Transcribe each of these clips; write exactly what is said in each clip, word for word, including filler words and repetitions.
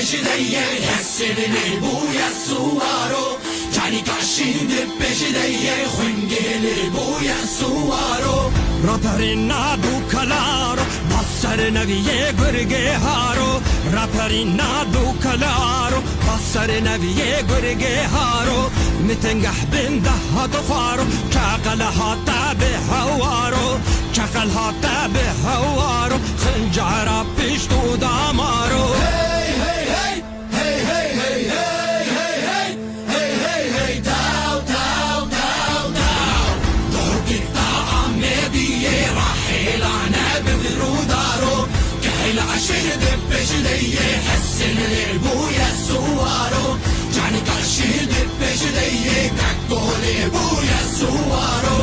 Ji deyê hesê lê bûye suwaro, canîka şîn di pêş deyê xwingê lê bûye suwaro. Raperîna du kelaro, baser neviyê gurgê haro. Raperîna du kelaro, baser neviyê gurgê haro. Mitengeh bin de hat xwaro, çaqel hate bi hewaro. Çaqel hate bi hewaro, xincara pişt û damaro. Hey, hey, hey! Hey, hey, hey, hey, hey, hey, hey, hey, taw, taw, taw, taw. Dorkî ta Amediyê rahêlane bi vir û daro. Kehêla şîr di pêş deyê hesên lê bûye suwaro. Canîka şîr di pêş deyê kekto lê bûye suwaro.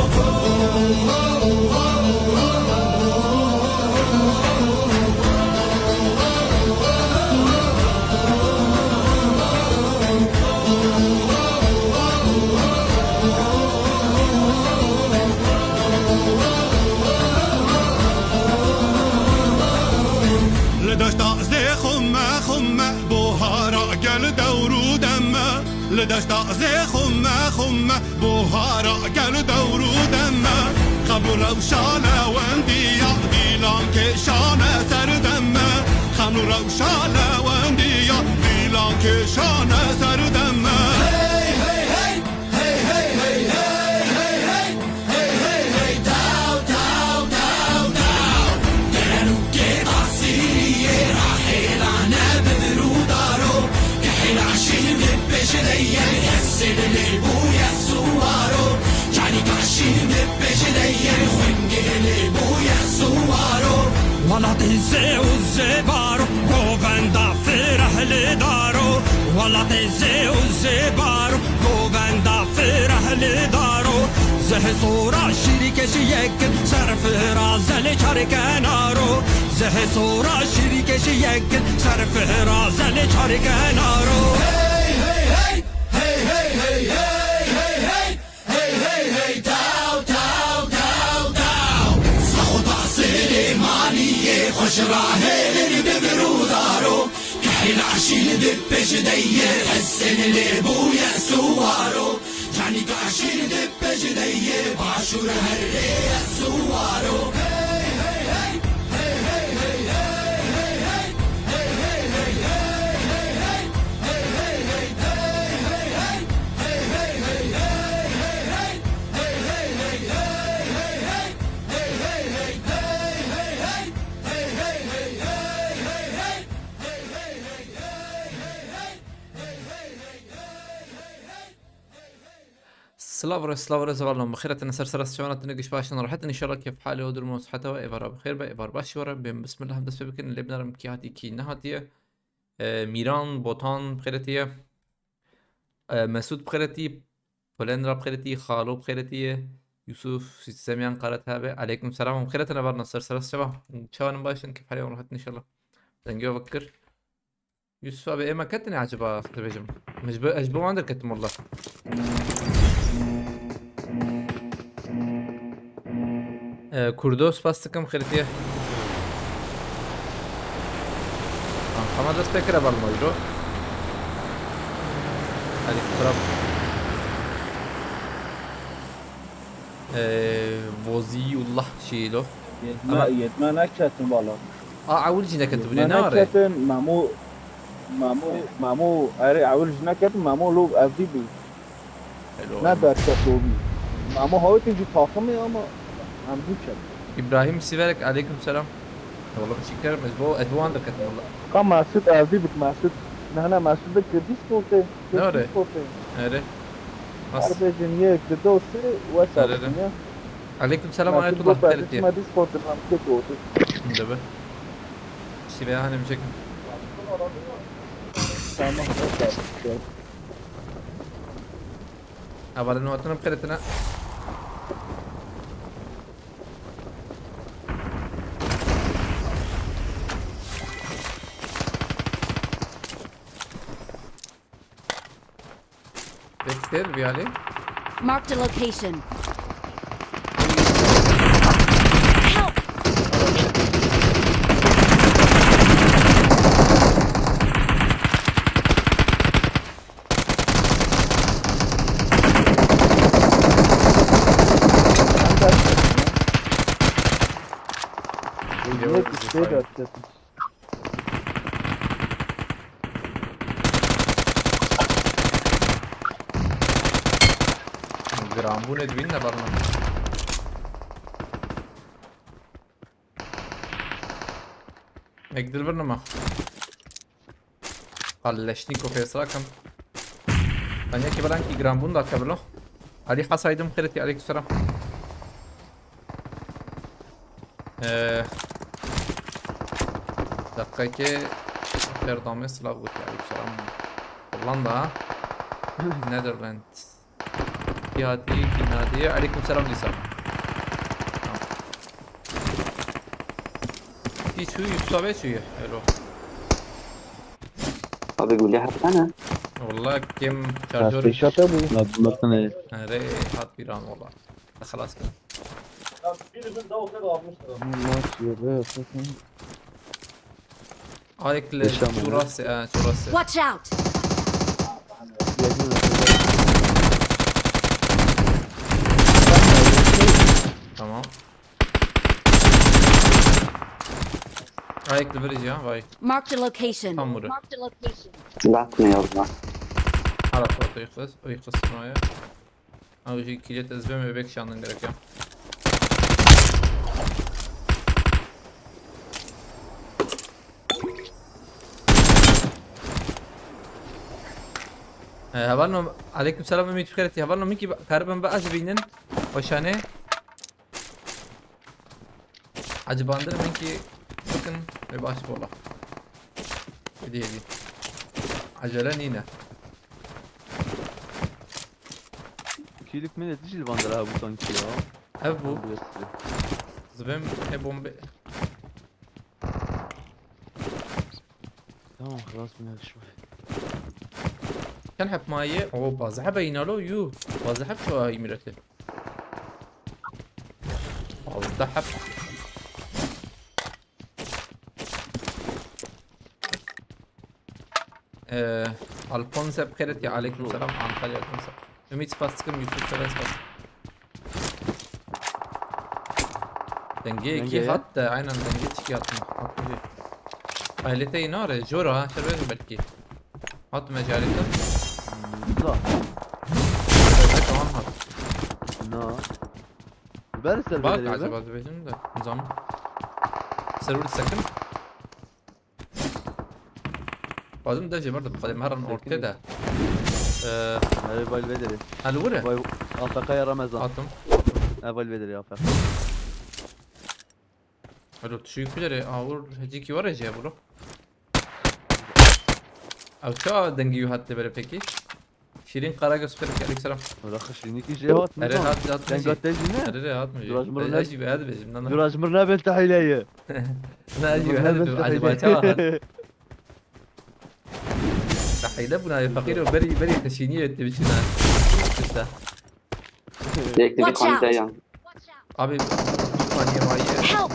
Li deşta zê xume xume, buhara gel dewr û deme. Li deşta zê xume xume, buhara gel dewr û deme. Xem û rewşa lewendiya, dîlan kêşane ser deme. Xem û rewşa lewendiya, dîlan kêşane ser deme. Hey, hey, hey! Hey, hey, hey, hey, hey, hey! Hey, hey, hey, taw, taw, taw, taw. Deren û kêta Sîriyê rahêlane bi vir û daro. Kehêla şîn di pêş deyê hesên lê bûye suwaro. Canîka şîn di pêş deyê xwingê lê bûye suwaro. Welatê zê û zêbaro, govenda fireh lê daro. Welatê zê û zêbaro, govenda fireh lê daro. Zehê sora şîrî keşî yek in, ser fira zelê çar kenaro. Zehê sora şîrî keşî yek in, ser fira zelê çar kenaro. Hey, hey, hey! Hey, hey, hey, hey, hey, hey! Hey, hey, hey, taw, taw, taw, taw. Saxota Silêmaniyê xweş rahêlin bi vir û daro. Kehêla şîn di pêş deyê hesên lê bûye suwaro. Canîka şîn di pêş deyê başûr herê ye suwaro. Hey, hey, hey, hey, hey, hey, hey, hey. Silav re, silav re, zevalon. Bi xêr hatine ser sera, çawan hatine, giş baş in, rehet in, înşallah kêf halê û durum û siheta we êvara bi xêr be, êvar baş we re. Bên bismillah em dest pê bikin, lê binarim kî hatî, kî nehatiye. E, Mîran, Botan, bi xêr hatiye. E, Mesûd bi xêr hatî, Polendra bi xêr hatî, Xalo bi xêr hatî, Yusuf, Semyan Karatepe, aleykum selam, bi xêr hatine, var nasıl, seras çava? Çawan in, baş in, kêf halê wan rehet in înşallah. Dengê we vekir. Yusuf abi, ê me ketine acaba, dibêjim. Min ji bo, ez ji bo wan derketim walla. Ee, Kurdo, spas dikim, xêretiye. Tamam, tamam, dest pê kire balma îro. Hadi, xirab. Ee, Voziyullah Şîlo. Yetme, ama yetme neketin valla. A, ewil jî neketibû, yetme ne are? Neketin, Memo, Memo, Memo, erê, ewil jî neketin, Memo lo evdî bû. Hello. Ne derket lo bî. Memo hawitê jî takimê ama em bû çek. İbrahim Siverek, aleyküm selam. Wala, teşekkür ederim. Ez bo, ez bo wan derketim wala. Ka Mesut evdî bik, Mesut. Ne, ne, Mesut de Kürdî sportê. Ne are? Sportê. Ere. As. Her bêjin yek, di, do, sê, wesa. Ere, ere. Dikin ya. Aleyküm selam, Mesut Ayetullah, bu xêr diye. Çima Discord, ben kötü oldu. Debe. Şiveya hanim çekin. Tamam, wesa. Hevalên hatine bi xêr hatine. Bektir, bir hali. Marked a location. Help! Millet isteydi açıkçası. Giranbûnê dibîn ne berna. Ek dil birnima. Kalleşnîko fêsra kim. Tanya ki belankî giranbûn da kebilo. Ali Hasaydım xêretî aleykümselam. Ee, Deqekê Ferdamê silav gotî aleykümselam. Hollanda ha? Netherlands. Kî hatî, kî nadî? Aleykümselam Lîsa. Tamam. Kî çûyî, Yusuf abi çûyî. Hello. Abi gulî heta ne? Walla kim şarjör. Pêşa te bû. Lazim bakın e. Erê hat bîran walla. Xelas kirin. Maç yedi. Ayek li Yaşam çû ya. Rastê, e, çû rastê. Watch out! Tamam. Ayek li vir ya, vay. Marked a location. Tam vurdu. Marked a location. Lat ne yazma? Ara foto yıkız, yıkız ya. Abi şu kilit ezbeme bebek şandın gerek ya. Ee, hevalno, aleyküm selam, Ümit Fikret. Hevalno, min kî karibin bi ez bînin. Hoşane. Acibandin min kî bikin ve baş bola. Hadi hadi. Acele nîne. Kîlik min de tişî li van dera hebû sanki ya. Ev bû. Zibêm e bombe. Tamam, xelas min yakışma. Çend heb maye? O, bazı heb inalo yu. Bazı heb şu ay mirete. Bazı da heb. Ee, Alphonse bi xêret ya, aleyküm selam, Antalya Alphonse. Ümit spas dikim, Yusuf Sever spas. Dengê yekî hat de, aynen dengê çikî hat. Hat mi? Ailete yine are, jora, şer verin belki. Hat me ailete. Tamam hat. No. Ber ser. Bak acaba dibêjim de, nizam. Server sekim. Lazim dev jê merdim xwedê me herin ortê de. Ee, Erê, vay vê derê. Hel wire. Vay, A F K ya Ramazan. Atim. Ha, vay vê derê A F K. Alo, tu şu yükü derê, a, vur, hecî ki var ya, bro. Ew ça dengî yu hat de bere peki? Şirin Karagöz, aleyküm selam. Wala xişînîkî jê hat. Erê hat, hat. Denga te jî ne? Erê, erê, hat mı? Duraj mırı ne? Jî be, hadi bejim, nana. Duraj mırı ne bel tahileye. Na, jî be, hadi bejim, acaba çawa hat? Tahile buna ya, fakir o, beri, beri xişînî etti biçina. Kısa. Direkt bir kante yan. Abi, bir saniye var ya. Help!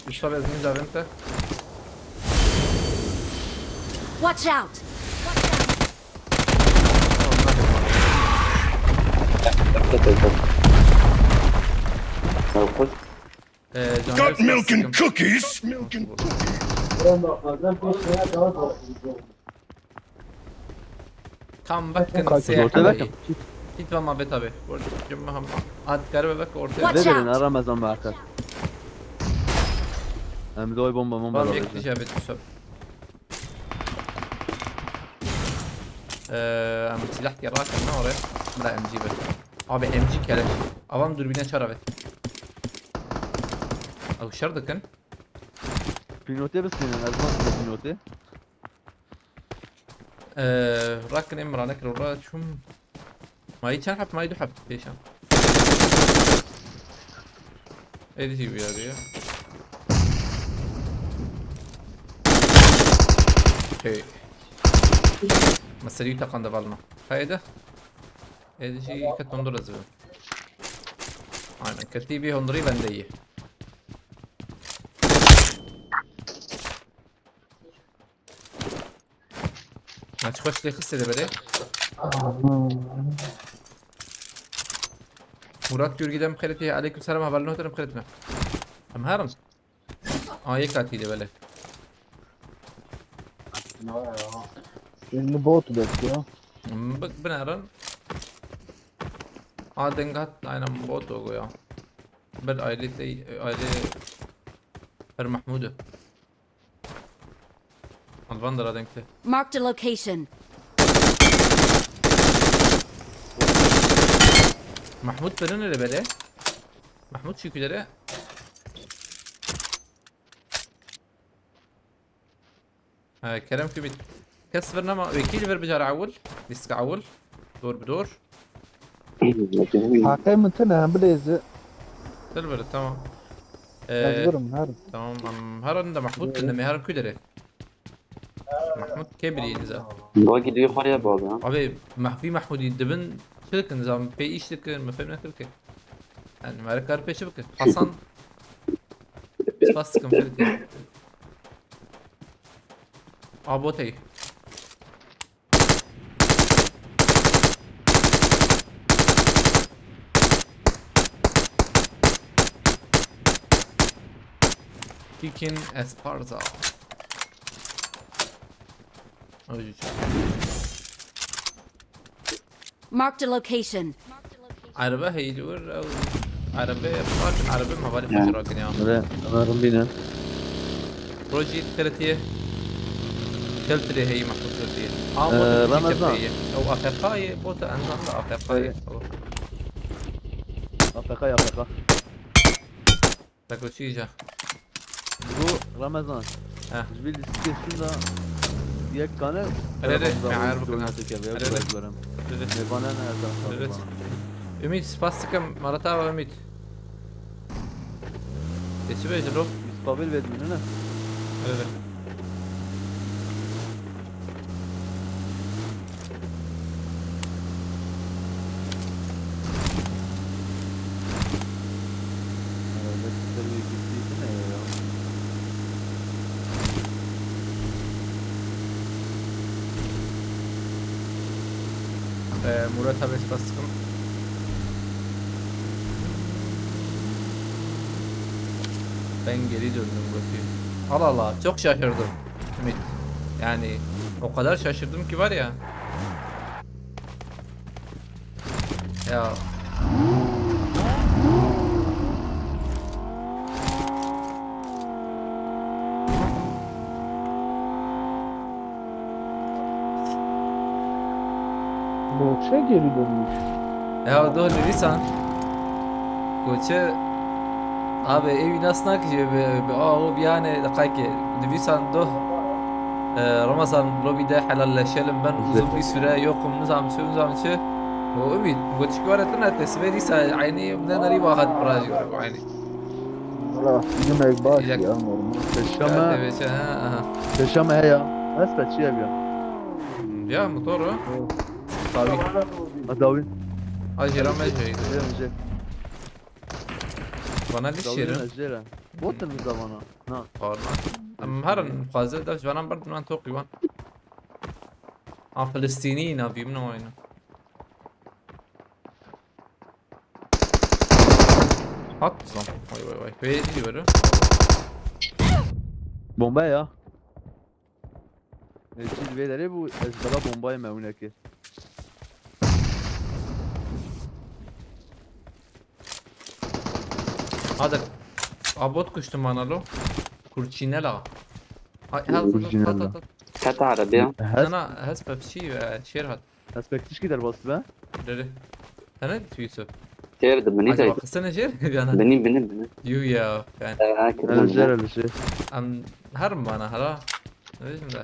Üstüne bir zımbı da vente. Watch out! Got milk and cookies? Tam bakın. Orta bakın. Hiç var muhabbet abi. Orta cümle ham. At garı bak ortaya. Watch out! Verin, aramazdan bakar. Hem de oy bomba bomba. Tamam, var yekli işte. Cevdet Yusuf. Ee, em silah geri rahat ne oraya? Bira M G be. Abi M G keleş. Avam dürbüne çar abi. Abi şer dikin. Pinote biz senin, lazım pinote. Ee, rakin emrane kırora çum. Mayî çend heb? Mayî du heb pêşan. Êdî jî wî ya. Hey. Mesela teqan da balma. Haydi. Êdî jî ket ondur ez. Aynen. Ketî bir hondurî bende iyi. Maç xweş lê xistê de berê. Murat Gürgü'den xêretî, aleyküm selam, hevalno terim xêretine. Em herin. Aa, yek hatî de belê. Elini bot bekliyor. Bi-, binerin. Aa, deng hat, aynen bot o ya. Bir aile te, aile her Mahmud'u. Alvan da deng te. Marked a location. Mahmud birin ele belê. Mahmud şükürlere. Ha, Kerem Kümit. Kes vir nema, wekî li vir bicar ewil. Lîstika ewil. Dor bi dor. Haqê min tine hem bilêzi. Til vir, tamam. Ez Ee, virim her. Tamam, em, her anda Mahmud tine mi her kudere. Mahmud kebri niza. Bagi diyor var ya bu abi ya. Abi, Mahfi Mahmudi dibin çi dikin zam, pê iş dikin, mi fem nekir ki. Yani, meri kar peşi bikin. Hasan. Spas dikin, peki. Abotey. Kikin Esparza. Öyle çok. Marked a location. Araba heyli vur, ew araba park, araba mavali park rakin ya. Öyle, Ömer'in bine. Proji kritiye. Keltire heyi mahmut kritiye. Ee, Ramazan. Ew A F K'yê, bota endam da A F K'yê. Öyle. A F K, A F K. Tako çîja. Bu Ramazan. Heh. Ji bir listê şunda yek kane. Öyle de, Ramazan meğer oyun bakın. oynadı ki, Öyle bir de. bırakıyorum. Öyle de. Mevana ne yazar Öyle de. Ramazan? Ümit, spas dikim, Marat awa Ümit. Geçi be jilo. Biz kabul vermiyor ne? Öyle de. Arada güzel bir gittiği ne ya? Ee, Murat abi, spas dikim. Ben geri döndüm bakayım. Allah Allah, çok şaşırdım Ümit. Yani o kadar şaşırdım ki var ya. Ya. Boşa geri dönmüş. Ya doh nivîsan. Koçe. Abi ev nas nakişe bi, bi a o bir yani dakika. Nivîsan doh. E, Ramazan lobide helalleşelim, ben uzun bir süre yokum, nizam çi, nizam çi. O Ümit, bu çıkıyor ettin et, tesbih diyse aynı, bu da nari vahat bırakıyor aynı. Valla, yemek baş Yak- ya normal. Peşame, Evet, ha, aha. peşame he ya. Nasıl kaçıyor ya? Ya motor o. Tabii. Ha, Dawin. Acele mi şey? Önce. Bana bir Dawin şey. Acele. Botun bir zamana. Na. Normal. Em her an fazla da jvanan bar dunan toqî wan. A Filistînî navî min oyna. Hat zam. Vay vay vay. Ve diyor. Bomba ya. Mescid ve dere bu ezbala bombayı mevune kir. Hadi. Abot kuştum bana lo. Kurçinela. Ay, hal Kurçinela. Hat hat hat. Kata arabiya. Has, Sana has pepsi ve şer hat. has pek tişki der bastı be. Dere. Sana Yusuf. Têr di minî Acaba de. Kısana şer yana. Binî binî binî. Yu ya. Yani. Ee, Öyle şey, öyle şey. Em her mana hala. Ne bileyim de.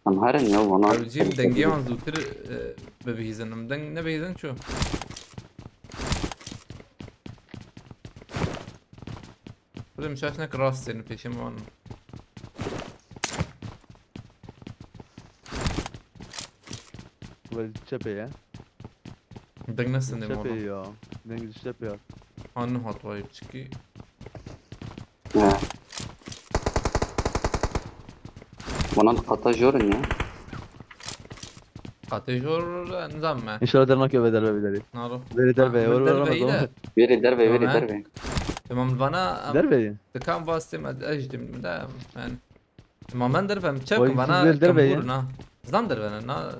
Em herin ya vana. Abicim dengê wan zûtir e, bibihîzin. Em deng nebihîzin ço. Xwedê min şaş neke rast sêrin pêşê min wan. Böyle çepe ya. Deng nesin dê Çepe wana. Ya. Dengli çepe ya. An hat vay çiki. Ya. Vana di qata jor in ya. Qatê jor nizam me. İnşallah dernek ya bedel ve bideri. Naro. Veri derbe, Ah, veri derbe veremez iyi ama. de. Veri derve veri Tamam, he. derve. Tamam, vana em Derve ye. Dikan vastê me, ez jî dim de, yani. Tamam, ben derve em çekim, vana derve ye. Zam derve ne, na.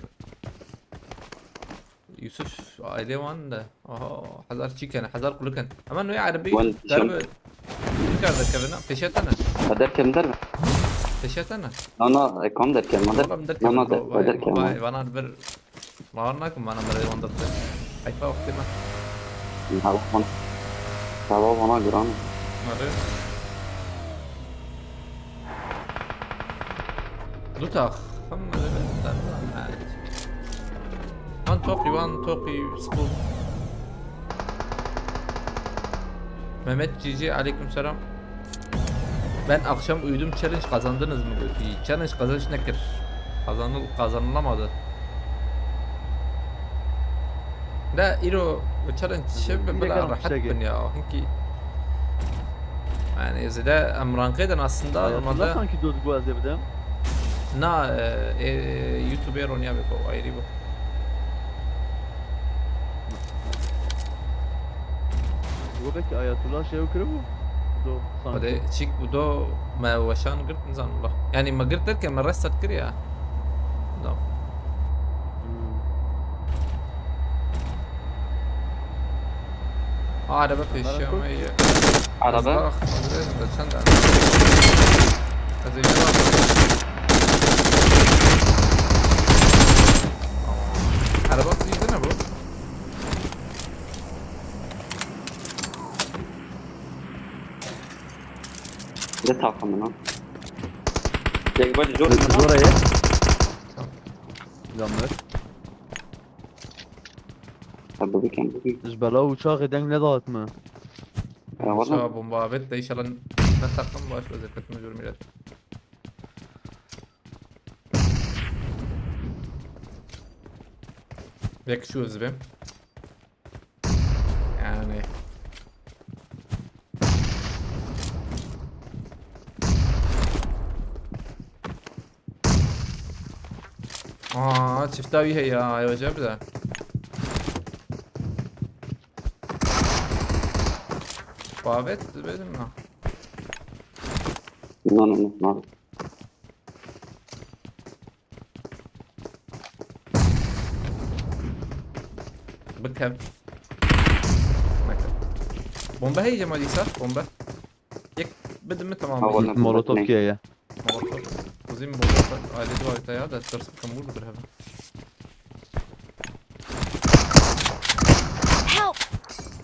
Yusuf, aile wan de. Aha, hezar çî kene, hezar kulî kene. Hemen wê erebî derve. Çi kar de kevin, peşetene. Derkem derve. Peşetene. Na, na, e, kam derkem, ma derkem. Oğlum, derkem, na, na, derkem. Vay, vana bir Bawer nakim, vana merê wan dixwe. Heyfa wextê me. Hava vana, hava vana giran. Erê. Du tax. Hem merê ben. Wan toqî, wan toqî school. Mehmet Cici, aleyküm selam. Ben akşam uyudum, challenge kazandınız mı? Challenge kazanç nekir. Kazanıl kazanılamadı. La îro challenge çi bi bila rehet bin ya. Hinkî yani zede em rankeden aslında normalde sanki dot bu azebde. Na e, e, YouTube'e ronya beko ayrı bu. Wekî Ayetullah şey kiribû. Do sanki. Hadi çîk û do me weşan girt nizan wala. Yani me girt derken me restart kir ya. Da. Hmm. Aa, araba peşiya me ye. Araba? Ez bak, ez de çend tane. Ez evine bak. Araba bizde ne bu? Ne takımı lan? Yek bacı zor mu lan? Zor ye. Tamam. Yanlış. Ha, bu bir kendi bir. Ji bela uçağı deng ne dağıtma. Ya, valla. Bomba evet de inşallah ne takım baş vaziyette mecbur millet. Belki şu hızlı bir. Yani. Aa, çifta bir hey ya, ayvaca bir de. Babet, dedim ya. No, no, no, no. Bikev. Neke. Bombe heye Cemal, îsaf bombe. Yek bidim mi tamam. Molotof kiye ye? Molotof. Uzun bombe. Aile duvarı ya da ters bir kamur bir hemen. Help!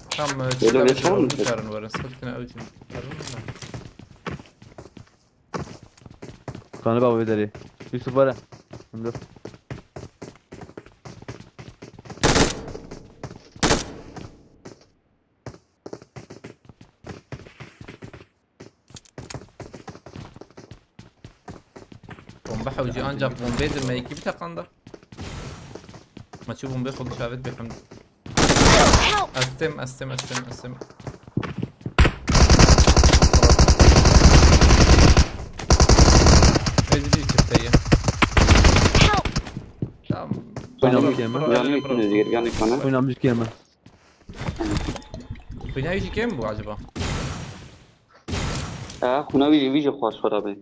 Tam e, çiftler bir şey olmuş. Karın var. Sıkıntı ne ölçün. Karın var. Kanı baba derê. Yusuf var ha. Dur. Bombe hewci ancak bombe edilme ekibi takanda. Maçı bombe kolu şavet bir hamdi. Help! Estim, estim, estim, estim. Ezili çifteyim. Help! Tamam. Oynamcı yeme. Yanı ikiniz gir, yanı ikiniz. Oynamcı yeme. Oynayıcı kim bu acaba? Ha, kuna wî jî, wî jî xweş xwe rabê.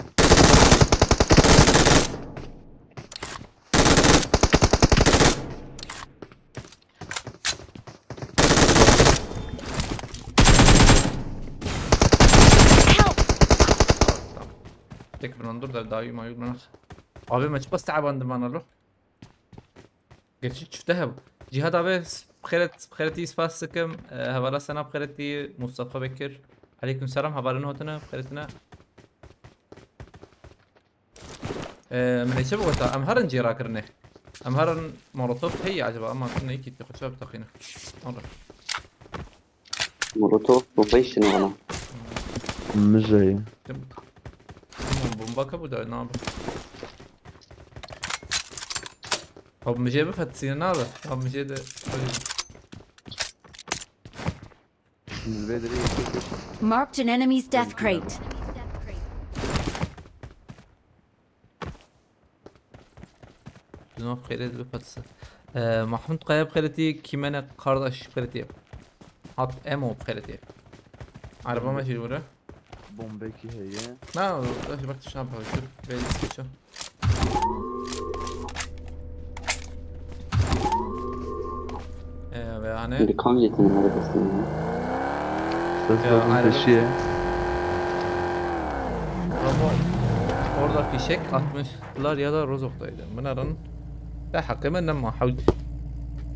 Tek bir dur da daha iyi mayur bana. Abi maç bas tabandım bana lo. Gerçi çifte hev. Cihad abi, s-, xêret, xêretî spas dikim. E, hevala Sena xêretî, Mustafa Bekir. Aleyküm selam, hevalin hotine, xêretine. E, min ê çi bigota? Em herin cî rakirine. Em herin molotof heye acaba? Ama tu neyî kî xwe çawa bitaqîne? Olur. Molotof bomba işini bana. Mijeyê. Tamam, bomba kabul da ne abi? Abi mijeyê bifet sine ne abi? Abi mijeyê de. Marked an enemy's death crate. Dino xêret bi patisi. Ee, Mahmut Kaya bi xêretî, Kimene Kardaş bi xêretî. Hat Emo bi xêretî. Araba me jî li wir e. Bombekî heye. Na, ez bak tiştan paylaşıp ve isteço. Ee, ve hani Li kam yetînim were destê min? Ya, Sezgin ayrılık. Peşiye. Ama orada fişek atmışlar ya da Rozok'taydı. Bunların da hakkı mı ne ma hawd.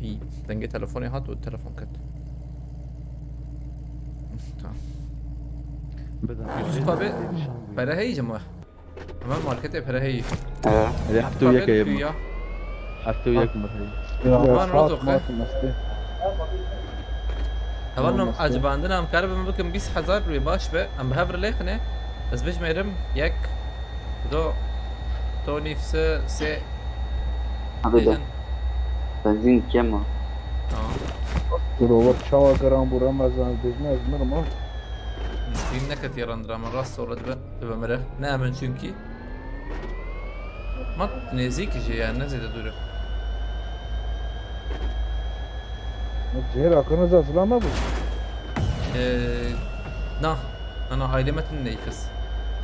İyi. Denge telefonu hat, o telefon kat. Tamam. Yusuf abi, para heyeceğim var. Hemen markete para hey. He. Hele heft û yek heye. Heft û yek mi heye? Aman Rozok, he? Heval nom acibandin em kar bim bikim bîst hezar rûyê baş be. Em bi hev re lêxine. Ez bijmêrim yek, du, du nîv, sê, sê. Abi de. Benzîn kem o. Tamam. Dur, o çawa giran bû, Remezan, ez bêjim, ez mirim, ha. Bîn neketiye randira min, rast ola dibe, dibe mire. Ne emin çünkü. Ma nêzîk jî yani, ne zêde dûr e. Cihêr akirine za zilam me bû. Ee, na, na, na, aile metin neyfes.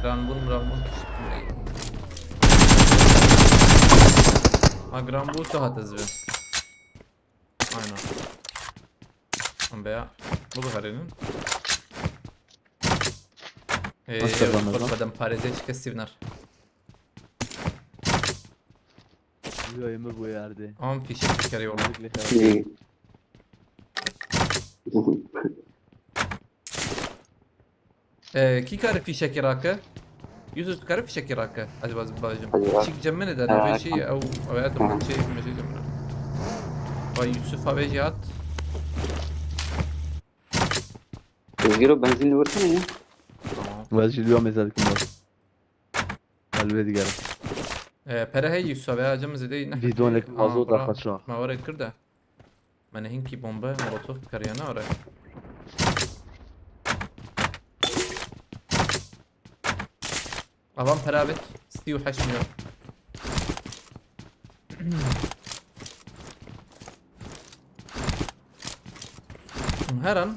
Granbûn, granbûn, tişt ney. Ha, granbûn tu hat ez bi. Aynen. Em be ya. Bu kadar inin. Ee, Nasıl kazanır lan? Badem pareze çıkı sivnar. Yo, emir bu yerde. Ama fişek bir kere yolda. Ee, kî kare fîşekê rake? Yusuf, tu kare fîşekê rake? Acaba ez bajim. Hadi ya. Fîşek cem min de, Ha, ne şey, tamam. Ew, ew ya, tamam, Tamam. Şey, bir şey cem min. Vay, Yusuf abi jî hat. Özgür, benzin vursun ya. Tamam. Ve jî liwa mêze dikim bak. Elbê digere. Ee, pere hey Yusuf abi, acım zede ne? Bidonek mazot da kaça? Ma were kir de. Me ne hinkî bombe, molotof kariye ne are. Avan pere avêt, sî û heşt milyon. Heran.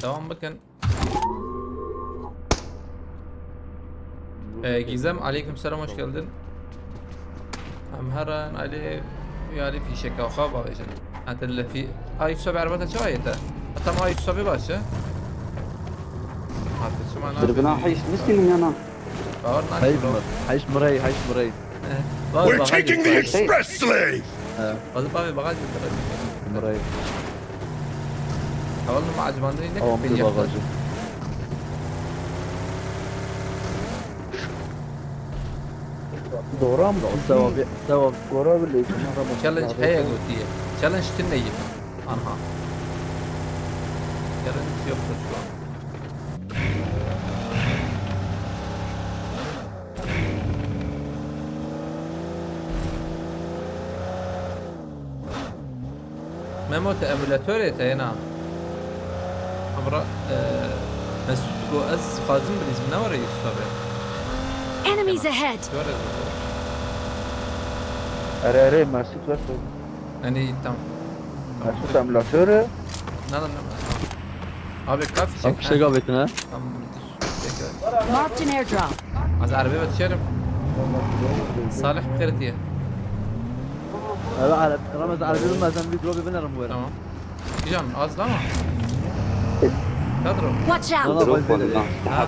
Devam bikin. Ee, Gizem, aleyküm selam, hoş geldin. Em heran alê, yani fîşeka xwe bavêjin. Hatta lefi, ay, tu sabê erbeta çawa yete? Hatta ma ay, tu sabê baş e. Hatta çima na Dur, bina heyş, miskin yana. Bawer na Heyş çima. Mır, heyş mırey, heyş mırey. Bawer We're taking the express lane. He. Fazla bavê bagaj mı? Mırey. Tamam mı? Acımandın ne? Tamam, bir bagajı. Doğru mu? Tamam, tamam. Gora bile. Challenge heye gotiye. Challenge tine yip. Anha. Challenge yoktur şu an. Memo, te emulatorê te yena. Amra, e, Mesut go ez xwazim bilîzim, ne were Yusuf abi? Enemies ahead! Were. Erê, erê, Mesut were. Enî, tamam. Mesut emulator e. Ne, ne, ne, tamam. Abi, kafî çek. Abi, fişek avêtin, ha? Tamam, dur. Marked an airdrop. Az arabaya bakıyorum. Salih, bir kere diye. Abi, Ramaz, arabaya binmezsen bir drop'e binerim bu arada. Tamam. Can, az ama. Kadro. Watch out! Drop var lan. Ha.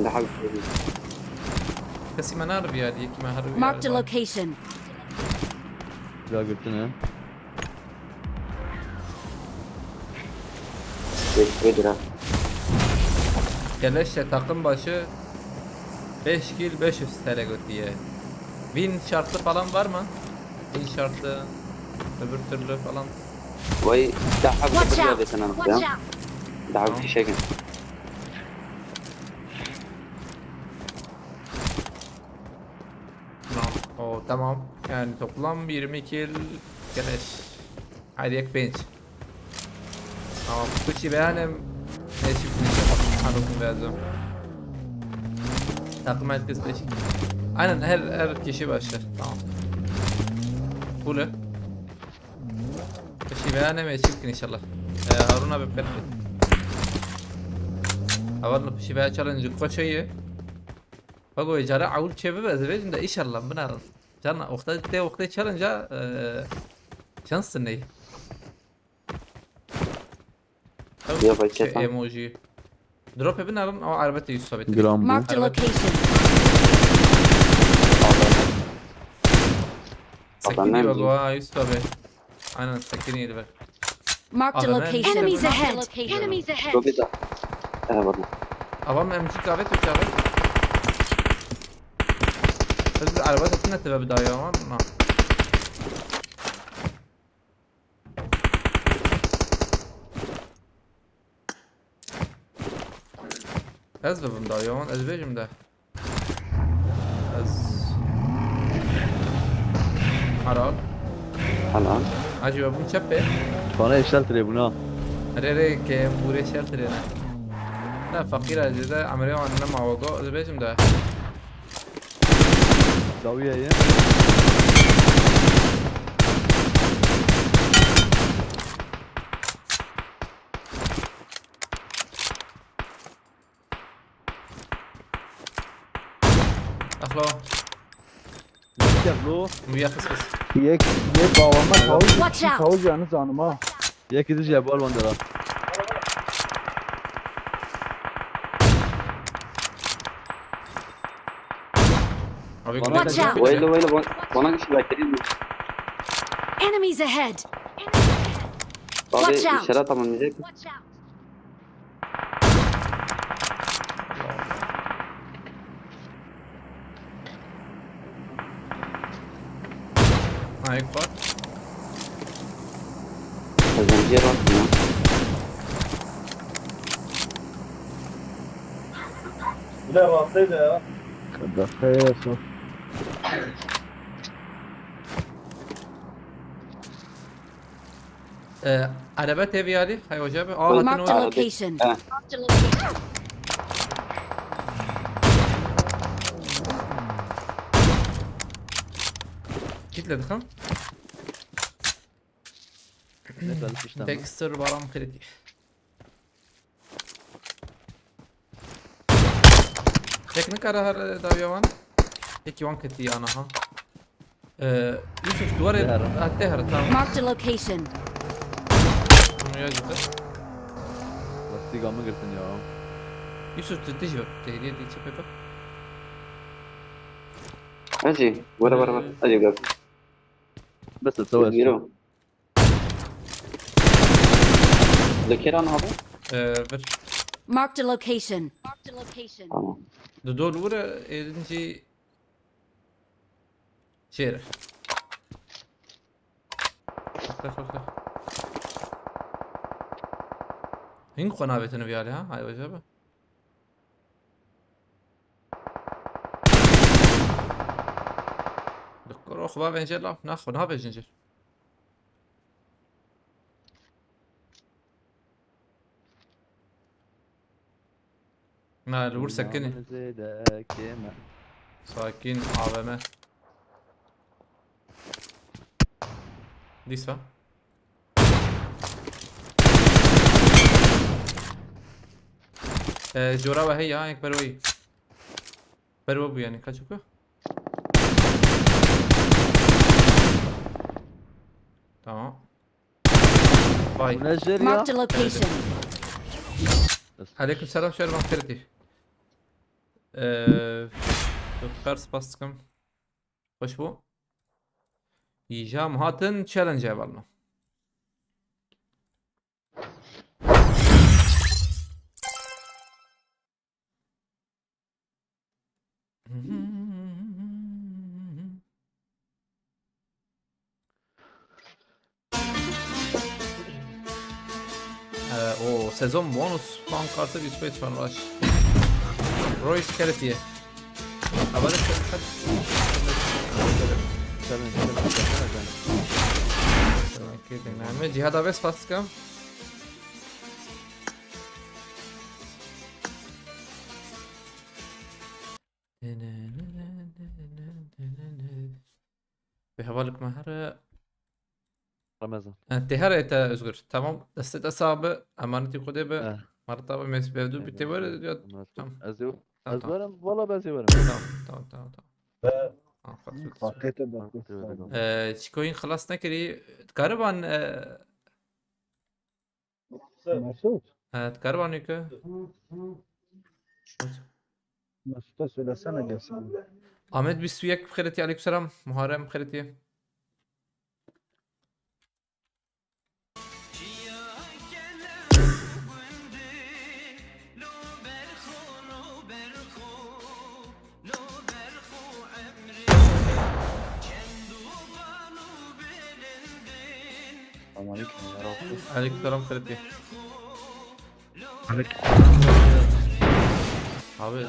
Daha bir şey değil. Kesime nar bir yer, yekime harbi bir yer. Marked a location. Silah götüne. Teşekkür ederim. Keleşe takım başı beş kill beş yüz T L götüye. Win şartı falan var mı? Win şartı, öbür türlü falan. Vay, daha bir Watch out! Watch out! Daha bir şey. Tamam. O, tamam. Yani toplam yirmi kill keleş. Haydi ek bench. Tamam. Kişi beğenim. Eşit mi? Anladım, beğendim. Takım herkes beş. Aynen, her, her kişi başlar. Tamam. Full. Kişi beğenim, eşit inşallah. Ee, Harun abi, bekle. Ewan li pişî veya challenge xweş heye. Bak o cara ewil çê bibe, ez vêjim de inşallah binerin. Can wexta tê wextê challenge a, e, şans ney. Ya vay Şey, ketan. Emoji. Drop'e binerin ama erbet Yusuf abi. Gram bu. Marked a location. Sakin Adam diyor neydi? bu ha Yusuf abi. Aynen sakin iyiydi bak. Marked a Adam location. Enemies ahead. Enemies ahead. Yok bir daha. Eyvallah. Avam M G kahve Türkçe abi. Biz bir araba satın etti ve bir daha ya var mı? Ez bibim da yawan, ez bêjim de. Ez... Haral. Helal. Acaba bim çep be? Bana işler tire buna. Re re ke bure şer tire ne. Ne fakir acı da amre o anne mavago, ez bêjim de. Dawiye ye. Axlo. Yaklo. Muya kıs kıs. Yek, yek bawama tavuk, Watch out. Tavuk yanı canım ha. Yek idici ya bu alvan dara. Abi Bana Watch out. Wayla wayla bana, bana kişi bekleyin. Enemies ahead. Abi Watch out. işaret tamamlayacak. Ha, ilk var. Kazanıcıya bak ya. Bu ne rahatsız ya. Dakika ya sor. Ee, araba teviyali, hay hoca abi. Aa, hatin Marked a o. location. Ha. Kitle dıkım. Ne kalmış lan? Dexter baram kredi. Tek nikare her dawiya wan. Tek wan keti yana ha. Ee, Yusuf duvarê Tehera. Ha, tehera, tamam. Marked a location. Bunu ya cidden. Lastik amı girsin ya. Yusuf tu tijbe. Tehliye diye çepe bak. Hacı, wara wara wara. Hacı gel. Bes et savaş. Miro. Lekeran abi. Ee, bir. Marked a location. Tamam. Du dol vure êdinci. Çêre. Xwe, xwe, xwe. Hing xwe navêtin viyale ha? Hay hoca be. Doktor o xwe bavênce lav. Na xwe navêjin jir. Na, li wir sekinî. Sakin, A V M. Dîsa. Ee, cora we heye, ha, yek ber we yî. Ber we bû yani, kaç oku? Tamam. Vay. Bu ne jer ya? Marked a location. Aleyküm selam, şer ban xêr tî. Ee, doktor spas dikim. Hoş bu. Îja em hatin challenge-e valla. Ee, o sezon bonus puan kartı bir space var, baş. Royce Keletiye. Havale Keletiye. Selam, selam, selam, selam. Selam, Keletiye. Cihad Aves Paskam. Bi hevalek me here. Ramazan. E, te here te Özgür. Tamam. Deste te sabe. Emaneti Xwedê be. Eh. Marta ve mes-, mevdu bitti var ya. Tamam. Ez ê, tamam, ez tamam, werim, valla ez ê werim. Tamam, tamam, tamam, tamam. Ee, tamam, Fatih, Fatih. Pakete de. Ee, çikoyîn xilas nekirî. Kariban, e, Mesut. E, kariban ki. Mesut'a söylesene gelsin. Ahmet bîst û yek bi xêr etî, aleykümselam. Muharrem bi xêr etî. Selamünaleyküm, merhaba. Aleykümselam, Ferit Bey. Abi.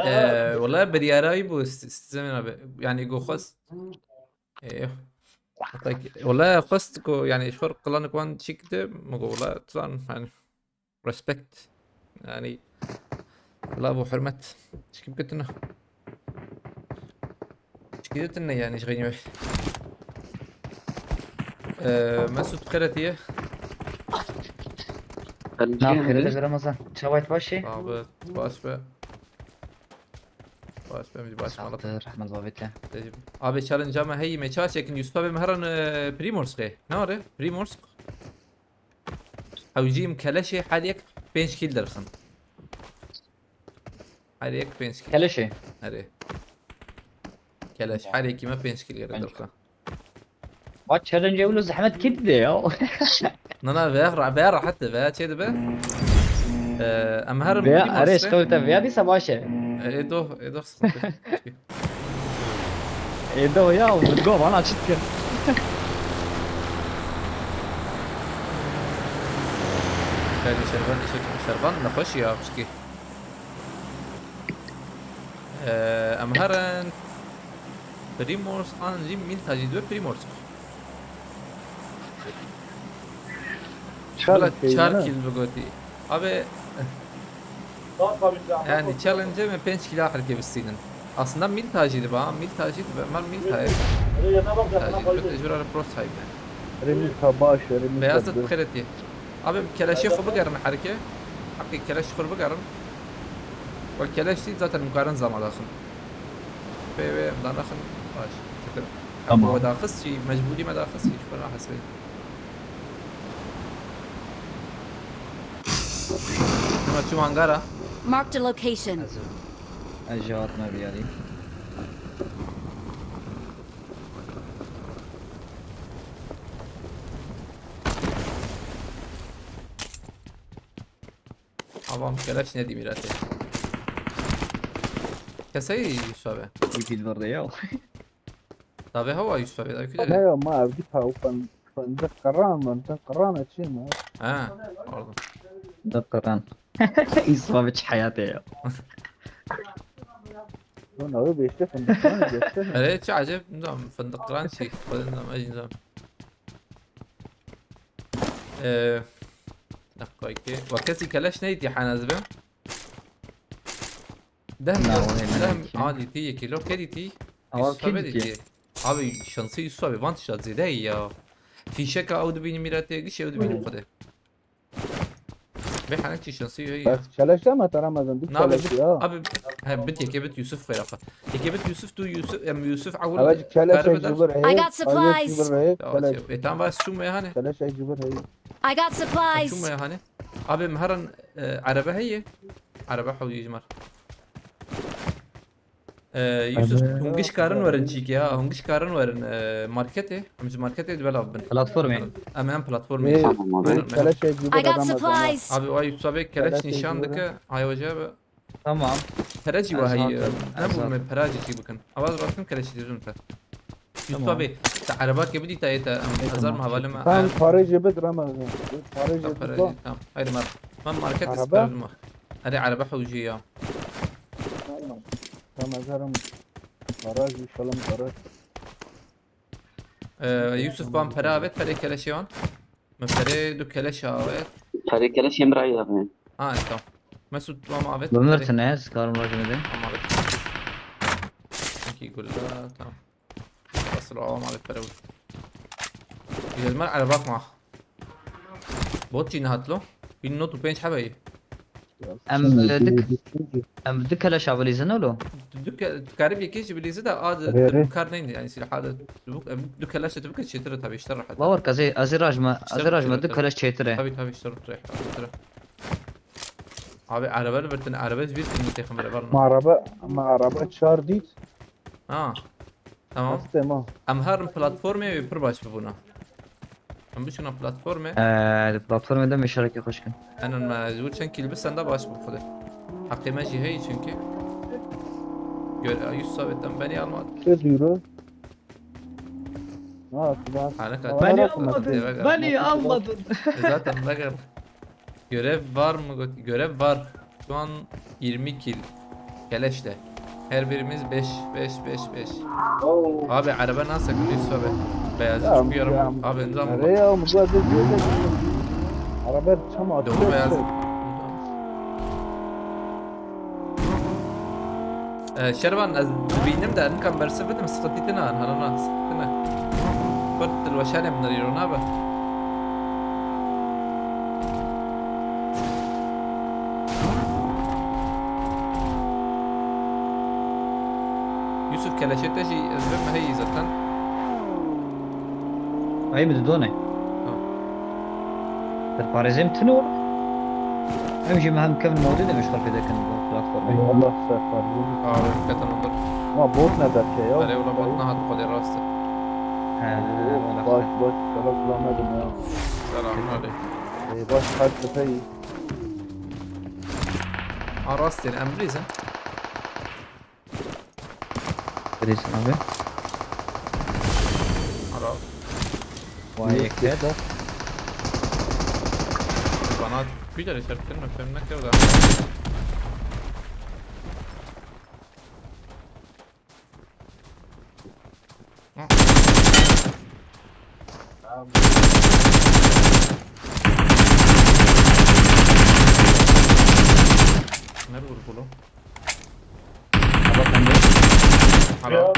Ee, wala biryara wî bû, s-, s-, Zemin abi. Yani go xwest. Ee, hatta ki, wala xwest ku, yani, ji xwe re qilanek wan çîk de, min go wala, tu zan, yani, respect. Yani, lav û hurmet. Çikim ketine. Çikim ketine yani, ji xeynî we. Ee, Mesut, bi xêr hatiye. Nav xêr be Ramazan. Çawa, tu baş î? Abi, baş be. Baş be, baş be. Sağ ol, Rehmet babete. Abi, challenge me heyî, me çawa çekin, Yusuf abi, me herin, e, Primorskê. Ne var e? Primorsk. Hewcîm keleşê her yek pênc kîl derxin. Her yek pênc kîl. Keleşê? Erê. Keleş, her yekî me pênc kîl gerek derxin. Va challenge wilo zehmet kî dide ya. Na, na, veya ra-, veya rahat de, veya çê dibe. Ee, em herin Veya, erê, Primorskê. Ji xew te veya dîsa baş e. Ee, ê doh, ê doh sıkıntı. Ê doh ya, vurgo bana çit kir. Şervan, şervan, nexweş ya, pişkî. Ee, em herin Primorsk an jî Milta jî dibe Primorsk. Çar Bila kîl çar ne? Kîl bigotî. Abi, yani challenge me pênc kîla herkê bistînin. Aslında Milta jî dibe, ha, Milta jî dibe, mal Milta ye. Milta jî dibe, tecrübe pro sahibi. Remîka baş, Remîka Beyazıt dur. Xêretî. Abi, keleşê xwe bigerin herkê. Heqî keleşê xwe bigerin. Wek keleş dît zaten em karin zama daxin. Pê wê em danaxin baş. Şükür. Tamam. We daxist jî, mecbûrî me daxist jî, şükür nahesbê. Ama çû hangara. Marked a location. Ez, ez jî hatime biyarî. Avam keleş ne dî mîratê. Keseyî Yusuf abi. Wî dîl verde ya. Tabi hava Yusuf abi, tabi Ne küdere. Ya, ma ev dî pa û fen-, fendiq qeran, fendiq qeran e çi ne? Ha, pardon. Fendiq qeran. Yusuf abi çi heyatê ya. Lan abi beşte fendiq qeran geçti. Erê, çi acayip, nizam, fendiq qeran çi, xwedin nizam, ez nizam. Ee, dakika iki. Wa kesî keleş neydi hana zibe? Dehm, Na, o ne dehm, demek ki? Adi ti yekî lo, kedi ti? Ama Yusuf abi kedi dedi ti? Abi şansı Yusuf abi, van tişat zêde ya. Fîşeka ew dibînim mîratê, gişê ew dibînim xwedê. Bê henek çi şansı yo ya. Bes keleş deme te Ramazan, bir Na abi, keleş ya. Abi, he, bit yekê bit Yusuf xwêra xwe. Yekê bit Yusuf, tu Yusuf, em Yusuf ewil Evet, keleş kare ek bedar. Jibir heye. I got supplies. Jibir heye, Ya, keleş. E, tamam, bas şû meyhane. Keleş ek jibir heye. I got supplies. Şû meyhane. Abi, meheran, e, araba heye. Araba hewlî jimar. Ee, Yusuf, hûn giş karin werin çîkê ha, hûn giş karin werin, ee, marketê, em ji marketê dibe lav bin. Platformê. Em hem platformê. Ê, Tamam abi. Ê, keleşê jî I got bira supplies. Abi, ay Yusuf abi, keleş nîşan dike, ay hoca abi. Tamam. Pere jî wa heyî, ne bû me pera jî çî bikin. Awaz ratin keleşî dizim te. Yusuf abi, te erebakê bidî te yê te, em hezar me hevalê me. Tamam, parê jî bid Ramazan. Parê jî bid. Tamam, haydi mer. Ben market istedim. Erê, erebe hewcî ya. Tamam. Tamam, ez herim garaj, inşallah garaj. Ee, Yusuf, ban pere avêt, perê keleşê wan. Min perê du keleş avêt. Perê keleşê min rayê davê. Ha, tamam. Mesut, wan avêt. Bi mir tine, ez karim rajê min de. Tamam, avêt. Çekî gulla, tamam. Asıl o, wan avêt pere wî. Ji me ereba xwe. Bot çî nehat lo. Bin not û pênc hebe ye. Em, e, dik-, em du keleş avilîzin lo. Tu, tu ke-, tu karî yekê jî bilîzî de a di, Rê, rê. Kar neyni yani silaha de. Tu bik-, em, du keleş de tu bikir çêtir e tabii, işte rahat. Bawer ke ez ê, ez ê rajme, ez ê rajme du keleş çêtir e. Tabii, tabii, işte rahat, rahat. Abi, erebe li vir tune, erebe ji bîr kirine têxin bire, var mı? Ma erebe, ma erebe çar dît. Ha. Tamam. Hastê ma. Em her platformê wê pir baş bibûna. Em biçûna platformê. Eee, platformê de meşarekê xweş kin. Enen me ji wir çend kîl bisenda baş bû xwedê. Heqê me jî heye çünkü. Gör, yüz sabit em benî almadı. Çi duyuru? Ha, silah. Harika. Beni almadın, beni almadın. Zaten veger. Görev var mı? Göt-, görev var. Şu an yirmi kill. Keleşle. Her birimiz beş, beş, beş, beş. Oo. Abi, araba nasıl bir abi? Beyazı çıkıyorum. Ya, abi, nizam. Nereye ya? Araba çam atıyor. Doğru beyaz. Ee, Şervan, ez dibînim de, nikam bersiv bidim, sıkıntı tine, hanana, sıkıntı tine. Kurt dilweşanê min rîro nabe. Yusuf, keleşê te jî ez bim heyî zaten. Ay, min didone. Tamam. Serparêzê min tune. Em jî me hem kevin modê de meşxul pê dikin bu platformê. Eyvallah, serparêzê min. Abi, hakikaten olur. Ama bot ne derke ya? Erê, wala bot nehat xwedê rast e. He, wala baş, xwedê. Baş, selam, selam aleyküm ya. Selam aleyküm. Ee, baş, kaç sefer iyi. Ha, rast yani, em bilîzin. Bilirsin abi. Ara. Vay, ekle. Bana bir de reset ettin mi? Sen ne kadar? Hı. Nerede vurdu bu lan? Bak bende. Alo.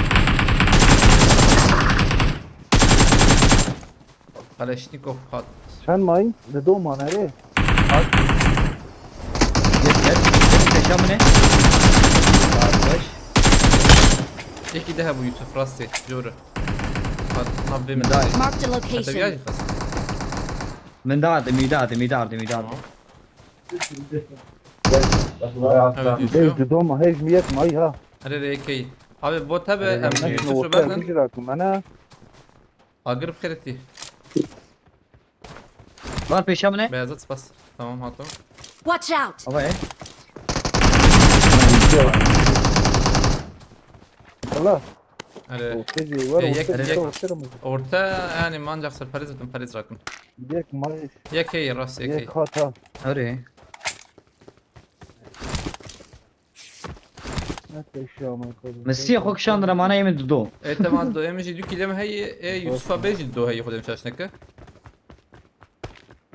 Kaleşnikov hat. Çend mayın? Li doma nerê? Hat. Gel, gel. Gel, peşa mı ne? Kardeş. Yekî daha bu Yusuf rastê. Doğru. Hat, nabbe mi? Min da. Marked a location. Hatta bir yer yıkasın. Min da, de, mi da, de, mi da, de, mi da. Tamam. Evet, Yusuf. Ê, di doma, hej mi yek may ha. Erê, erê, ekey. Abi, bot hebe, em, Yusuf, Yusuf, ben. Agir bixêretî. Var peşa mı ne? Beyazıt spas. Tamam, hatam. Watch out! Hava e. Allah. Erê. Orta jî var, e, yek, orta yek, orta mı? Orta, yani, ancak ser Paris zaten Paris rakın. Yek may. Yek hey, rast yek hey. Yek hata. Erê. Ne peşe ama kadın. Mesih xwe kişandire mana yemin dido. E, tamam, do, em jî du kîlem heye, e, Yusuf'a bê jî do heye xwedem şaşneke.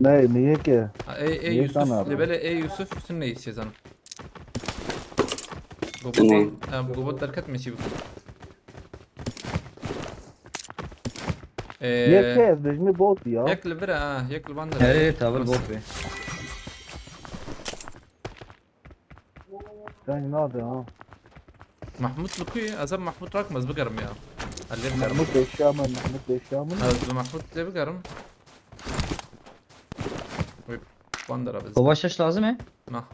Ne, niye ki? Ha, e, e, niye Yusuf, sana abi? Lebele, e, Yusuf, üstün ne istiyorsan? Gobot, e, Gobot derket mi şey bu? E, niye ki? Ez bejmi bot ya. Yek li vir, ha, yek li van de. Her, her, tabi bot be. Deng nade ha. Mahmut li ku ye? Ez ê Mahmut rakim, ez bigerim ya. Ez lê bigerim. Mahmut eşya min, Mahmut eşya min. Ez bi Mahmut lê bigerim. Wê bandera biz. Kova şeş lazim e? Na.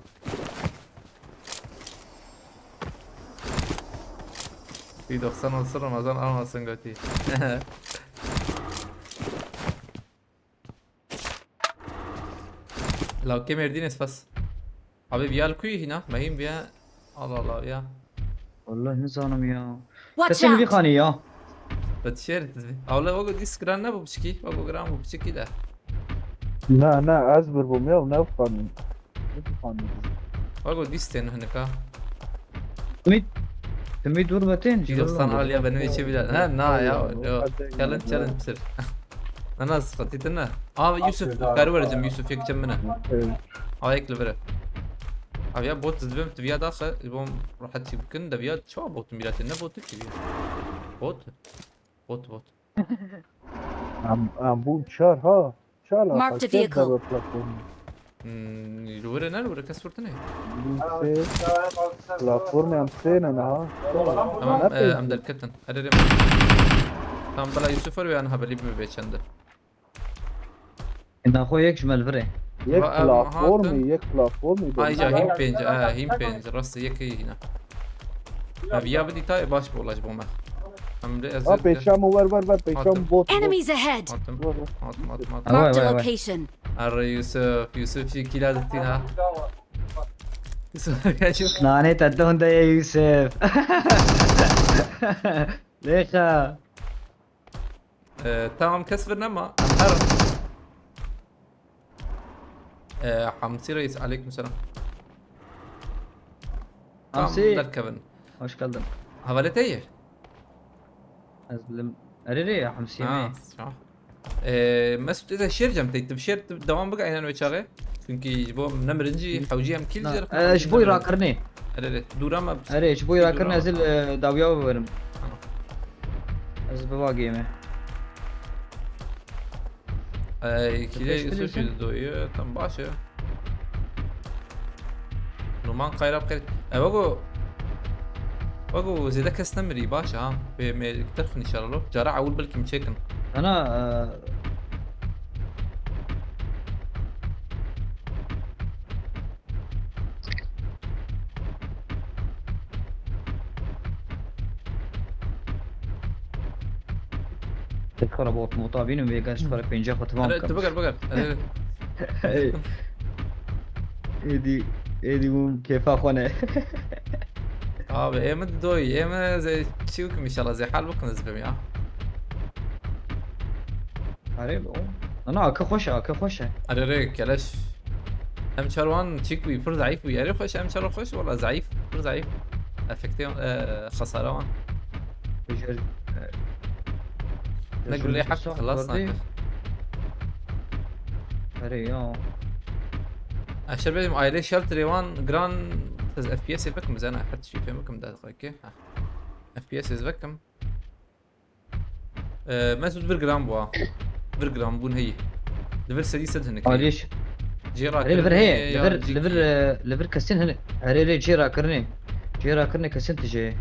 Bir doksan olsun, Ramazan almasın götü. Lawkê Mêrdînê spas. Abi, viya li ku ye hîna? Mehîm viya. Allah Allah ya. Vallahi nizanim ya. Watch out! Kesin vî xanî ya. Betişer. Awle, wego dîs giran nebû piçkî. Wego giran bû piçkî de. Na, na, ez bir bûm ya, ne xanî. Ne xanî. Wego dîs tên hinika. Timî, timî dûr metin. Yoksa aliya benim için bile. Ha, na ya. Yok. Challenge, challenge sir. Ana, sıkıntı ne? Abi, Yusuf, karı vereceğim, Yusuf, yakacağım beni. Evet. Abi, ekle biri. Abi ya, bot zıdbem, tu ya da sa, bom rahat çıkın da ya, çoğu botun bile, ne botu ki ya? Bot. Bot, bot. Em, em bûn çar ha. Çar la Marked a xwe çar vehicle. derbe platformê. Hmm, li wir e, ne li wir e, kes wir tune. Bûn sê. Platformê em sê ne niha. Tamam, Ne e, pênc em bûn? Derketin. Hadi rê. Tamam, bela Yusuf var ve an habelî bime bê çende. Naxwe yek ji me li vir e. Yek Va, em, platformê, hatin. yek platformê. Ay ja Bûn hîn pênc, e, hîn pênc. Rast e, yek hîna. Ha, viya bidî tayê baş bi olaj bo me. Em rê ez Ha, pêşa min wer wer wer, pêşa Hatim. min bot bot. Enemies ahead! Hatim, Wer wer. hatim, hatim, hatim. Vay, Marked a vay, vay. Location. Arre Yusuf, Yusuf şu kila diktin ha. Yusuf ya şu. Nane te don de ye Yusuf. Lexa. Ee, tamam, kes vir nema. Em her. Ee, Hamsi Reis, aleyküm selam. Tamam, Hamsi. Derkevin. Hoş geldin. Hevalê te ye? Ez bilim. Erê rê ya Hamsi Ha, mi? sağ. Ee, Mesut, êde şêr cem teytib. Şêr tu devam bike aynen wê çaxê. Çünkü ji bo nemirin jî hewcî em kîl Na, jêr. e, ji bo rakirinê. Erê, erê. Dûra me. Erê, ji bo rakirinê ez ê, e, dawiya biberim. Tamam. Ez bi vagê me. Ee, kîlê Beş Yusuf bilirsin. Yusuf doyu. Tam baş e. Numan Kayra bixêr. E, wego. Wego zêde kes nemirî, baş e ha. Bê me derxin inşallah. Cara ewil belkî min çêkin. Ana, e, Tekrar bot mota bînim vê gel ji para pênce xwe tamam Erê, tu kim. biger, biger. Erê. Hey. Êdî, êdî bûm kêfa xwe ne. Abi, ê min doy, ê min zê çi bikim inşallah, zê hal bikim ez bim ya. Erê, o. Ana, aka xweş e, aka xweş e. Erê rê, keleş. Em çarwan çik bû, pir zayıf bû. Erê xweş, em çarwan xweş, wala zayıf, pir zayıf. Efekte, e, xesara wan. Becer. Ne gulê haq xelas nakir. Erê ya. Eşer benim aile shelterê wan gran, ez F P S bikim, zana heta şî fêm bikim, daqiqe. Ha. F P S ez vekim. Ee, Mesut, vir giran bû ha. Vir giran bûn heyî. Li vir serî sed hinik heye. Alîş. Cê Erê li vir heye. rakirinê Li ya vir, cî li vir, kî. e, li vir kesin hinik. Erê rê cê rakirinê. Cê rakirinê kesin tijê.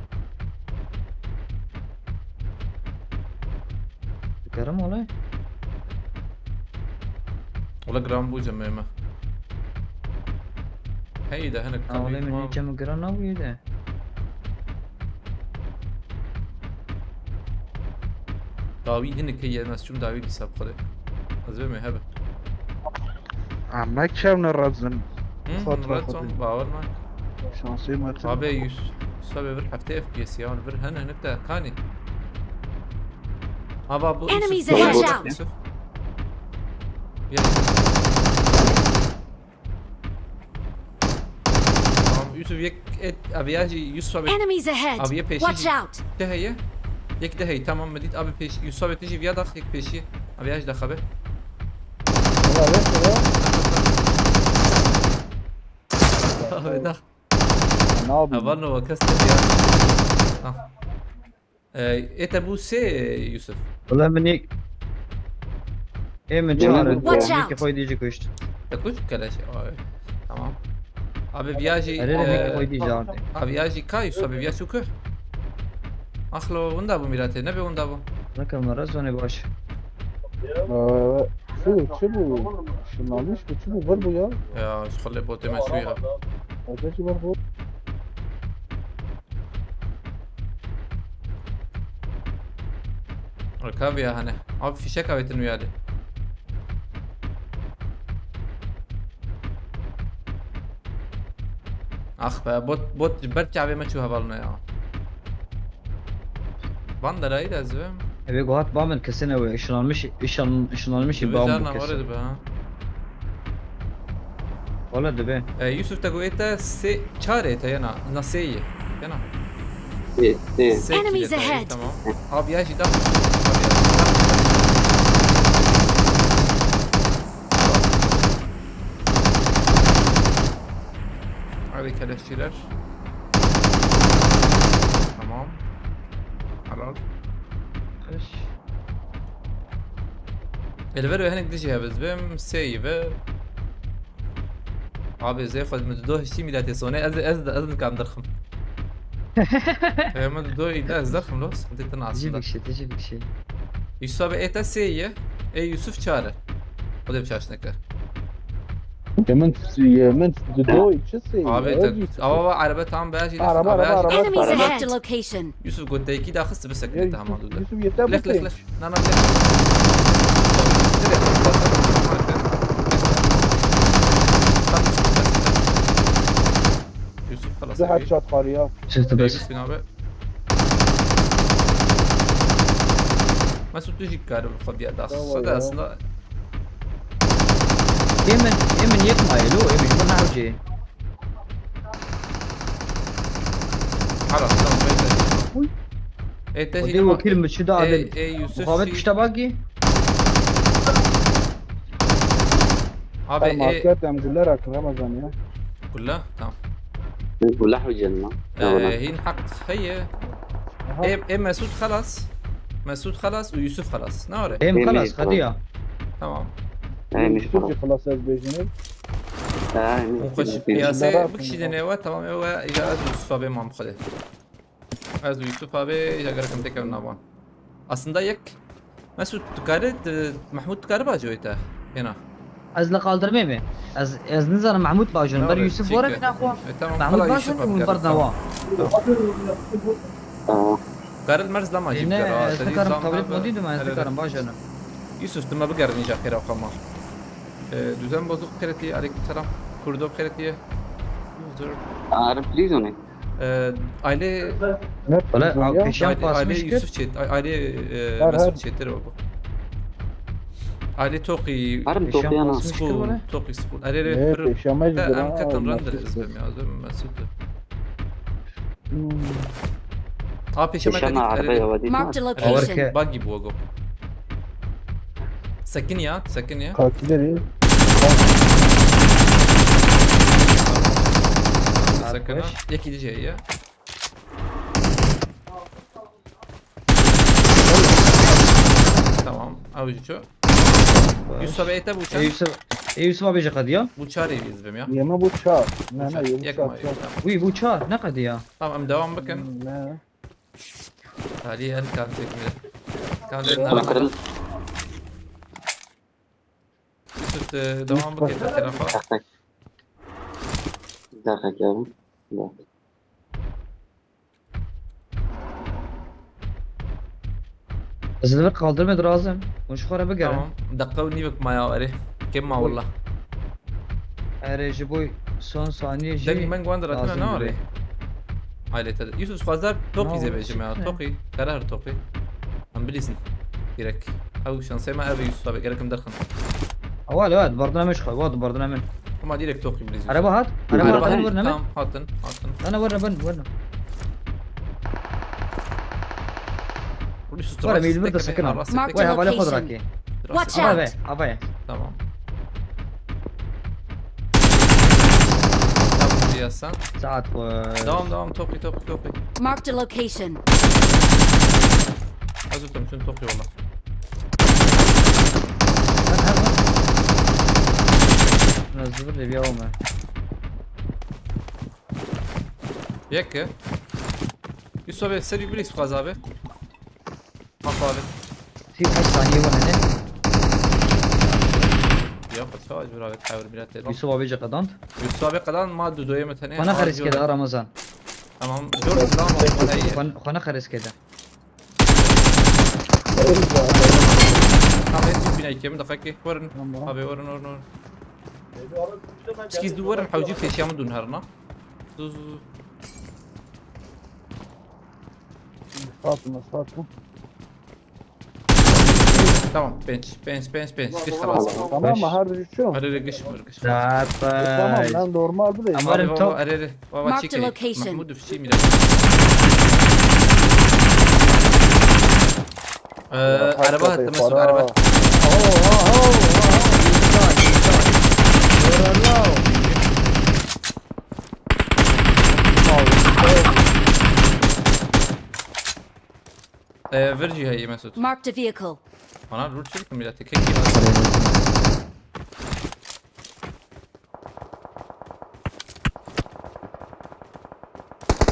Dikerim olay. Wala giran bû cemê me. Heyî de hinik Ha, olay kamî min ma. hiç cem giran nabûye de. Dawî hinik heye, ez çûm dawî dîsa bi xwe de. Ez bê me hebe. Em ne kevne rezin. Hı, Xwe Murat xwe son de. Bawer me. Şansê me tune. Abi yüz, yüz sabê vir heftê F P S ya, vir hene hinik de kanî. Ava bu Enemies Yusuf. ahead! Watch out! Yusuf. Ya. Tamam, Yusuf yek et, aviya jî Yusuf abi. Enemies ahead! Aviye peşi Watch jî. Out! De heye. Yek de heye, tamam, min dît abi peşi. Yusuf abi tu jî viya dax yek peşi. Aviya jî dax abi. Wala rêk ya. Abi dax. Ne yapayım? Heval no kes te ya. Ah. Ee, ê te bû sê, Yusuf. Wala min yek. Ê min Yemin çar. ederim. Watch Yek out. Xwe dî jî kuşt. Te kuşt keleş. Ay, tamam. Abi viya jî, Erê rê e, yek Xwe dî jî ardê. Aviya jî ka Yusuf abi, viya çû ku? Axlo, winda bû mîratê, nebe winda bû. Neke min rezonê baş. Ee, çi, çi bû? Şınlanmış mı? Çi bû? Vir bû ya. Ya, ji xwe lê botê me çû ya. Eke çi vir bû? Rikaviya hene. Abi fişek avêtin wî alî. Ax be, bot, bot ji ber çavê me çû hevalno ya. Van derayî de ez vim. Eve guhat ba min kesin ew ışınlanmış, ışın, ışınlanmış Dibe ba carna min var kesin. dibe ha. Wala dibe. E, Yusuf te got ê te sê, çar ê te yena, na sê yê. Yena. Sê, sê. Sê Enemies kî te, ahead. Tamam. Abi ya jî dax. Abi ya jî dax. Hadi keleşçiler. Tamam. Helal. Eş. Ê, li vir hinek dijî hev ez bim, sê yî vir. Abi, zê xwe min do hiştî mîletê sonê, ez, ez, ez nikam dirxim. Ê, min do îda ez dirxim lo, sıkıntı tın aslında. Tijî bikşî, tijî bikşî. Yusuf abi, ê te sê ye, ê Yusuf çar e. Xwedê bi şaş neke. Ye min, ye min do çi sê? Abi, te, ava, ava, araba tam beyaz, araba, araba, araba. Enemies ahead. Marked a location. Yusuf, got te yekî daxist, bisekine. Tamam, dur. Yusuf, yeter. Lek, lek, lek. Na, na, lek. Yusuf, xelas. Headshot xariya. Çıktı bes. Abi. Mesut, tu jî karî xwe biya daxist. Aslında. Ê min, ê min yek mayê lo, ê min ji min nehewcê. Halas, tamam, ê te jî. Ê te jî. Odê wekîl mi çi da adil? Ê, ê, Yusuf Muhabbet jî. Pişta bagî. Abi, ê. Market em gulle rakin Ramazan ya. Gulle, tamam. Gulle hocam lan. Ee, hîn heq heye. Ê, ê Mesut xelas. Mesut xelas û Yusuf xelas. Ne were? Em xelas, xediya. Tamam. Em xelas. Xelas ez bêjim. Hûn xweş piyasê bikişîne nêwe, tamam, ew e, îca ez Yusuf abi mam xwedê. Ez Yusuf abi, îca gerekim têkevin navan. Aslında yek. Mesut, tu kare, e, Mahmut tu kare bajoyê te, yena? Ez li qaldirmê me. Ez, ez nizanim Mahmut bajoyê. Ber Yusuf were bina xwe. E, tamam, Mahmut bajoyê, hûn berdina wa. Karil merz lama jî bigera. Ne, ez nikarim, tablet modî duma, ez nikarim, bajoyê. Yusuf, tu me bigerin îca xêra xwe ma. E, Düzen Bozuk xêretiye, aleyküm selam. Kurdo xêretiye. Arif, please, o ne? Ee, aile... Wala, pêşiyan pasmiş kir. Yusuf Çet, aile, e, Mesut Çetir o bu. Aile Toki. Her mi Toki ana? School, Toki School. Are, are, pêşiyan mecbur. Em ketin render izbim ya, Mesut. Ha, pêşiyan mecbur. Marked a location. Bagi bu ogo. Sekin ya, sekin ya. Kakileri. Sekin ha. Yek iyice ya. Tamam. Avucu. Yusuf abi, ete bu çar. Yusuf, Yusuf abi, qediya. Bu çar evi izbim ya. Yeme bu çar. Ne, ne, bu çar. Wî, bu çar ne qediya? Tamam, devam bakın. Ne? Talih el kan çekmiyor. Kan çekmiyor. Yusuf, e, devam bakayım tarafa. Bir dakika geldim. Yok. Ez li vir qaldirmê dirazim. Hûn ji xwe re bigerin. Tamam. Deqa û nîvek maya erê. Kêm ma willa. Erê, ji bo son saniyê jî. Deng meng wan diratine lazim nare. Ailete de. Yusuf, xwazar Toki zê bêjim ya. Toki. Kara her Toki. Em bilîzin. Gerek. Ew şansê me ev e Yusuf abi. Gerek em derxin. Ewa, ewa, dibardina min ji xwe. Ewa, dibardina min. Ama direkt Toki bilîzin. Araba hat. Araba hat. Tamam, hatin, hatin. Ana, werine, bin, werine. Were, meyil bir de sakın ha. Vay, havale xwe rakê. Watch out! Ava ye, ava ye. Tamam. Tamam, diyorsan. Saat xwe. Devam, devam, Toki, Toki, Toki. Marked a location. Hazır tam, şunu Toki yolla. Biraz zıvır da bir olma. Yek. Yusuf abi, ser yukarı Yusuf abi. Bak abi. Sî heşt saniye var hani. Ya, kaç var abi, tavır biraz dedim. Yusuf abi qedand. Yusuf abi qedand, ma dudoye me tane. Bana xeris keda Ramazan. Tamam, dur, tamam, bana iyi. Xwe, xwe ne xeris keda. Tamam, hep bir binayı kemi, dakika ki, vurun. Tamam. Abi, vurun, vurun, vurun. Çikiz du vurun, hawcî pêşiya min dûn herna. Dur, dur, dur. Fatma, Fatma. Tamam, bench, bench, bench, bench. Giş xelas. Tamam mı? Her bir üçü. Hadi de giş vur, giş xelas. Tamam, ben normal bu değil. Ama abi, baba, top. Hadi, hadi, baba, marked a location. Mahmut Üfçi mi? Ee, araba attı, Mesut, araba. Oo, oo, oo, oo. Ee, vir cî heye Mesut. Marked a vehicle. Ana, rû çi dikim, milletê kekî var.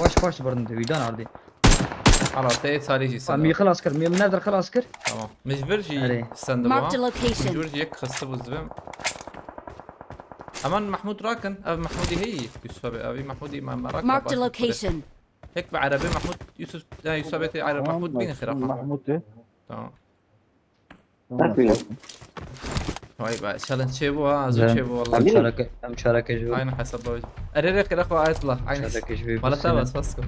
Baş, baş birinde, wîdan ardî. Hala te sarî jî. Tamam, sende. Min xilas kir, min nedir xilas kir. Tamam. Min ji vir jî Erê. Sende. Marked a location. Min ji vir jî yek xiste bû zibim. Hemen Mahmud rakin. Ev Mahmudî heyî. Yusuf abi, ev Mahmudî me merak. Marked a location. Hek bi Erebê Mahmud, Yusuf, e, Yusuf abi te Ereb Mahmud bîne xira. Mahmud de. Tamam. Vay be, challenge çêbû ha, zor çêbû valla. Em çareke, em çareke ji. Aynı hesap bavê. Erê rê qira xwe Ayetullah, aynı. Çareke ji. Mala te bas, bas ko.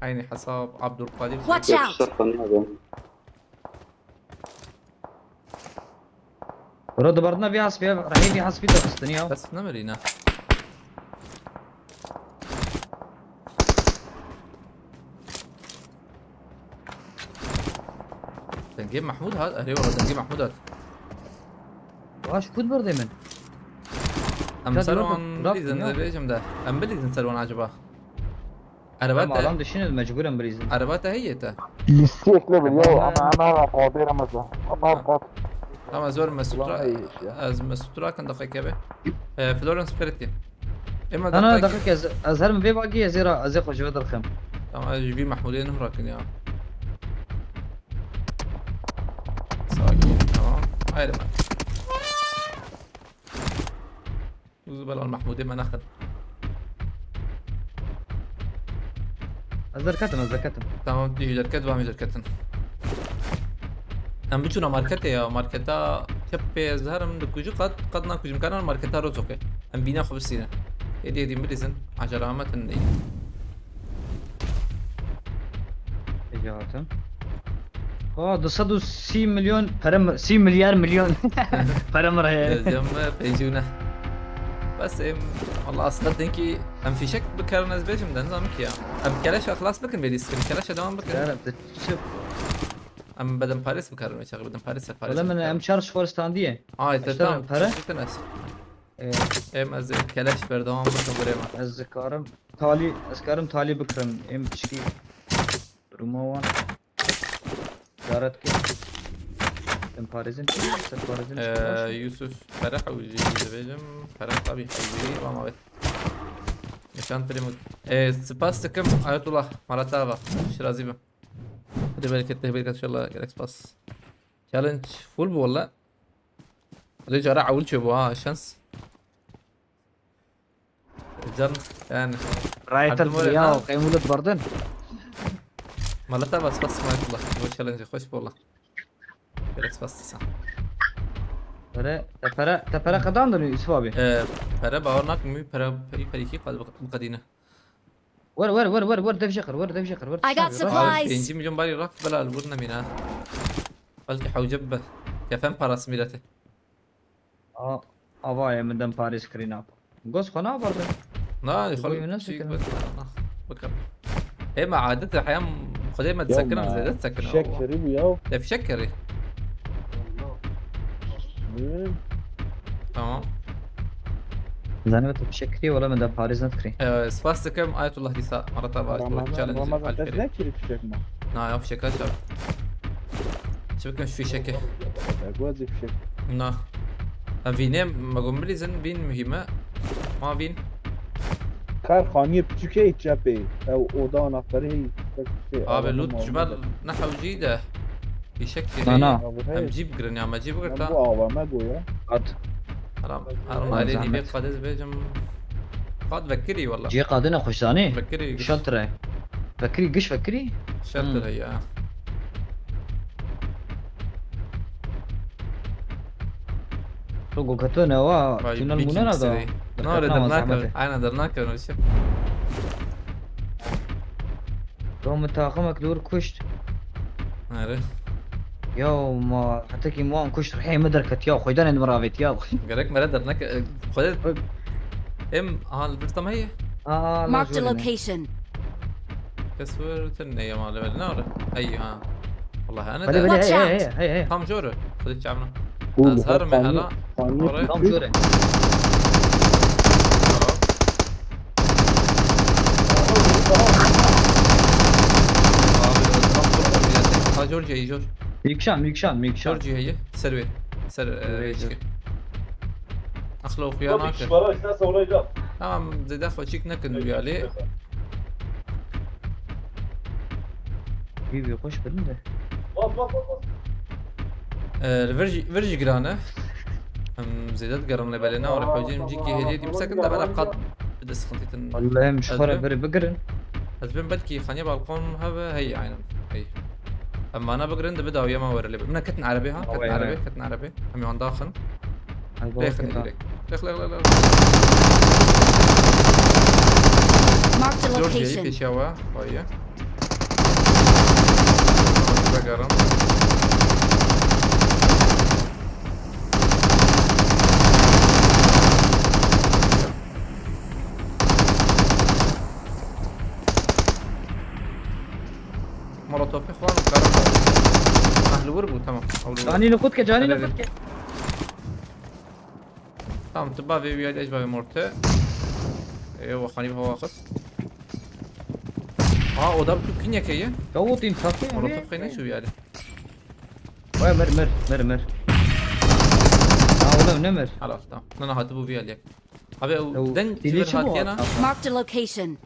Aynı hesap Abdülkadir. Watch out! Bro, di berdina vî hespî, rehî vî hespî daxistin ya. Bes nemirî ne. Dengê Mahmud hat, erê wala dengê Mahmud hat. Baş kut berdê min. Em ser wan bilîzin, dibêjim de. Em bilîzin ser wan acaba. Araba te. Alan dişîne mecbûr em bilîzin. Araba te heye te. Listeyek ne biliyor ama ana ana qadir ama da. Ama qadir. Ama zor Mesut ra-, ez Mesut rakin daxeke be. E, Florence Peretti. Ema na, na, daxeke ez, ez herim vê bagî ez ê ra, ez ê xwe ji ve derxim. Tamam, ez ji vî Mahmudê nihrakin ya. Sakin, tamam. Haydi bak. Uzu belal Mahmudê me nexin. Ez derketim, ez derketim. Tamam, tu derket, van derketin. Em biçûna marketê ya, marketa tepê ez herim dikujî qat, qat nakujim kanan marketa Rozokê. Em bîna xwe bisînin. Êdî êdî bilîzin, acele ametin. Êdî hatin. Ha, du sed û sî milyon pere mi, sî milyar milyon pere mi re ye? Cem pêncî û neh. Bes em, Allah aslında denkî em fîşek bikarin ez bêjim de, nizam ki ya. Em keleşa xilas bikin, bêdî sikin. Keleşa devam bikin. Yarim, te çi? Em beden Paris bikarin, çaxir beden Paris, Paris. Wala min em çar ji xwe standiye. Ay, te tam, pere? Te nas. Ee. Em ez keleş berdewam bikim birê me. Ez dikarim talî, ez karim talî bikirim. Em pişkî duruma wan. Ziyaret kir. Em parêzin çi? Ser parêzin çi? Ee, Yusuf, pere hewcî dibêjim. Pere tabii hewcî, ama evet. Nişan primut. Ee, spas dikim Ayetullah, Maratava, Şirazi bi. Hadi bereket, bereket inşallah, gerek spas. Challenge full bu valla. Hadi cara awul çebu ha, şans. Can, yani. Rayet ya, qeymulet bardın. Malata bas bas Maratullah. Bu challenge hoş bu valla. Gerek spas sen. Pere, te pere, te pere qedan dönüyor Yusuf abi. Ee, pere bawer nakim, pere, pere, pere iki qad-, bu kadine. Wer, wer, wer, wer, wer, dev jekir, wer, dev jekir, wer. I got supplies. Pêncî milyon barî rak, belal, vur nemîne. Belkî hewce bibe. Kefen parası millete. A, ava ye, min dem parêz kirî napa. Goz xwe nabarde. Na, xwe çî bik-, na, bikim. Ê me adet e, heyam Xwedê me disekirin, zêde disekirin. Fişek kirî bû ya. Te fişek kirî? Hı. Tamam. Zanî te fişek kirî, wala min de parêz nedikirî. Ee, spas dikim Ayetullah dîsa. Marata va Ramazan, challenge Ramazan, hal te kirî. Ne kirî fişek ma? Na ya fişek aç abi. Çi bikim şu fişekê? Ya, guazî fişek. Na. Ha, vînê me got bilîzin, vîn muhîm e. Ma vîn. Kar xaniyê piçûkê çepê. Ew oda anahtarê hî. Abi, loot ji me ne hewcî de. Fîşek jî heye. Na, na. Em cî bigirin ya, me cî bigirta. Em bu ava me goya. At. Haram, haram alê nîvê qadê dibêjim. Qad vekirî wala. Cê qadine xweşdanî. Vekirî. Şeltir e. Vekirî, giş vekirî? Şertir heye. Tu goketo newa, tünel mûnena da. Na, öyle dernak. Aynen dernak öyle şey. Ya min taximek li wir kuşt. Nere? Ya ma hetekî wan kuşt rihê min derket ya, xweydanên min ravêt ya. Gerek mere dernek, e, xwede. Em, aha, li bir tam heye? Aa, marked a location. Kes wir tun ne yema level ne ora? Hey ha. Wallahi ana da. Watch out. Hey, hey, hey, hey. Tam jore. Xwede çamna. Azhar me hala. Tam jore. Abi, tam jor, jor. Mîkşan, mîkşan, mîkşan. Dor cî heye. Ser wê. Ser, e, Wê wê cî. Çi? Axla oxuya Tabii nake. Kişi var, sen sonra hocam. Tamam, zêde xweçîk nekin wî alî. Wî wî xweş birin de. Bas, bas, bas, bas. E, li vir jî, vir jî giran e. Em zêde digerin lê belê ne were xwecî em cîkî hêdî dî bisekin de bela qat bi de sıkıntı tin. Allah'ım şu Ez para bim. biri bigirin. Ez bim belkî xaniye balkon hebe hey aynen. Hey. Em vana bigirin dibi dawiye me were lê. Min ketin erebê ha, ketin Away, erebê, away. ketin erebê. Em yan daxin. Ay, Lê baba, xin ketin. direkt. Lex lex lex lex. Marked a Georgia'yı location. peşe wa. Hayır. Vegerim. Molotofê xwan û karim. Ah, li wir bû, tamam. Ew li wir. Canî li xwe dike, canî li Evet. xwe dike. Tamam, tu bavê wî, ez bavê morte. Ê, we xanî bi hewa xist. Aa, oda bi tu kinyeke ye. Ya, o tim sakın. Molotof xeyne şu yani. Vay, mir, mir, mir, mir. Ya, oğlum, ne mir? Halas, tamam. Nana, hadi bu bir yer. Abi, o Ew, deng dili bir çi hat bu yana. adam? Marked a location.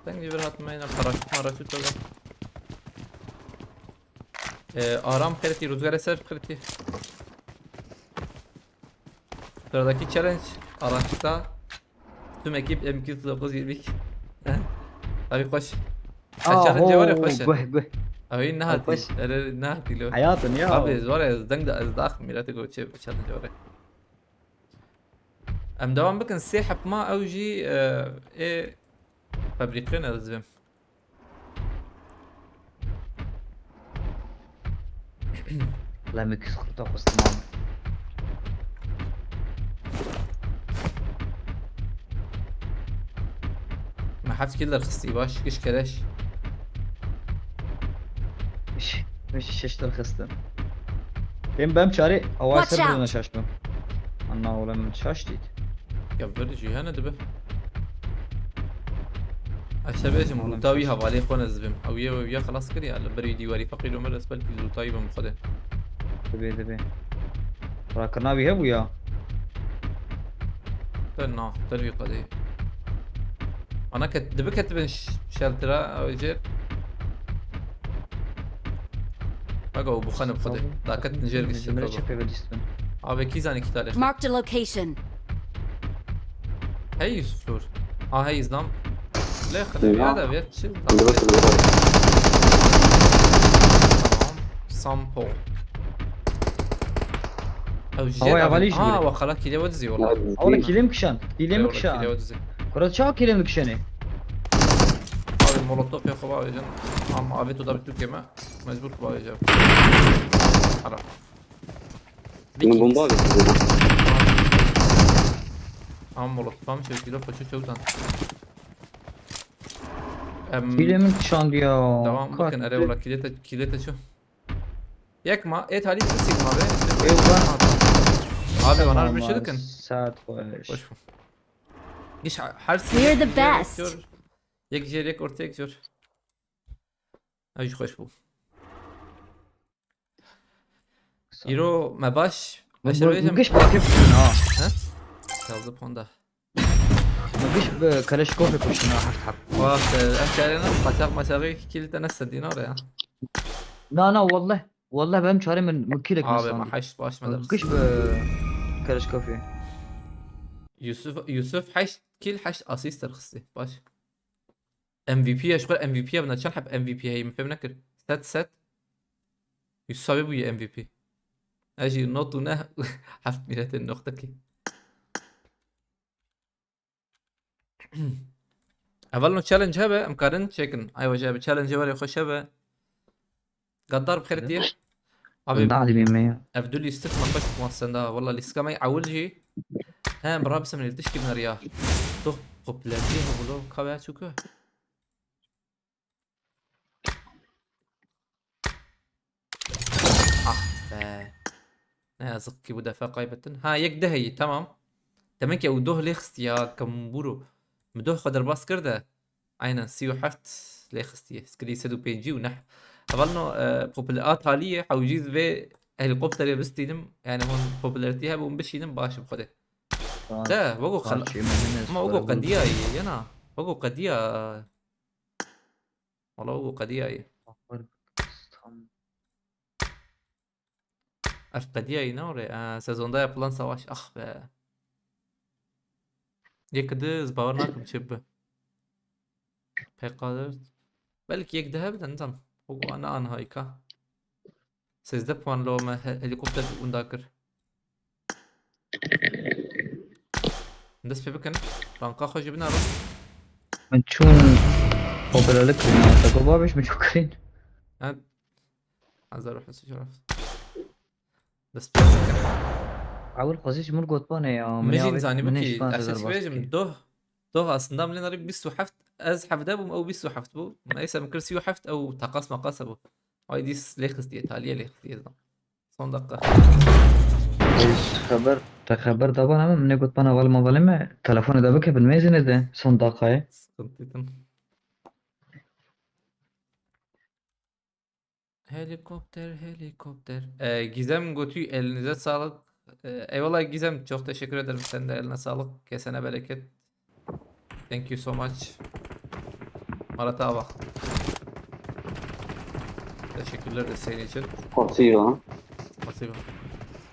Deng bir hat mayna paraşüt maraşüt öyle. Ee, aram kriti, rüzgara serf kriti. Sıradaki challenge, araçta tüm ekip M iki yüz otuz dokuz yirmi iki. Tabii koş. Aa, Challenge var ya, ho, koşun. Guh, guh. Abi ne hati? Koş. Ere ne hati lo? Hayatın ya. Abi zor ya, deng de ez dah mirate go çe challenge var ya. Em devam bikin, sê hep ma ew jî, e, ê fabrîqê ne dizivim. Lem iki yüz kırk dokuz, tamam. Me heft killer xistî baş, giş keleş. Şeş, şeş derxistin. Em bem çare, awa Watch ser out. Birine şaştım. Anna oğlum şaştı. Ya böyle cihane dibe. Aşağı bejim, Oğlum lûta wî şaştı. Hevalê xwe nezibim. Ew yê, ew ya xelas kir ya, li ber wî dîwarî feqîr û mir ez belkî lûta wî bim xwedê. Dibe, dibe. Rakirina wî hebû ya. Te na, te wî qedê. Ana ket, dibi ketibin ş-, sheltera, ew jêr. Bak o buxanı xwedê. Daket nijêr gişti. Çepê vedistin. Abi kî zanî kî talê. Marked a location. Hey Yusuf Nur. Ha hey İslam. Lê xedê ya da ver çi? Tamam. Sampo. Ew jê Hava da yavalî ben- jî Aa, bûre. Wa xala kîlê we dizî wala. Ola kilim kişan. Kilim Eyvallah, kişan. Kîlê we dizî. Kura çawa kilim kişanê? Abi molotof ya xwe bavêjin. Ama avê tu da bi Türkiye me. Mecbur xwe bavêjin. Ara. Min bomba avê tu da. Ama molotof am şey kilo paço çewtan. Em, Kilim kişan diyor. Devam bakın, ere wala kîlê te, kîlê te şu. Yek ma, ê talî tu sîk ma be. Ê, ulan. Abi bana bir şey dikin. Saat hoş. Hoş bu. Giş her We're the best. Yek jêr, yek orta, yek jor. Ay hoş bu. Îro me baş. Eşer bêjim. Giş bakip ha. He? Yazdı ponda. Giş bi Kaleşkovê kuştin ha, heft heft. Bak, e, em çare ne? Kaçak maçağı kilite ne sendin oraya? Na, na, wallah. Wallah benim çare min, min kilek Abi, ma heşt baş me Giş derxist. Bi Kaleşkovê. Yusuf, Yusuf heşt kill, heşt asist derxisti. Baş. M V P ya, şu kadar M V P ya, buna çend hep M V P heyim, fem nekir. Set, set. Yusuf abi bu ya M V P. Eji not û ne heft mîretên noxtekî. Evel no challenge hebe, em karin çekin. Ay hoca, bi challenge hebe, xweş hebe. Gaddar bi xêr tî. Abi, Gaddar dibî me ya. Ev du lîstik me xweş dixwast senda. Walla lîstika me ewil jî. He, bi rabisem lê tişkî bineriya. Doh popülerliği mi bulo? Ka veya çuku? Ah be. Ne yazık ki bu defa kaybettin. Ha, yek de heyî, tamam. Demek ki ew doh lê xistiya, kembûro. Min doh xwe derbas kir de. Aynen, sî û heft lê xistiye. Skilî sed û pêncî û neh. Hevalno, e, popüler a taliyê hewcîz vê helikopterê bistînim. Yani hûn popülerîtî hebûn bişînin baş bi xwedê. Tamam. De, wego xel-, Saçı, Enes, ama wego Barbaros. Qediyayê, yana. Wego qediya. Wala wego qediyayê. Tamam. Ev qediyayî ne orê? Aa, sezonda yapılan savaş. Ah be. Yek di, ez bawer nakim çi bi. P K dört. Belki yek di hebin, nizam. O ana anha ika. Sêzdeh puan lo me he-, helikopter unda kir. Dest pê bikin. Ranka xwe jî binaro. Min çûn popülerlik kirin, ya, te got, "Babiş, min çû kirin." Ha? Hazar û hesû şeref. Dest pê bikin. Ewil xwezî ji min got bane ya, Min min jî ya nizanî min bû ki, şivan ez ê sibêjim, doh, doh aslında min lê nerî bîst û heft, ez hevdeh bûm, ew bîst û heft bû. Neyse, min kir sî û heft, ew teqas meqas hebû. Ay dîs lê xistiye, taliyê lê xistiye zan. Son dakika. Te xeber, te xeber da bana, min ê got bana, "Val ma valê me, telefonê de bike, bin mêzine de, son dakikayê." Sıkıntı değil. Helikopter, helikopter. Ee, Gizem Götü, elinize sağlık. Ee, eyvallah Gizem, çok teşekkür ederim. Sen de eline sağlık. Kesene bereket. Thank you so much. Marat abi. Teşekkürler desteğin için. Spasiba. Spasiba.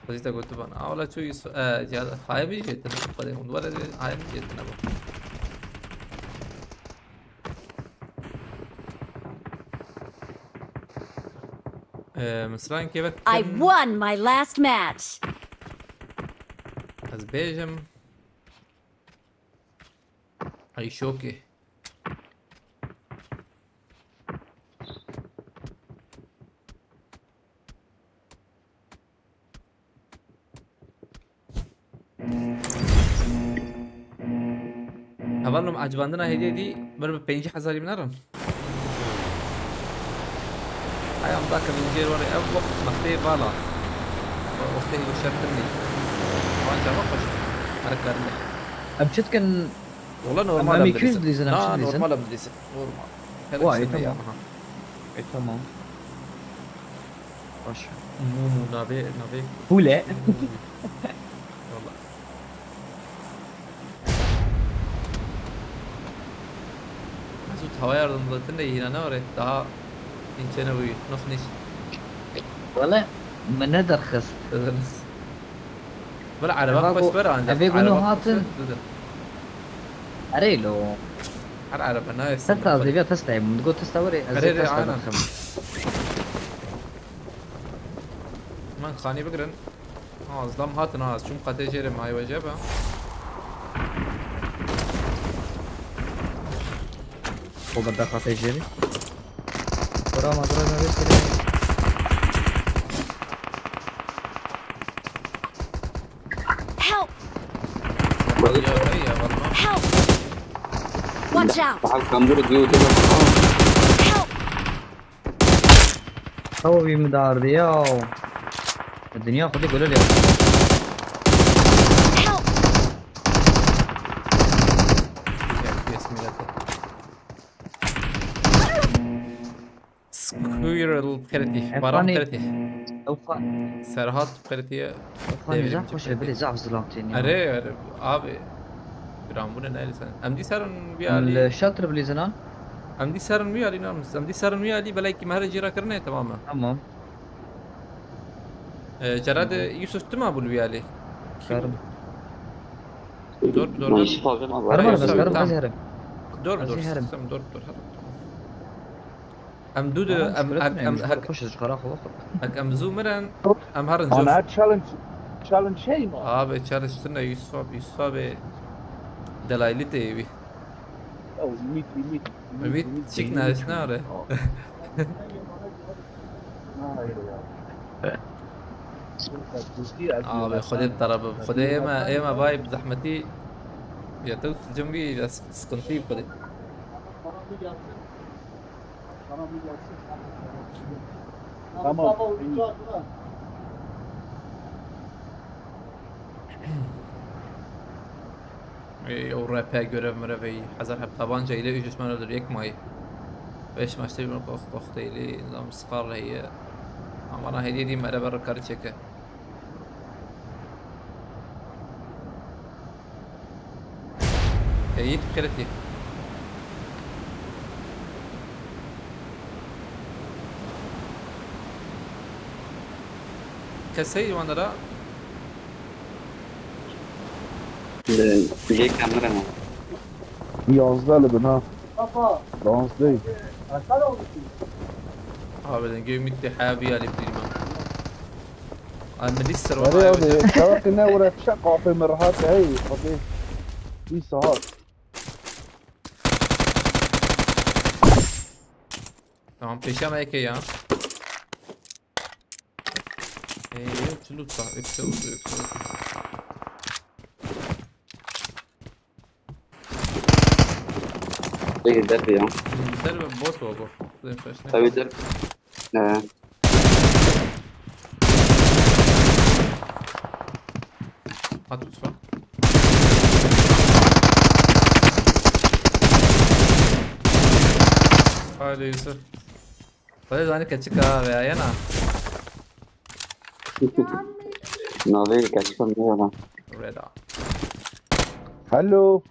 Xwezî te gotiban. Awla çû Yusuf, e, ya, hayê min jê tine. Xwedê hûn were, hayê min jê tine bû. E, Misran kevek I won my last match. Ez bêjim. Ay şokê. Hevalno, ecibandina hêdî hêdî bir bi pêncî hezarî min nerin. Ay em dake min jêr were ev wext mextê vala. Wextê hî şertin nî. Van cava xweş. Her karin de. Em çi dikin? Wala normal em iki yüz dilîzin, em çi dilîzin? Normal em dilîzin. Normal. Vay, tamam. E, tamam. Baş. Mû mû navê, navê. Hule. Wala. Mesut, hava yardımlatın da yine ne var? Daha inçene uyu. Nasıl iş? Wala, me ne derxist. Wala, araba xweş were ancak. Evê gunu hatin. Erê lo. Her araba nayê. Testa zêviya testa ye. Min digot testa were, ez testa dikim. Min xanî bigirin. Ha, ez dam hatin ha, ez çûm qetê jêrê mayê we jê be. O benda qetê jêrê. Bora ma bora ma bes kere. Help! Help! Watch out! Help! Ew wî min dardî ya. Dinya xwedî gulê lê. Help! Squirrel qeretî, baran qeretî. Serhat qeretî. Efan zaf xweş e, bilê zaf zilam tênî. Erê, erê, abi. Biranbûne neyli sen. Em dî serin wî alî. Li şatir bilîzin ha? Em dî serin wî alî, nam. Em dî serin wî alî, belekî me here cîra kirine, tamam e. Tamam. Ee, Cerad, Yusuf, tu ma bû li wî alî? Serin. Dur, dur, dur. Herman, bes herim, ez herim. Dur, dur, dur, dur, dur. Em du de, em, em, em, hek, hek em zû mirin, em herin zû. Ana challenge, challenge şey mi? Abi, challenge tune Yusuf abi, Yusuf abi delaylı tê evi. Ya, ümit, ümit, ümit, ümit, çik nayış nare. Abi, Xwedê tarafı, Xwedê ême, ême vay zehmetî. Ya tu cim bî, ya sıkıntı Xwedê. Tamam. Ey, o R P görev mürevey. Hazar hep tabanca ile üç düşman öldür, yek mayı. Beş maçta bir kok-, kokteyli, nizam sıkar heye. Ama na hediye diyeyim, hele ben karı çeke. E, Yiğit, dikkat et, Yiğit. Kesey, Wandera. Ee, Jake Cameron. Yazda li bin ha. Dans değil. Abi, ben gömüt de haya bir alıp durayım. Ay, min dîst ser wana. Erê abi, çawa ki ne were fişek qafê min rehat hey, xwedê. Wî sahat. Tamam, pêşiya me yekê ya. Ee, yok, çi loot var? Ökse oldu, ökse oldu. Peki, derbi ya. Derbi bot var bu. Benim taşına. Tabii, derbi. He. At Yusuf'a. Haydi Yusuf. Böyle zanî keçik ha veya yana. Navê keçika ne ya lan? Reda. Hello.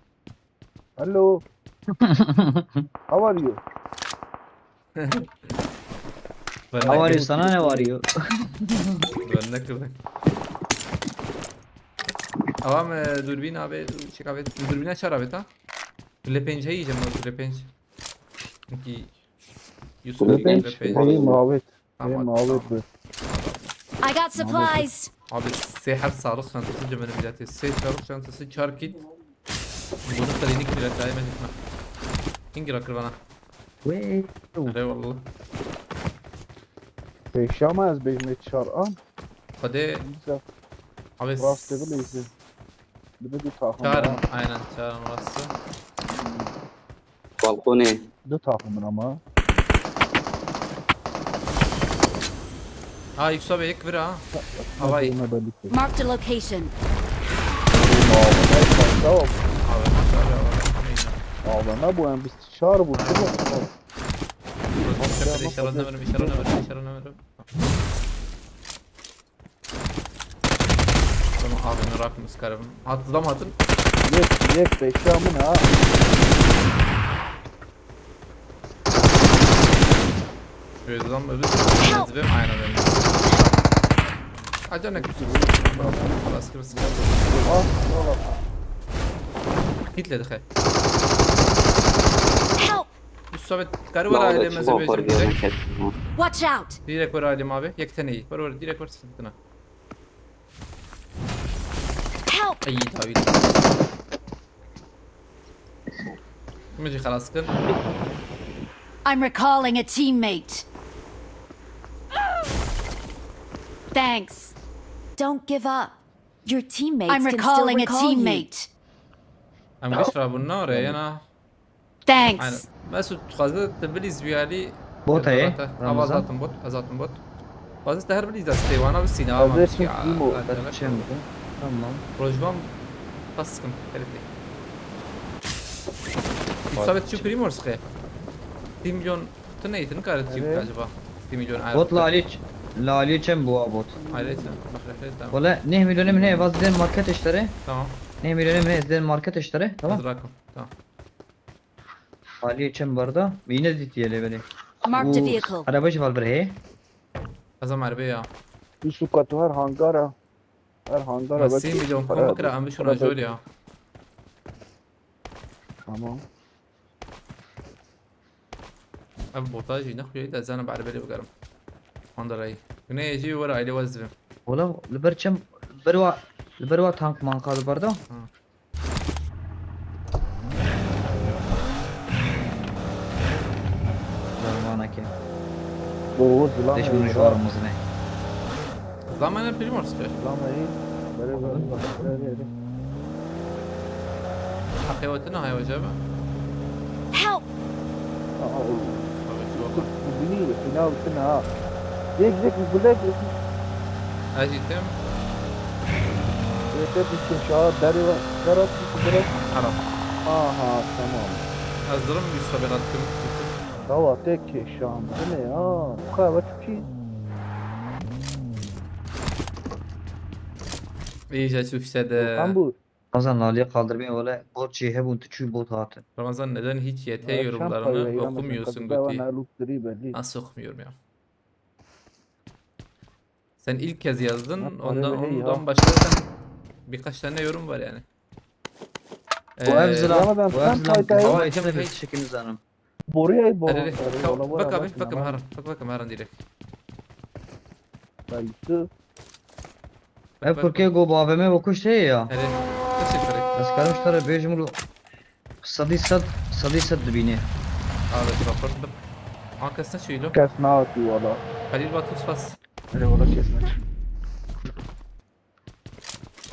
Hello. How are you? How are you? Sana ne var you? Ben ne kırdım? Avam, e, dürbün abi, çek abi. Dürbüne çağır abi ta. Bile penç yiyeceğim abi, bile penç. Çünkü Yusuf Bile bile penç, penç. Hey, muhabbet. Tamam, tamam. Hey, muhabbet bu. I got supplies. Abi, sê heb sağlık çantası cemene bileti. Sê sağlık çantası, çar kit. Bunu klinik bile daim etme. Kim girer bana? Wey. Eyvallah. Pêşama ez bêjim çar an. Hadi. Güzel. Abi, rastgele izle. Bir de bir tahmin çağırın, daha. Aynen, çağırın orası. Balkonê. Du takımın ama. Ha, Yusuf abi, yek bir ha. Havay. Marked a location. Tamam. Abi, nasıl abi, abi? A V M bu, yani biz çağır bu, şu bu. Tamam, tamam, tamam. İşaretlemedim, işaretlemedim, işaretlemedim. Tamam, abi, merak mı sıkarım? Atlam atın. Yek, yek, beşi amına ha. Özlem, özlem. Help! Aynen öyle. Acaba ne kusur? Baskı bir sıkıntı. Ah, oğlum. Hitledik he. Help! Yusuf abi, karı var aileme. Watch out! Direkt var ailem abi. Yek teneyi. Var, var, direkt var sırtına. Help! Ay, David. Mıcı xelas kir. I'm recalling a teammate. Thanks. Don't give up. Your teammates can still recall you. I'm recalling a teammate. Em giş rabûn nare, yana. Thanks. Aynen. Mesut, dixwaze te bilîz wî alî. Bot heye, Ramazan. Ava zaten bot, zaten bot. Dixwaze te her bilîz destê wana bi sîna. Tamam. Rojvan taskim, herifê. Sabit şu Primorsk. Bir milyon, tu ne, tu ne kadar tip acaba? Bir milyon euro. Bot la alî, la alî çem bu bot. Ayrıca, bak, tamam. Wala, neh milyonê min heye, vaz didin market işleri. Tamam. Neh milyonê min heye, didin market işleri, tamam. Hadi bırakın, tamam. Aliyê çem berda. Yine zît yê lê belê. Marked a vehicle. Araba jî var bir heye. Ez em erbe ya. Yusuf ka tu her hangara. Her hangara. Ya belki sê milyon para, kom bikira, em bişûna jor ya. Tamam. Ev bota jî nexuyê de, ez ê bi erebê lê bigerim. Honda Ray. Güneyê jî were ailê wez dibim. Ola, li ber çem, li ber wa, li ber wa tank manka li ber de. Ha. Dermaneke. Doğru, zilam. Leş bunu şu arımız ne? Zilam ne, Primorsk? Zilam ne? Böyle, böyle, böyle, böyle. Heqê we tune heye wece be? Help! Aa, o. Tabii, çok. Bu bini, bina, bina. Yek, yek, bu bilek. Ez jî tim. Yek, yek, yek, şaha, derê ve, derê, derê. Tamam. Aha, tamam. Ez durum, Yusuf, ben attım. Yusuf. Çawa te kêşandine ya. Xwe ve çi? Iyice çufşede. Kan bu. Ramazan Ali'ye kaldırmaya öyle bot şey hebun tu çuy bot hatı. Ramazan, neden hiç Y T Yaşam yorumlarını payı yayınlamasın. okumuyorsun Kadın da Guti? bana loot gri belli. Nasıl okumuyorum ya? Sen ilk kez yazdın, Yapma ondan öyle ya. Ondan başka sen birkaç tane yorum var yani. Bu ev zilam. Ramazan, Bu ev sen zilam. fayda yok. Hava Hey, içinde hey. Bir çekim zanım. Boruya bu. Hadi, hadi. Bak abi, bakın Harun. Bak bakın Harun direkt. Belki. Ev Türkiye go bu A V M bu kuş şey ya. Hadi. Nasıl direkt? Ez karim şu tara bêjim ru. Sadî sed, sadî sed dibînê. Abi, raportladım. Arkasına şöyle. Kes ne atıyor valla. Halil Batum spas. Öyle valla kesmek.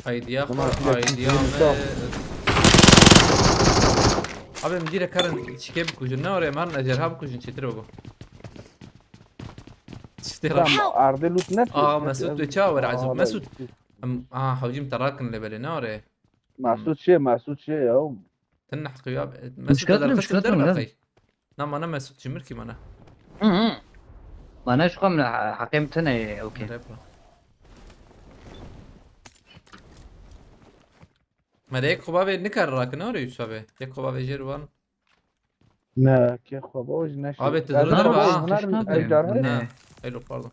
Haydi ya, Tamam, haydi ya. tamam. Abi, em direkt karın çike bikujun. Ne oraya? Marın ejderha bikujun, çetir o bu. İşte Tamam, arde loot ne? Aa, Mesut ve Çağ var, Azim. Aa, Mesut. Mesut. Em, aa, hocam tarakin lebele, ne oraya? Mesut şey, Mesut şey ya. Tın hakkı ya. Mesut Müşkülat kadar ne, kısım müşkülat der ne? bakay. Nama ne Mesut, çimir ki bana. Hı hı. Bana şu kamla hakim tane okey. Hadi yapma. Mede yek xwe bavê nikare rakine orê Yusuf abi. Yek xwe bavê jêr wan. Ne, ke xwe bavê ji neşe. Abi, tu Ben durdur de ba. Bunlar Kuşnak ejderha ne? ne? Ha. Elo, pardon.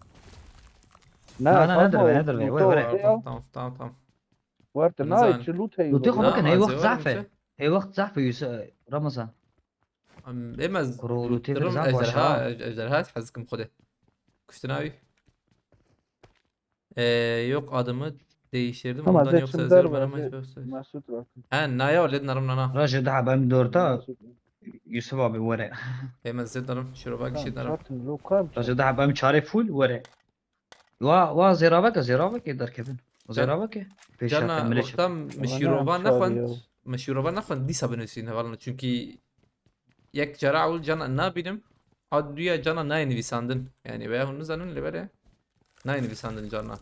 Ne, Na, na, pardon, nedir be, nedir be, bu were. doğru ya. Tamam, tamam, tamam. Warte Ne na zaman? çi loot heyî. Lûtê xwe bikin, hey, Aa, wext zêwar zehf e. misin? Hey, wext zehf e, Yusuf, Ramazan. Em, Ê me z-, Kuro, lûtê dirim zehf başa. Ejderha, ej-, ejderha ez hez dikim xwedê. Kuştin avî. Ee, yok, adımı değiştirdim. Ama Ondan de yoksa çim yazıyorum, der ben ama be, hiç böyle söz. Mesut bak. Ha, naya o led narim nana. Raje daha ben dörta Mesut. Yusuf abi were. Ê me zêd narim, şirova Tamam, gişî narim. çatın, lokam. Raje daha ben çare full were. Wa, wa zêraveke, zêraveke derkevin. O Can-, zêraveke. Pêş Cana, hakim milê wexta çek. mişîrova nexwend, mişîrova nexwend dîsa binivîsîn hevalno. Çünkü yek cara ewil cana nabînim, a duya cana nayê nivîsandin. Yani veya hûn nizanin lê belê nayê nivîsandin cana.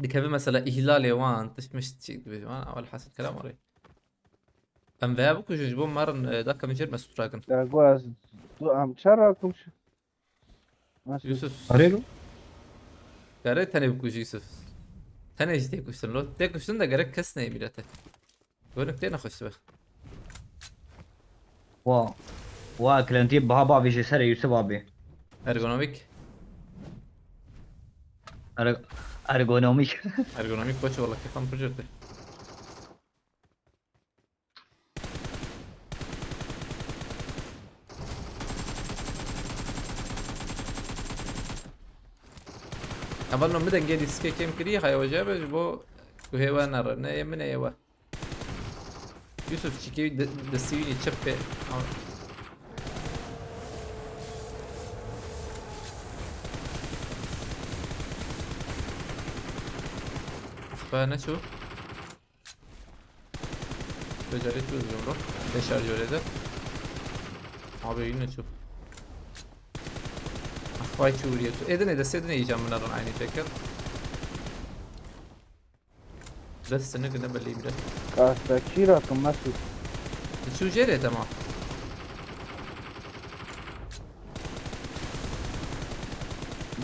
Dikeve mesela îhlalê wan, tişt mişt çi dibê wan, welhasil kelam orê. Em veya bikujin ji bo marin, e, dakika min jêr Mesut rakin. Ya go ez tu am çar rakim şu. Mesut. Yusuf. Arê lo? Gare tenê bikujî Yusuf. Tenê jî tê kuştin lo. Tê kuştin de gerek kes neyê mîrete. Gonik tê nexweş be. Wa. Wa eklentiyê biha bavêjê serê Yusuf abi. Ergonomik. Er-, ergonomik. Ergonomik koç valla kefan pir cırtı. Hevalno min dengê dîskê kêm kirî, haya we jê be ji bo guhê we nere, ne yê min e yê we. Yusuf çikê de-, destî wî çep pê. Be ne çû? Becerê tu zimro. Beşar jore de. Abi yine çû. Ah, vay çû vuriye tu. Edine de sedine yiyeceğim bunların aynı şekil. Destini gine belli bile. Kahvekî rakim Mesut. Çû jere tamam.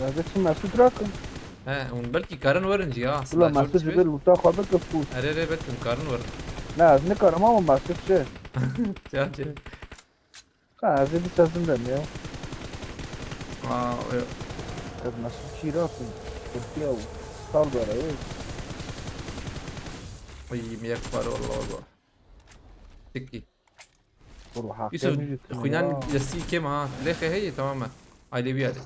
Bence çi Mesut rakim. He, hûn belkî karin werin jî ya. Ula Mesut ji ber lûta xwe bike fûr. Erê, erê, belkî hûn karin werin. Ne, ez nikarim ama Mesut çi. Ya, çi? Ha, ez ê dîsa zindem ya. Aa, oya. Ez Mesut çî rakim. Tirkiye û. Sal bere, ey. Ay, mi yek pare, valla, valla. Tikî. Kuru hakkı Yusuf, müzik mi xwînan ya? Destî kêm ha. Lêxê heye, tamam e. Aile bir yerde.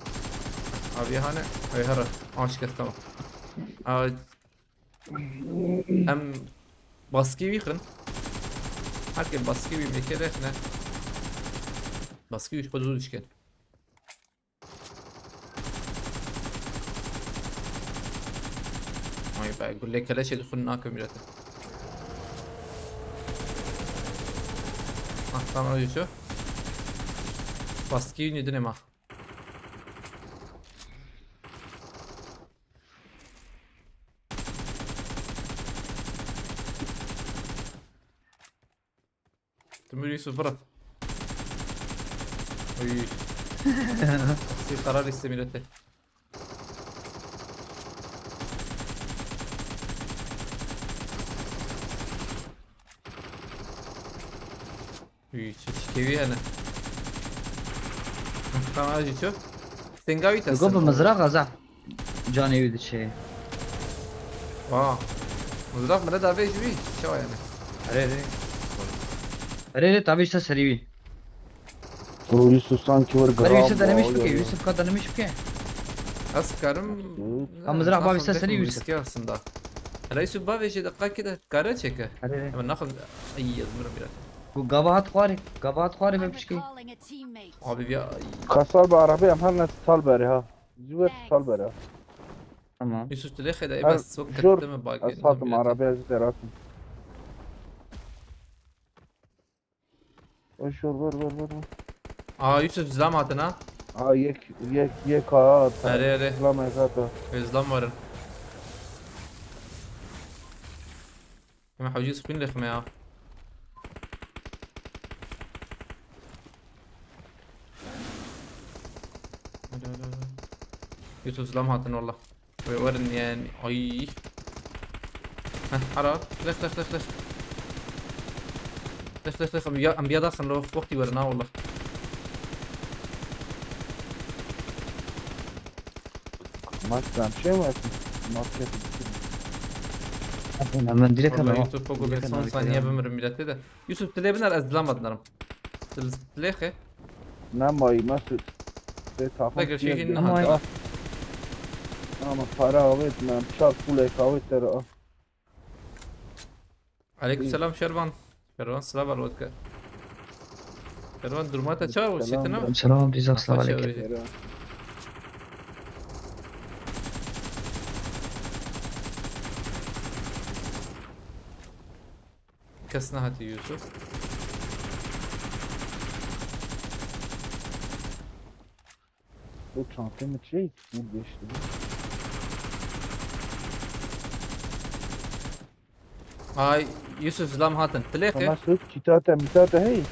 Abi hane. Ay, hara. Aşk et, tamam. Aa, em baskî wî xin. Herkê baskî wî mêke rexne. Baskî wî xwe zû dişken. Ay be, gulê keleşê dixwin nake mîrete. Ah, tamam, öyle şu. Baskî wî nidine ma. Timur Yusuf, bırak. Uy. Eski karar istemilete. Uy, çi çikêwî hene. Tamam, jî çi? Stenga wî te Go bi sen mizraq gaza. Canê wî diçe. Wa. Mizraq mire davê ji wî. Çawa yani? Erê, erê. Erê, erê, tabi işte serî wî. O Yusuf sanki wir Bari gram Yusuf denemiş var bike, ya. Yusuf ka denemiş bike. Ez karim. Hı. Ha, mizraq bavê ser serî Yusuf. Riski aslında. Hele Yusuf bavê jê deqa ki de kare çeke. Erê, erê. Hemen nakıl. Ay, yazmırım biraz. Bu gava hat xwarê, gava hat xwarê be pişkî. Abi ya. Kasar bi arabê em her ne sal berê ha. Ji we sal berê ha. Tamam. Yusuf, tu lê xêdayî, bes wek jor, ketime bagê, ez hatim, arabeya jî deratim. Ver jor, ver, ver, ver, ver. Aa, Yusuf, zilam hatin ha. Aa, yek, yek, yek ha. Erê, erê. Zilam ez hata. Ê, zilam warin. Ema hewcî spîn lêxime ya. Hadi, hadi, hadi. Yusuf, zilam hatin valla. Wê werin yani. Ay. Heh, ara. Lex, lex, lex, lex. Lex, lex, lex. Em ya, em ya daxin lo. Wextî werin ha valla. Maç ben şey mi yapayım? Maç yapayım. Hemen direkt Vallahi hemen. Yusuf Pogo Direkt hemen son saniye direkt hemen. Bimirim millete de. Yusuf, tu lê biner, ez dilama dinarım. Tu lê xe. Ne mayî Mesut. Bê tapın Bak, şey, şey, ne hadi. Ama para avet, men çar pulek avet der. Aleykümselam Şervan. Şervan, silav alwatka. Şervan, duruma te çawa çetin ha? Selam, Dizak, selam aleyküm. Kes nehatiye Yusuf. Bu çantayı mı şey? Bu geçti. Ay, Yusuf, zilam hatin. Tilêxê. Ama söz kitate mitate hey.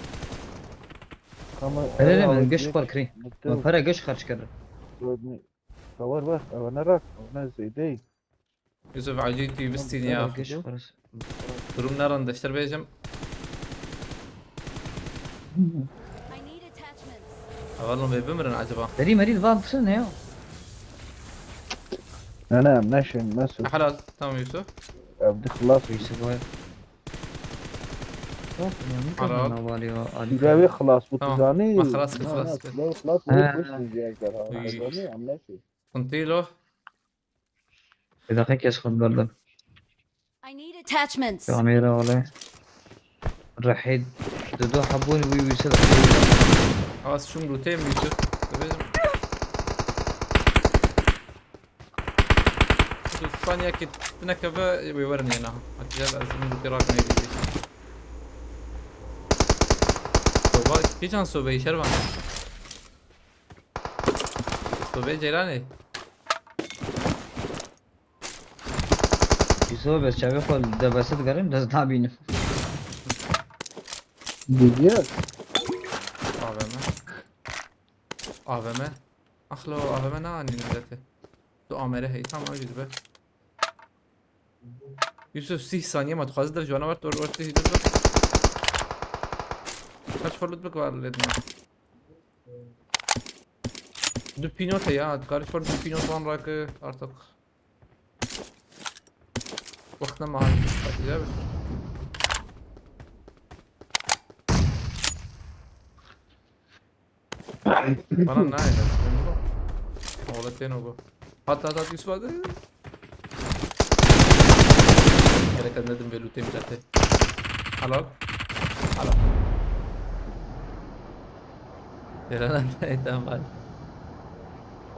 Ama Hele hele, ay, geş ay, xwar kirî. Bitti. Ma pere geş xerç kir. Var var, ev ne rak, ev ne zêdey. Yusuf, acî tu bistîn ya. Geş xwar. Durum ne rinde, ştir bêjim. I need attachments. Ev lan bê bimirin acaba? Derî merî li van pişin ne ya? Ne, ne, em neşên, Mesut. Helal, tamam Yusuf. Ev di xilas. Yusuf vay. Yok, ya, ne Helal. Kadar var ya, Ali. Şuraya bir xilas, bu Tamam. Tuzani. Bak, xilas, Ha, xilas. Şuraya bir xilas, Ha. Bu bu sizce kadar. Uy. Tuzani, em neşên. Sıkıntı değil o. Bir dakika, kes xwe berdim. I need attachments. Kamera wale. Rehid. Dudu habun wi wi sed. Az şum luteyim Yusuf. Tabii. Yusuf, Spanya ki ne keve, we werin yena. Hatice lazım bir rak ne diyecek. Soba, geçen sobayı şervan. Sobayı Ceylan'ı. Îso, bes çavê xwe li debesê digerim, dest nabînim. Biliyor. A V M. A V M. Axlo, A V M ne anî millete? Tu amere hey, tamam, jî dibe. Yusuf, sîh saniye ma, tu xwazî der ji wana wer, tu wer tê hîdir be. Kaç xwe lût bik var lêdine. Du pînote ya, tu karî xwe du pînot wan rake artık. Wext nema haj. Hadi ya. Bana ne ayda? Ola teno bu. Hat hat hat Yusuf hadi. Gerek nedim ve lütemi zaten. Helal. Helal. Helal lan, tamam, hadi.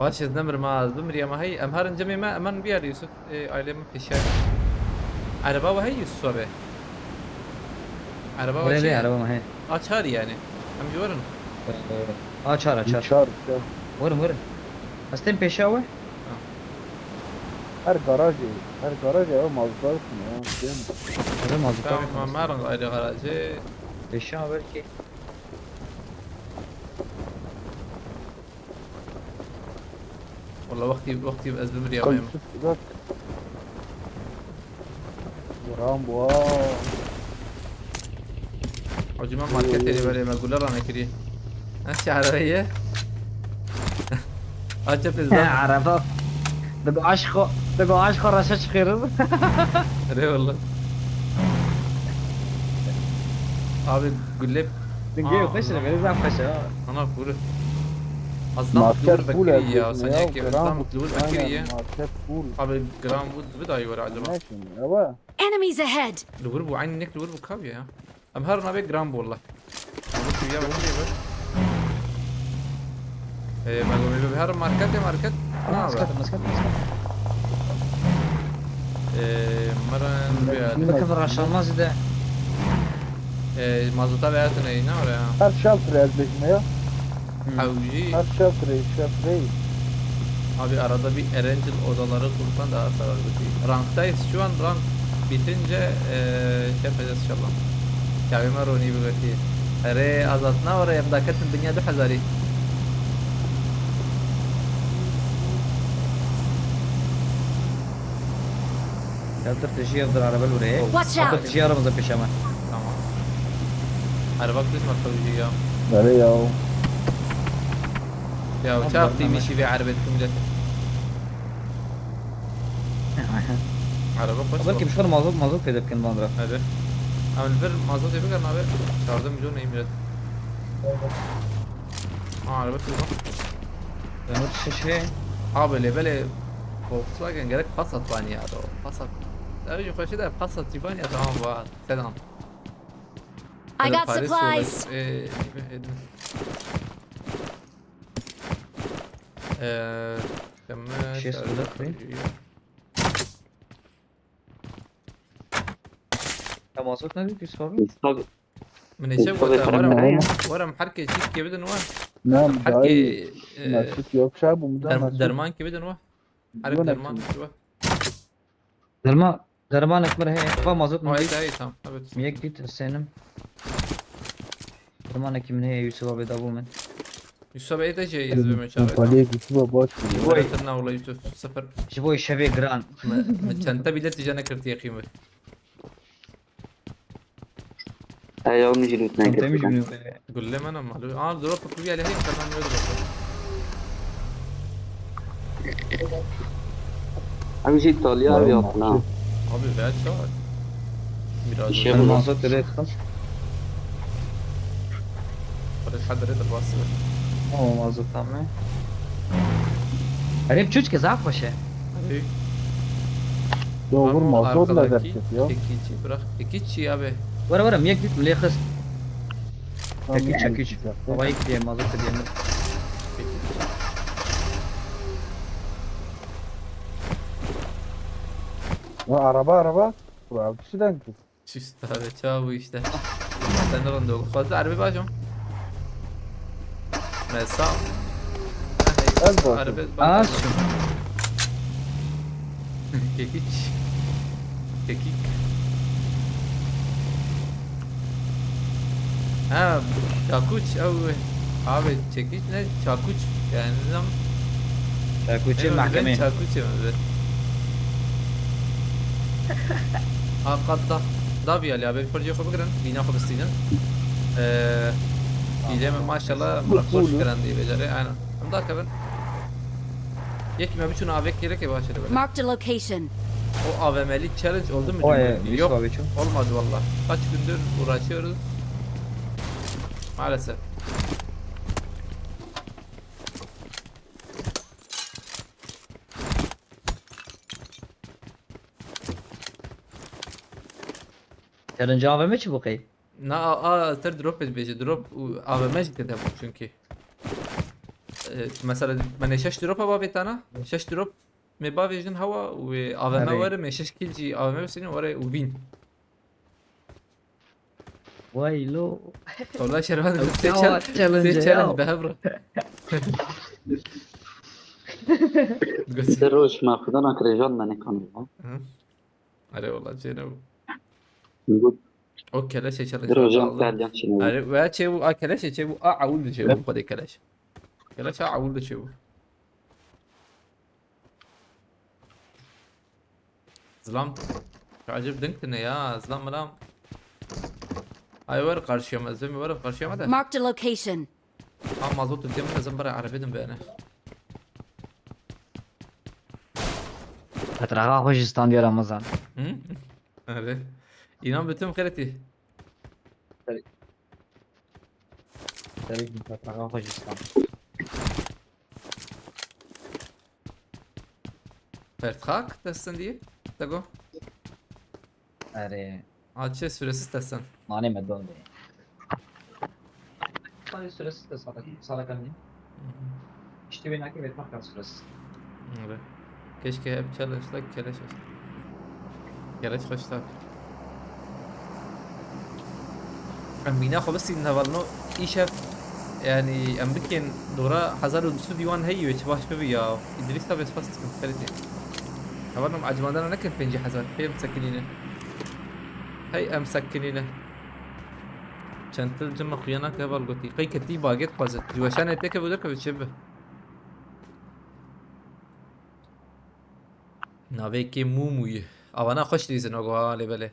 Baş ez nemirim ha, ez bimiriyem ha, hey, em her incemê me, emen biyar Yusuf, e, aileme peşer. Araba ve hey Yusuf abi. Araba ve Hele şey. Araba mı he? Açar yani. Em jî werin. Ee, açar, açar. Çar, çar. Werin, werin. Ez tên pêşa we? Ha. Her garajê, her garajê ew mazluta wî ya. Ev mazluta Tamam, wî. Ma, ma rang ayrı garajê. Pêşa belkî. Wextî, wextî ez bimiriyam em. Gram bu. Hocam, marketê lê berê me gule ranekirî. Ev çi erebe ye? Aç pêzda. Erebe. Digo aşko, digo aşko reşe çıkıyoruz. Erê wallah. Abi gule. Dingê xweş e, berê zaf xweş e. Ana kuru. Azdan dur bekiri ya, sen yekê tam dur bekiri ya. Market full. Abi gram bu, bu da iyi var acaba. Enemies ahead! Li wir bû, eynî nek li wir bû, kaviye ya. Em her navê giran bû walla. Em bi ya bekirî bi. Ee, me gomê bi her marketê market. Aa, na be. Maskat, maskat, maskat. Ee, mirin bi. Bikir raşanmaz de. Ee, mazota ve etine ne oraya? Her shelter ez bekme ya. Hewcî. Her shelter, shelter. Abi arada bir Erangel odaları kursan daha sarar bizi. Ranktayız şu an, rank bitince eee, şey yapacağız inşallah. Kavime Roni bir bakayım. Ere azatna oraya mdaketin dünya du hezarî. Shelter tijî evdir araba lûrê. Watch out! Shelter tijî aramızda peşeme. Tamam. Araba kız mı kavcı ya? Nereye ya? Ya çarptı imiş gibi araba millet. Araba kaç? Belki bir şey mazot mazot peyda bikin bandra. Hadi. Ama bir mazot yapık abi. Çağırdım John Emret. Ha, araba şurada. Demir şişe. Abi lebele Volkswagen gerek Passat var ya da Passat. Abi şu kaşı da Passat var ya, tamam var. Selam. I got supplies. Ee, Edin. Ee, Şeş lira free. Ya mazot ne diyor, bir sorun? Min ê çi gota, were em, were em herkê çîkê bidin we. Herkê, e, derm-, dermankê bidin we. Herkê derman bidin we. Derman, dermanek mir heye. Va mazot min dît. Tamam, evet. Yek dît, senim. Dermanekî min heye, Yusuf abi da bû min. Yusuf abi de şey, ez bime çare. Palê Yusuf abi baş bû. Were tirna wala Yusuf, sıfır. Ji bo şevê giran. Min çenta bile tijane kirtiye qîmir. Ay, onu jî loot nekirdim. Gulle men ama. Aa, drop kuruyor hele, hep tamam, öyle drop. Abi jî Îtalya abi yaptın ha. Abi veya çağır. Biraz. Mazot direkt. Hadi hadi hadi bas. Tamam, mazot tamam. Hadi çocuk zaf hoş e. Hadi. Yo, vurma, zor ne derket ya. Tekici bırak. Tekici abi. Vara vara, miyek git, miyek kız. Tekici, tekici. Hava ilk diye, mazot diye. Tekici. Ya araba, araba. Bu abi kişiden ki. Çüst abi, çağı bu işte. Sen de ronda olur. Fazla araba bacım. Mesela. Ez bak. Araba bacım. Kekiç. Kekik. Ha, çakuç, ew, abi, çekiç ne? Çakuç. Yani, nizam. Çakuçê mahkemê. Çakuçê mi? Ha, qat da, da bir ya, abi, bir parça yapıp girin, bina yapıp isteyeceğim. Ee, diyeceğim, maşallah, bırak, hoş giren diye beceri, aynen. Hem daha kevin. Yek me biçûn A V M'lik gerek e başladı böyle. Marked a location. O A V M'lik challenge oldu mu? Yok. Olmadı valla. Kaç gündür uğraşıyoruz. Maalesef. Challenge A V M çi bu qey? Na, a, a, ser drop bêje, drop û A V M jî tê de bû çünkü. E, mesela, me ne şeş drop a bavêtana? Şeş drop me bavêjin hewa û A V M were, me şeş kill jî A V M bisenin were û win. Vay lo. Wala şervan sê challenge be hevra. Sê roj me xudan akrejan me nekanî. Are wala cêne bû. O keleşê challenge. Are veya çê bû a keleşê çê bû a awul de çê bû xwedê keleş. Keleş a awul de çê bû. Zilam. Şu acib dink tine ya. Zilam milam. Ay, wer karşıya me. Zemi wer karşıya me de. Marked a location. Ha, mazot diye mi zem bara arabedim beni. Petraxa xwe ji standiya Ramazan. Hı? Öyle. İnan bütün kredi. Serê petraxa xwe ji stand. Pertxak destin diye. Tego. Erê. Alçe süresiz destin. Mane me don de. Mane süresiz de salak, salak anne. İşte ben hakim etmek lazım süresiz. Evet. Keşke hep challenge like keleş olsun. Keleş hoş tabi. Em mîna xwe bistînin hevalno îşev, yani em bikên dora hezar û du sed yuan heyî wê çi baş bibi ya. Îdrîs tabi spas dikim xelîtê. Hevalno em ecmandana nekin pêncî hezar. Hey em sekinîne. Hey em sekinîne. Çentil cima xuya nake heval gotî. Qey ketî bagê dixwaze. Ji weşanê têke bi derkeve çi bi. Navê kê Mûmûyî. Avana xweş dîzin o go ha lê belê.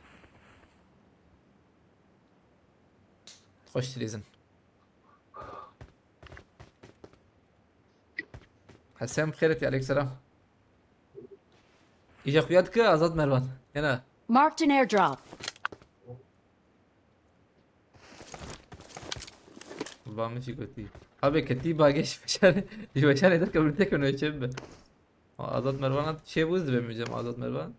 Xweş dilîzin. Hesen bi xêr etî, aleyk selam. Îja xuya dike Azad Mervan. Hena. Marked an airdrop. Ba min jî gotî. Abi ketî bagê ji weşanê, ji weşanê derkevin têkevin wê çê bibe. Azad Mervan'a şey buz dibe mi cem Azad Mervan?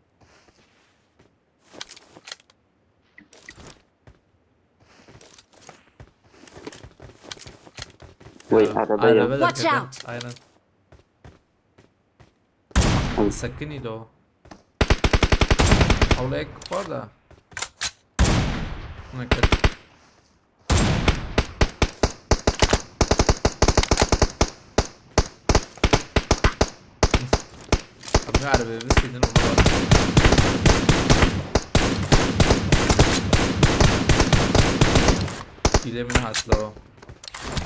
Wait, araba ya. Araba da Watch out! Aynen. Sekinî lo. Hawlek var da. Ne ket. Abi ne arabaya bir şeyden onu var. Bilemini hatırla o.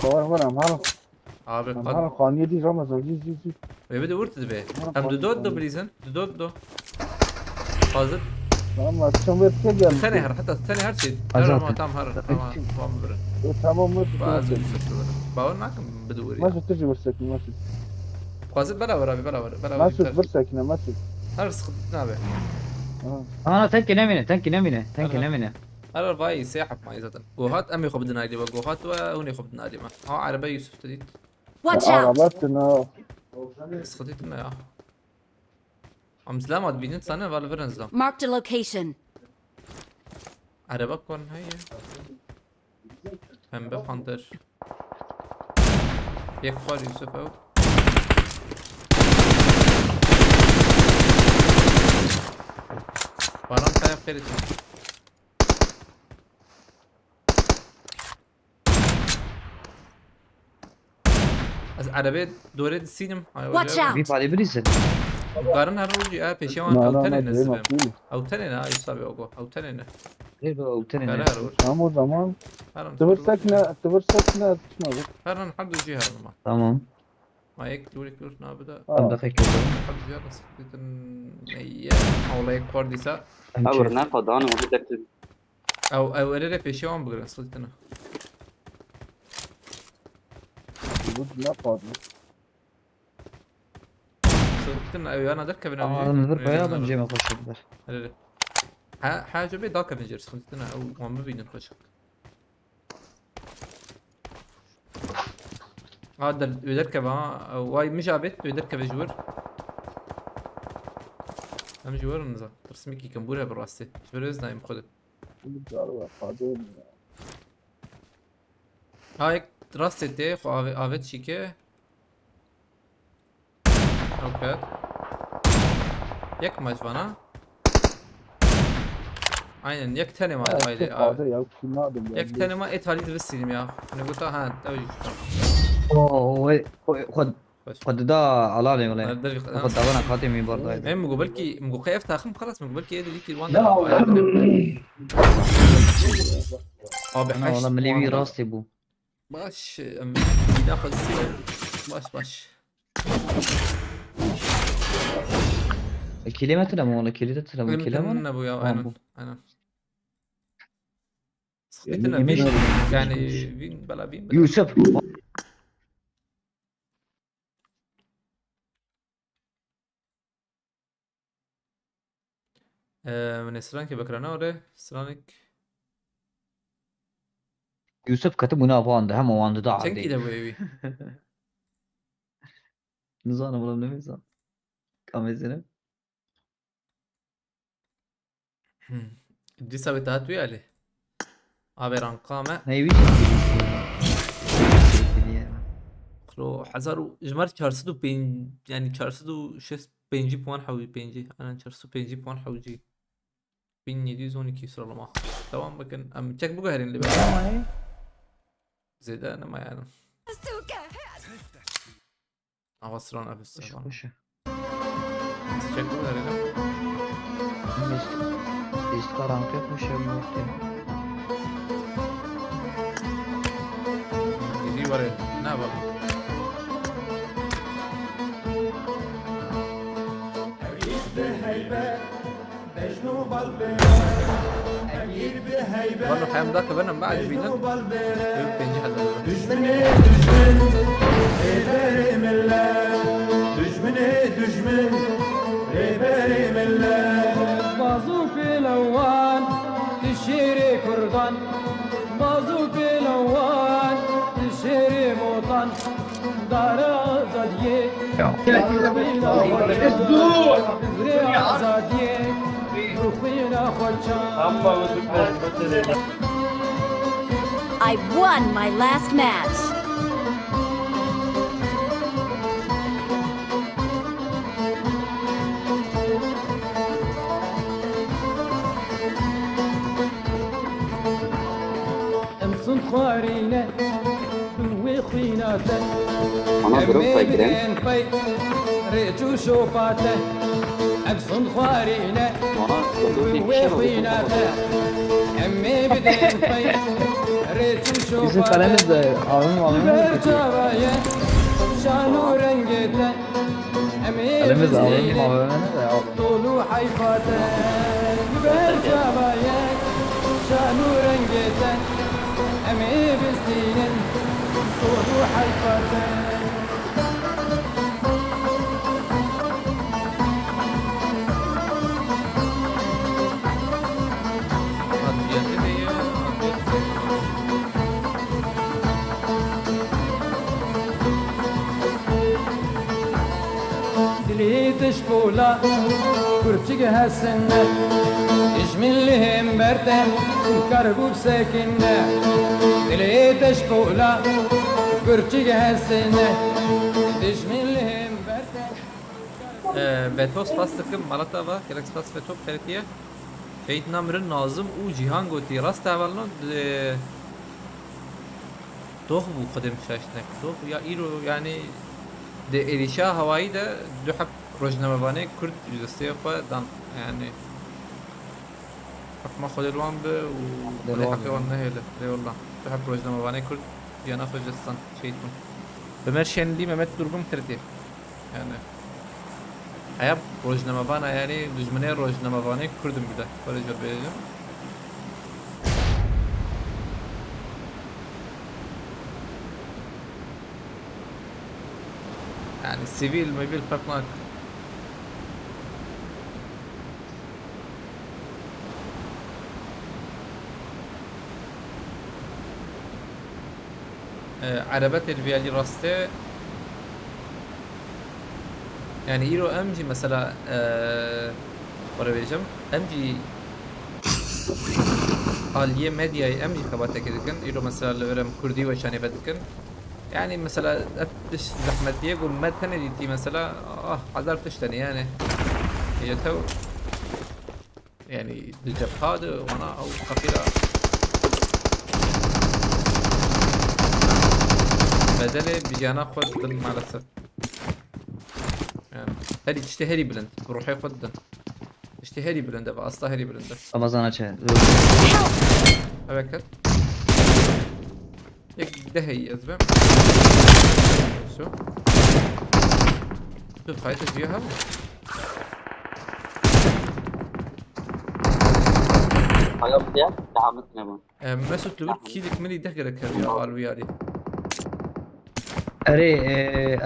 Kawar var ama. Abi, em qan- her xaniyê dî Ramazan, zî, zî, zî. Ê, bi de wurt dibe. Em du dot do bilîzin. Du dot do. Hazır. Tamam, akşam ver, gel. Tenê her, heta tenê her şey. Her Azat. Ama tam her, tamam, tamam, birin. E, tamam, ver, ver. Bawer nakim, bi de wurî. Maço, tu jî wursekî, maço. Xwazit bela wera, bela wera, bela wera. Maço, wursekî ne, maço. Her sıkıntı ne abi? Ha. Ana, tenkî nemîne, tenkî nemîne, tenkî nemîne. Her vay sê hep mayî zaten. Gohat em ê xwe bidin ailî we. Gohat we hûn ê xwe bidin ailî me. Ha, erebe Yusuf te dît. Watch out! Araba tine. Sıkıntı tine ya. Am zilama dibînin sane val virin zilam. Marked a location. Erebe kon heye. Pembe panter. Yek xwar Yusuf ew. Baran kaya xêrê. Ez erebê dorê disînim. Watch out! Vî palê bilîzin. Karin her rojî e pêşiya wan ew tenê ne sibê. Ew tenê ne, ay sabê ogo. Ew tenê ne. Ê be, ew tenê ne. Her roj. Tamam o zaman. Tivir sekne, tivir sekne, çıkmadı. Her an her rojî her ma. Tamam. Ma yek dorê kir nabida. Em deqe kir. Her rojî her nasıl bitin. Neye. Awlayek kordîsa. Ew ne qadan o, bir dakika. Ew, ew erê re pêşiya wan bigirin, sıkıntı ne. Bu ne pardon? Sıkıntı ne, ew yana derkevin, ew. Aa, nizir paya bin cema koşuldular. Erê re. Ha, ha, cebê dakevin jer, sıkıntı ne, ew wan bibînin koçak. Ha, der, wê derkeve ha. Way min jî avêt, wê derkeve ji wir. Em ji wir in za. Tirsimekî kembûr hebe rastî. Ji vir ez nayêm xwe de. Ha, yek rastê tê, xwe avê-, avêt şîke. Ew ket. Yek maç vana. Aynen, yek tenê ma aile abi. Yek tenê ma et halî divistînim ya. Ne gota ha, ew jî. Oo, we, we, xwe, xwe dida alanê wele. Xwe davana katê min bardaydı. Em go belki, em go qey ev taxim xelas, em go belki êdî dîkî wan. Abi, ana, wala milî wî rastê bû. Baş, em, bîna xwe zî. Baş, baş. E, kêlê me tune mi? Wala kêlê te tune mi? Kêlê me ne? Kêlê me ne bu ya? Ha, aynen, bu. Aynen. Sıkıntı ne? Yemin, yemin ederim. Yani, win, bela win, bela. Yusuf. Ee, min ê strankê bikirana orê, stranik. Yusuf kete bûna van de, hema wan dida erdê. Çend kî de bûye wî? Nizanim oğlum, ne nizanim. Kamezine. Hmm. Dîsa wê te hat wî alî. Avê ranqa me. Neyvî çekilî. Xlo hezar û, ji me çar sed û pênc, yani çar sed û şêst pêncî puan hewî pêncî. Aynen çar sed û pêncî puan hewcî. Bin yedi yüz on iki sıralama. Devam bakın. Em çek bu gayrin li. Tamam. Zêde nema yani. Ava sıran efes. Boş, boş. Çek bu gayrin. Biz, biz karanlık yapmış ya, bu muhtemelen. Gidiyor var ya. Ne yapalım? Valla hem dakika ben ama acı bildim. Yok, bence halde. Düşmene düşmün, rêberê millet. Düşmene düşmün, rêberê millet. Baz û pêlewan, tu şêrê kurdan. Baz û pêlewan, tu şêrê motan. Dara azadiyê. Ya. Rê azadiyê. Ruxuyna xweçan. I won my last match. Em sund xwarî ne, bi wê xwîna te. Ana, em ê bidên pey, rêç û şopa te. Em sund xwarî ne, bi wê xwîna te. Em ê bidên pey, rêç û şopa te. Bizim kalemiz de, abim, abim. Li ber çava ye, şan û rengê te. Em ê bizdînin tol û heyfa te, li ber çava ye şan û rengê te. Em ê bizdînin tol û heyfa te. Dilê te ji pola kurçik hesine, dijmin li hember te kar bû bisekine. Dilê te ji pola kurçik hesine, dijmin li hember te. Ee, Beto spas dikim, malata va, gelek spas Beto, xeritiye. Şehîd namirin Nazim û Cîhan gotî, rast hevalno, di, doh bû xwedê min şaş nek. Doh bû ya îro, yani, di êrîşa hewayî de du heb rojnamevanê Kurd ji destê xwe dan, yani, hukma Xwedê li wan bi û Xwedê heqê wan nehêle. Lê wela, du heb rojnamevanê Kurd jiyana xwe ji dest dan, şehîd bûn. Bi me şêndî Mehmet Durgun kirtî. Yani, heya rojnamevana, yani dijminê rojnamevanê Kurd in bile. Böyle jor bêjim. Yani sivîl mivîl ferq nake. Ee, erebe tê li vî alî rastê. Yani îro em jî mesela, ee, were bêjim, em jî aliyê medyayê em jî xebatekê dikin. Îro mesela li vir em kurdî weşanê vedikin. Yani mesela ev tişt zehmetî ye, ku me tenê dîtî mesela, ah, hezar tişt tenê yani. Êce tew Yani di cepha de wana ew feqîra bedelê bi jiyana xwe didin maalesef. Yani herî tiştê herî bilind, bi ruhê xwe didin. Tiştê herî bilind e, bi asta herî bilind e. Ramazan açe. Evet, ket. Yek deheyî ez bim. Şu. Tu fayda diyor ha. Aya diye devam etme bu. E, Mesut li wir kîlik milî deh gerek hebiya ar viyarî. Erê, e,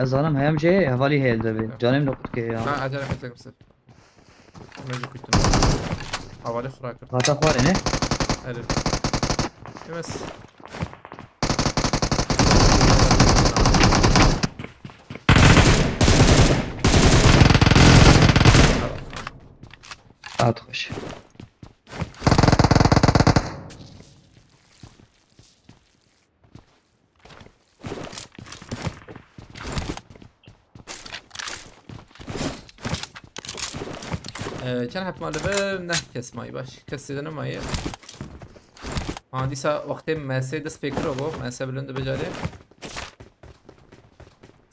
ez zanim heyam jê hevalî heye li devê. Evet. Canê min qut ke ya. Ha, acele et, kimse. Mecbur kuttum. Havale xura kir. Hata xwarê ne? Erê. Emes. Hat xweş. Ee, çend heb ma li vir? Neh kes mayî, baş. Kes zêde nemaye. Ha, dîsa wextê M S dest pê kiro bû. M S bilind dibe carê.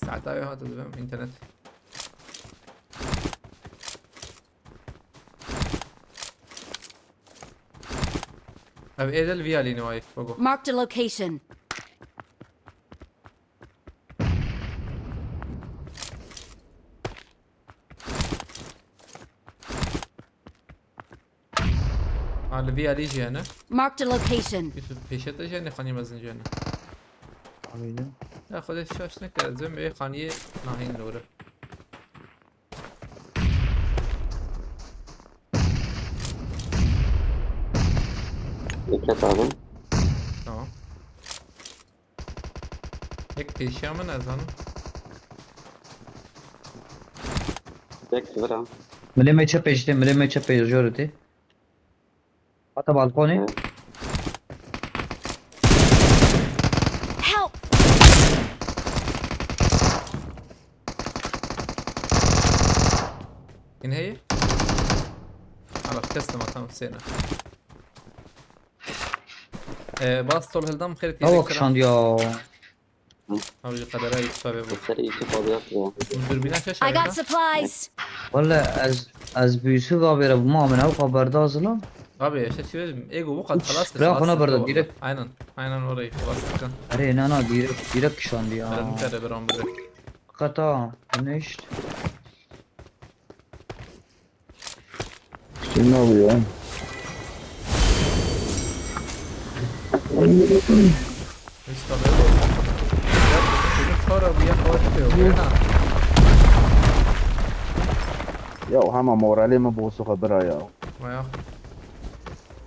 Saeta wê hate dibim, internet. Ev êdel vî alî newayê, Gogo. Marked a location. Ha, li vî alî jî hene. Marked a location. Yusuf, pêşe te jî hene, xanî mezin jî hene. Amîne. Ya Xwedê şaş neke, ez vê xaniyê nahîn li wir e. Dikkat abi. Tamam. Yek pêşiya min ez zanim. Tek vira. Milê me çepê işte, milê me çepê jor tê. Hata balkonê. Hı. Help! Yine heye? Ala, kestim, tamam, sena. Ee, bas tol hildam xêr. Ew kişand ya. Ew jî qedera Yusuf abi bû. Ser Yusuf abi yaptı ya. Min dürbîna çe I got şerê? Supplies! Walla ez, ez bi Yusuf abi re bûma min ew xwe berda zilam. Abi, işte çi bêjim, ego bu kadar xelas. Bırak ona berda, direkt. Aynen, aynen orayı xelas dikin. Erê, na, na, direkt, direkt kişandî ya. Benim kere bir on bir. Qeta, nişt. Şuna bu ya. Hiç haberi yok. Çocuk sonra bu yakaladı diyor. Bu yana. Ya hema moralê min bozux e bira ya. Vaya.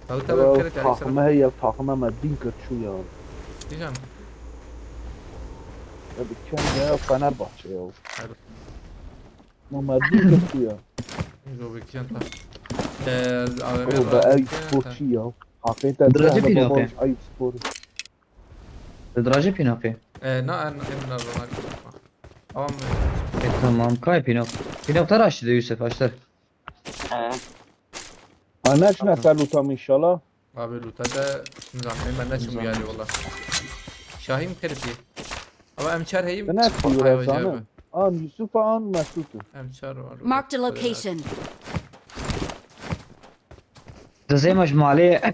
Ew te Ya, bir kere takıma heye, takıma me dîn kir çû ya. Diyeceğim. Ya bir kere ya Fenerbahçe ya. Hayır. Mama dî girtiya. Zo vekiyan ta. Ee, A V M O be ev sporçî ya. Haqê te Diracı bira pînapê. Babaş ayıp spor. Diracı pînapê. Ee, na en en na zona. Tamam. E, tamam, kay pînap. Pînap te raştı de Yusuf, açtır. He. Ma neçine ser lûta min inşallah. Abi lûta te nizam, me neçim uyarî wala. Şahîm xerifî. Ama em çar heyim. Ne yapıyor zanim? An Yusuf an Mesut. Em çar var. Marked a location. Dizê me ji malê.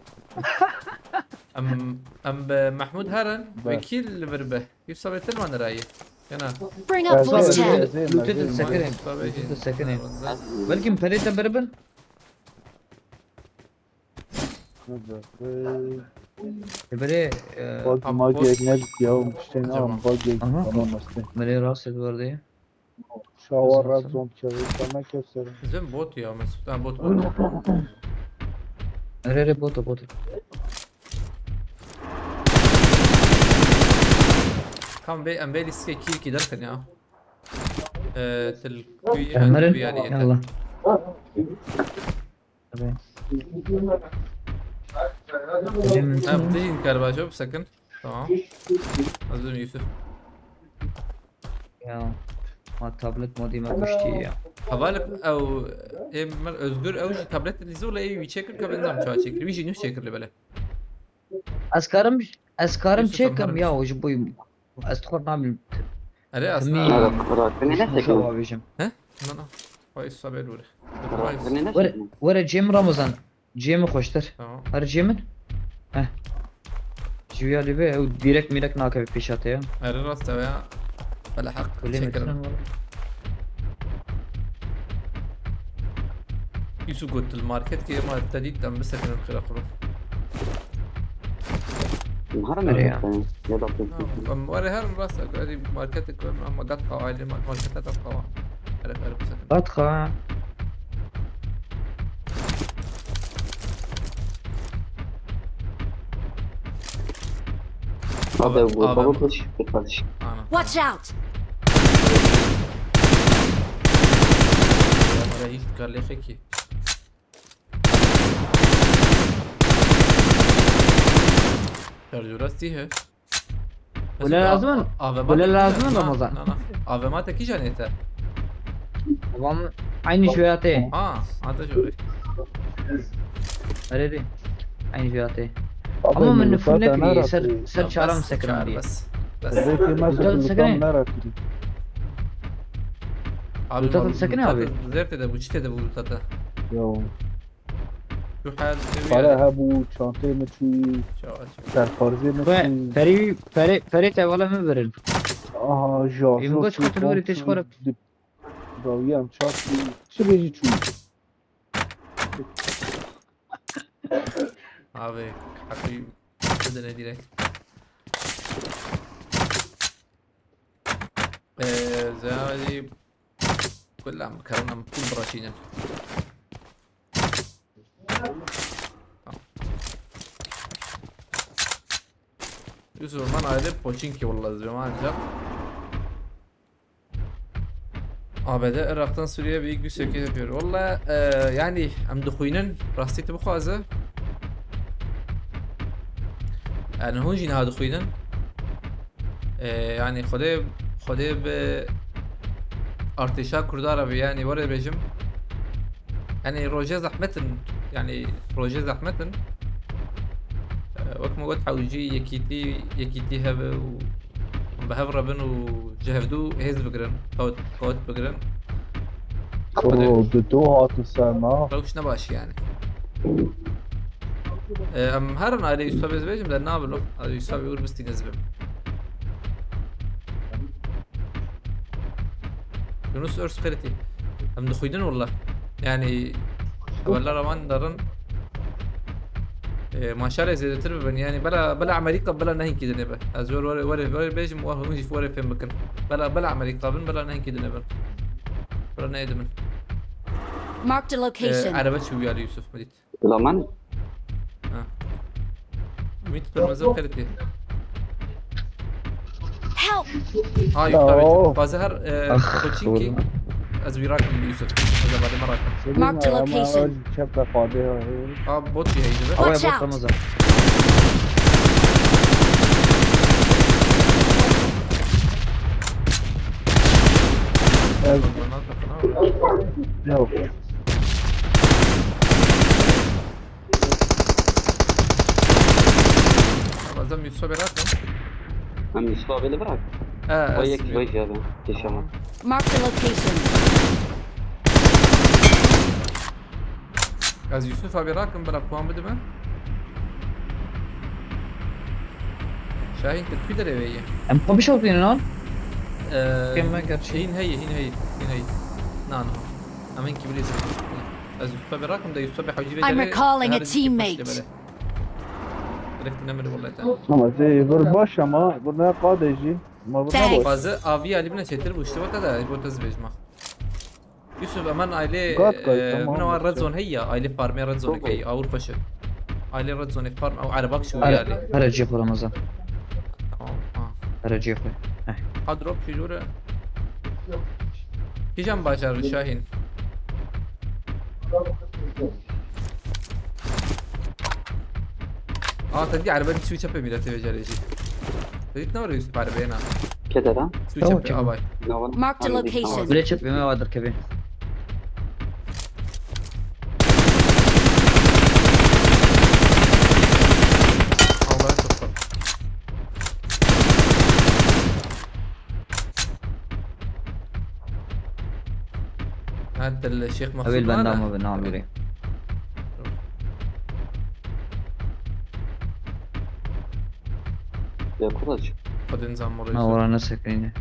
Em, em bi Mahmud herin, Be. Wekîl li vir be. Yusuf abi til man rayî. Yana. Bring up voice chat. Lûtê tu sekinê. Lûtê tu sekinê. Belkî em perê te biribin. Birê, e, Bak magiyek ne ya, Hüseyin abi, magiyek. Aha. Tamam, Mesut. Birê rast Edward'e. Şawa Red Zone çevir, sana keserim. Bizim bot ya Mesut. Ha, bot, bot. Erê, erê, bot, bot. Tam bê, em bê lîstikê kî kî derxin ya. Ee, til kuy, Emirin, kuy yani yeter. Yallah. Tabii. Elim Ha, bütün. Dizin karbaşo, second. Tamam. Hazırım Yusuf. Ya. Ma tablet modî me kuştî ya. Hevalek ew, ê mir Özgür ew jî tablet lîzo le ê wî çêkir ka benzam çawa çêkir. Wî jî nû çêkir li bele. Ez karim, ez karim Yusuf, çêkim Emre. Ya, o ji bo ez xwe namî. Erê, Hemî aslında. Ara, ara, beni ne çekin? Şava bêjim. He? Na, na. Vay, Yusuf abi, dur. Ara, beni ne Were, çekin? Were cem Ramazan. Cem xweştir. Tamam. Her cem min. Heh. Ji ya dibe, ew direkt mirek nakeve pêşate ya. Erê, rast e ya. Bela haq. Kulê çekirim. Metin var. Yusuf got, til market ki ma te dît, em bisekinin xira xuru. Hara Nereye? Nereye? Ya da Tamam, em, were herin rasta, hadi markete koyalım ama gatka aile mar-, markete gatka var. Hele hele bu sefer. Gatka. Abi, abi, bu abi. Baba kılıç, bir kardeş. Ana. Watch out! Adamlara hiç karlıysa ki. Şarjı rastî he. Gule lazim mi? A V M Gule te lazim mi kîjan-, na, Ramazan? Na, na. A V M te kîjan ê te? Tamam. Aynı şu ya te. Ha, ha te şöyle. Öyle değil. Aynı şu ya te. Ama min nifûn nekiriye, ser, ser çaram sekirin diye. Bes, bes. Lûta te sekirin? Abi, lûta te sekirin abi? Zerte de bu, çite de bu lûta te. Yo. Şu hayal seviye. Para ha bu, çantayê min çû. Çawa, çawa. Serparzê min çû. Ferî, ferî, ferî te wala min verin. Aha, ja, ja, çû, çû, çû. Rawiyem çarptı. Çi bêjî çû? Abi, hakkı bir de ne direkt. Ee, zehadi kullam karanam pul bıraşının. Tamam. Yusuf, man aile Poçinki vallahi zevman ancak. A B D Irak'tan Suriye'ye büyük bir sevkiyat yapıyor. Valla, e, yani em dixwînin rastî tu bixwaze. Yani hûn jî niha dixwînin. E, yani Xwedê, Xwedê bi artêşa Kurda re be, yani were bêjim. Yani rojê zehmet in, yani rojê zehmet in. E, wek me got hewcî yekîtî, yekîtî hebe û Hûn bi hev re bin û ji hevdû hêz bigirin, qewt, qewt bigirin. Oo, bi du hatin ser me. Rewş ne baş yani. Ee, em herin ailê Yusufê ez bêjim de nabin o. Ailê Yusufê ûr bistîne ez bim. Yunus Örs Qeritî. Em dixwînin walla. Yani, walla raman darin. E, maşallah zêdetir bibin. Yani bela, bela Amerîka bela ne hinkî dinê be. Ez were, were, were, were bêjim, were hûn jî were fêm bikin. Bela, bela Amerîka bin, bela ne hinkî dinê bin. Bela ne dimin. Marked a location. E, araba çû ya Yusuf, me dît. Bela man? Ha. Ümit kırmızı kalite. Help! Ha, Yusuf abi. Oo. Bazı her, e, Ah, koçinki. Vurdum. Ez wî rakim Yusuf. Ez badê me rakim. Marked a location. Çep de fadê ya. Ha, bot jî heydi be. Watch out. Bot Ramazan. Ez Yok. Ramazan Yusuf'a berakim. Em Yusuf abiyle bırak. He, o ez yek biliyorum. Vay abi. Tamam. Mark the location. Ez Yusuf abi rakim, bela puan bidime. Şahin Türkü de reveye. Em kapış oldu yine lan. Ee, Kim ben gerçi? Hin heye, hin heye, hin heye. Na, na. Em hin kibirî zî. Ez Yusuf'a berakim de Yusuf'a bir hacı I'm recalling a teammate. Direkt nemir vallahi. Ama zê vir baş ama, bu ne kadar jî? Ma bu ne baş? Thanks. Fazla avi Ali bine çetir bu işte bak da bu tez bejma. Yusuf, eman aile, Gat, gat, e, tamam, buna var red zone hey ya, aile farmê red zone key, Avrupa şey. Aile red zone farm, ew erebak şu yani. Her, her cî xwe Ramazan. Tamam, ha. Her cî xwe. Heh. Ha, drop şu jure. Kîjan bajar Şahin? Aa, te dî erebe dî çû çepê mîletê vecerê jî. Te dît ne were Yusuf erebeyê na? Kê te da? Çû çepê avay. Marked a location. Bile çepê me va derkevê. Avay topa. Her dil Şêx Mexsûd. Ewil benda me bi namîrê. Ya kulaç. Xwedin zam orayı. Na, ora ne sekinîne.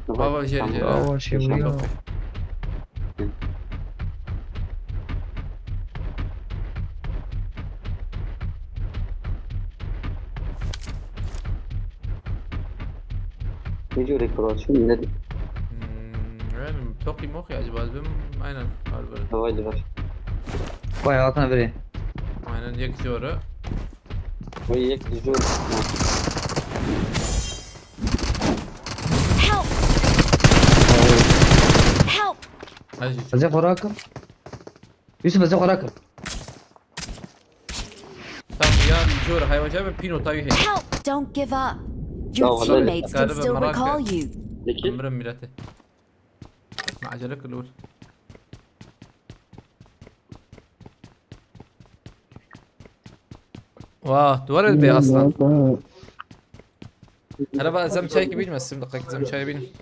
Baba, jê, jê. Baba, şey bu ya. Vê corê kuraçî ne? Hmm, yani toqî moqî acaba bim? Aynen, var böyle. Havay li ver. Vay, hatine virê. Aynen, yek jor e. Vay, yek jor. Help! Help! Her şey çok. Ez ê xwe rakim. Yusuf, ez ê xwe rakim. Tam ya jor hayvaca ve pino tavi hey. Help! Don't give up. Your teammates can still recall you. Peki. Ömrüm milleti. Ma acele kılıyor. Vah, duvar el be aslan. Hele bak, zem çay gibi bilmez, şimdi dakika zem çay bin.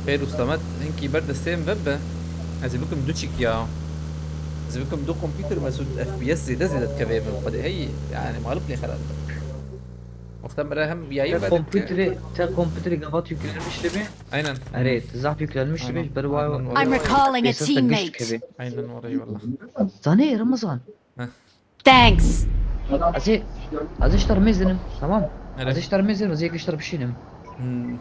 Pêr û Samet hinkî ber destê min vebe. Ez ê bikim du çîk ya. Ez ê bikim du kompîter, Mesûd, F P S zêde zêde dikeve min. Xwedê hey, yani, malip lê xerab. Wexta min re hem biyayî Te ve kompîterê, te kompîterê gavat yüklenmiş dibe. Aynen. Erê, te zaf yüklenmiş dibe, Aynen. ji ber wa Aynen, I'm recalling a teammate. Aynen, orayı valla. Zanê, Ramazan. Heh. Thanks. Ez ê, ez ê ji te re mêz dinim, tamam? Erê. Ez ê ji te re mêz dinim, ez ê yek ji te re bişînim. Hmm.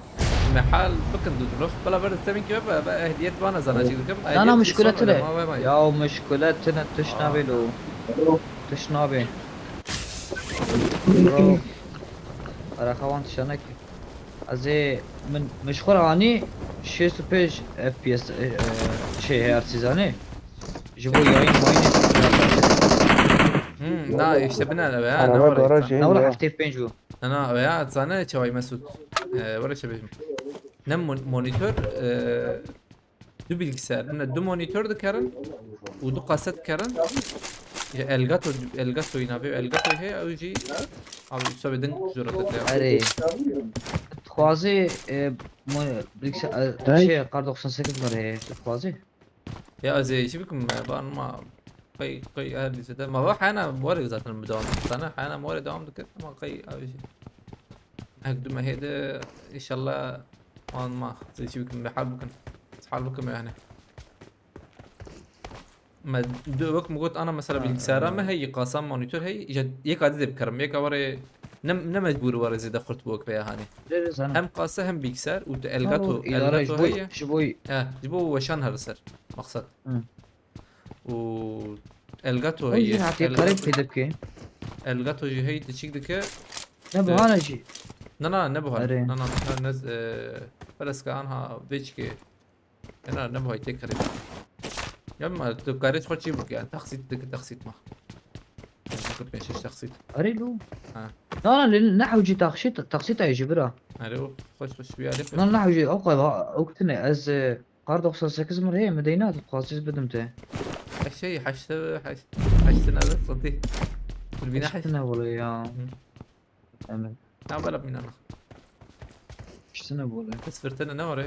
Me hal bikin du durof. Bela ber de temî ki be, be ehliyet vana zana çi dikim. Na, na, ehliyet muşkule sonra tine. Dema ve may. Ya muşkule tine, tiş Aa. Nabe lo. Tiş nabe. Bro. Ara xawan tişanekî. Ez ê min, min ji xwe re anî şêst û pênc F P S, e, e, şey, H R C zanê. Ji bo yayın mayın. Hmm, na, işte bina ne be, ha, ne Araba var garajê insan? Ne wala ya. Heftê pênc bû. Na, na, ve ya, zane çaway Mesut. E, wala şey bejim. Ne mon-, monitor, e, du bilgisayar, ne du monitor dikerin û du kaset dikerin. Ya Elgato, Elgato yine abi, Elgato heye, ew jî abi, sabê din zor dide. Erê. Dixwazê, e, mo-, bilgisayar, e, Hey. Şey, kar doksan sekiz var heye, dixwazê. Ya ez ê jî bikim, e, ban ma qey, qey her lîze de. Ma va hena warê zaten bi devam dikir. Sana hena warê devam dikir, ama qey abi jî. Hek du mehê de inşallah an ma. Ez ê jî bikim, bi hal bikin. Hal bikim yani. Me du wek mi got ana mesela Ha, bilgisayara ha. Me hey, qasa monitor hey, je yek adi de bikerim. Yek warê ne, ne mecbur warê zêde xurt bu wek veya hani. Lê zanim. Hem qasa hem bilgisayar û tu Elgato, Elgato ji bo, heye. Ji bo. He, ji bo weşan her ser. Maksat. Hı. Û Elgato heye. O jî hatî karê pê de bike. Elgato jî hey diçik dike. Ne buhana jî. Na, na, ne buhana. Erê. Na, na, na, ne, e, pereska anha veçke. Ena ne buhay tê karê. Ya ma tu karê xwe çî bik yani. Taxsît dik, taxsît ma. Pênc şeş taxsît. Erê lo. Ha. Na, na, lê ne hewcî taxsît, taxsît ay jî bira. Erê o xweş xweş bir yerde. Na, ne hewcî, o kadar, o kutine, ez, e, Kar doksan sekiz mir heye, mi deyna, tu xwazîz bidim te. Şey, heşte, heşt, heşte nebe sıdî. Turbine heşt. Heşte ne böyle ya? Hı. Emin. Ne böyle binana? Heşte ne böyle? Kız fırtına ne var ya?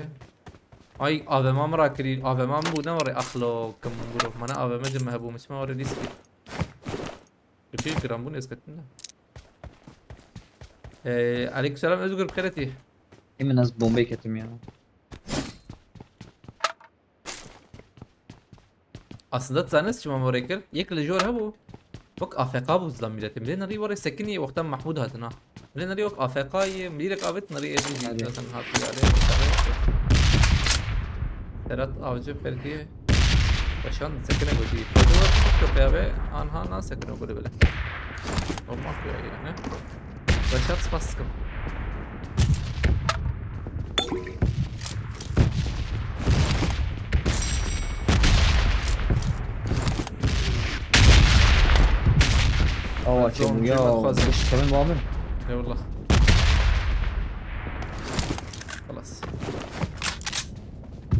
Ay, A V M mi rakirî, A V M mi bu ne var ya? Axlo, kim bro, mana A V M cim hebu, mişme var ya, riski. Kötü gram bu ne eskatında? Ee, aleykümselam Özgür, xeyreti. Emin, az bombayı ketim ya. Aslında tu zanî çima morê kir? Yek li jor hebû. Wek A F K bû zilam mîretê. Milê nerî warê sekinî wexta Mahmûd hatina. Milê nerî wek A F K yê, mîrek avêt nerî êdî jî Hadi. Zaten hatî yadê. Serhat Avcı Ferdi Başan sekine gotî. Ferdi var, çok köpeğe ve anha na sekine gotî bile. Olmaz böyle yani. Reşat spas sıkın. Awa çemu ya. Kevin Bamin. Eyvallah. Halas.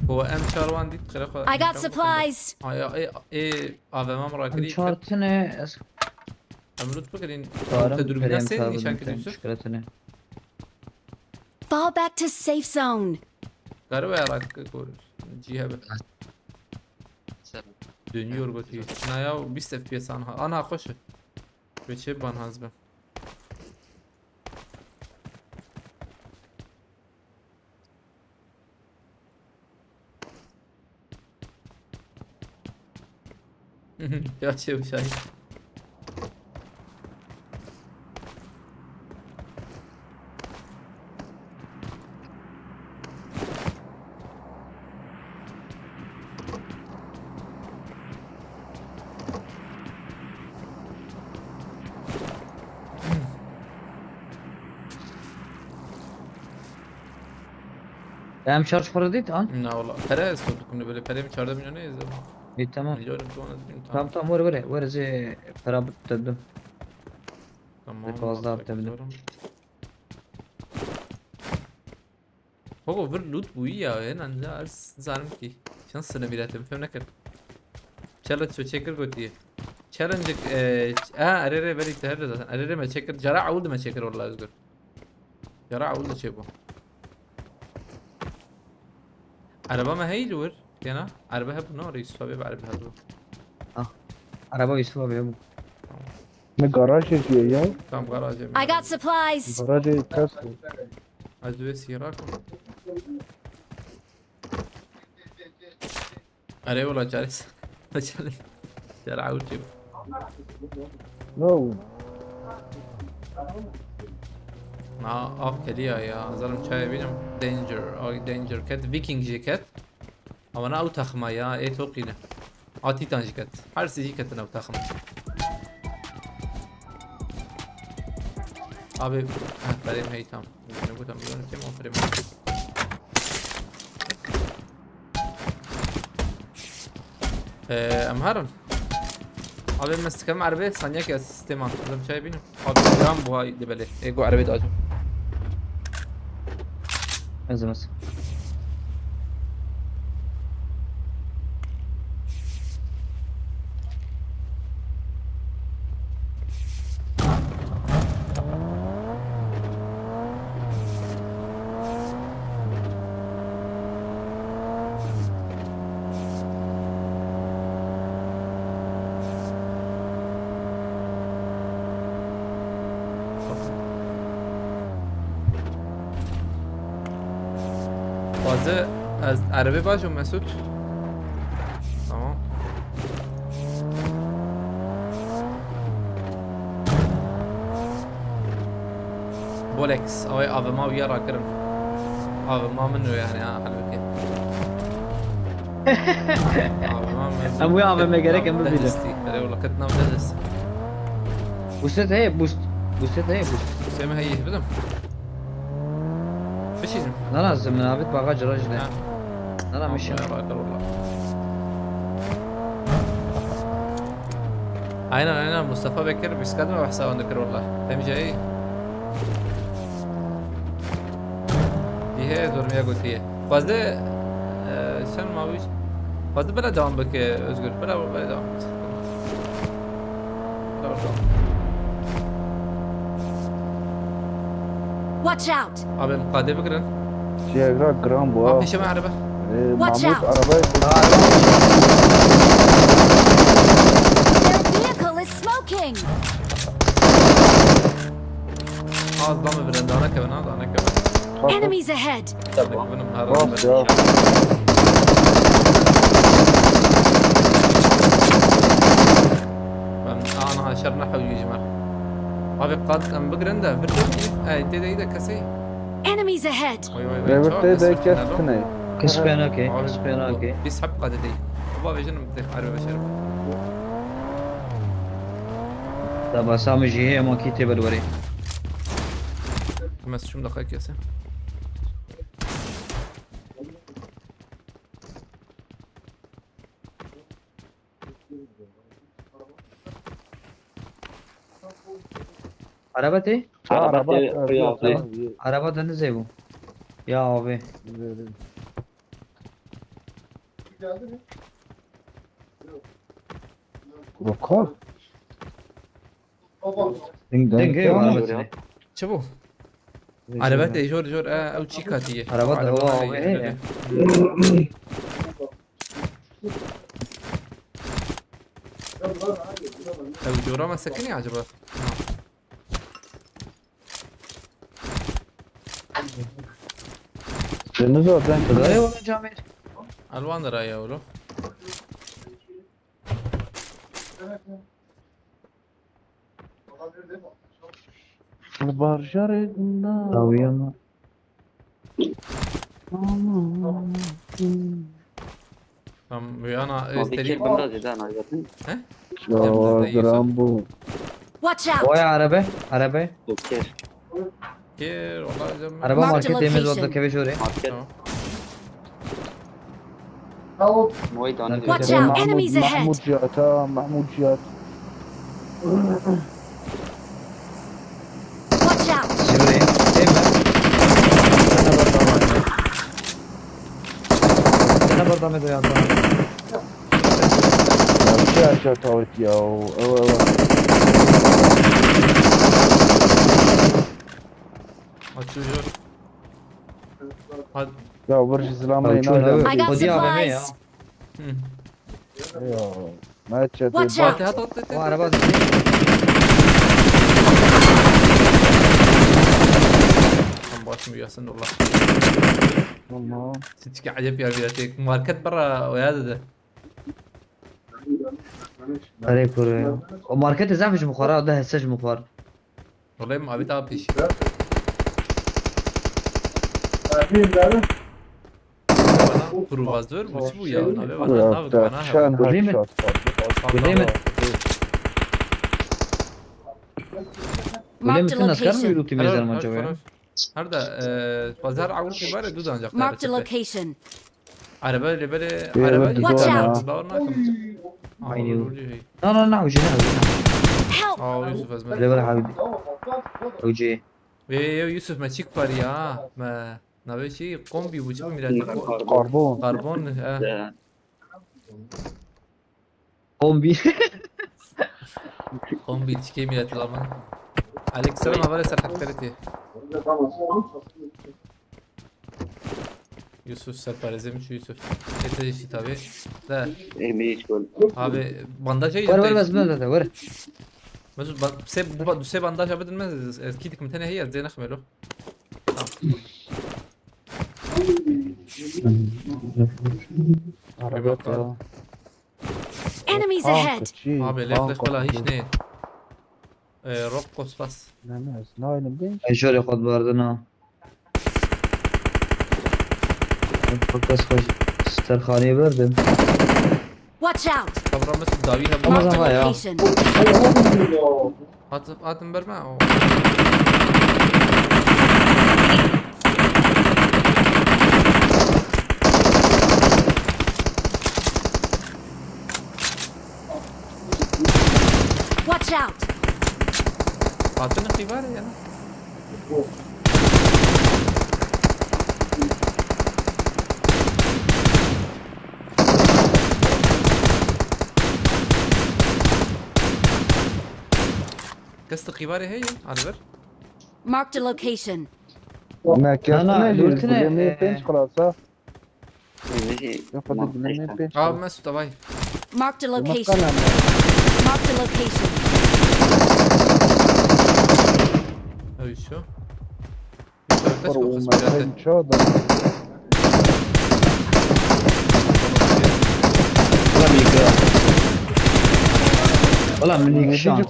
Ku em çar wan dît, qire xwe. I got supplies. Ay, ay, ê, A V M mi rakirî. Em çar tine, ez Em loot bikirin. Karim, te dûrbîna sê nîşan kir Yusuf? Şikretine. Fall back to safe zone. Kare ve yarak kor. Cî hebe. Dönüyor gotî. Na ya, bîst F P S anha. Ana, xweş e. Ve çê ban haz be. Ya çevşay. Em şarj xwe re dît, an? Na wala. Pere ez to dikim, böyle pere mi çardeh milyon ez ama. İyi, tamam. Milyon tu ona dikim, tamam. Tamam, tamam, were, were, were, zê pera te dum. Tamam. Zê pazdeh te dum. Baba, vir loot bûyî ya, en anca ez zanim ki. Şans sene milletim, fem nekir. Challenge ço çekir gotiye. Challenge, e, ç-, ha, erê rê verî te herde zaten. Erê rê me çekir, cara awul de me çekir vallahi Özgür. Cara awul de çê bû. Araba me heyî li wir, kena? Araba hebû, ne orayı Yusuf abi, araba hebû. Ah, araba Yusuf abi hebû. Ne garajê jî ye ya? Tam garajê me. I got supplies. Garajê kes bû. Ez divê sîra ku. Erê wala carê s-, carê. Cara awul çê bû. No. Na, av keliya ya. Zalim çayê bînim. Danger. Ay, danger ket. Viking jî ket. Ama na ew taxima ya. Ê toqî ne. A Titan jî ket. Her sê jî ketin ew taxim. Abi, heh, perê me heyî tam. Ne gotam, biliyorum kim o perê me. Ee, em herin. Abi, me sikem erbe, saniye ke sistema. Zalim çayê bînim. Abi, yan bu hay dibelê. Ê, go erbe dacim. Ez, ez. Xwaze ez erebê bajom Mesut. Tamam. Bolex, awê A V M wiya rakirim. A V M min o yani ha, halbuki. A V M min. Em wê A V M gerek em bibînin. Destî, erê wala, ket nav destî. Boost heye, boost. Boost heye, boost. Sê me heye, bidim. Bişînim. Na, na, zimnavit baga cira jine. Ha. Na, na, mişin. Aynen, aynen, Mustafa Bekir, Biskad mı bahsa onda kır valla. Hem şey. Dihe durmaya götüye. Fazla, e, sen mavi. Fazla böyle devam bak, e, Özgür. Böyle, böyle devam. Watch out! Abi, mukade bikirin. Şehra gram bu. Abi, peşime araba. Ee, Watch Mahmut out! Arabaya koy. Their vehicle is smoking! Az dame bilen, dana kevin, ha, dana kevin. Bak, bak. Enemies ahead! Bas ya. Ben ana şer ne hawî jimer. Abi qat em bigrin de, vir de, ey, tê de, de kesê. Enemies ahead! Vay, vay, vay. Vay, vay, tê de kes tine. Kes pê nake, kes pê nake. Biz hep qat de. Baba vejin mi tê harbe beşerim. Da basa mi jihe ema ki tê belweri. Mes şum da kese. Araba tê? Araba tê, araba tê. Araba denizê bû. Ya abi. Bokor. Ding ding. Ding, araba çi? Çi bû? Araba te jor jor, e, ew çî katiye. Araba da, araba wa, ne, wa, ne, he. Ew jora me sekinî acaba? Deniz o, ben. Dayı oğlum, Camir. Alwan da raya oğlum. Li barjarê din da. Dawiya me. Tam bu yana, e, Abi, seri- kêr bimda zêde, ana, zaten. He? Ya, Cem bizde, Yusuf. Giran bu. Watch out! Oy, araba, araba. Yok, kêr. Kêr, wala Cem. Araba. Marked market temiz location. Orada, keve şöyle. Market. Tamam. Watch out! Enemies ahead! Mahmut cihat ha, Mahmut cihat. Watch out! Şuraya. Değil mi? Sana bak, tamam. Sana bak, tamam, ya, tamam. Ya, bir şey aşağı tavuk ya. Ewa, ewa. Açılıyor. Hadi. Ya bir şey zılamayın. Açılıyor. I got supplies. Hadi ya, A V M ya. Hı. Ya. Ne çete? Watch out. Hadi, hadi, hadi, hadi. O araba düştü. Tam başım bir yasın Allah. Tamam. Siçke acep ya bir şey. Market bara o ya dedi. Arê kuro ya. O market zaf ji min xwe re, de hese ji min xwe re. Wala em abi daha pêşî. Bana provazör mü? Çi bu ya? Abi bana, abi bana. Gulê mi? Gulê mi? Gulê mi? Sen asker mi yürütü mezer mi acaba ya? Her de, e, pazar Avrupa var ya, dudan. Marked a location. Araba, araba, araba. Watch out! Bawer nakim. Aynı yol. Na, na, na, ucu ne, ucu ne? Help! Aa, Yusuf ezme. Level abi. Ucu. Ve, ve, Yusuf, me çik par ya. Me, na be şey, kombi bu, çik mirat. Karbon. Karbon, he. Ya. Kombi. Kombi, çikê milet lan. Aleyküm selam, haber ser hakkareti. Yusuf, serparêzê min çû Yusuf. Ê te jî tabi. De. Ê, min hiç gol. Abi, bandaj. Ver, ver, ver, ver, ver. Mesut, ba-, se-, ba-, du sê bandaj abi dinmez. Ez kî dikim, tenê heye, ez dê nexmelo. Tamam. Araba ya. Enemies ahead! Abi, lef lef bela hiç ne. Ee, Rokko spas. Ne, ne, ne, ne, ne? Ejorê xwe dibardin ha. Kes xwe ji sterxaneyê berdim. Watch out! Kabra Mesut dawi hem. Marked a location. Hat, hatim berme. O. Watch out! Hatin qîbarê ya. Kes di qîbarê heye, Alver? Marked a location. Na, na, lûrtine, lûrtine, e, pênc xilasa. Ya, fazla bilmem ne pênc xilasa. Aa, Mesut, davay. Marked a location. Marked a location. Ew şu. Wala min kişand. Wala min kişand.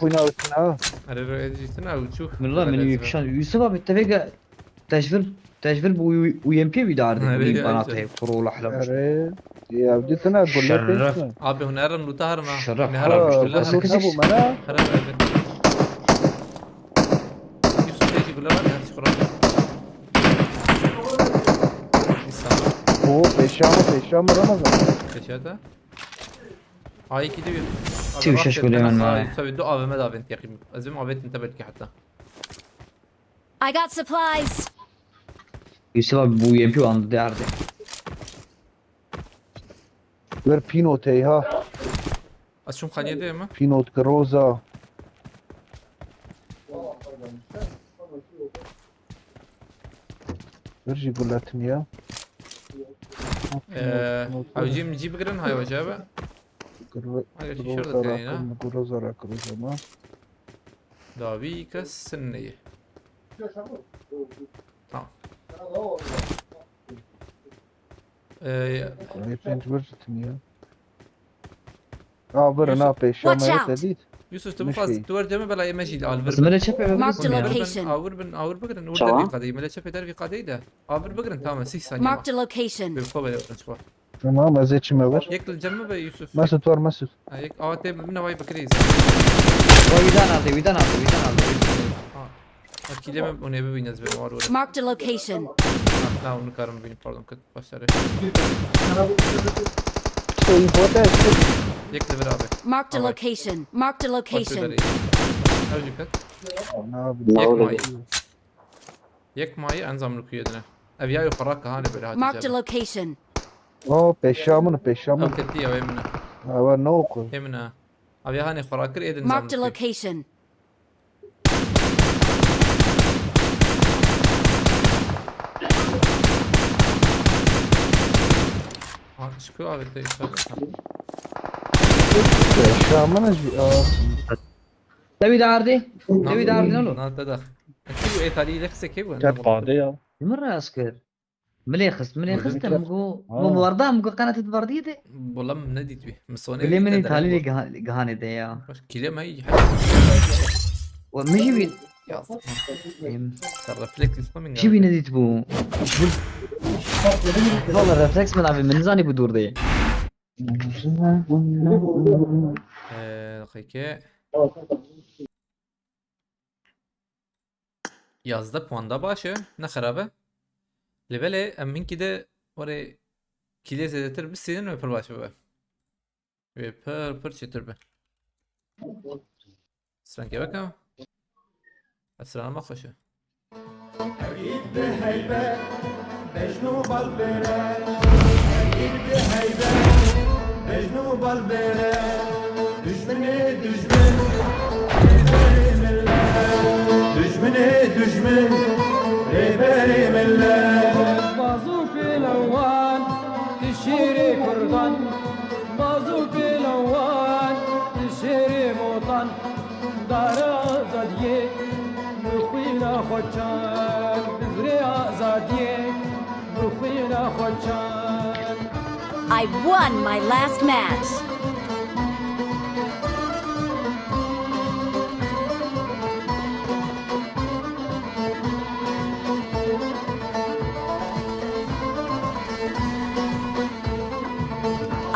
Are ro edicîtin ew çû. Wala min kişand. Yusuf abi, te vêga tecvir, tecvir bu U M P bir dardı. Bana te kuru lahla. Are. Ya, bir tane gol. Şeref. Abi, hûn herin lûta herin ha. Şeref. Hûn herin lûta herin. Hûn herin lûta herin. Yusuf, têjî gule var, her çiqura. O, pêşa me, pêşa me Ramazan. Pêşa te? A iki de bir. Çi bir şey söyleyemem abi. Tabii, du A V M davên teqîm. Ez vêm avêtin te belkî heta. I got supplies. Yusuf abi, bu U M P andı derdi. Ver pînotey ha. Ez çûm xaniyê dê me. Pînot Groza. Ver jî guletin ya. Ee, ew cî min cî bigirin, hay hoca be. Hadi şu şurada kayın ha. Groza ra Groza ma. Dawî kes sinneyi. Tamam. Ee, Kulê pênc bir tiniye. Ha, bir na pêşa me te dît. Yusuf, tu bixwaz tu wer ceme bela yeme jî al vir. Zimire çepê me Marked a bigirî. location. Awir bin, awir bigirin. Ur Çawa? Dervî qadeyî, mele çepê dervî qadeyî de. Awir bigirin, tamam, sih saniye. Marked a location. Bir xwe bele uğraş xwe. Tamam, ez ê çime ver. Yek li cem me be Yusuf. Mesut var, Mesut. Ha, yek awa tê min newayî bikirî. Wî dan alde, wî dan alde, wî dan alde. Ha. Ha, kîlê me hûn ê bibîn ez bê war were. Marked a location. Na, hûn karim bibîn, pardon, kit başarê. Şey, bote, şey. Yek li vir abi. Marked a Ama- location. Marked a Başarê. location. Ev jî kit. Ne abi? Ne Yek oldu? mayî. Yek mayî en zamlu kuyê dine. Ev ya xwe rake hanê böyle hatice. Marked a location. O, pêşa min, pêşa min. Ew ketiye, ew ê min e. Ewa ne oku? Ê min e. Ev ya hanê xwe rakir ê din Marked a zamlu. Location. Ha, şiko abi te işte. Pêşa min jî. Aa. Tevî derdê. Tevî derdê ne lo? Na te da. Ki bu etali ile kısa ki bu. Ket qadê ya. Min rast kir. Milê xist, milê xist Milê em go Ha. go warda em go qanat vardiyê de. Bolam ne dit bi? Misone. Bilê min Îtalî lê giha- gihanê de ya. Baş kile me. Wa min jî wî Ya. em, Refleks ismi min. jî wî nedît bû. Valla refleks min abi min zanî bu dûr de. Eee, dakika. Yazdeh puan da baş e, ne xerab e. Lê belê em hinkî de were kîlê zêdetir bistînin wê pir baş bibe. Wê pir pir çêtir be. Strengê weke. Strana me xweş e. Egîd bi heybet, bejn û balbêre. Egîd bi heybet, bejn û balbêre. Dijminê dijmin, rêberê millet. Dijminê dijmin, rêberê millet. Baz û pêlewan, tu şêrê kurdan. Baz û pêlewan, tu şêrê motan. Dara azadiyê, bi xwîna xwe çand. Bizrê azadiyê, bi xwîna xwe çand. I won my last match.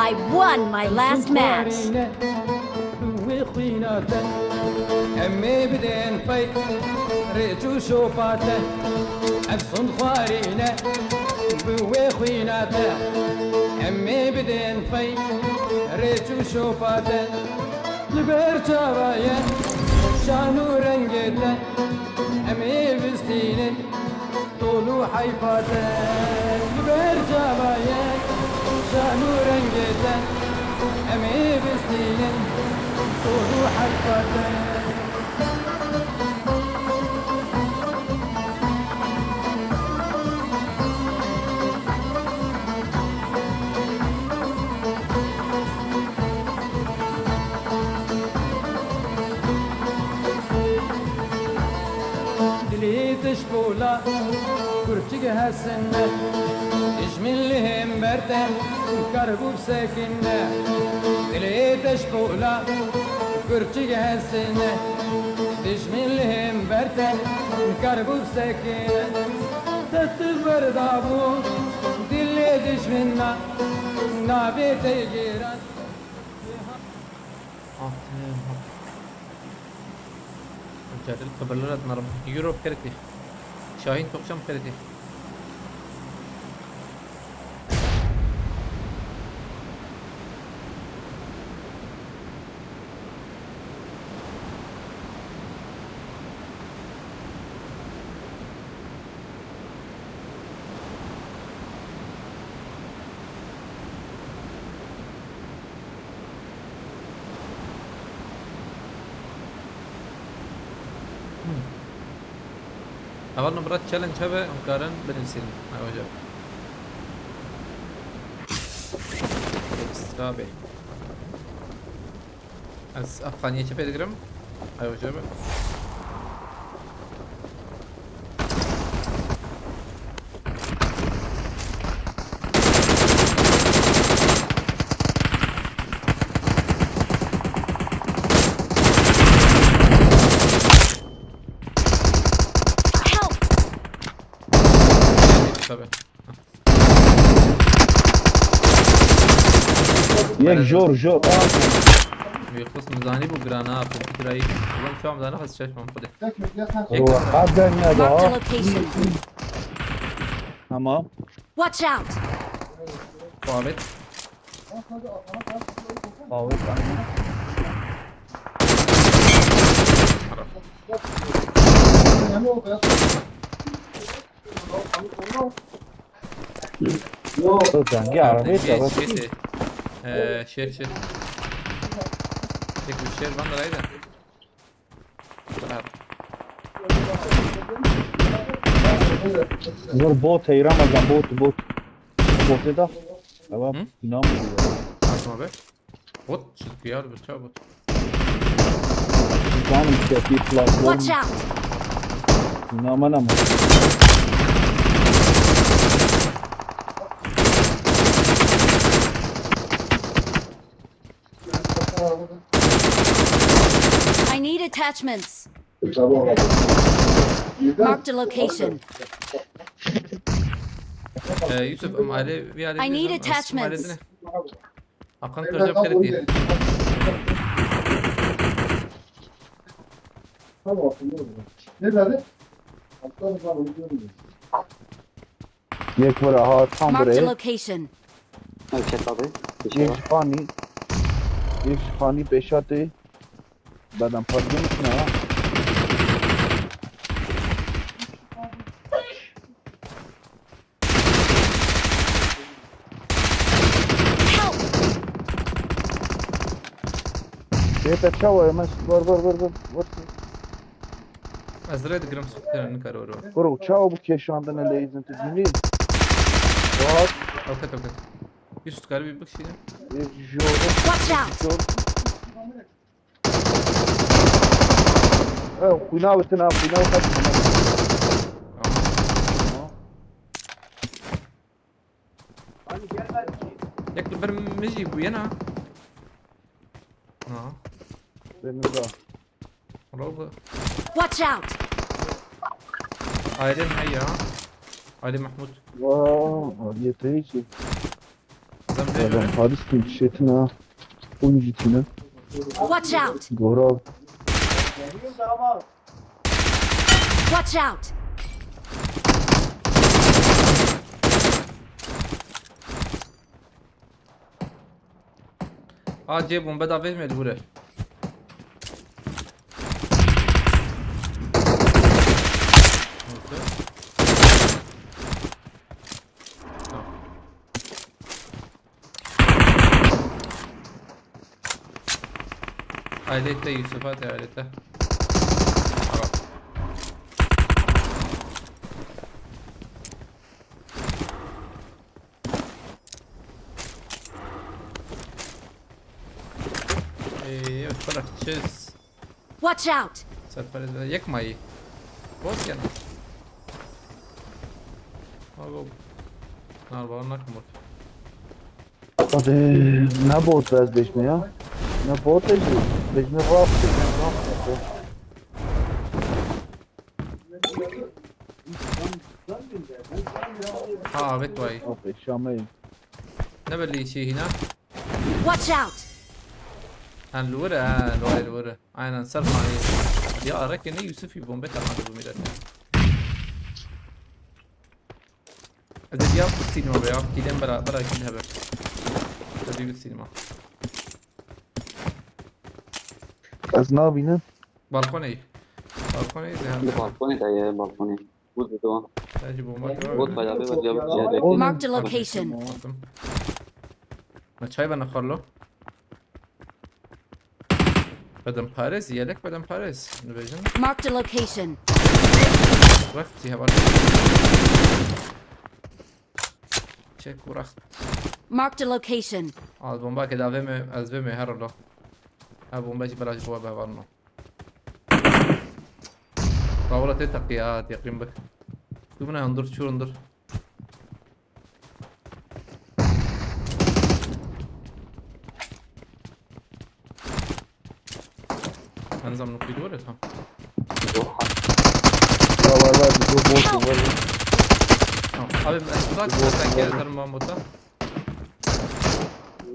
I won my last match. Bi wê xwîna te, em ê bidên pey rêç û şopa te. Efsûn xwarîne, bi wê xwîna te, em ê bidên pey rêç û şopa te. Li ber çava ye şan û rengê te, em ê bistînin tol û heyfa te. Li ber çava ye şan û rengê te, em ê bistînin tol û heyfa te. Dilê te ji pola kurçik hesine, dijmin li hember te kar bû bisekine. Dilê te ji pola kurçik hesine, dijmin li hember te kar bû bisekine. Te tu berdabû dilê dijmina, navê te giran. Aferin, ha. Cadil kıvırlar atınlarım. Euro kereti. Şahin tokçam kereti. Heval numara challenge hebe, em karin binivîsin. Ay hocam. Extra be. Ez Afxaniye çi pê digirim? Ay hocam. Help! Tabii. Yek jor, jor. Aa, Wî xwest min zanîbû giran ha, kompîterayî. Ulan şu an zanî xwest şaş mam xwedê. Yek Ruh, hadi ne Marked a daha? Location. Tamam. Watch out! Muhabbet. Abi, aynen. Yok. Özden, ya, Abi, neyse, şey, bak. Şey, şey. Ee, şer, şer. Tek bir şer, ben de rayda. Dur, bot, Ramazan, bot, bot. Bot da. Tamam, Hı? İnanmıyorum. Atma be. Bot çıktı ya, bir çabuk. Canım, işte bir platform. Watch out! İnanman ama. I need attachments. Marked a location. Ee, Yusuf, em aile, bir aile I need attachments. Hakan Kırcap kırık değil. Yek bira ha, tam Marked a buraya. Location. Erkek abi. Yek ji xanî. Yek ji xanî pêşatê. Badem park demişsin ha. Help! Şeye te çawa ya, mes var, var, var, var, var. Ez rê digirim, sokterin nikar oro. Kuro, çawa bu keşandine leyzin tu dinî? What? Okey, okey. Üst karı bir bak şimdi. E, jor. Watch out! Jor. E, xwîna witin ha, xwîna witin. Tamam. Yek li ber min jî bûye na. Ha. Deniz ha. Robo. Watch out! Ailem hey ya. Ali Mahmut. Vaa, Aliye teyze. Adam Adam ne? Paris kim şetin ha. Oyuncu tine. Watch out! Goral. Watch out! A, cê bombe da vehme li hûre. Tamam. Ailete Yusuf, hadi ailete. Tamam. Ee, evet, bırak, çiz. Watch out! Serperez yek mayî. Bot yana. Abi, nar var, nak mı? Hadi, ne bot ez bejme ya? Ne bot ez bejme, raf bejme, raf bejme. Ha, evet, vay. Abi, şameyim. Ne belli şey hina? Watch out! Hem li wir e, ha, li wir, li wir. Aynen, ser xanî. Ya, Arakê ne Yusufî bombe termande bu millet ya. Ez ê ya sînema be ya. Gidem bera, bera gidin hebe. Tabii bir sinema. Ez nabînim. Balkonê. Balkonê zehir. Li balkonê de ye, balkonê. Bot dido. Bence bomba kör. Bot bayağı bir, bayağı bir. Marked a location. Ma çay bana Carlo. Bedem Paris, yelek bedem Paris. Ne bejim? Marked a location. Rext jî heval. Çek û rext. Marked a location. Az bomba ke da vê me, ez vê me her lo. Ha bomba jî bela ji bo be heval no. Rawla te teqiya, teqîm bik. Tu bine hundur, çû hundur. Hanizam nokta dua et ha. Ya var var, bir dur, bot var. Tamam. Abi ben uzak Bu bot sen var. Gel atarım ben bota.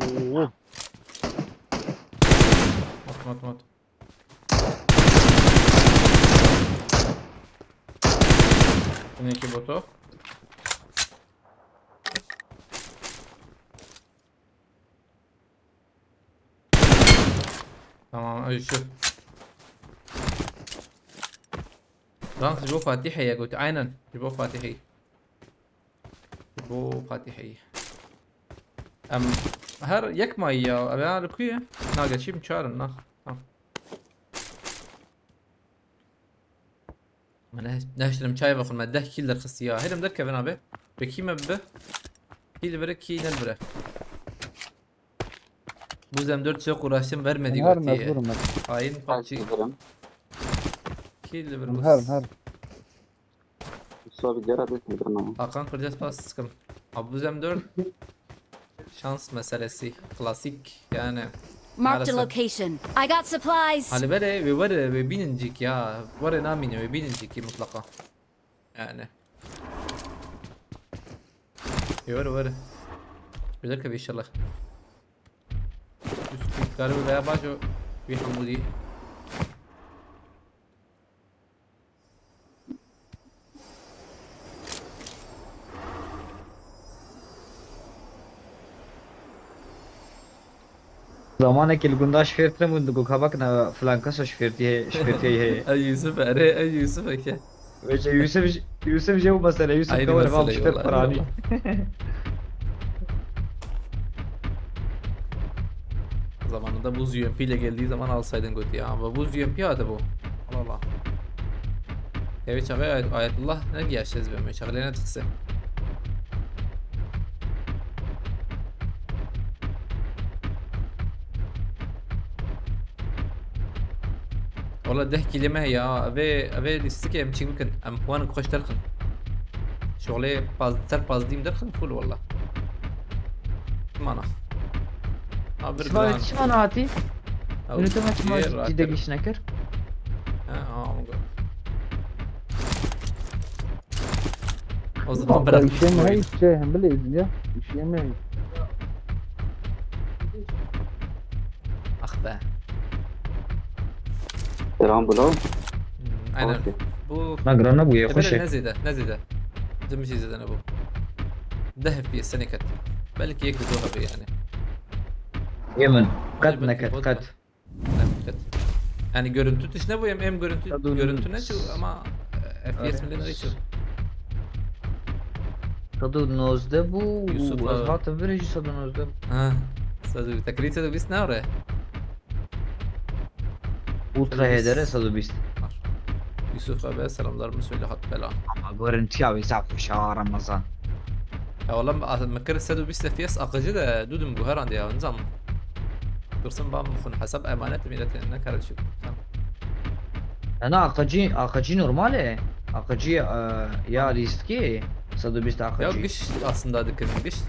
Oo. At at at. Yine iki botu. Tamam, ay şu. Lan ji bo Fatih'e ya got. Aynen. Ji bo Fatih'e. Ji bo Fatih'e. Em her yek may ya. Em ya li ku ye? Na geçeyim çağırın na. Tamam. Me ne, nehiştirim çay vexwin, me deh kîl derxistî ya. Hêlim derkevin abi. Bi kî me bibe? Kî li vir e, kî ne li vir e? Buzem dört çok uğraştım, vermedi. Her götüye. Mecburum ben. Hain PUBG. Mecburum. Kî li vir Buz? Her, her. Mustafa bir yere bekledim ama. Hakan Kırca spas sıkım. Abuzem dört. Şans meselesi. Klasik yani. Marked a location. I got supplies. Hali vere ve vere ve binincik ya. Vere namine ve binincik mutlaka. Yani. Vere vere. Bilir ki inşallah. Üst garibi veya bajo bir hamudi. Zamanekî li gunda şifêr tune bûn, digot ka bakine filan keso şifêrtî heye, şifêrtî heye. Ey Yusuf, erê, ey Yusuf eke. Wece Yusuf, Yusuf jê bu mesele, Yusuf Aynı kawal mesele şifêr eyvallah, Kur'anî. Eyvallah. Zamanında buz U M P ile geldiği zaman alsaydın götü ya. Ama buz U M P hadi bu. Allah Allah. Ya bir çağa Ayet-, Ayetullah ne yaşayız ben? Çağlayana tıksı. Wala deh kîlê me heye ha. Evê, evê lîstikê em çîk bikin. Em puanik xweş derxin. Şolê paz-, ser pazdîm derxin full wala. Mana. Ha, bir Çima, çima nehatî? Ew Û tu me çima jê cî rahat de kirin. Giş nekir? Ha, ha, ama go. O zaman bırak. İşe mi hey, şey hem bile izliyor. İşe mi hey? Ah be. Selam bro. Hmm, aynen. Okey. Bu Na grana bu ya, Ebele hoş ya. Ne zêde, ne zêde. Cim şey zêde ne bu. Deh F P S seneket. Belki yek de doğa be yani. Yemin. Kat Elbette, neket, bot kat. Neket. Yani görüntü tişne bu hem, hem görüntü, Kadın. Görüntü ne şu ama, e, F P S Öyle. Milyon ne şu? Sed û nozdeh bû, Yusuf ez abi. Hatim virê jî sed û nozdeh bû. Ha, sed û, te kirî sed û bîst ne re? Ultra H D R sed û bîst. Yusuf abi selamlarımı söyle hat bela. Ama görüntü ya bize hoş ha Ramazan. Ya oğlum, a-, me kir sed û bîst F P S akıcı da duydum bu herhalde ya, nizam. Dursun bam xun hesap emanet milletine ne kadar düşük. Tamam. Ana akıcı, akıcı normal e. Akıcı, e, ya riskli. Sed û bîst akıcı. Ya giş aslında dikin, giş, e,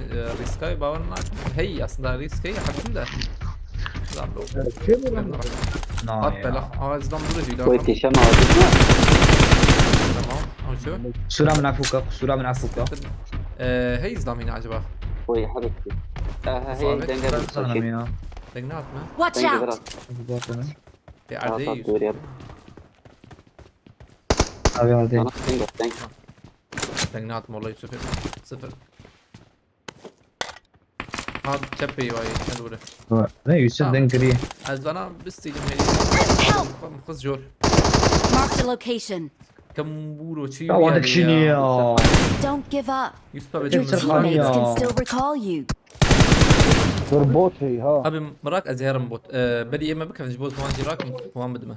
riskayı bawan nakin. Hey aslında riskayı hakkında. Lan bu. Evet, şey mi lan? Na At ya. Bela. Aa, zidam duracı. Wait, kişem aldı. Tamam. Al şu. Sura min afuka, sura min afuka. Ee, hey zidam yine acaba? Wait, hadi. Ee, hey, Sabit. Denge Ben bir sanırım şey. Ya. Denge atma. Watch Denge out! Biraz. Bir arada At, at, yüz. Dur ya. Abi hadi. Bana denge, denge. Denge atma olayı sıfır. Sıfır. Ha, çep peyî wayî, ne dûr e. Ne, Yusuf Tamam. Den kirî. Ez vana bistînim heyî. Help! Xwe jor. Marked a location. Kembûro çi Ya, wan yani dikişînî ya. Ya. Don't give up. Yusuf abi Your çi teammates ya. Can still recall you. Dur bot hey ha. Abi mirak ez herim bot. Ee, berî ême bikevin ji bo wan jî rakim wan bidime.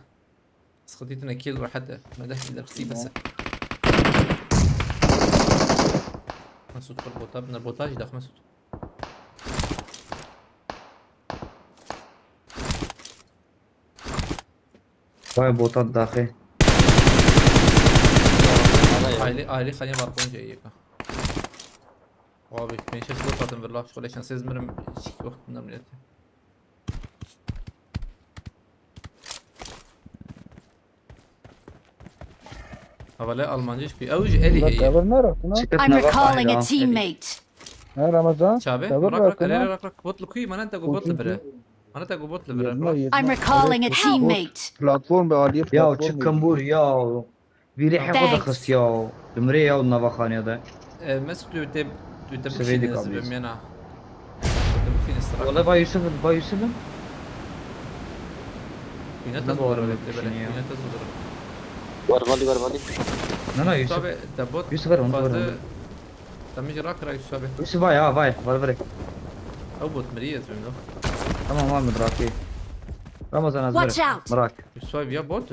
Sıkıntı ne kill rahat e. Me deh kill xisî bes e. Mesut, xwe bota bine, bota jî dax Mesut. Vay bota daxê. Aile, aile xaniye balkon jê yeka. Abi, ben şaş bot atım bir laf, şöyle şans ezmirim, hiç vakit bundan millet. Havale Almancı hiçbir. Ew ji Elî heye. Ever ne raftina? Çıkıp I'm ne bak recalling aynı a o. teammate. Ne Ramazan? Çabe, Ever rak rak, raftina? rak rak, bot lukui, mana te go bot libire. Mana te go bot libire. Yirmi, yirmi. I'm recalling a Bot, teammate. Platform be aliyê Ya platform. çık kambur ya. Vîrê heqo da Thanks. xist ya. Limrê ya nava xaniya de. E, Mesut, tu te, tu te Seveydik bişîne abi. Zibim yana. Tu te bişîne sıra. Wala vay Yusuf, vay Yusuf. Yine Ne te bu zor arada öyle bişîne böyle. ya? Yine te zor. Var vali var vali. Ne la Yusuf. Tabi, te bot. Yusuf ver onu, ver Fazla onu. Tamam, rak rak Yusuf abi. Yusuf vay ha vay, var ver. Ew bot miriye Zibim lo. Tamam var mı bırakayım? Ramazan az Watch ver. out. Bırak. Yusuf abi ya bot.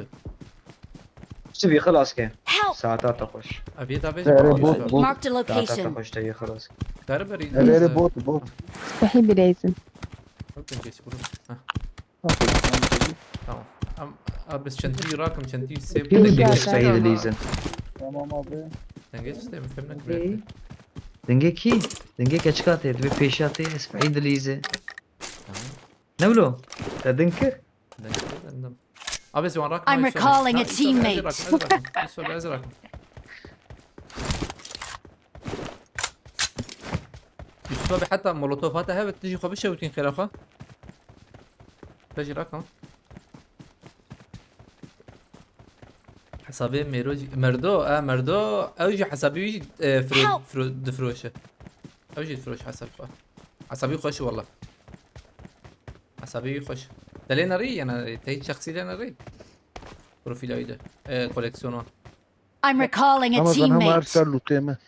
Yusuf yıkıl aske. Help! Saate ata koş. Abi da beş Ere bot. bot, bot. Marked a Saate ata location. koş da yıkıl aske. Kar beri. Ere ere bot bot. مستحيل بلازم. Okey, geç bunu. Heh. Tamam. Am, abi biz çentiyi rakım, çentiyi sev. Kim Güzel. bir sayı dileyizin. Tamam abi. Sen geç işte, mümkün ne Okey. kadar. Denge ki? Denge keçka te, bir peşa te, sayı dileyizin. Tamam. Ne bilo? Te dinki? Ben işte, ben de. Abi sen rak. I'm recalling a teammate. Yusuf abi, heta molotof hata hevet, tijî xwe bişewitîn xêra xwe. Te jî rakim. Hesabê Mêro jî, Merdo, e, Merdo, ew jî hesabê wî jî, e, firo-, Help! firo-, difiroşe. Ew jî difiroşe hesabê xwe. Hesabê xweş wala. Hesabê wî xweş. Te lê nerî, yana te hiç şexsî lê nerî. Profîla wî de. E, koleksiyona. I'm recalling a Ramazan hem her teammate. ser lûtê me.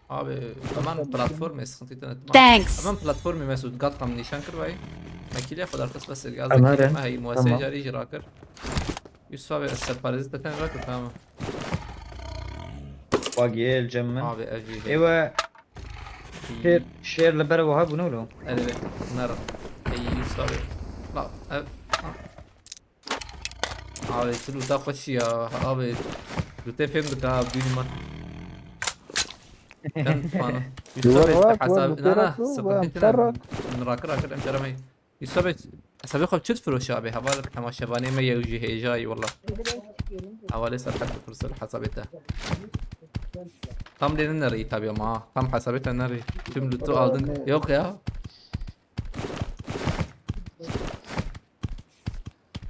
Abi, aman platformê sıkıntı internet. Thanks. Aman platformê Mesut, gat tam nîşan kir vay. Mekîlê xwe dar xist bes ya. Tamam, Zekî tamam. me hey, muwesê Tamam. Carî jî rakir. Yusuf abi, ez serparêzî te tenê rakir, tamam. Bak gel cem ben. Abi, ev jî. Ewe. Şer, şer li ber wiha bûne wilo. Ere, ere. Nara. Ey, Yusuf abi. La, ev. Abi, tu lûta xweş ya. Abi, lûtê fêm dika, bîn man. Kan fana. Yusuf Duvar abi, rak, hesab-, duvar na, na, rak, sıkıntı duvar internet. rak. Rakir, rakir, em teramey. Yusuf abi, hesabê xwe çi difiroşe abi? Heval temaşevanê me yew jî hêjayî wala. Hevalê ser hesabê te. Tam lê nine rî tabi ama ha. Tam hesabê te nerî. Tüm lütfu aldın. Yok ya.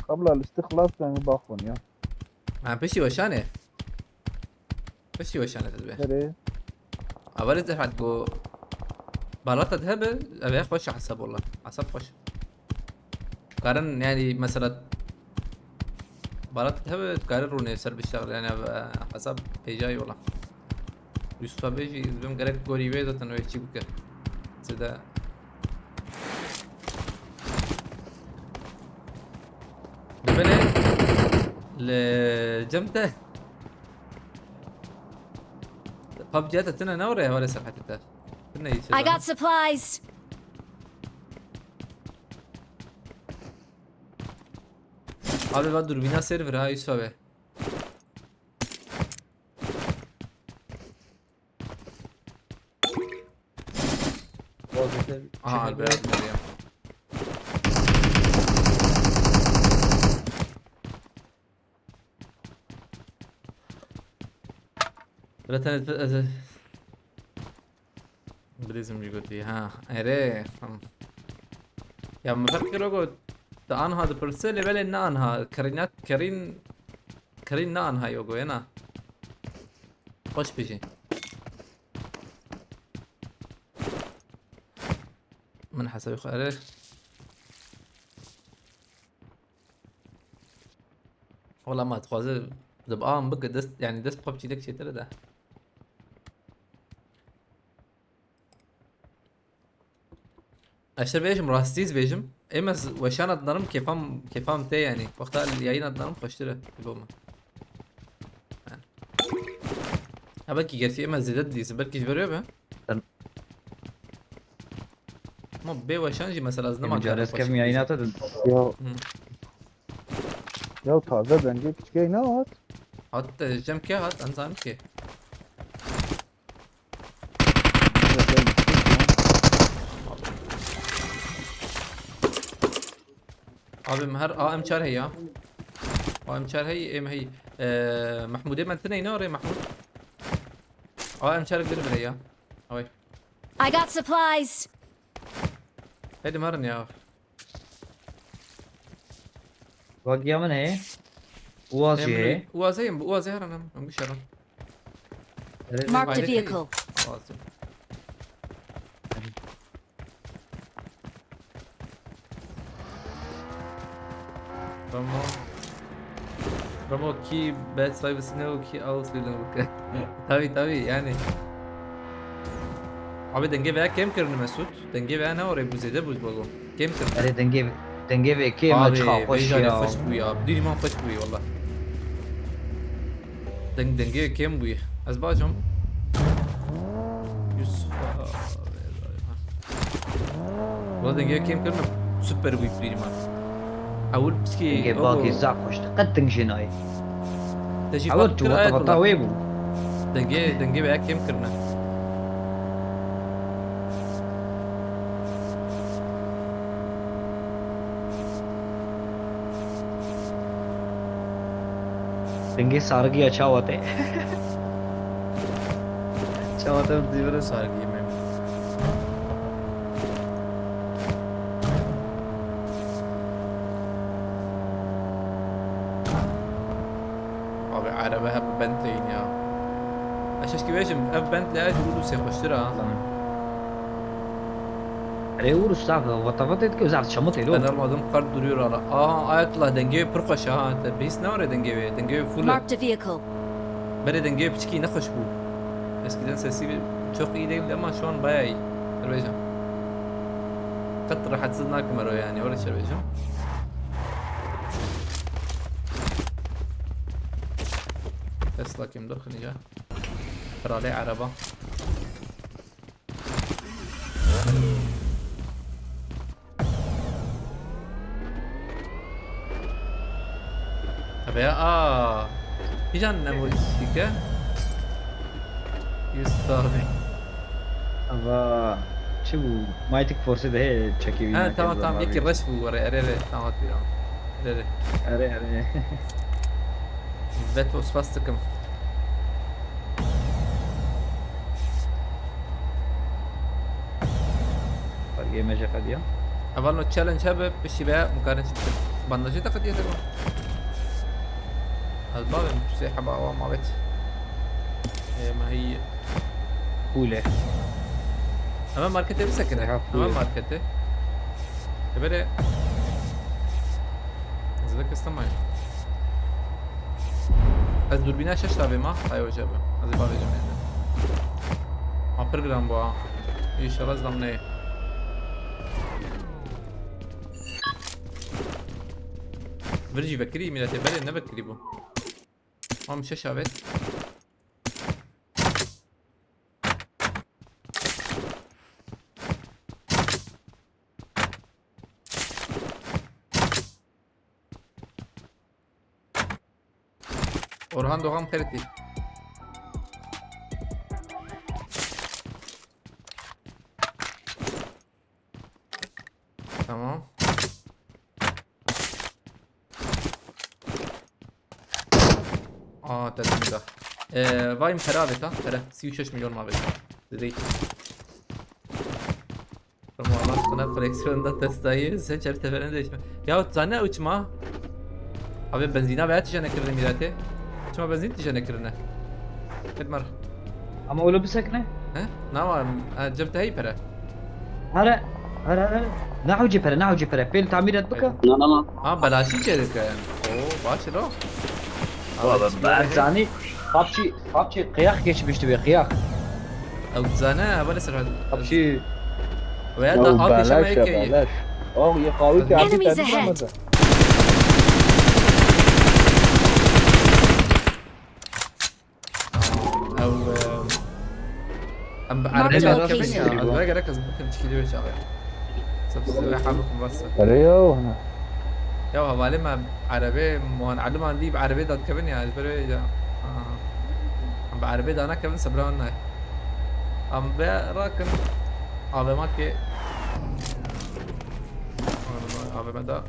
Kabla liste xlas yani bakın ya. Ha, piştî weşanê. Piştî weşanê te dibe. Nereye? Hevalê te hat go. Balata te hebe, ev ya xweş e hesab wala. Hesab xweş. Karin yani mesela Barat hebe, tu karî rûnê ser biştex, yani ev, e, hesab hêjayî wala. Yusuf abi jî, ez bim gerek gorî wê zaten wê çî bike. Sida. Bibele li cem te. PUBG te tine ne were hevalê serhetê te. Tine yî I got supplies. Abi va durbîna server ha Yusuf abi. Aha, Alper abi geliyor. Bira tane te-, te-, Bilêzim jî gotî, ha. Erê, tamam. Ya min ferq kiro got, te anha dipirse, lê belê ne anha. Kerînat, kerîn, kerîn ne anha yo goyena. Xweş bijî. Min hesabê xwe erê. Wala ma dixwaze di an bike dest, yani dest PUBG de çêtir e de. Ez te bêjim, rastî ez bêjim. Êm ez weşana dinarim kêfam, kêfam tê yani. Wexta yayına dinarim xweştir e. Bo min. Yani. Ha belkî gerçi êm ez zêde dilîzim. Belkî ji ber wê be. Ama bê weşan jî mesela ez nema Carez karim kevim yayına atadın. Ya, Hmm. ya taze dengê piçkey ne hat? Hat e, jem ke hat, em zanim ke. Abi her A M çar hey ya. A M çar hey, em hey. Ee, Mahmudê men tiney ne oraya Mahmud? A M çar bir bire ya. Ay. I got supplies. Hadi marin ya. Vagiya min heye. Uaz jî heye. Uazeyim, bu uazey heran em. Em bu şeran. Marked a Haydi. Vehicle. Uazeyim. Ramo. Ramo kî bad vibes ne û kî Ausbildung bike. Tabii tabii yani. Abi dengê veya kêm kirin Mesut. Dengê veya ne oraya bu zêde bû bago. Kêm kirin. Erê dengê dengê vê kêm Abi, çiqa xweş bêjane ya. Xweş bûye abi. Dîrî man xweş bûye valla. Deng dengê kêm bûye. Ez bacım. Yusuf. Valla dengê kêm kirin. Süper bûye dîrî man. Ewil piçkî. Dengê bagî zaf xweş. Qet ding jê nayê. Te jî Ewil fat tu kir vata ayet vata valla. Wê bû. Dengê, dengê veya kêm kirine. Dengê sargiya çawa te. Çawa te dîvire. Sargiyê me. Abi araba hep bent teyin ya. Eşeşki vejim ev bent le ji Urusê xweştir ha. Erê Urus zaf vata vata dike zaf çamut elo. Ben almadım kart duruyor hala. Aa Ayetullah dengê pir xweş ha. Te bihîs ne orê dengê wê. Dengê wê full. Marked a vehicle. Berê dengê piçkî ne xweş bû. Eskiden sesi çok iyi değildi ama şu an bayağı iyi. Şerbêjam. Qet rahatsız nakim ero yani, öyle şerbêjam. Tesla kim dur xinîca. Kralê araba. Abi ya, aa. Hican ne bu şike? Yüz abi. Ava. Çi bu? Mighty Force'e de he çekeyim. Ha tamam tamam, yekî reş bu, erê erê tamam, at bir an. Erê erê. Erê erê. Veto spastikım. Fark yemeyecek hadi ya. Eval no challenge hebe pişti be mukarin çıktı. Bandajı da kadiye de bu. Albabim tüse haba awa mavet. E, mahi. Kule. Ama markete bir sakın. Seha Ama kule. Markete. E böyle. Zıda kıstamayın. Ez durbîna şeş tavê ma, ay hoca bi. Ez ê bavêjim êne. Ma pir giran bû ha. Înşallah ez lam neyê. Vir jî vekirî, mîletê berê ne vekirî bû. Mam şeş avêt. Orhan Doğan Perti. Tamam. Aa, dedim de. Ee, vayim pere avêt ha, pere. Sî û şeş milyon ma avêt. Direkt. Tamam, Allah aşkına koleksiyonda Tesla'yı seçer teferini değişme. Ya zane uçma. Abi benzina veya tijane kirine mirate. Uçma benzin tijane kirine. Etmar. Ama öyle bir sekne. He? Ne var? Ha, cem te hey pere. Hara, hara, hara. Ne hocı pere, ne hocı pere. Pel tamir et baka. Ha, belaşî çêdike yani. Oo, baş lo. Abi, Erzani, PUBG, PUBG kıyak geçmişti be, kıyak. Ew dizane, hevalê ser hal. PUBG. Veya da A P Ş M K. Belaş. Oh, ya kawi ki artık Enemies kendi ahead. Olmadı. Ew, e, em bi Marked arabê location. kevin ya. Ez were gerek ez bikim çikî diyor çağı. Sef size ve halukum vassa. Alo, ya, ya, hevalê me erebê muhan eliman dî bi erebê da dikevin ya, ez ber wê ya. Aha. Em bi erebê da nekevin, sebra wan nayê. Em bê rakin. A V M kê. A V M da.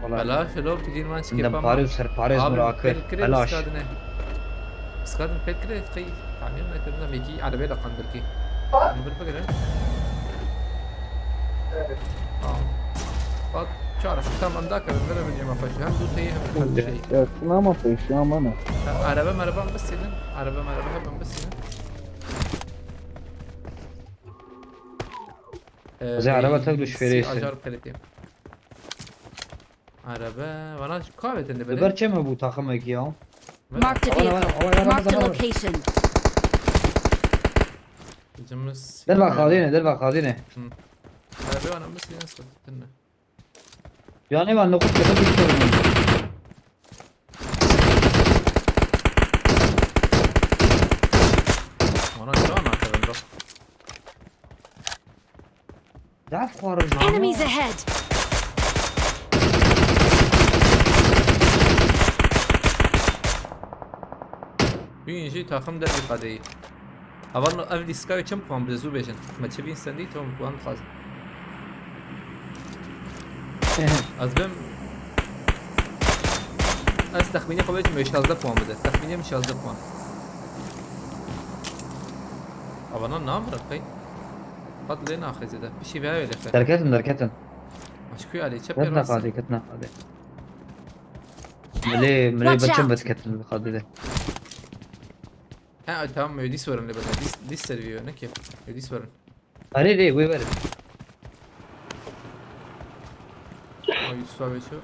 Wala. Belaş lo, pidîn man çike. Dem pare û serparêz mirakir. Belaş. Piskadine. Piskadin pêl kire, qey tamir nekirine, mekî erebê de qandirkî. Em bir bigire. Tamam. Bak, çar, tamam, da kevin, vere binê me xweş. Hem dû teyî, hem de şey. Ya, şuna mı pêşiya me ne? Ha, araba meraba mı silin? Araba meraba hep mı silin? Ee, Zê araba tek du şifêrê sî sê. Acar peletê. Araba, vana kahve tende Li bere. Ber çem hebû taximekî ya. Marked a Awa, awa, vehicle. Awa, awa, awa, Marked a awa. Location. Cimiz. Derva xadîne, derva xadîne. Hı. Araba vana mı silin satın ne? Yanê van nixwe kete bişkevin. Wana çawa nakevin da? Def xwarin ji Enemies ahead! Bîn jî taxim dervî qadeyî. Hevalno ev lîskayê çend puan bide zû bêjin. Me çi bîn sendî tom puan dixwazin. Ez bim. Ez texmînê xwe bêjim wê şazdeh puan bide. Texmînê min şazdeh puan. Avana namirin qey. Qat lê naxê zêde. Pişî veya wê lê xê. Derketin, derketin. Aşkû alê çepê Ketna rast. Qadê, ketna qadê. Milê, milê Watch bechim out. Vet ketin qadê de. Ha, tamam, me dîs werin lê bede. Dîs, dîs servî ne ki? Me dîs werin. Erê rê, wê werin. Ay, Yusuf abi şu.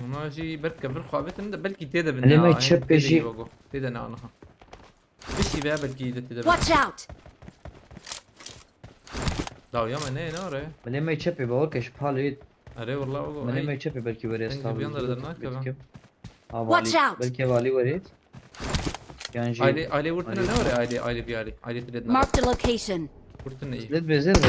Ona jî ber kevir xwe bitin de belkî tê de bin. Lê ya, me yani çep tê de jî. Yogo. Tê de ne anaha. Bişî veya belkî de tê de bin. Watch out! Dawiya me ne, ne are? Milê me çepê bawar ke ji palê. Are, wallah, ogo, Milê ay. Me çepê belkî were. Deng estav bir yan da zor derine bir keva. Kim? Ha, Watch vali. Out! Belki vali were. Yan jî Aile, aile vurtuna aile ne var ya? Aile, aile bir aile. Aile tire. Marked a location. Vurtuna iyi. Led bezer var.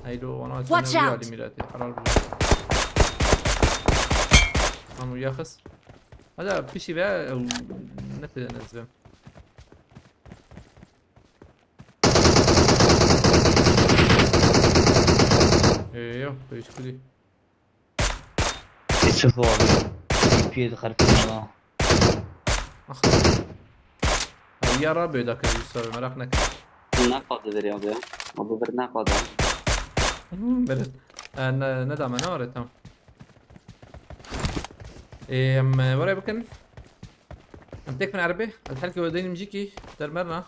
Aile o ona Watch açılıyor out! Bir aile mirati. Halal bu. Tamam, yakız. Hadi abi, pişi be. Ne tire ne zibim. Ee, yok, hiç kudi. Yusuf abi. Piyê dixerfîne ha. Ah. Ya Rabbi, da kir Yusuf abi, merak nek. Ne kadı ver abi ya? Abi ver ne kadı? Hmm, böyle. E, ne, ne dame, ne var ya, tamam. Ee, em, e, oraya bakın. Em tek bin arabi. El halke ve deynim ciki. Dermerna.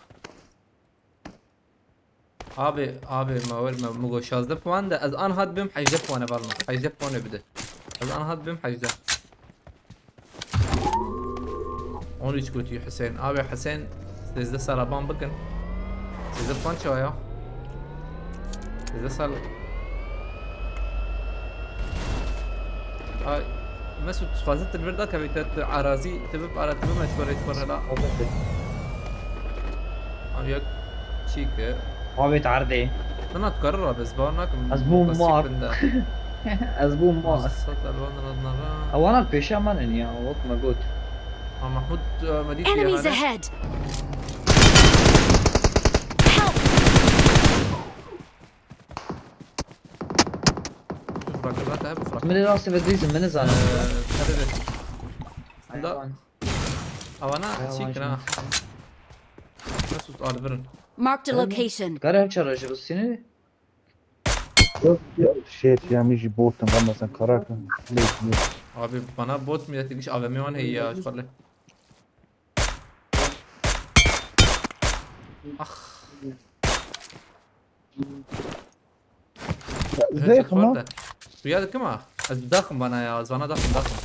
Abi, abi, ma wer me, me got şazdeh puan de, ez anhat bim hejdeh puan e, valno. Hejdeh puan e bide. Ez anhat bim hejdeh. On üç gotiye Hüseyin. Abi Hüseyin, sêzdeh sala ban bikin. Sêzdeh puan çawa ya? Sêzdeh sal. Ay, Mesut, dixwazit tu li vir dakevî te, tu arazî, tu bip ara, tu bime ji xwe rê ji xwe re la. Abi ya çî ki. Abi erdê. Nana, tu kari rabe, ez bawer nakim. Ez bûm mar. Ez bûm mar. Sat elwan nara. Ewana pêşa me ne ya, wek me got. Ha, Mahmud, e, me dît. Enemies ahead! Help! Bırak, bırak, bırak. Min rastî ve dîzim, min nizane. Ee, tabii. Hayvan. Avana, hayvan çî kira. Nasıl albirin? Marked a location. Kare çara ji bistine? Yok, yok, şey, ya, mi ji botum, ben mesela karakan. Abi, bana bot mu dedik, A V M wan hey ya, şu Ah. Zeyx ma. Rüya dikim ha. Ez daxim bana ya. Zana daxim, daxim.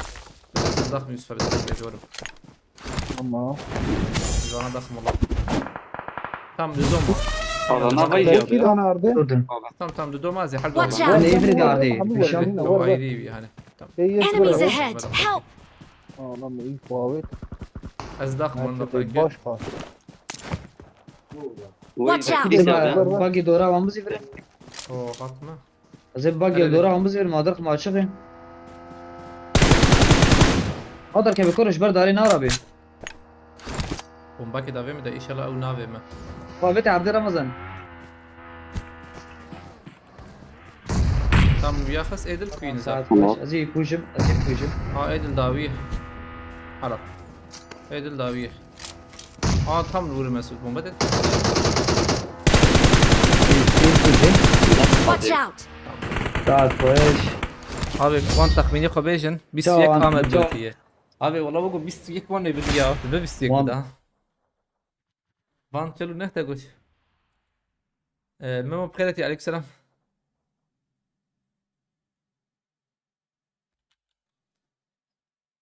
Ez daxim Yusuf abi, daxim ediyorum. Tamam. Zana daxim ola. Tam düz olma. Alana vay ya. Belki de anardı. Durdum. Tamam tamam, du domaz ya, her Watch domaz. out. Ne evri dardı. Ayrı, Nişanlı ne o var bak. Ayrı bir hani. Tamam. Ey yes Enemies bravo. Ahead! Help! Anam iyi kuavet. Ez daxim onu da Herkese peki. Baş kalsın. Vay Watch out. Kudüs ya. Var, var. Bagi dora vamız verin. O Fatma. Zeb bagi Nerede? Dora vamız verin. Adır maçı. Adır kebe koruş ber darin arabi. Bomba ki davê mi de inşallah ew navê mi. Kuavet Abdi Ramazan. Tam ya xas Edil Queen za. Saat baş. Aziz kujum. Aziz kujum. Ha Edil dawi. Hala. Edil dawi. Ha tam vurur Mesut bomba de. Aziz kujum. Watch out! Saat baş. Abi wan texmînî xwe bêjin. Bîst û yek Tamam, Amed tamam. Gotiye. Abi wala bû bîst û yek wan ê bidî ya. Dibe bîst û yek Wan- da. Van çelo nehte goç. Ee, Memo bixêretî, aleykum selam.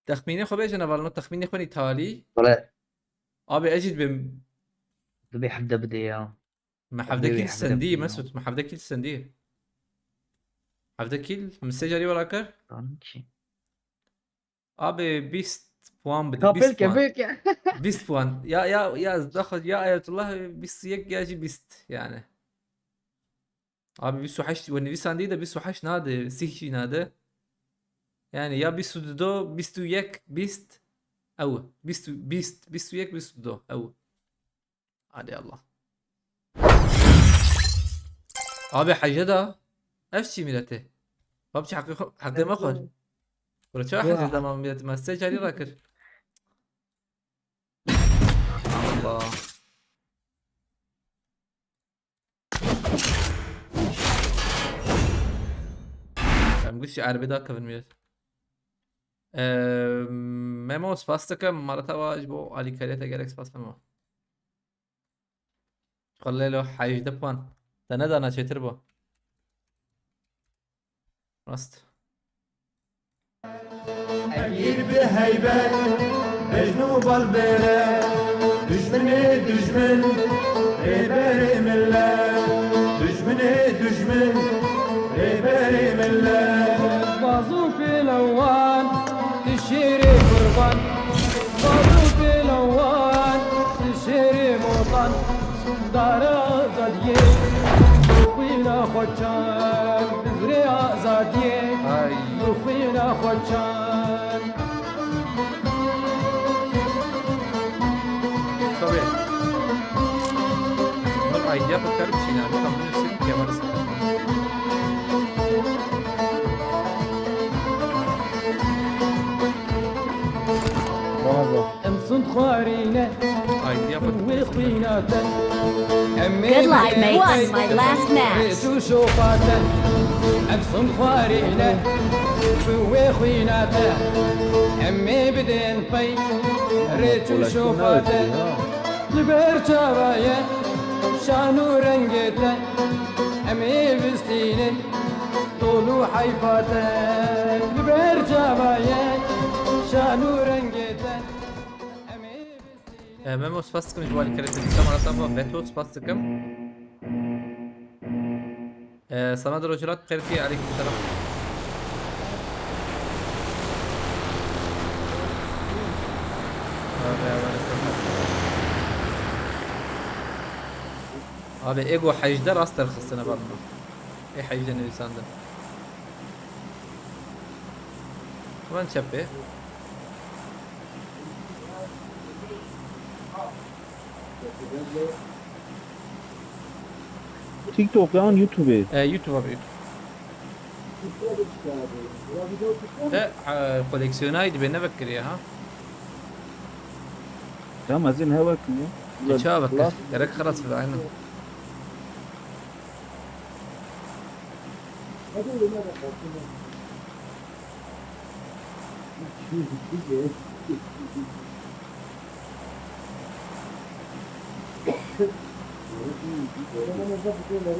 Texmînê xwe bêje nevalno, texmînê xwe nî talî. Wala Abi ez jî dibêm. Dibê hevde bidê ya. Me hevde Dibê kîl hevde sendî bidê ya. Mesut, me hevde kîl sendî. Hevde kîl, min sê carî wela kir. Tanım ki. Abi bîst puan bide, Kapel bîst ke puan. belki. Bîst puan. Ya ya ya daxil ya Ayetullah bîst û yek ya jî bîst yani. Abi bîst û heşt we nivîsandî de bîst û heşt nade, sîh jî nade. Yani ya bîst û du, bîst û yek, bîst. Ew. Bîst, bîst, bîst û yek, bîst û du. Ew. Hadi Allah. Abi hece da. Ev çi milletê? Bab çi hakkı, hakkı mı koy? Kura çağı hece da ma milletê ma sê carî rakir. Allah. Em giştî erbê dakevin millet. Eee, Memo spas dikim, maleta wa ji bo alîkariya te gelek spas Memo. Xwelelo hejdeh puan. Te nedana çêtir bû. Rast. Emîr bi heybet, bejn û balbêre, dijminê dijmin, rêberê millet, dijminê dijmin, rêberê millet. Baz û pêlewan, tu şêrê qurban, baz û pêlewan, tu şêrê motan. Dara azadiyê, xwîna xwe çan, bizrê azadiyê, Ay. Xwîna xwe çan. Tabii. Min idea xwe kar biçîne, min tam binivîsî, kemal isim. Bravo. Em sund xwarî ne, Ay, diya xwe wê xwîna te. Em ê Good luck, bidin mates. One, my last match. Rêç û şopa te. Em sund xwarî ne, bi wê xwîna te. Em ê bidin pey, rêç û şopa te. Li ber çava ye, şan û rengê te. Em ê bistînin, dol û heyfa te. Li ber çava ye, şan û rengê te. Em ê bistînin. E, Memo spas dikim ji bo alîkariya te. Dîsa mala te ava Beto spas dikim. E, sana da rojilat xêr tî, aleykum selam. Abi, abi, abi. Abi, ego hejdeh rast derxistine bana. Ê hejdeh nivîsandin. Hemen çepê. TikTok yan YouTube. E, YouTube abi, YouTube. Te, e, koleksiyonayî dibe ne vekiriye ha? Tamam, ez ê hevek ya. Tu çawa vekir? Gerek xelas be, aynen.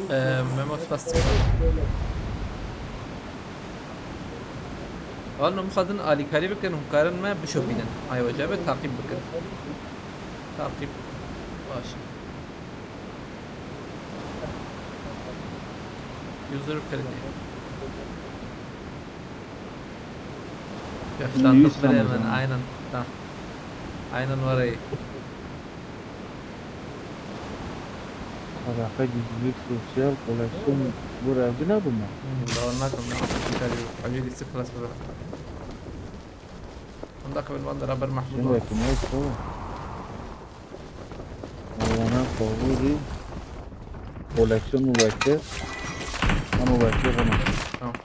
Ee, Memo spas. Wan hûn xwedin alîkarî bikin, hûn karin me bişopînin. Ay wece be taqîb bikin. Taqîb. Baş. User kredî. Yaşlandık bile hemen, aynen. Ha. Aynen var ya. Alaka gizlilik, sosyal, koleksiyon, bu revgi ne bu mu? Hmm, daha ne kadar? Acele sık klasları. Onda kabul var da Raber Mahmut var. Şimdi yakın yok, tamam. Allah'ına favori. Koleksiyon müvekkil. Ama müvekkil ama. Tamam.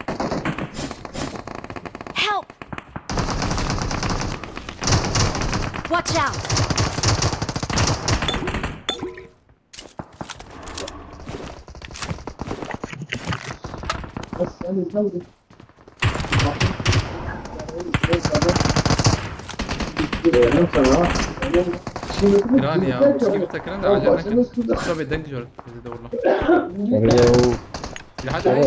Help! Watch out! Giran ya, eski bir takırın da acele nakin. Şöyle bir denk diyor bizi de vurma. Ya hadi, hadi.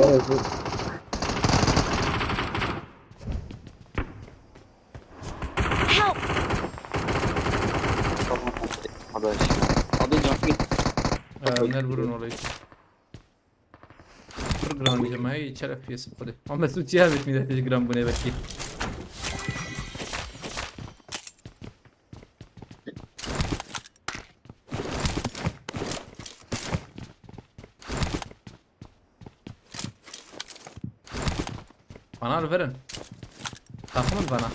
Help! Adın canı git. Ee, ne vurun orayı. Pir giran diyeceğim, hey, çeref piyesi bu kadar. Ama Mesut ya bitmedi, gram bu ne belki. Bana al verin. Takılın bana.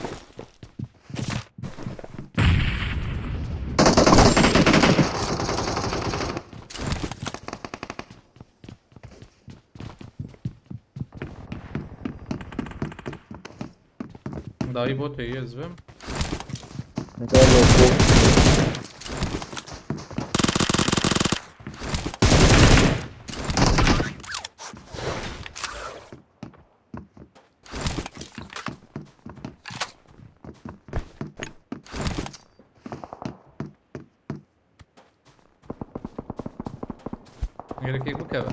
Dayı bot yiyor zıvım. Ne kadar yok bu? Gerekli bu kadar.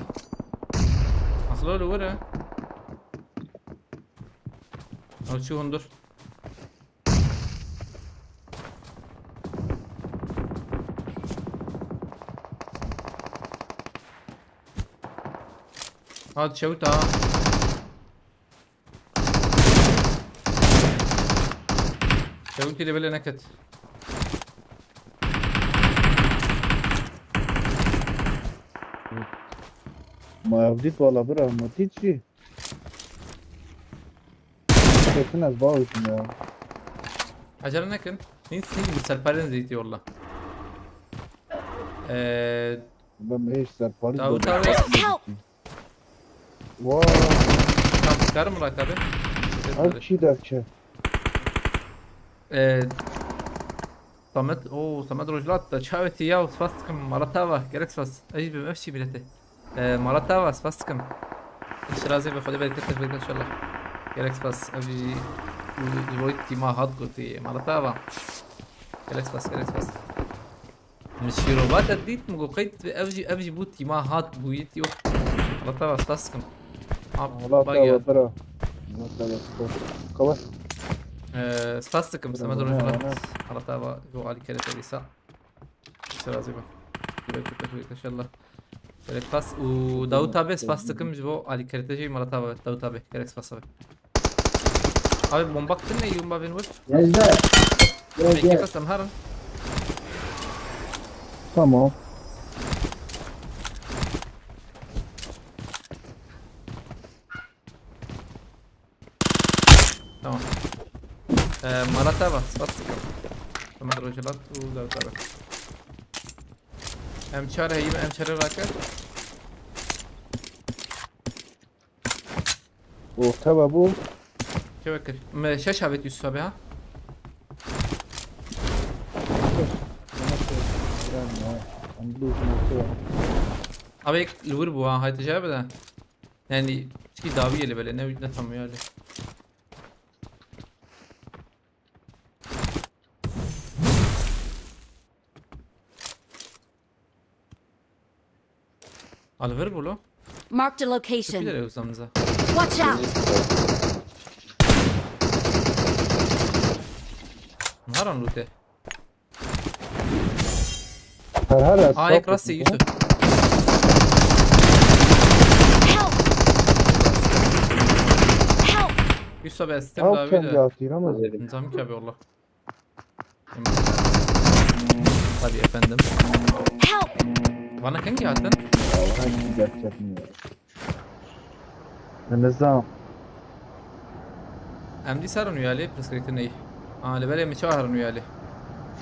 Nasıl öyle var ya? Al şu hundur. Hadi çabuk daha. Çabuk ile bile neket. Ma evdît wala bira, ma tît jî. Kesin ez bawisim ya. Acele nekin. Neyse, neyse, serparen zeyt yolla. Ee, Ben hiç serpari Davut abi. Help! Vay. Tamam, çıkarım Murat abi. Her şey derçe. Ee, Samet, o Samet Rojlat da çaveti ya, spas dikim, Maratava, gerek spas. Ey, bir öfşi milleti. Ee, Maratava, spas dikim. Şirazi ve Xwedê bereket, bereket inşallah. Gerek spas. Ev jî, ji bo tîma hat gotî. Maratava. Gerek spas, gerek spas. Min şîrova te dît, min got, qey ev jî, ev jî bû tîma hat bûyî tî. Allah te spas dikim. Ab, Allah bak te ya. Bira. Allah te spas. Kawa. Ee, spas dikim, Semed Rojnat. Allah te va, jo alî kere te dîsa. Ser razî be. Gerek te, inşallah. Gerek spas û Dawut abi spas dikim, ji bo alî kere te jî, Allah te va, Dawut abi, gerek spas abi. Abi, bomba kitin ne yum bavên wir? Gel, gel. Gel, gel. Peki, kıstım, harın. Tamam. Tamam. Ee, Marat abi, spas sıkın. Tamam, Rojalat, u da tabi. Em çare heyim, em çare rakı. Orta ve bu. Çe vekir. Me şeş habet Yusuf abi ha. Abi ek lur bu ha, hayt cevabı da. Yani, şey davi eli böyle, ne, ne tam yani. Alver bolo. Marked a location. Çöpü de uzamıza. Watch out! Naran lute. Her her Aa, ek rastı Yusuf. Help! Sabe sistem Ew davi kengî de. Hatî Ramazan? Nizam ki abi, wallah. Tabii efendim. Help! Bana kengî hatin? Nizam. Em dîsa herin wî alî, pirsgirêk tune ye. Ha, li belê min çawa herin wî alî?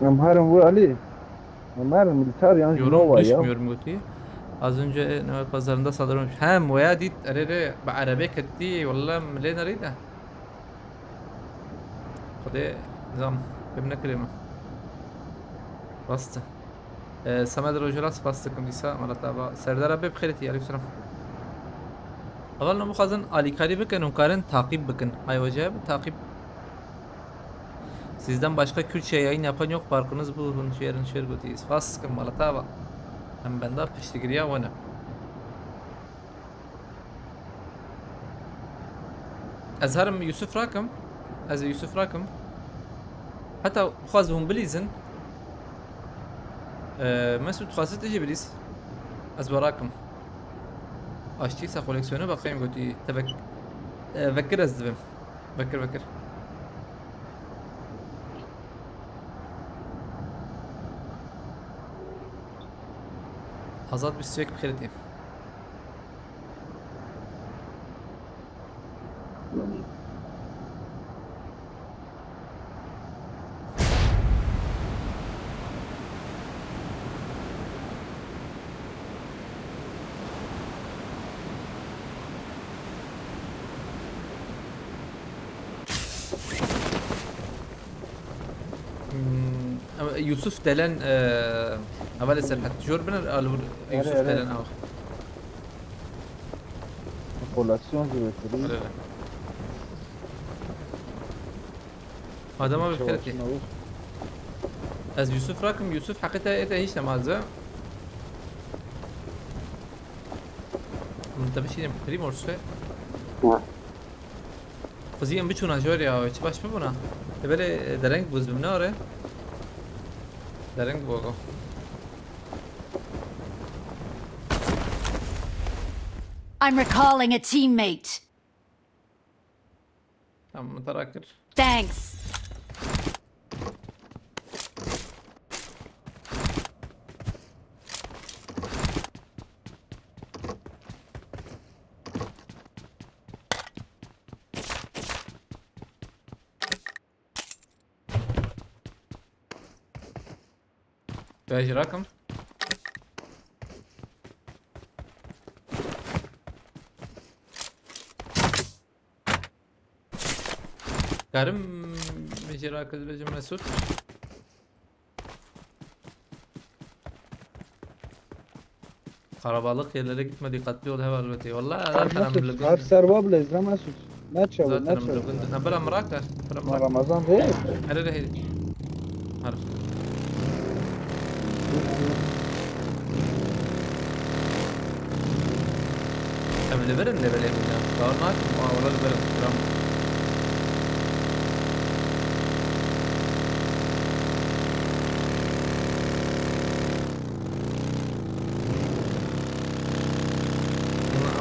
Em herin wî alî. Em herin milîter yan jî Yorum nova ya. Düşmüyor mu diye. Az önce Nova pazarında saldırılmış. Hem veya dit, erê rê, bi erebê ketî, wallah, milê nerî de. Xwedê nizam, fêm nekirê min. Rast e. Ee, Samet Rojela spas dikim dîsa, mala te ava. Serdar abi bi xêr hatî, aleykum selam. Heval, hûn bixwazin alîkarî bikin, hûn karin taqîb bikin. Hay hoca, bi taqîb. Sizden başka Kürtçe yayın yapan yok, farkınız bu, hûn şêrin şêr gotî. Spas dikim, mala te ava. Em benda piştgiriya we ne. Ez herim Yusuf rakim. Ez ê Yusuf rakim. Heta bixwaz hûn bilîzin. Ee, Mesut, dixwazî tu jî bilîz. Ez we rakim. Aştî se koleksiyonu bakayım gotî. Te vek-, e, vekir ez dibim. Vekir, vekir. Azad bîst û yek bi xêr hatî. Hmm, ama Yusuf Delen, e, hevalê Serhat. Jor biner, alur Erê, Yusuf erê. Delen, aw. Kolasyon zî vetirî. Erê, erê. Adama bir Çawa kere ki. Şuna vur. Ez Yusuf rakim, Yusuf heqîqete ete hiç namazı. Min te bişînim Primorske. Ya. Xwezî em biçûna jor ya, çi baş bibûna. Te belê, e, dereng bûz bim, ne are? Dereng bû go. I'm recalling a teammate. Tamam, min te rakir. Thanks. Te jî rakim. Karim, min jî rakim, dibêjim Mesut. Karabalık yerlere gitme, dikkatli ol, heval Beti. Vallahi zaten Mesut, em li gund. Kar serva bile izle Mesut. Ne çabuk, ne çabuk. Zaten em li gund. Na bira miraka, bira miraka. Ramazan değil. Hele hele hele. Harf. Em li vir in, li vir in ya. Dawar nakim, aa, wala li vir in. Kiram.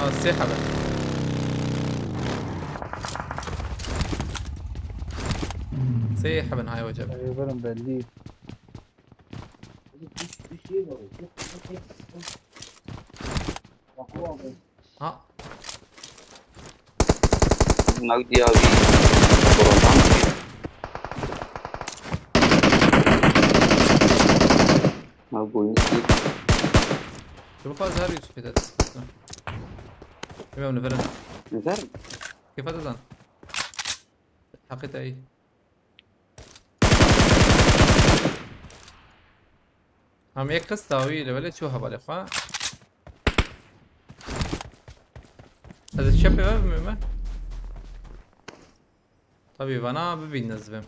Aa, sê hebe. Sê hebe hay wecebe. Ê, verin belli. Ha. Nav diya wî. Korondan. Nav boyun ki. Tu bixwaz her Yusufê de dest. Bilmem ne verin. Nezer? Kêfa dizan. Heqê te ey. Em yek qista wî li belê çû hevalê xwe. Ez ê çepê ve bimîme. Tabî vana bibîn ez bim.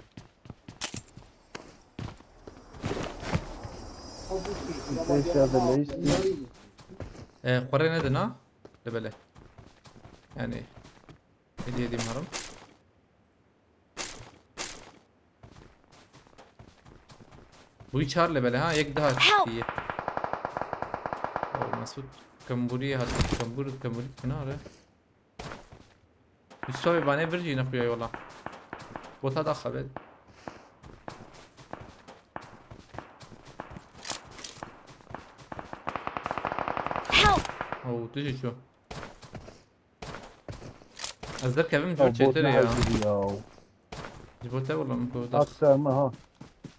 Beş ya da leist. E, xwe rê nedin ha? Li belê. Yani. Hediye edeyim harım. Bu çar level ha, yek daha. Help! Iyi. O Mesut kamburi hat, kambur, kamburi kenarı. Yusuf abi bana bir jî nexuya yola. Bota da xebet. Help! Oh, tu jî çû. Ez derkevim, cor çêtir ya. Ji bo te wela min ku. Akser me ha.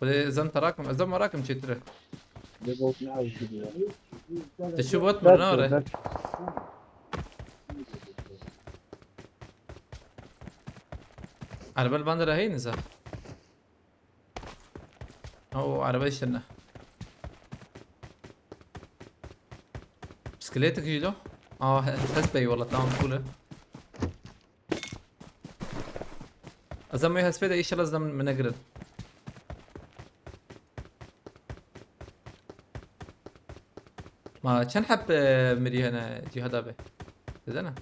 Xwedê ez em terakim, ez em merakim çêtir e. Lê bot ne ez gidiyor. Te çi bot mir nare? Erbe li van de re heyne za. O erbe şirne. Bisikletek jî lo. Aa, he-, hespê wela tamam, cool e. Ez em wê hespê de, inşallah ez dem min negirin. Ma çend heb, e, mirî hene cîhada be? Didene?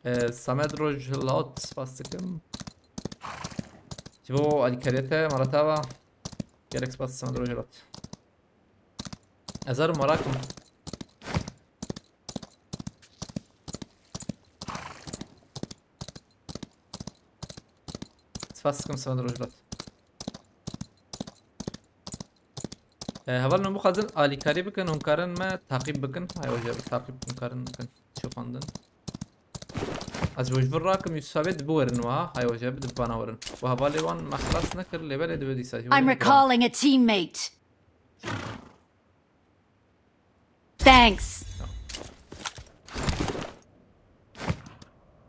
E, Samed Roj Laut spas dikim. Ji bo alîkariyê te, Maratava. Gelek spas Samed Roj Laut. Ez ar merak im. Spas dikim Samed Roj Laut. E, hevalên min bixwazin alîkarî bikin, hûn karin me taqîb bikin. Hay hoca, bi taqîb hûn karin bikin. Çi xwendin? Ez ji vir rakim, Yusuf Sabê dibiwerin wiha. Hay hoca, bi dibana werin. Û hevalê wan me xilas nekir, lê belê dibe dîsa jî I'm werin. Recalling a teammate. Thanks.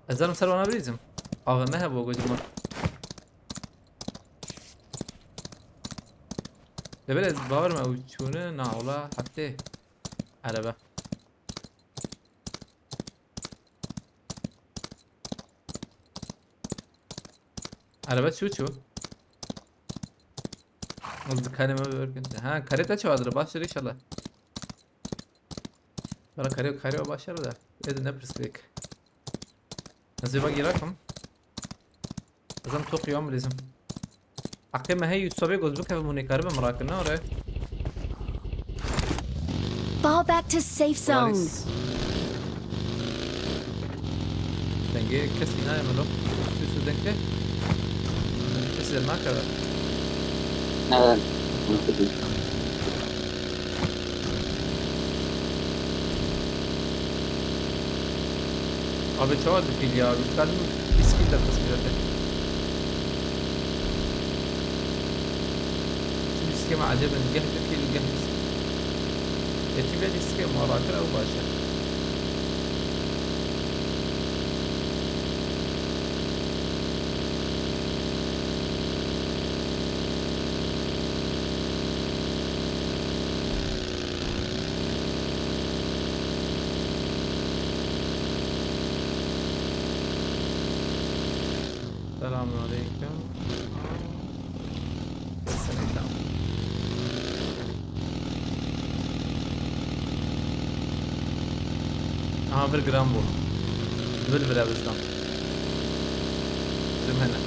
Ez zanim ser wana birîzim. A V M hebû gojima. Lê belê ez bawer me ew çûne, na wela heftê. Erebe. Erebe çû çû. Ez dikarê me bibirkin. Ha, karê te çawa dire? Baş dire inşallah. Bana karê, karê baş yere de. Êdî ne pirsgirêk. Ez ê vagî rakim. Ez em toqî wan bilîzim. Aqê me hey Yusuf Sabê goz bikevim hûn ê karibim rakin, ne ore? Fall back to safe zone. Dengê kesî nayê min lo. Yusuf dengê. Kesî dernakeve. Evet. Abi çawa dikil ya? Biz kalbim bîst kîl de qismete. Bîst kîl me ecebin. Geh dikil, geh bîst kîl. Ê, çi bê bîst kîl me rakir ew baş e. Selamun aleyküm. Selam. Aha, bir gram bu. Bil bile bizden. Bizim hele.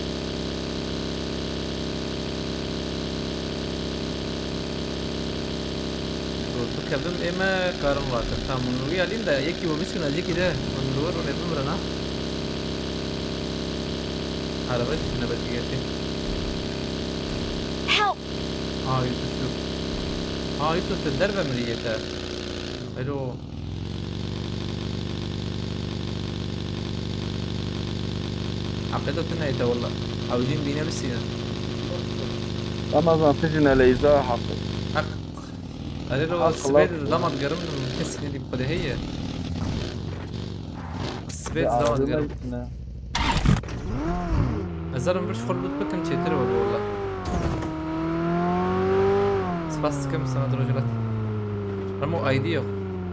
Dostu kevdim ême karin rakin. Tamam, bunu uyalin da yeki o biskuna zeki de. Bunu ruwa rune bimrana. Araba jî tune belkî gerçi. Help! Aa, Yusuf şu. Aa, Yusuf, tu derve mirî yete. Alo. Aqeda tu neyte walla. Ew jîn bîne bisîne. Ramazan, tu jî ne leyza haq. Haq. Erê lo, sibê de damat gerim, kesî nedî bi xwedê heye. Sibê de damat gerim. Ez zarim bir xwe loot bikim çêtir were walla. Spas dikim sana, roj lat. Remo I D yok.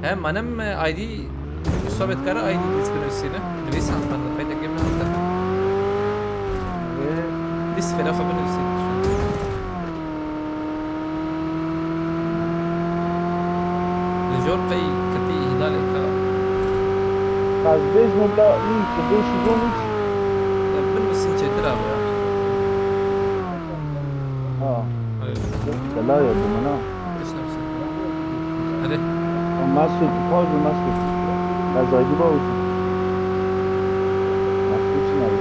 He, manem, e, I D, sohbet kara I D list binusîne. Nivîsan, ben de kayda girmem de. List fena xwe binusîne. Li jor qey ketî îhlalê ka. Ez bêjim bila, î, tu bêjî zon hiç. Ya, binusîn çêtir abi ya. Ha. Evet. Belaya bu mana. Mesut, pardon Mesut. Ez acaba Mesut için abi.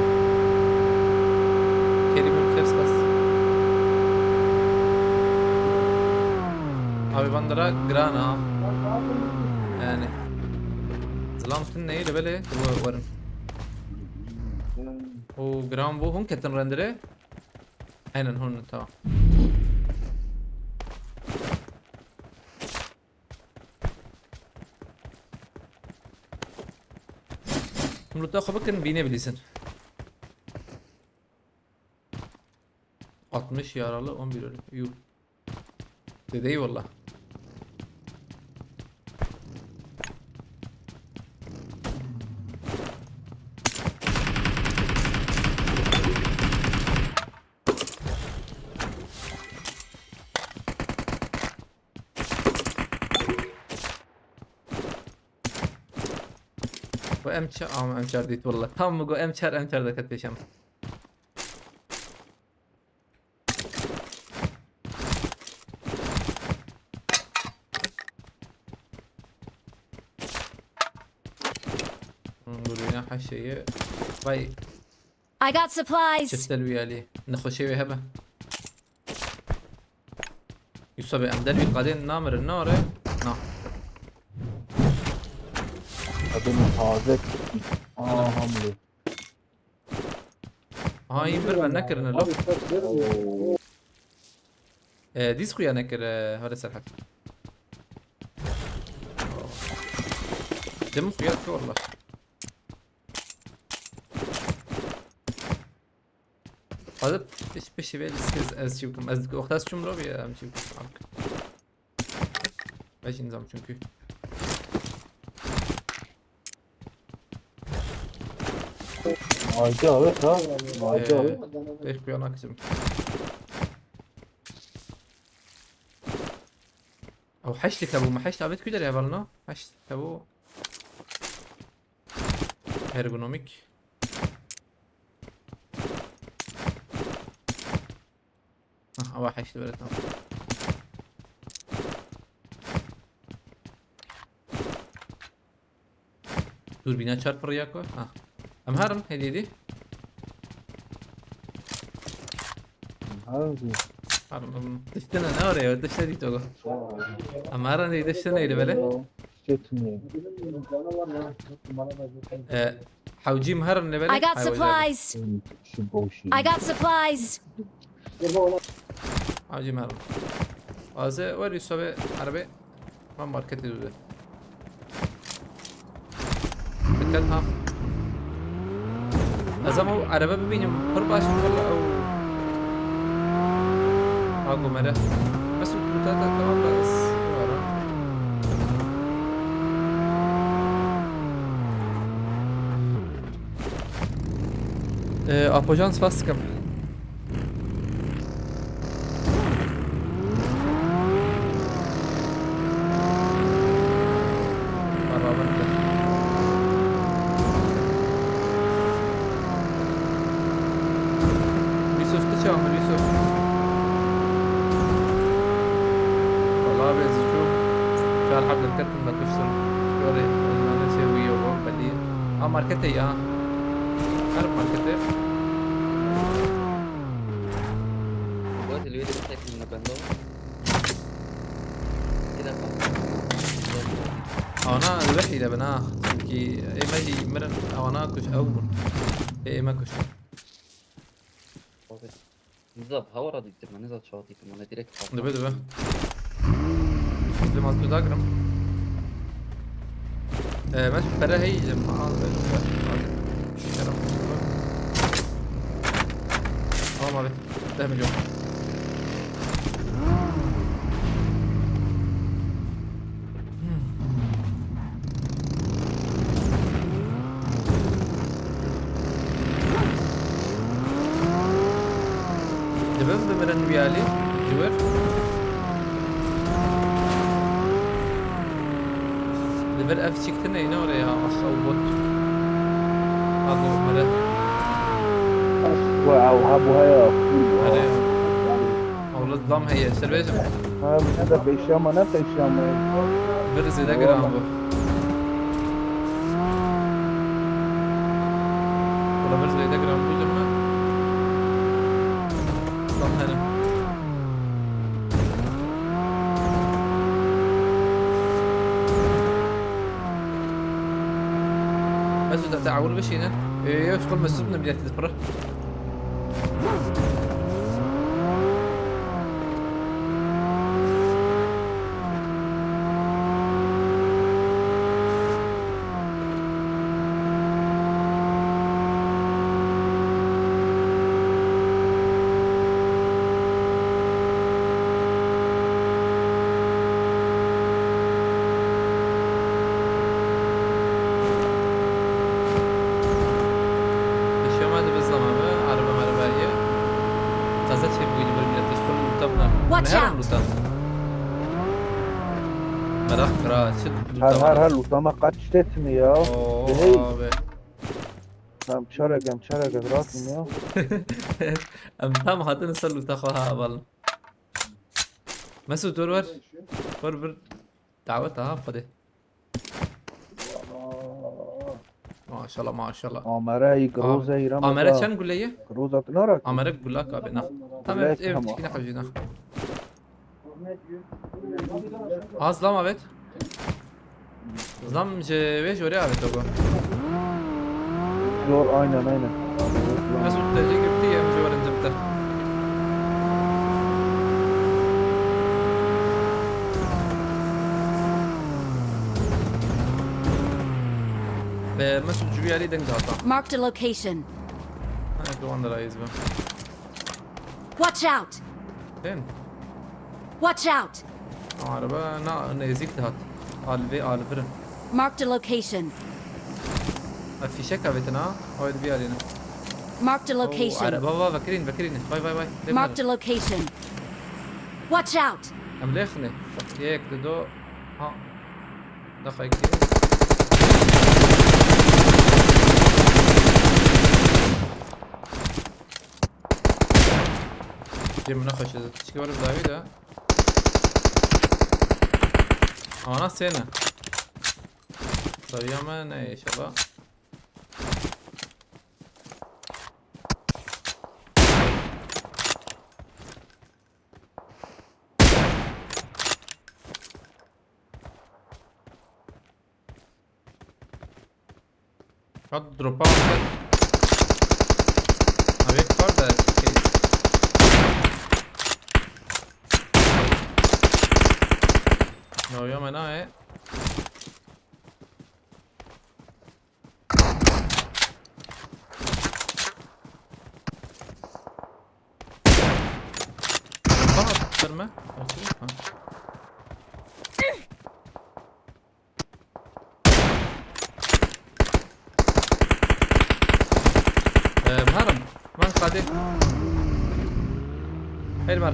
Kerim Ülker spas. Abi bandera grana. Yani. Zilam tun neydi böyle? Bu varın. O gram bu hun ketin rendere. Aynen hun, tamam. Umutlar xwe bikin, bîne bilîsin. Altmış yaralı, on bir ölü. Yuh. Dedeyi valla. Bu M çar, ama M çar dît valla. Tam mı go M çar, M çar da ket pêşem. Hmm, bu dünya her şeyi. Vay. I got supplies. Çiftel wî alî. Nexweşê wê hebe. Yusuf abi, em der wî qadên namirin, nare? Na. Adını taze. Aa, hamle. Aha, yîn vir me nekirine, lo. Ee, dîs xuya nekir, e, hale Serhat. Dim xuya ki valla. Hadi piş piş ve ez, ez çi bikim. Ez wexta ez çûm lo bî, em çi bikim. Ez jî nizam çünkü. Ayda evet ha. Ayda Ee, evet. Pek kuyanak bizim. Ew heşt dike bû, me heşt abet ku derê hevalno? Heşt dike bû. Ergonomik. Ah, ava heşt were, tamam. Dur, bina çarpır ya ko. Ah. Em herin, hediye di. Herin. Herin, em tiştine ne oraya, tişte di togo. Em herin, di tiştine ile böyle. Ee, hewcî em herin le böyle. I got supplies. I got supplies. Hewcî em herin. Azê, weri sobe, arabe. Ben markete dû de. Dikkat ha. Ez ama o araba bibînim, pir baş valla ew. Ha, gomere. Bes tu ta ta tamam da ez. Ee, Apocan spas dikim. Beraber de. Yusuf, tu çawa min, Yusuf? Wala be, ez çûm. Çar heb derketin, me kuştin. Şorê, ez nane çê wî yo, belî. A marketê ya. Her marketê. Bak, li wê de tek min bendo. Bir dakika. Ana, li wehî de bin, ah. Çünkü ê me jî mirin, ewana kuş ew bûn. Ê, ê me kuştin. Abi. Nizam, hawara dîtim, nizam çawa dîtim, ana direkt kalktım. Dibe, dibe. Dibe, mazot dagirim. Ee, ben şu pere hey, ma al, ben şu pere. Tamam abi, deh milyon. Dibim bimirin wî alî, ji wir. Li vir ev çîk tune yine oraya, ah, ew bot. Hadi, mere. Ew, ew, ha, bu haya, cool, Mere. Ew li Tam heye, ser bêjim. Ha, bize de pêşiya me, ne pêşiya me. Bir zêde giran bû. Wala bir zêde giran bû, cem me. Tam hene. Mesut, te ewil bişîne. Ê, ê, şkol Mesut ne bileti pir. Pêşiya me dibe zilama be, erebe merebe ye. Qeza çêbûyî li vir millet, ji xwe li lûta bûne. Watch out! Lûta. Meraq kira, çi lûta. Her, her, her lûta me qet tiştê timi ya. Oo, hey. Abi. Em çarek, em çarek, ez rakim ya. Em tam hatin ser lûta xwe ha, hevalin. Mesut, dur ver. Dur bir. Dawet ha, Xwedê. Maşallah, maşallah. Amere, iyi, groza, iyi, Ramazan. Amere çend gule ye? Groza, tu nara ki? Amere gulak abi, na. Tamam, gulak, evet, tamam. Çekine xevjina. Az lam evet. Zam ji vê jorê avêto ku. Zor, aynen, aynen. Mesut te jê girtî, em ji werin cem te. Be, Mesut ji wî alî deng dihata. Marked a location. Ha, tu wan de rayîz be. Watch out! Tên? Watch out! Araba na, nêzîk dihat. Alvê, alvirin. Marked a location. A fîşek avêtin ha? Oy, di vî alî ne. Marked a location. Oo, araba va, vekirîn, vekirîn. Vay, vay, vay. Lê Marked a location. Watch out! Em lêxine. Yek, di do. Ha. Deqayekî. Cem, ne xweş e. Tişkî were bi dawî de. Ana sê ne. Dawiya me ne inşallah. Hat dropa. Abi kar da çekeyim. No, yo, me na, e. Bana verme. Okey. Ha. Ee, Baharım, man qadê. Hayır, var.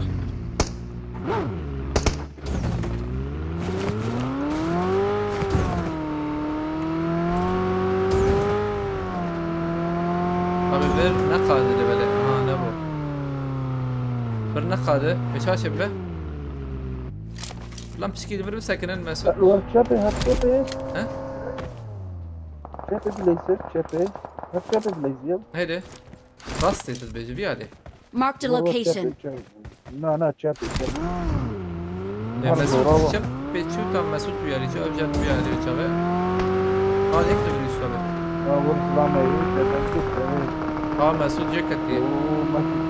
Abi ver ne qadê de böyle. Aha, ne bu? Bir ne qadê? Beşa şimdi. Lan piçkî li vir bisekinin Mesut. Wer çepê, her çepê. He? Çepê bileyse, çepê. Her çepê bileyse. Heydi. Rastê tu dibêjî, vî alî. Marked a location. Wer çepê, çepê. Na, na, çepê, çepê. Lê Mesut çepê çû, tam Mesut vî alî çû, ev jî vî alî çaxê. Ha, yek de vî alî. Ya, vur silahı, çepê, çepê. Ha, Mesut jê ketiye. Oo, Mesut,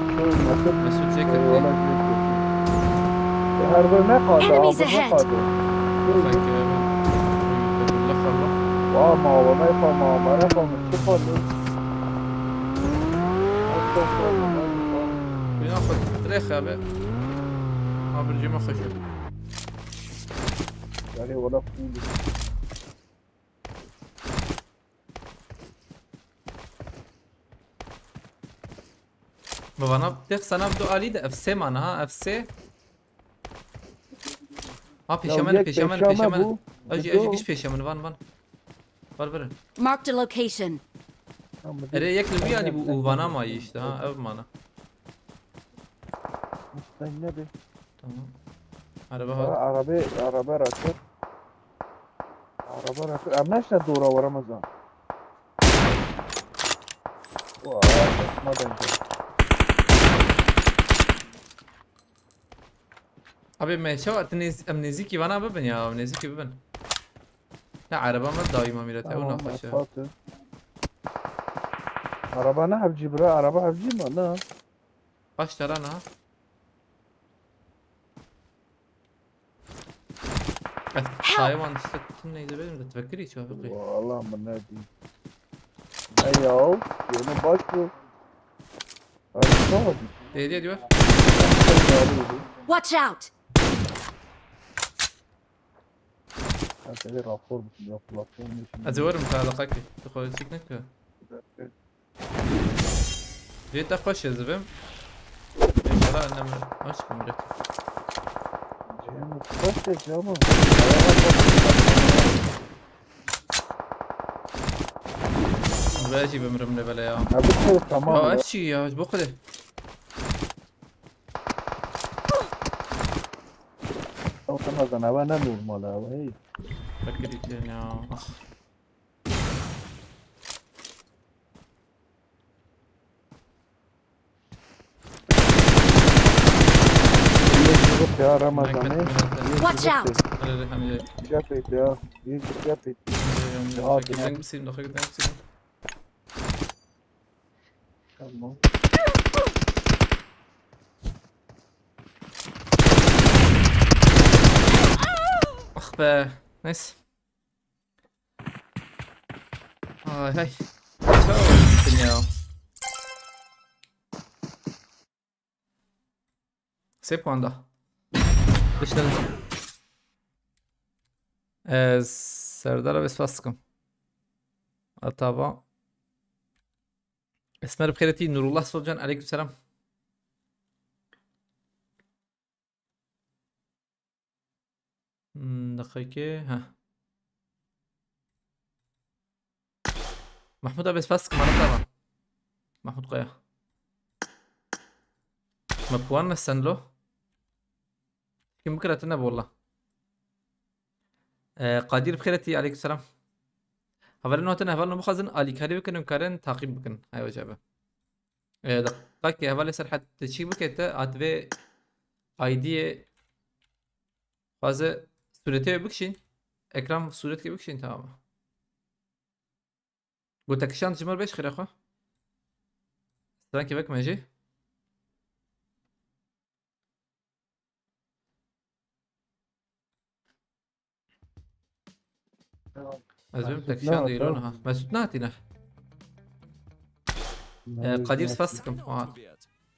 Mesut. Mesut jê ketiye. Eyvallah, jê ketiye. E, her bir ne kaldı, Enemies abi, ne ahead. Kaldı? Sanki evet. Laf Allah. Vay, mağlama yapalım, mağlama yapalım. Çık oğlum. Bina xwe dirêxe be. Ha, bir cima xweş e. Yani, wala cool. Bi vana têx sana bi du alî de F S mana ha, F S. Ha, ya pêşe me ne, yek pêşe me ne, pêşe me ne. Bû, ez jî, ez jî giş pêşe min, van, van. Var verin. Marked a location. Tamam, erê, yek li vî alî bû û vana mayî işte ha, ev mana. Sen ne be? Tamam. Araba Ha, hat. Araba, araba rakip. Araba rakip. Em neşte dora were mezan. Vay, ma bence. Abi me çawa, tu nêz-, em nêzîkî vana bibin ya, em nêzîkî bibin. Ya araba me dawî ma mîrete, ew Tamam, naxweş e. Fatih. Araba ne hevcî bira, araba hevcî mi? Ne? Kaç tane ha? Eh, Help! Hayvan işte, bütün neyse benim de tefekkür hiç yok. Wallah min nedî. Ne ya? Yeni baş bu. Ay, tamam. Hediye diyor. Watch out! Sen seni rapor musun? Yok, rapor musun? Ez ê werim ka eleqekê. Tu xwe çêk neke. Vê te xweş ez ê bim. Ê, xera, ne min. Aşkım, bırak. Cem, xweş ez ama. Vê jî bimirim lê bele ya. Ha, bu şey tamam Ya, ya. Ev çi ya? Ji bo Xwedê. Ew te mezin, ew ne normal e, ew hey. Bak gideceğim ya. Ah. Yok, yok ya, Ramazan, Merak etme, ne? Merak etme. Watch out! Hadi, hadi, hadi. Yap et ya. Yap et. Hadi, hadi, Ya, hadi, ya. Giden misin? Daha giden misin? Tamam. Ah be. Neyse. Ay, ay. Çawa gittin ya? Sê puan da. Dişlerim. Ez Serdar abi spas dikim. Atava. Esmer bi xêretî, Nurullah Solcan, aleyküm selam. Hmm, deqeyke, heh. Mahmut abi spas dikim, Arap abi. Mahmut Kaya. Me puan ne sen lo? Kim bikira tine bolla. Ee, Kadir bi xêretî, aleyküm selam. Hevalên hatine, hevalên bixwazin alîkarî bikin û karin taqîb bikin. Hay wecebe. Ee, deqakê hevalê Serhat te çî bike te at vê I D'yê xwaze sûretê wê bikişîn. Ekran sûretkê bikişîn, tamam. Gotekişan ji mir beş xêre xwe. Strankê vek me jî. Ez bim Mesut tekişan ne diyor yaptı? Onu ha. Mesut ne atıyla? Ee, Kadir spas dikim. Aa.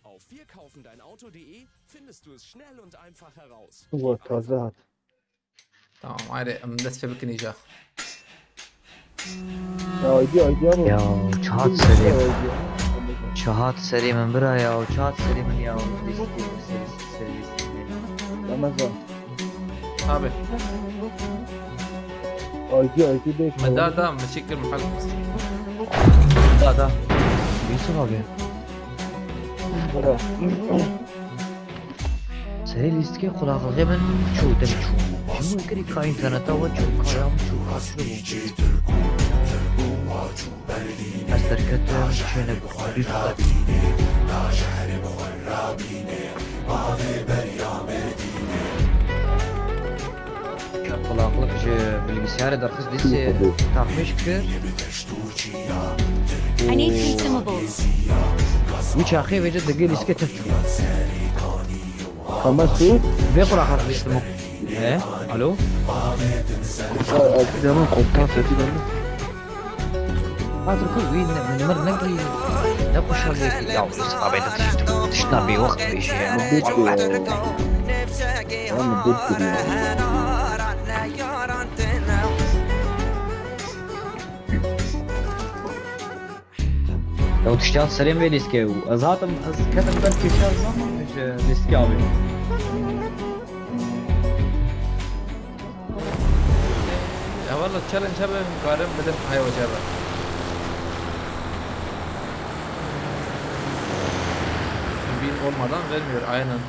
Auf wir kaufen dein Auto punkt de findest du es schnell und einfach heraus. Bu taze hat. Tamam, haydi, em dest pê bikin îcar. Ya, idea, idea mı? Ya, çahat serê. Çahat serê min bira ya, çahat serê min ya. Lîstî, lîstî, lîstî, lîstî. Ramazan. Abi. Idea, idea değil. Me da, da, me çektir, me halk. Da, da. Yusuf abi. Bira. Serê lîstikê qulaqlixê min çû, dem çû. Ji min kirî ka înterneta we çû, ka ya min çû, ka çi bû? Ez derketim, çêne bixwe. Qulaqlik ji bilgisayarê derxist, dîsê taxmîş kir. I need consumables. Wî çaxê vêce digê lîstikê tev çû. Tamam, su. Vê qulaq hat biştim. He? Alo? Zaman koptan sesi geldi. Hazır ku wî ne, min mir nekî, ne kuşa lê kî. Ya, Yusuf abi, ne tişt, tiştna bêwext bêjî ya. Min bêt, e, ya, min bêt kiriye. Ew tiştiya serê min vê lîstikê û ez hatim, ez ketim ber kêşa, ez naxwazim ji lîstikê avê. Ya valla challenge hebe, karim bidim, hay hoca be. Bin olmadan vermiyor, aynen.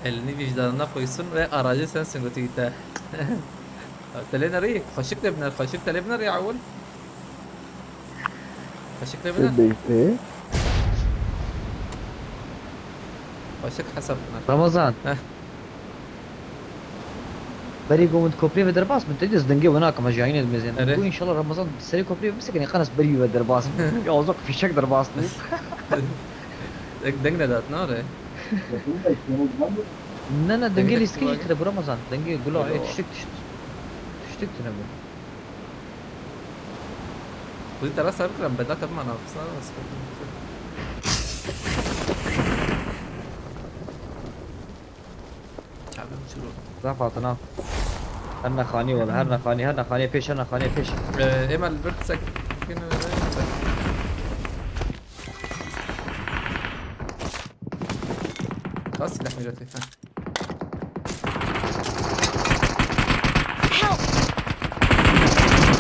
Elini vicdanına koysun ve aracı sensin götü gitti. Telê nereye? Xweşik de biner, xweşik telê biner ya ewil. Xweşik de biner. Beyte. Xweşik hesap biner. Ramazan. Heh. Berî ku min kopriyê ve derbas min, te dî ez dengê we nakim, ez jiyayînê dimêzin. Erê. Ku înşallah Ramazan serê kopriyê bisekine, qenes berî ve derbas min. Ya, o zok fişek derbas min. Deng, deng nedat, nare. Ne, ne, Dengê dengê de lîstikê jî kim tine bû Ramazan. Dengê gula, Gula. e, tiştik, tiştik, tiştik tine bû. Xwedî te re ser bikirim, beda te bimana, qisna nas bikim. Çavim çiro. Zaf hatina. Her nexanî wala, her nexanî, her nexanî pêş, her nexanî pêş. Ee, Emel bir sek. Kas silah milleti. Ha. Help!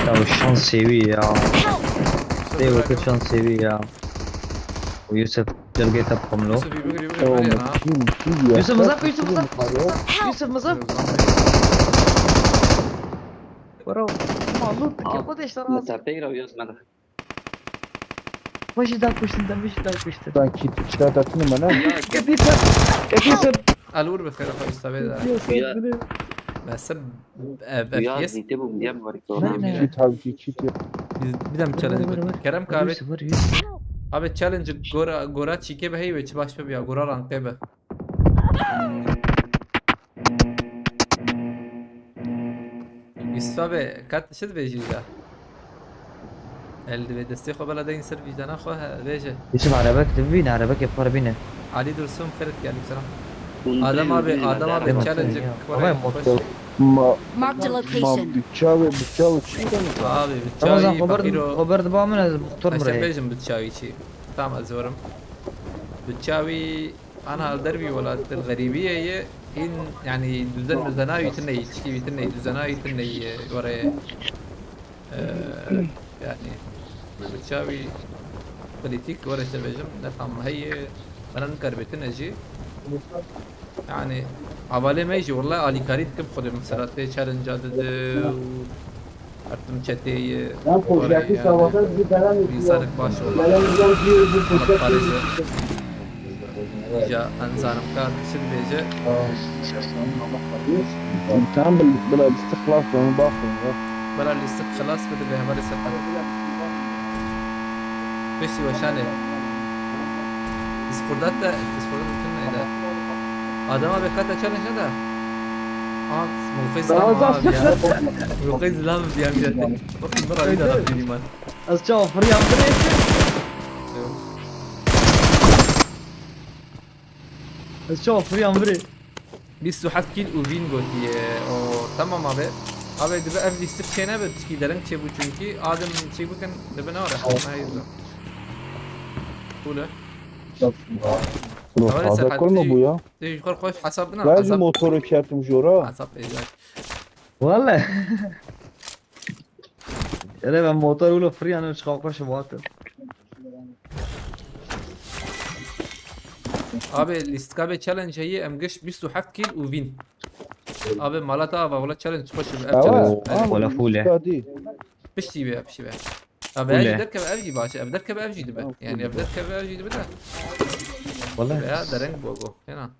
Ya şans seviye ya. Help! Sê wekî şans seviye ya. Û Yusuf, gel gel tap komlo. Yusuf, yürü, yürü, Tamam, yürü, ya. kim, kim ya? Yusuf, mızrak, Kim Yusuf, kim mızrak. var ya? Help! Yusuf, mızrak. Bro, malut, Al. ke xwe de işte razı. Te peyra yaz me de. Başı da kuştun, da başı da kuştun. Ben kit şikayet ettim ben ha. Kefir, kefir. Al vur bir xeyra xwe usta bê de. Yusuf, Ya. bile. Mesela e, Ya F P S zîte bû diye mi varî Ne, ne? Kit abi kit kit ya. biz bir de mi challenge Vur, vur, bakayım. vur. Kerem kahve. Yusuf, vur, Yusuf. Abi challenge gora gora çike be hey ve çi baş be ya gora ranke be. Yusuf abi kat şid vejî ya. El divê destê xwe bela deyin ser vicdana xwe he, vêje. Yusuf, arabek de bine, arabek yapar bine. Ali Dursun xêr geldi selam. Hûn Adam bêjin abi, bêjin Adam me abi de. Tamam, challenge ya. kore Tamam, hoş. motor. Ma, Marked a ma location. Biçavi, Biçavi çi? Abi Ramazan, Biçavi haber, fakiro. haber de bağımın ez muhtar Eşe mı? bêjim Biçavi çi. Tamam ez varım. Biçavi ana dervi welat garibiye ye. In yani düzen düzena yutun ne, içki yutun ne, düzena yutun ne, oraya. Ee, yani Biçavi politik were te bêjim, ne tam heye, bana nikar betin ejî. Yani, havalê me jî, wallahî alîkarî dikim xwedê, mesela, tê challenge dide û her tim çetê ye, were, yani, insanek baş ola. Parêze. Îja, em zanim ka, kişi dibêje. Tamam, bila, bila lîstik xilas be, min baxin ya. Bila lîstik xilas be, divê hevalê ser xwe. Piştî weşanê. Discordat de, Discordat de kim neyde? Adama be kata challenge da. Aa, mewqe zilam abi ya. Mewqe zilam diye amca. Bakın bana bir daha bir iman. Ez çawa firyan bire. Ez çawa firyan bire. Bîst û heft kîl û win gotiye. O, tamam abi. Abi dibe ev lîstik çê nebe, tişkî dereng çê bû çünkü. Adim çê bikin dibe ne ara. Hayır. Kule. Bro, Ama neyse, taze hadi koyma bir- bu ya. Te yukarı koş, hesabına, Lazım hesap. Motoru kertim jora. Hesap edecek. Valla. Hele ben motor öyle firyan çıkar koşum o atım. Abi, lîstika be challenge heye, em giş bîst û heft kîl û win. Abi, malata ava, wala challenge xweş be, ev Ewa, challenge. ama Wala bu fule. lîstika değil. Piştî be, piştî be. Abi, Fule. ev jî derkeve, ev jî baş, ev derkeve, ev jî dibe. Yani, ev derkeve, ev jî dibe de. Valla. Ya, dereng bu, bu. Hena.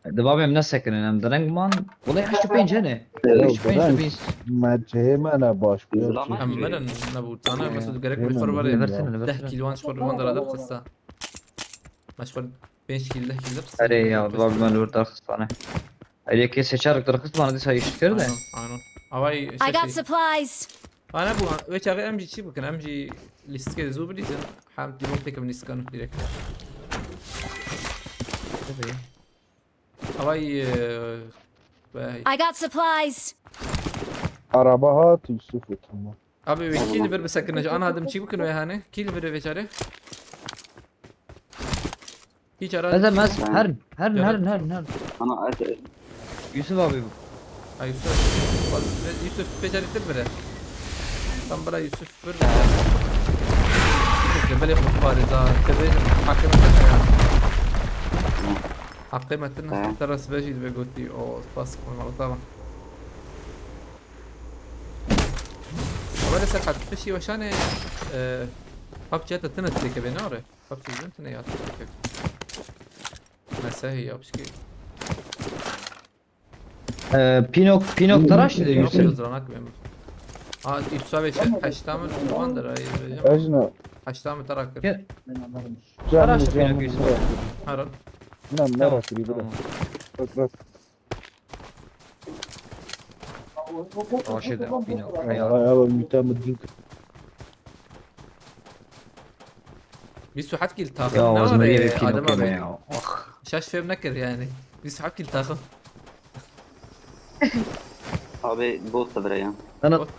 Dibabê em nesekinin, em dereng man. Wala heşt û pênc hene. Ya, Heşt û pênc, dereng. heşt û pênc. Ma cihê me ne baş bu ya. Zılamet. Em mirin, ne bu, tane, Ee, mesela, gerek hemen bir xor bilmiyorum. vare. Leversene, Deh leversene. Kilo an xor van dara da xista. Maç xor pênc kilo, deh kilo xista. Erê ya, dibabê me li wir derxistane. Erê, yekê seçarik derxistane, dîsa îş dikir de. Aynen, aynen. Avay I got şey. Supplies! Ana bu, ve çağı M G çi bakın, M G lîstikê zû bilîzin. Hem dîrok tekim lîstikan direkt. Avay, e, ve I got supplies! Araba hat Yusuf, tamam. Abi, ve kî li vir bisekine, ana adım çi bikin ve hani? Kî li vir ve çare? Hiç ara. Ez em, ez, herin, herin, Ya. herin, herin, herin. Ana ez Yusuf abi bu. Ha, Yusuf. Yusuf beceriktir bire. Tam bira Yusuf bir. Yusuf cebeli xwe parêza. Tebê hakim ya. Heqê me tune, te re sibe jî dibe gotî, o spas, malata van. Wele Serhat, piştî weşanê, e, PUBG te tune têkevê nare. PUBG bin tune ya têkevê. Mesehî ya pişkî. Ee, Pinok, Pinok taraş dedi Yok, Yusuf. yok, zranak benim. Aa, Yusuf abi şey, heşta mı? Van da ay, Ejna. Heşta mı tarak? Gel. Canım Araştır canım. Pinok Yusuf. Haram. Lan Tamam. merak ediyorum. Tamam. Bak bak. Savaşa da Pinok. Ay Ya. ay ay mütemel din. Yusuf hafkil takım Ya ne az var mı ya, yere adam Pinok abi. Ya. Ah. Şaş fem nekir yani. Yusuf hafkil takım. Abi bot da ya. Ana Bot.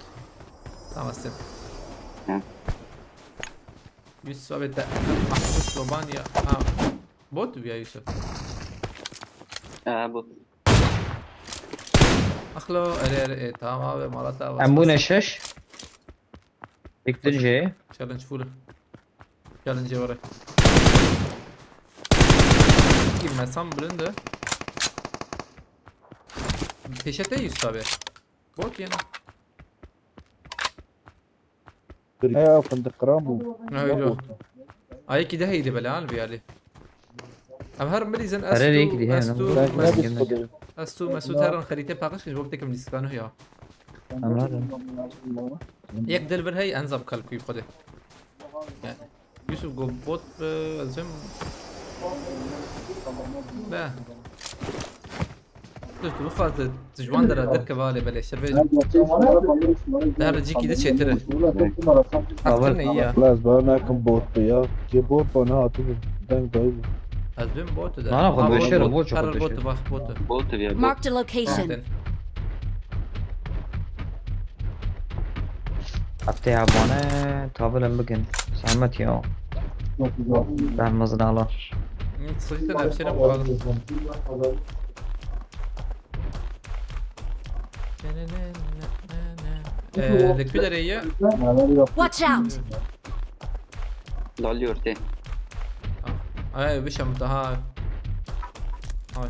Tamam sen. Hı. Yusuf abi de Mahmut Lobanya. Ha. Bot ya Yusuf. Ee, bot. Akhlo, ere ere, e, tamam abi, malata abi. Em bûne şeş. Diktin jê. Challenge full. Challenge were. Ki mesam bilinde. Peşete Yusuf abi. Bot yine. He ya fındık kıran bu. Öyle. Ay ki de heydi bela al bir yerli. Em her mirizin Herere estu, ki diye estu, yanım. Ben ne Nasıl biz kodu. estu, mesu teran xerîte paqij kir, ji bo bitekîm lîstikano ya. Anladım. Yek dilbir hey en zam kalkuyî xwedê. Yani, Yusuf go bot be, ez hem. Be. Tu, tu bixwaz tu ji wan dera derkeve alê belê, işte bê. Her cîkî de çêtir e. Heqtir ne ya. Laz bana yakın bot bu ya. Ki bot bana hatı bu. Denk dayı bu. Ez bim bot de. Nana, xwe Ha, beşer, bot, bot çok karar beşer. Bot, bak bot. Bot ya bot. Marked a location. Zaten. Haftê hebane tabelin bikin. Zahmet ya. Ben mızın ala. Sıkıntı ne bir şey ne bu kadar. Ee, de küdere ya. Watch out! Dalıyor te. Ay, bir şey mi daha? Ay.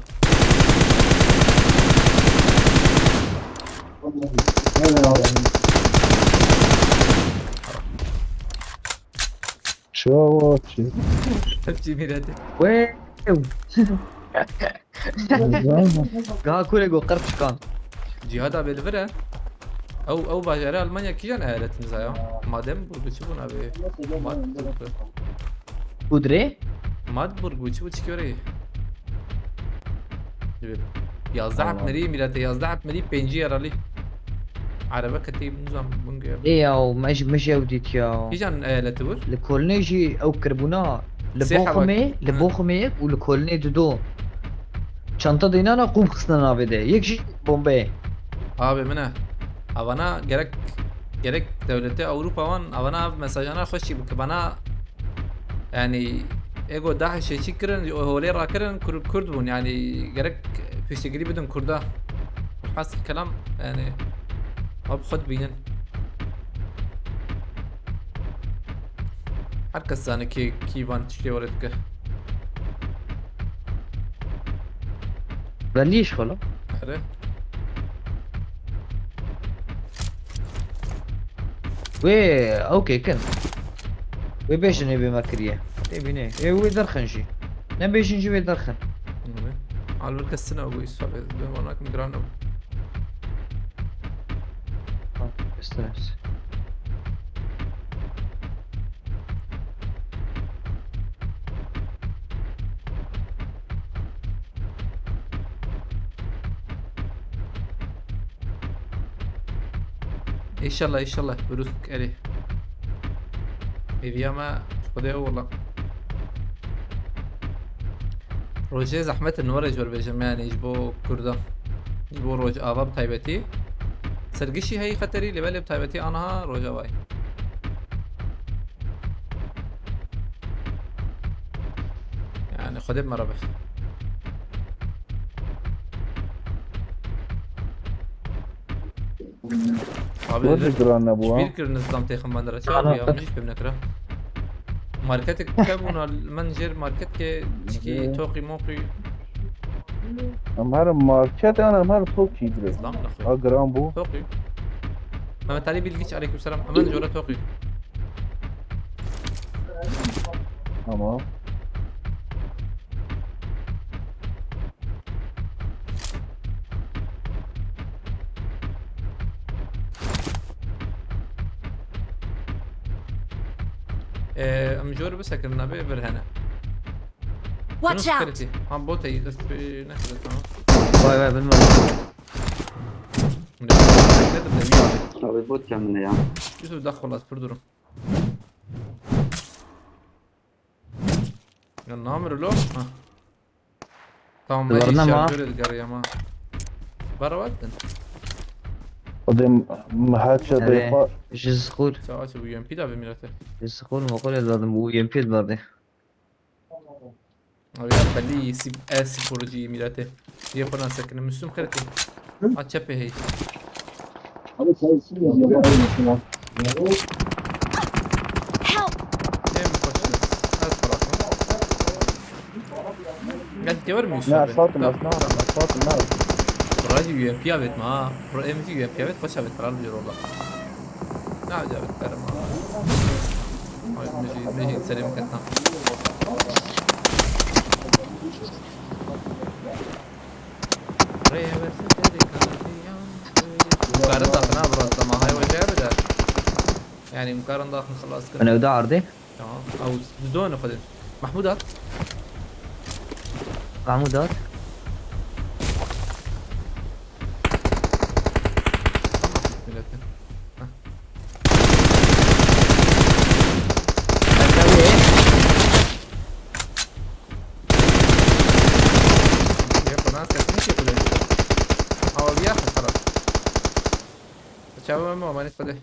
Çawa çi? Hepsi mirete. Wey. Gaha kule go qırp çıkan. Cihad abi li vir e. Ew, ew bajara Almanya kijan eyaletiniz ya? Madem burgu çi bûn abi? Mad burgu. Kudre? Mad burgu çi bu çi göre? Yazda Allah. Hepmerî, mirete yazda Hepmerî, pêncî yaralı. Araba ketî nizam bunge. E ya, mej, mej ew dît ya. Kijan eyaleti wir? Li Kolnê jî ew kirbûna. Li Sê heba- Boxumê, li Hı. Boxumê û li Kolnê dido. Çanta dînana qûm xistine navê de. Yek jî bombeyê. Abi min e. Avana gerek gerek dewletê Ewropa wan avana ev mesajana xweşî bike bana. Yani ego DAIŞê çi kirin, o holê rakirin, Kur-, Kurd bûn. Yani gerek piştgirî bidin Kurda. Hasil kelam yani ev xwe dibînin. Her kes zane kî, kî van tiştê were dike. Belî iş xolo. Ere. Wê, okey, kin. Wê bêjin ê bê me kiriye. Tê bînê. Ê wê derxin jî. Ne bêjin jî wê derxin. Alvir kesine bu isabet. Ben ona kim gran. Ha, istedim. İnşallah, inşallah. Ruzk erê. Hêviya me Xwedê ew wela. Rojê zehmet in were ji wir bêjim, yani ji bo Kurdan. Ji bo Rojava bi taybetî. Sergişî heyî xeterî, lê belê bi taybetî aniha Rojavayê. Yani Xwedê bi me re be. Abi Werde li- giran nebû ha. Çbîr kirin nizam têxin bandira. Çawa bû ya? Min jî fêm nekira. Marketek kebûna, min jêr market ke çikî toqî moqî. Em herin market, yan em herin tokî dirê. Zlam lafı. Ha, giran bû. Tokî. Mehmet Ali Bilgiç, aleykümselam. Hemen jora tokî. Tamam. Ee, em jor bisekin, nabê vir hene. Watch Şunu out! Security. Ha, bot ey, dest bir ne kadar, tamam. Vay vay, bilmiyorum. Ne dedim de, iyi abi. Abi bot kendine ya. Yusuf, da xelas, pir durum. Ya namir lo. Ha. Tamam, Duvarına ben mı? Şarjör edgar ya ma. Baravatın. O dem haça Nereye? da Ji school. Sağ aç bu U M P da bir mirate. Ji school mu? Okul evladım, bu U M P vardı. Abi ya belli si e sporcu mirate. Diye falan sakın. Müslüm Karatin. Aç çepe hey. Help! Hem koştu. Az bırakma. Gel gelir mi Yusuf Ne abi? asfaltım Tamam, aslan, tamam. Asfaltım ne? Burayı U M P evet ma. Burayı M V U M P evet, koş evet, karar diyor orada. Ne acayip derim abi. Ay, müziği, müziği serim kattan. Reyvesi dedik abi ya. Yukarı da fena burası ama hayvan şey bir de. Yani yukarında akın خلاص Ben evde ardı. Tamam. Av, dön efendim. Mahmut at. Mahmut at. Millete. يا بنات كيف يقول؟ هو بياخذ خلاص. تشاو مو ماني صدي.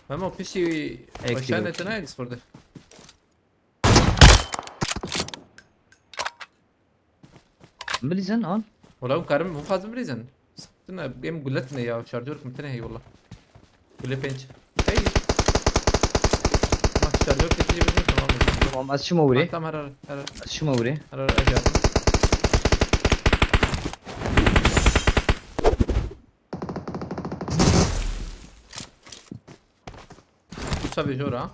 Memo piştî Ek başan yok. etine Discord'da. Bilizin al. Wala hûn karin hûn xwazin bilîzin. Tine em gulet ne ya, şarjör kim tine hey wala. Gule pênc. Hey. Ha şarjör tepî bilîzin tamam. Tamam, ez çima vurê. Tamam her her her Ez çima vurê. her her ajadım. Uça bir jora.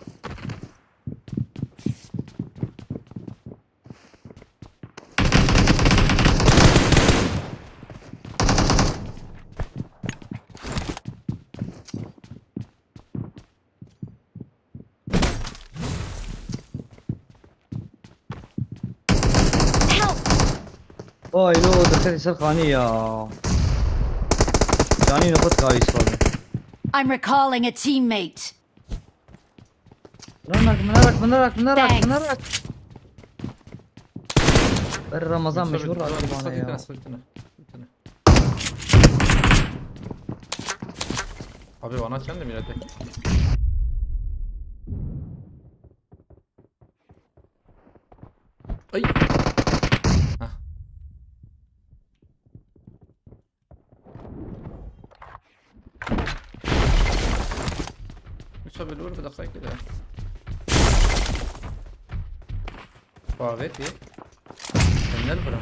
Help! Vay lo, dikkat ser xanî ya. Canî nixwe dikavî sor. I'm recalling a teammate. Min rak, min rak, min rak, min rak, min Thanks. rak. Ber Ramazan meşhur rakibana ya. Abi bana çend de millete. Ay. Hah. Uça bir dur bir dakika de. Faveti. Senden bırak.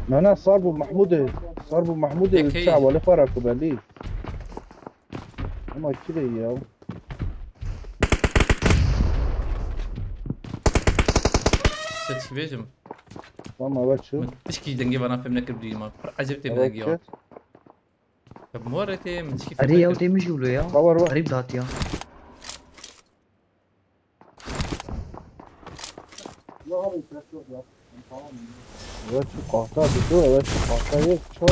Ne ne, sar bu Mahmud'u. Sar bu Mahmud'u. Eke. Çawali para kubeli. Ama kire ya. Seçi bejim. Tamam, evet şu. Tişkî dengê vana fêm nekir duyma. Pir eceb tê Evet, dengê ya. şu. Ya morê tê min tişkî Erê ya, tê min jî wilo ya. Xeber var. Garîb datiya. Evet şu kahta bir dur, evet şu kahta yok. Çok.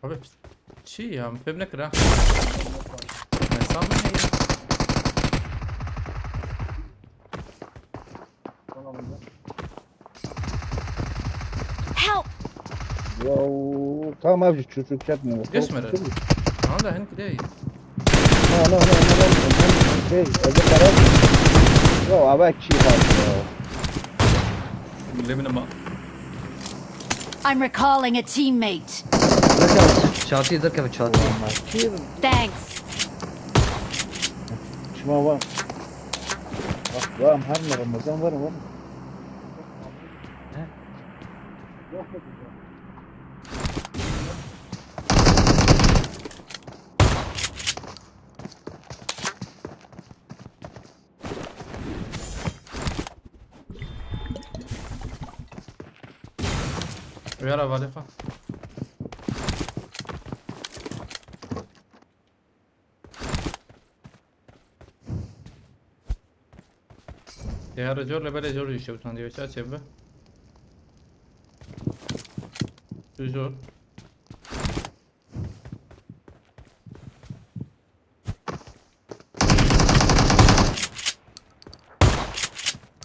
Abi çi ya, min fêm nekir ha. Hesab mı ne? Help! Ya tamam abi, çocuk yapmıyor. Geçme lan. Tamam da henüz değil. No no no no no. Şey, evde karar. Ya abi, kim var ya? Bilemem ama. I'm recalling a teammate. Derkeve çatî, derkeve çatî. Thanks. Şima var. Bak, var mı? Her ne Ramazan var mı? He? Uyar havale fa. Teyare zor, lebelê zor işte, utan diyor, çarçe be. Zor.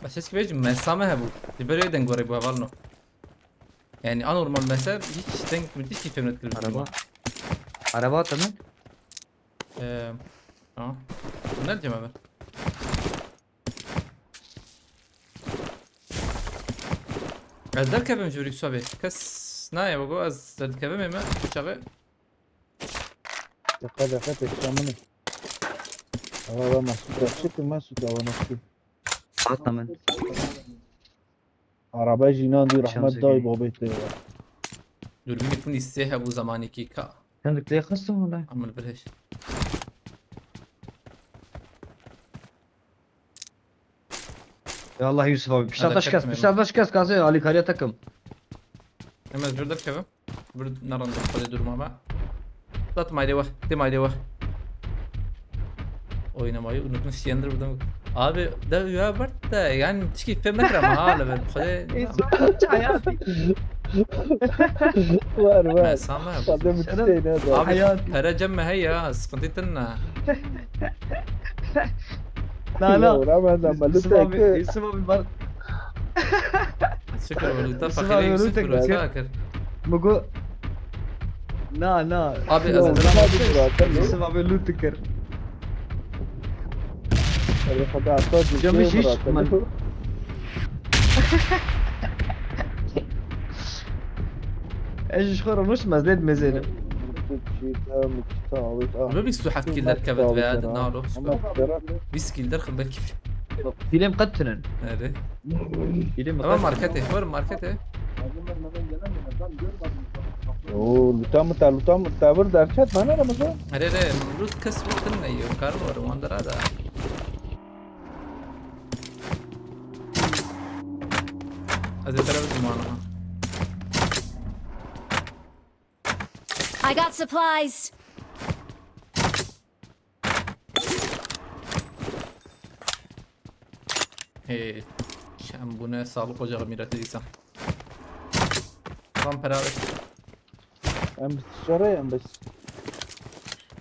Bes ez ki bêjim, mesame hebû. Li ber wê dengorê bû hevalno. Yani anormal mesel, hiç denk, hiç keyfim net kırmızı. Araba. Araba atı mı? Eee, tamam. Bunlar cemaber. Ez derkevim ji vir Yusuf abi. Kes nayê bego ez derdikevim ême çaxê. Deqe deqe pêşiya min e. Araba Mesut ya, çi ki Mesut ya, bana çi? Atla min. Araba jî nan dî, rahmet dayî babê te ya. Dürbünê Fûnî sê hebû zamanekî ka. Sen de lê xistim wala. Amil birheş. Ya Allah Yusuf abi. Pişta taş kes, pişta taş kes kazê alîkariya takım. Hemen jor derkevim. Bir naran da xwedê durma me. Dat maydê weh, de maydê weh. Oynamayı unutmuş yendir burada. Abi da ya bert de yani çiki fem ne kram ha la ben xwedê. Var var. Mesame. Tabii müthiş şey ne da. Abi para cem me hey ya, sıkıntı tınna. Na na. Ramazan Yusuf abi, Yusuf abi var. Şükür oldu da fakir Yusuf abi. Mugo. Na na. Abi ez Yusuf abi loot kir. Camış hiç man. Ez ji xwe re nûştim, ez lê dimêzênim. Bi bîst û heft kîl derkevin veya di naro. Bîst kîl derxin belkî. Pîlêm qet tinin. Erê. Pîlêm qet tinin. Tamam marketê, xwar marketê. Oo, luta mı ta, luta mı ta bir derçet bana Ramazan. Erê, erê, lut kes lut ne yo, kar var, wandara da. Ez ê te re bidim wana. I got supplies. Hey, şem bu ne sağlık ocağı milleti diysem. Tam para ver. Em bi tişare em bes.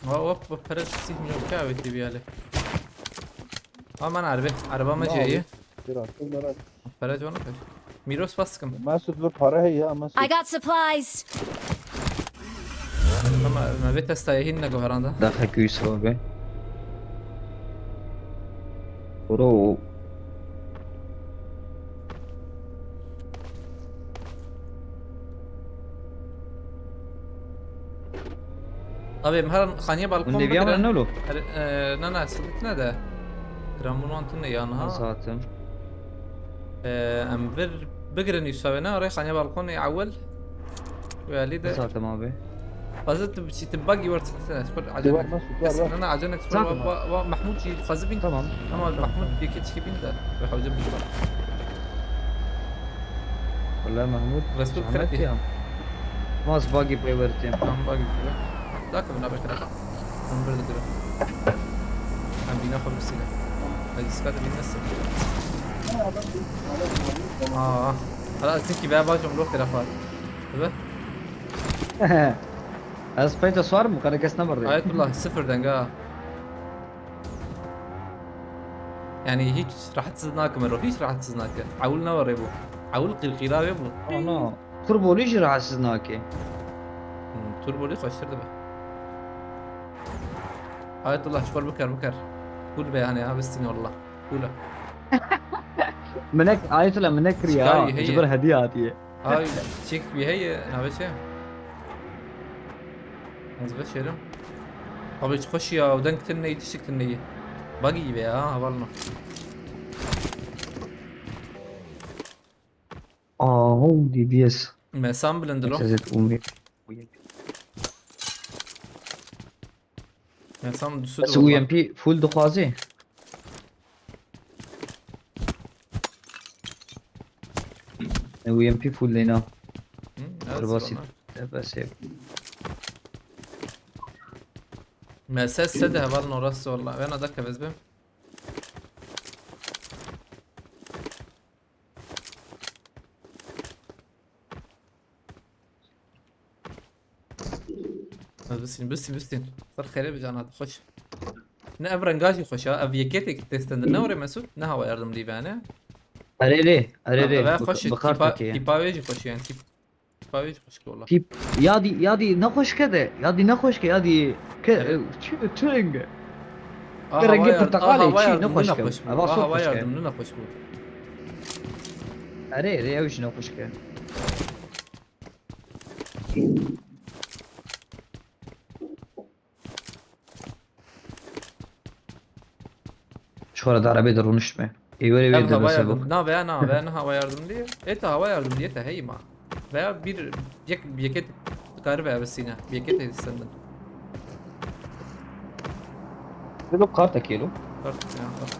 Ha, hop, bu para sihmiyor ki abi, T V ali. Aman araba, araba mı Ne cayı? Abi? Bir attım, bir attım. Para cana kaç? Miros baskım. Mesut bir para hey ya Mesut. I got supplies. Ama me vê testaya hîn neguheranda. Daxekî wî siba be. Bro. Abi, em her xaniye balkon Hûn neviya bigire. Min ne lo? Her, e, na, na, sıkıntı ne de? Gramın wantın ne ya, ha? Zaten. E, em vir bigire nîşavê ne, arê xaniye balkon ne awel. Ve Ali de. Zaten abi. Fazla tu, şey, tu bagi var, sıkıntı ne? Spor acele. Var, nasıl? Var, var. Na, na, acele spor. Zaten wa, abi. Wa, wa Mahmut şey, fazla bin. Tamam. Ama tamam, Mahmut tamam. Bir keçi bin de. Ve hocam bir bak. Wala Mahmud, Resul zehmet kireti. Ya. Mas bagî pê wertê. Tamam, bagî pê. Dakika, buna bekle. Ben burada durayım. Ben bina kabul sile. Hadi dikkat edin nasıl? Aa. Hala sizinki veya bacım lok tarafı. Evet. Ez peyta suar mı? Kare kes ne var ya? Ayetullah sıfır denge ha. Yani hiç rahatsız nakim ro, hiç rahatsız nakim. Awul ne var bu? Awul qîrqîra wê bû. Ana, turbolî jî rahatsız nake. Hmm, turbolî xweştir dibe. Ayetullah, çiqor biker, biker. Kul be yani, ha, bistin wallah. Kul. Minek, Ayetullah minek kiriye ha. Çikarî heye. Ji ber hediye hatiye. Ay, çek bir heye, navê çi? Ez veşerim. Abi, hiç xweş ya, deng tine, tişik tine. Bagi gibi ya, ha, hevalno. Oh, D B S. Me san bilindilo. Siz et umî. Me san du sed Bes dolar. U M P full dixwazî? E, U M P full leyna. Hı, ez Derbasî. Bana. E, bes e. Me ses sede heval no rast walla. Ben adak kevez bim. Bisîn, bisîn, bisîn. Ser xêrê bi cana xweş. Ne ev renga jî xweş a. Ev yekêtek testende ne orê Mesut? Ne hava yardım diye yani. Erê rê, erê rê. Ve xweş tîpa, tîpa wê jî xweş yani. Tîp, tîpa wê jî xweş walla. Tîp, yadî, yadî ne xweşke de. Yadî ne xweşke, yadî ke, çi, çi renge? Rengê pirteqalê, çi ne xweşke. Eva hava yardım ne xweş bû. Erê, erê ew jî ne xweşke. Ji xwe re di erebê de rûniştme. Ê were wê Em de hava bese yardım. Bok. Na veya na veya na hava yardım diye. E ta hava yardım diye te hey ma. Veya bir yek yeke karibe evesine. Bir yeke te senden. Bilo kartekê lo. Kart ya. Kart.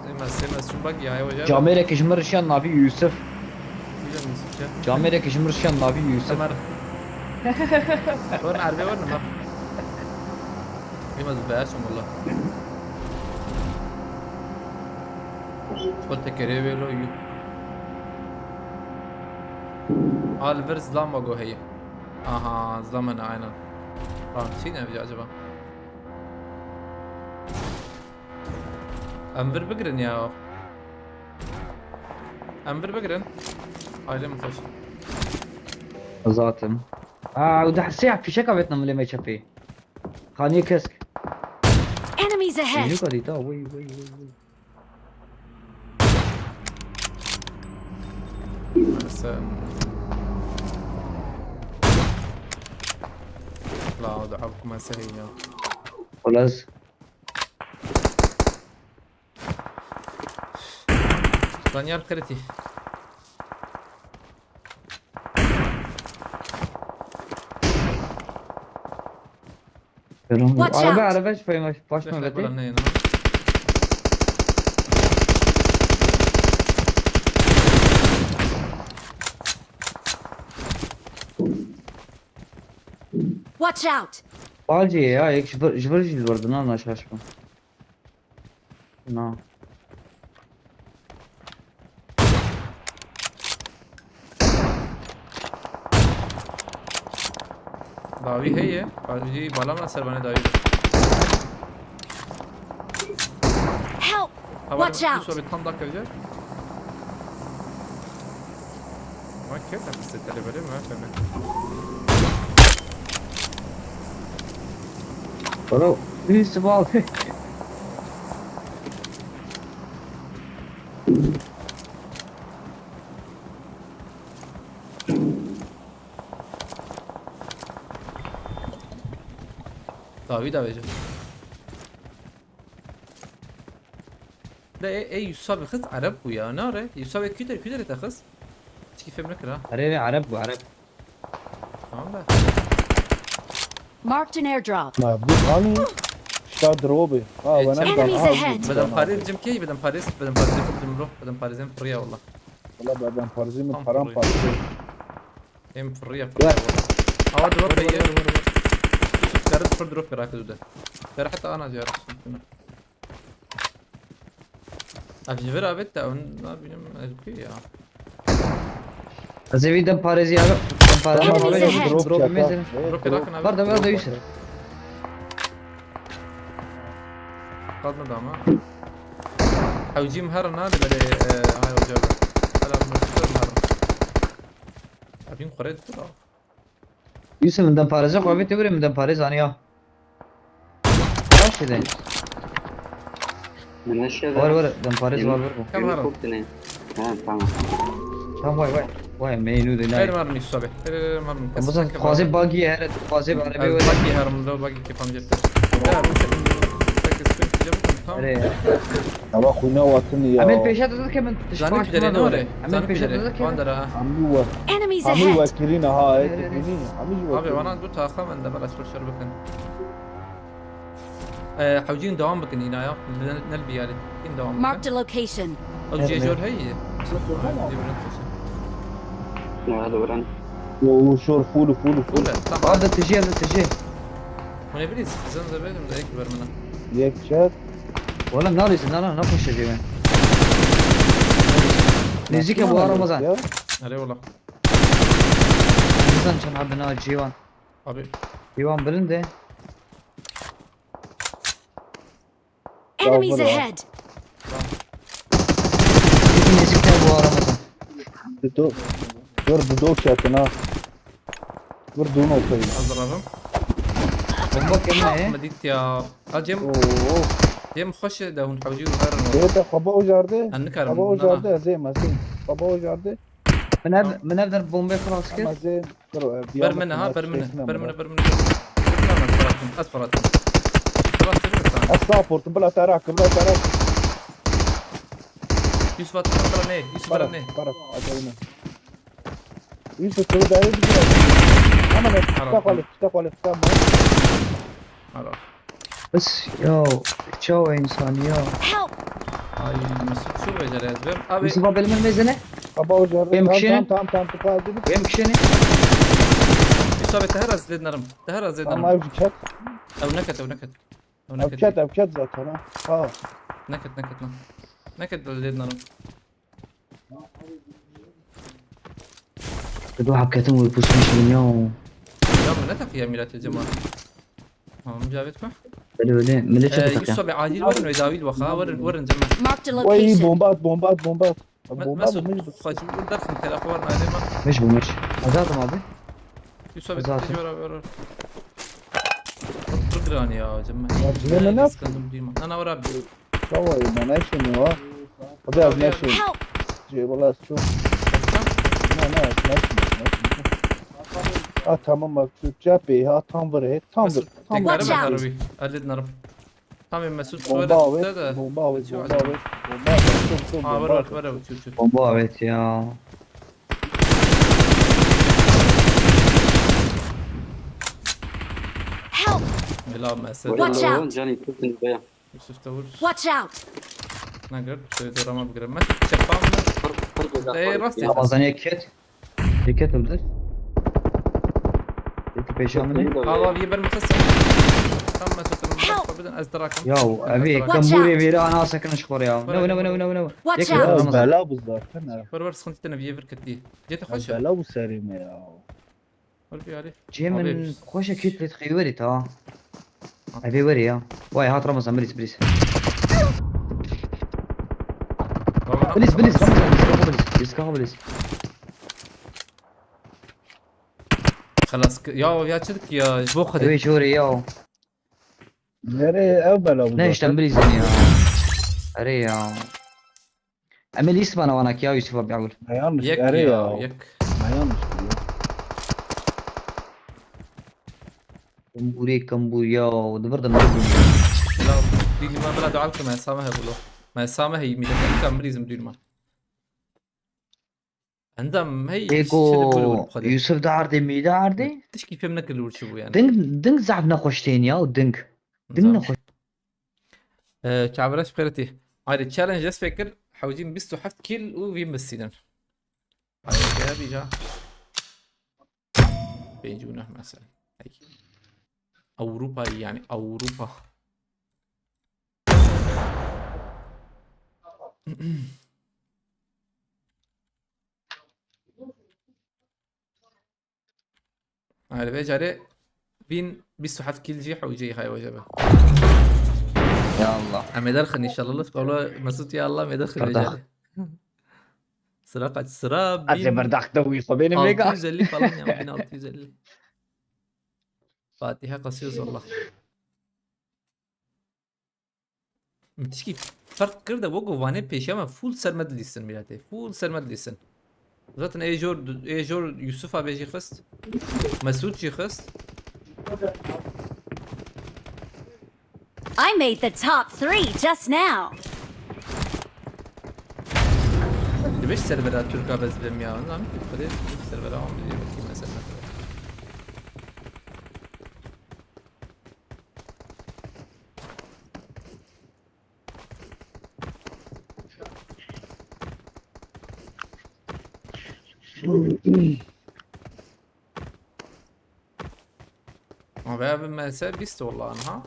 Sêmez, sêmez, şun bak ya, ya. Camêrek ji min rişiyan navî Yusuf. Camêrek ji min rişiyan navî Yusuf. Ömer. Wer erbê wer Ömer. Sêmez be şun valla. Xwe tekerê vê lo yu. Al vir zilama go heye. Aha, zilama ne aynen. Bak, şey ne yapacak acaba? Em vir bigirin ya. Em vir bigirin. Aile mi xweş? Zaten. Aa, u deh siyah fişek avetna milê me çepê. Xaniyê kesk. Enemies ahead! Yeni kadita, vay, vay, vay, vay. Sen. La, o da abkuma sehî ya. Olaz. Daniel Kreti. Watch out! Araba, araba, şu payma, baş Beş nöbeti. Dakika ne yanına? Watch out! Balcı ya, ek ji bir, ji bir jil vardı, lan aşağı şu. Na. Dawî heye. Dawî bala me ser bane dawî. Help! Watch out! Sobe tam dakika önce. Ama kêf nefes eteli böyle mi? Efendim. Bro, please, bal. Dawî da vêje. De ê, ê Yusa bi xist Ereb bû ya. Ne re? Yusa wê kî de, kî de te xist? Çikî fêm nekira. Erê, erê, Ereb bû, Ereb. Tamam da. Marked an airdrop. Ma bu hani işte drop. Ha, Ê, bana çek. Enemies ahead. Bedem parêz cim key, bedem parêz, bedem parêz, bedem ro, bedem parêz em piriya valla. Valla bedem parêz mi param parça. Em piriya piriya valla. Awa drop ye. Yusuf, kare pir drop kira kızı de. Kare hatta ana ziyaret. Ev ji vir avêt te, ew nabînim, ez pê ya. Ez ê vî dem parêzî ya, dem parêzî Enemies ahead. Drop, drop, drop, mezin. Drop, drop, drop. Var da, var da, yüz. Kalma da ama. Ew cîm her nade, belê, e, hay ocağı. Hala bunu tutarım her. Abim kore tutar. Yusuf, min dem parêze xwe avê, tê were min dem parêz aniya. Baş ede. Min eşya Were, were, dem parêz were, were. Kam haro? Ha, tamam. Tamam, vay, vay. Vay, meynu de Her nay. Marın Yusuf abi. Her Marın. Ama sen xwazê bagî here, xwazê arabê were. Bagî herim lo, bagî kefam cepte. Ya, bu sefer. Peki, sıkıntı yok. Erê. Ama xwîna watin ya. Em ê pêşe de dike min tişt Zanî baş bide buna ne dore. Em ê Zanî pêşe bide de dike. Wan dere ha. Hemî we. Enemies Hemî ahead! Wekirîne ha, Erê, erê, erê. Hemî, hemî ji Abi wekirîne. Bana du taxa bende bela şor şor bikin. Ee, hewcîn devam bikin yine ya. Ne, ne bir yeri. Yine devam bikin. Marked a location. Ew Erê. Cê jor heye. Erê. Erê, erê. Wala döwran. Yo, yo, şor, full, full, full. Full, tamam. Arda tijî, arda tijî. Hûn ê birî, zin ze bedim de yek ver mina. Yek çet. Wala nalîsin, na, na, naxweşe jê me. Nêzîke bu Ramazan. Ya. Erê wala. Ramazan çend hebe na cîwan. Abi. Cîwan bilind e. Enemies Tamam, ahead! Yekî nêzîk te bu arada. Dudu. Dur, dudu çetin ha. Dur, dudu olsaydı. Hazır abim. Bomba kemine. Me dît ya. Ha Cem. Oo. Cem xweş e de hûn hewcî û herin. Ê te xwe ba ucardi. Em nikarin, Xwe ba na, na. Ucardi, ez ê, ez ê. Xwe ba ucardi. Min ev, Tamam. Min ev der bombê xwe rast kir. Ama ez ê. Ber min ha, ber min, ber min, ber min. Ez feratim, ez feratim. Feratim, feratim. Ez support, bila terak, bila terak. Yusuf at, bila ne, Yusuf bila ne. Para, para, acayip. Yusuf, tu da yedin. Ama ne, Ara. Fita kwali, fita kwali, fita mı? Ara. Bes ya, çawa insan ya. Help! Ay, Mesut, çi becere ez bim? Abi. Yusuf abi, elime mezene. Baba hoca, Benim tamam, kişinin. Tamam, tamam, tamam, tu kaldı. Benim kişinin. Yusuf abi, te her az lêdnerim. Te her az lêdnerim. Tamam, ev ket. Ev neket, ev neket. Ev Ev neket. Ket, ev ket zaten ha. Ha. Neket, neket lan. Neket lêdnerim. Kdo hak ketin û puştun şûn ya. Ya min ne teqiya mîratê Cemal. Tamam, Cavit mi? Öyle öyle. Millet Ee, çok Yusuf takıyor. Abi, acil verin ve dawil baka. Verin, verin Cemal. Marked a Oy, location. Bomba at, bomba at, bomba at. Abi, Me-, bomba at, Mesut, bomba at. Xacim, dur dersin, telefon var, nerede mi? Mecbur, mecbur. Azatım abi. Yusuf abi, Azatım. Tecrübe ver, ver, ver. Dur, dur, dur, hani ya, Cemal. Ya, Cemal, ne Ne, yap- sıkıldım, duyma. Nana, var abi. Çawa ye, me neşin ya. Abi, abi, neşin. Help! Şey, valla, çok. Ne, ne, neşin, neşin. Ha, tamam, bak, şu cepheyi, ha, tam vur, he, tam vur, tam vur. Watch out! Elin arım. Tamam, Mesut, Bomba suara evet, de. Bomba evet, Çok bomba acayip. Evet, bomba evet, çok, çok Ha, bomba var, var, evet. Var, evet, çok, çok. Bomba evet ya. Help! Bila Mesut. Watch out! Canî tutun be. Yusuf da vur. Watch out! Ne gör, şöyle doğru ama bir giremez. Çepa mı? Kır, kır, kır, Ee, kır, rast kır. Ramazan eket. Eket öldür. Eti peşamını. Kır, kır, kır. Al, al, bir mutası. Tam ben tutarım. Help! Bak, bir de ez darakım. Ya, Ez abi, darakım. Watch out! Kambure veri ana sakın çıkar ya. Bırak, Ne, ne, ne, bırak. Ne, ne, ne. Watch Yek out! Ya, adam bela bu zaten ha. Var, var, sıkıntı dene, bir ev kır keti. Jet Ya, hoş. Bela bu serî me ya. Var bir hali. Cem, Abi. Min xweşe kit lê dixî weri ta. Abi weri ya. Vay hat Ramazan, bilis, bilis. Tamam. Bilis, bilis, Ramazan, bilis, kafa bilis. Bilis, kafa bilis. Xelas ki-, ya, ya çi dikî ya, ji bo Xwedê. Ew ê jorê ya. Nereye ev bela bu Ne zaten? Işten bilizin ya. Erê ya. Em ê lîst bana wana ki ya Yusuf abi Abul. Ne yanlış, Yek erê ya, ya. Yek. Ne yanlış diyor. Kambûrê kambûr ya, di vir de mirîzim. La, dîlî me bila dua bikim, me same hebûlo. Me same heyî, mî de kam mirîzim dûr me. Endam hey, Ê çi de bû ku xwedê. Yusuf de ardê, mî de ardê. Tişkî fêm nekir li wir çi bû yani. Ding, ding zehf nexweş tên ya, ding. Ding Zam. Nexweş. Ee, çavreş xeretî. Ayrı challenge ez fekir, hewcîn bîst û heft kill û wî misînin. Ayrı gel bir ca. Pêncî û neh mesela. Hey. Avrupa yani, Avrupa. Erê vê carê vîn bîst û heft kîl jî hewceyî hay wece be. Ya Allah. Em ê derxin inşallah. Qewla Mesut ya Allah em ê derxin vê Berdax. Carê. Sıra kaç? Sıra Ez ê bin berdax de wî xwe bênim vêga. Altı yüz elli falan ya, bin altı yüz elli. Fatiha kasıyoruz Allah. Min tişkî ferq kir de wek ku vanê pêşiya me full ser me dilîstin miletê. Full ser me dilîstin. Zaten ê jor, ê jor Yusuf abi jî xist. Mesut jî xist. I made the top three just now. Di vê servera Türka bez bim ya. Lan Türk Xwedê servera wan biliyor ki mesela. Abi abi M S bîst olan ha.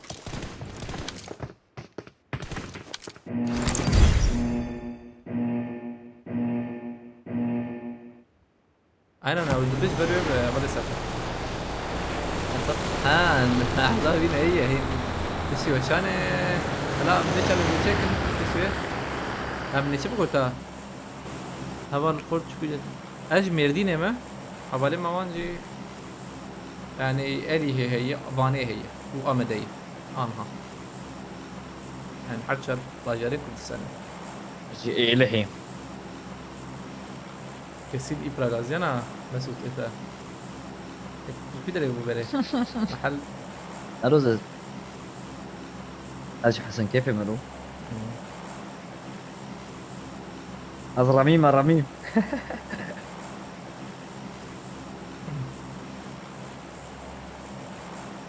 Aynen abi, biz böyle bir, e, böyle sat. Sat. Ha, lahza yine iyi, iyi. Kişi o çane. Hala ne çabuk çekin kişi. Abi ne çabuk orta. Heval kurt çıkıyor. Ez ji Mêrdînê me. Hevalê me wan jî, yani, Êlihê heye, Vanê heye û Amedê ye. Anha. Yani her çar bajarê Kurdistanê. Ji Êlihê. Kesin î pragaziyana Mesut ete. Tek bir derê bu bere. Mahal. Eroz ez. Ez ji Hesen Keyfê me ro. Hı. Ez remî me remî.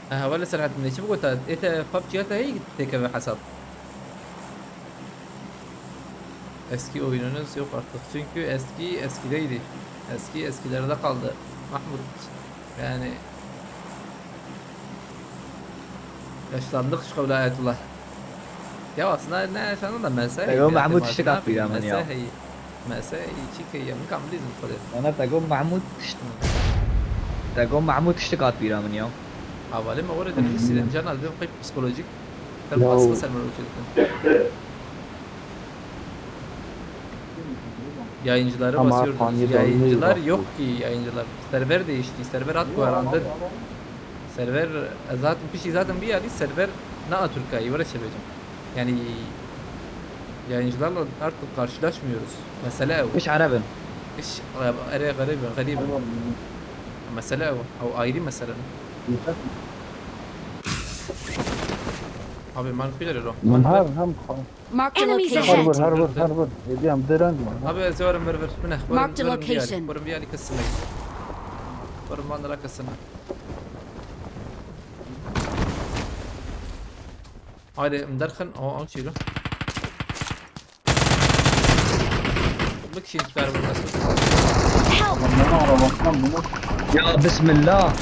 Hevalê Serhat, min çi bigota? Ê te PUBG ya te hey têkeve hesab. Eski oyununuz yok artık çünkü eski eskideydi. Eski eskilerde kaldı. Mahmut. Yani yaşlandık şu Ayetullah. Ya aslında ne yaşandı da M S Ego Mahmut işte kapıyı ama ya. M S hey. M S hey, çi ke ya, mı kam lizim kode. Ana tego Mahmut işte. Tego Mahmut işte kapıyı ama ya. Havale mi orada bir silen can aldım, pek psikolojik. Tabii baskı sen böyle uçurdun. Yayıncıları basıyordunuz. Yayıncılar yok ki, yayıncılar. Server değişti. Server at koyarandı. Server, e, zaten bir şey zaten bir yerde server ne Türkiye'yi var çevireceğim. Yani yayıncılarla artık karşılaşmıyoruz. Mesele o. Hiç Arabın. Hiç Arab, Arab, garip, garip. Mesele o. O ayrı mesele. Abi man kuiler ro. Min her hem Marked a Enemies location. Her bir, her bir, her bir. Hediye em dereng mi? Abi ez varım ver ver. Mine. Marked a location. Varım bir yali kısım. Varım bandara kısım. Haydi em derxin. O, o çilo. Bık şimdi çıkar bu nasıl? Help! Ya bismillah.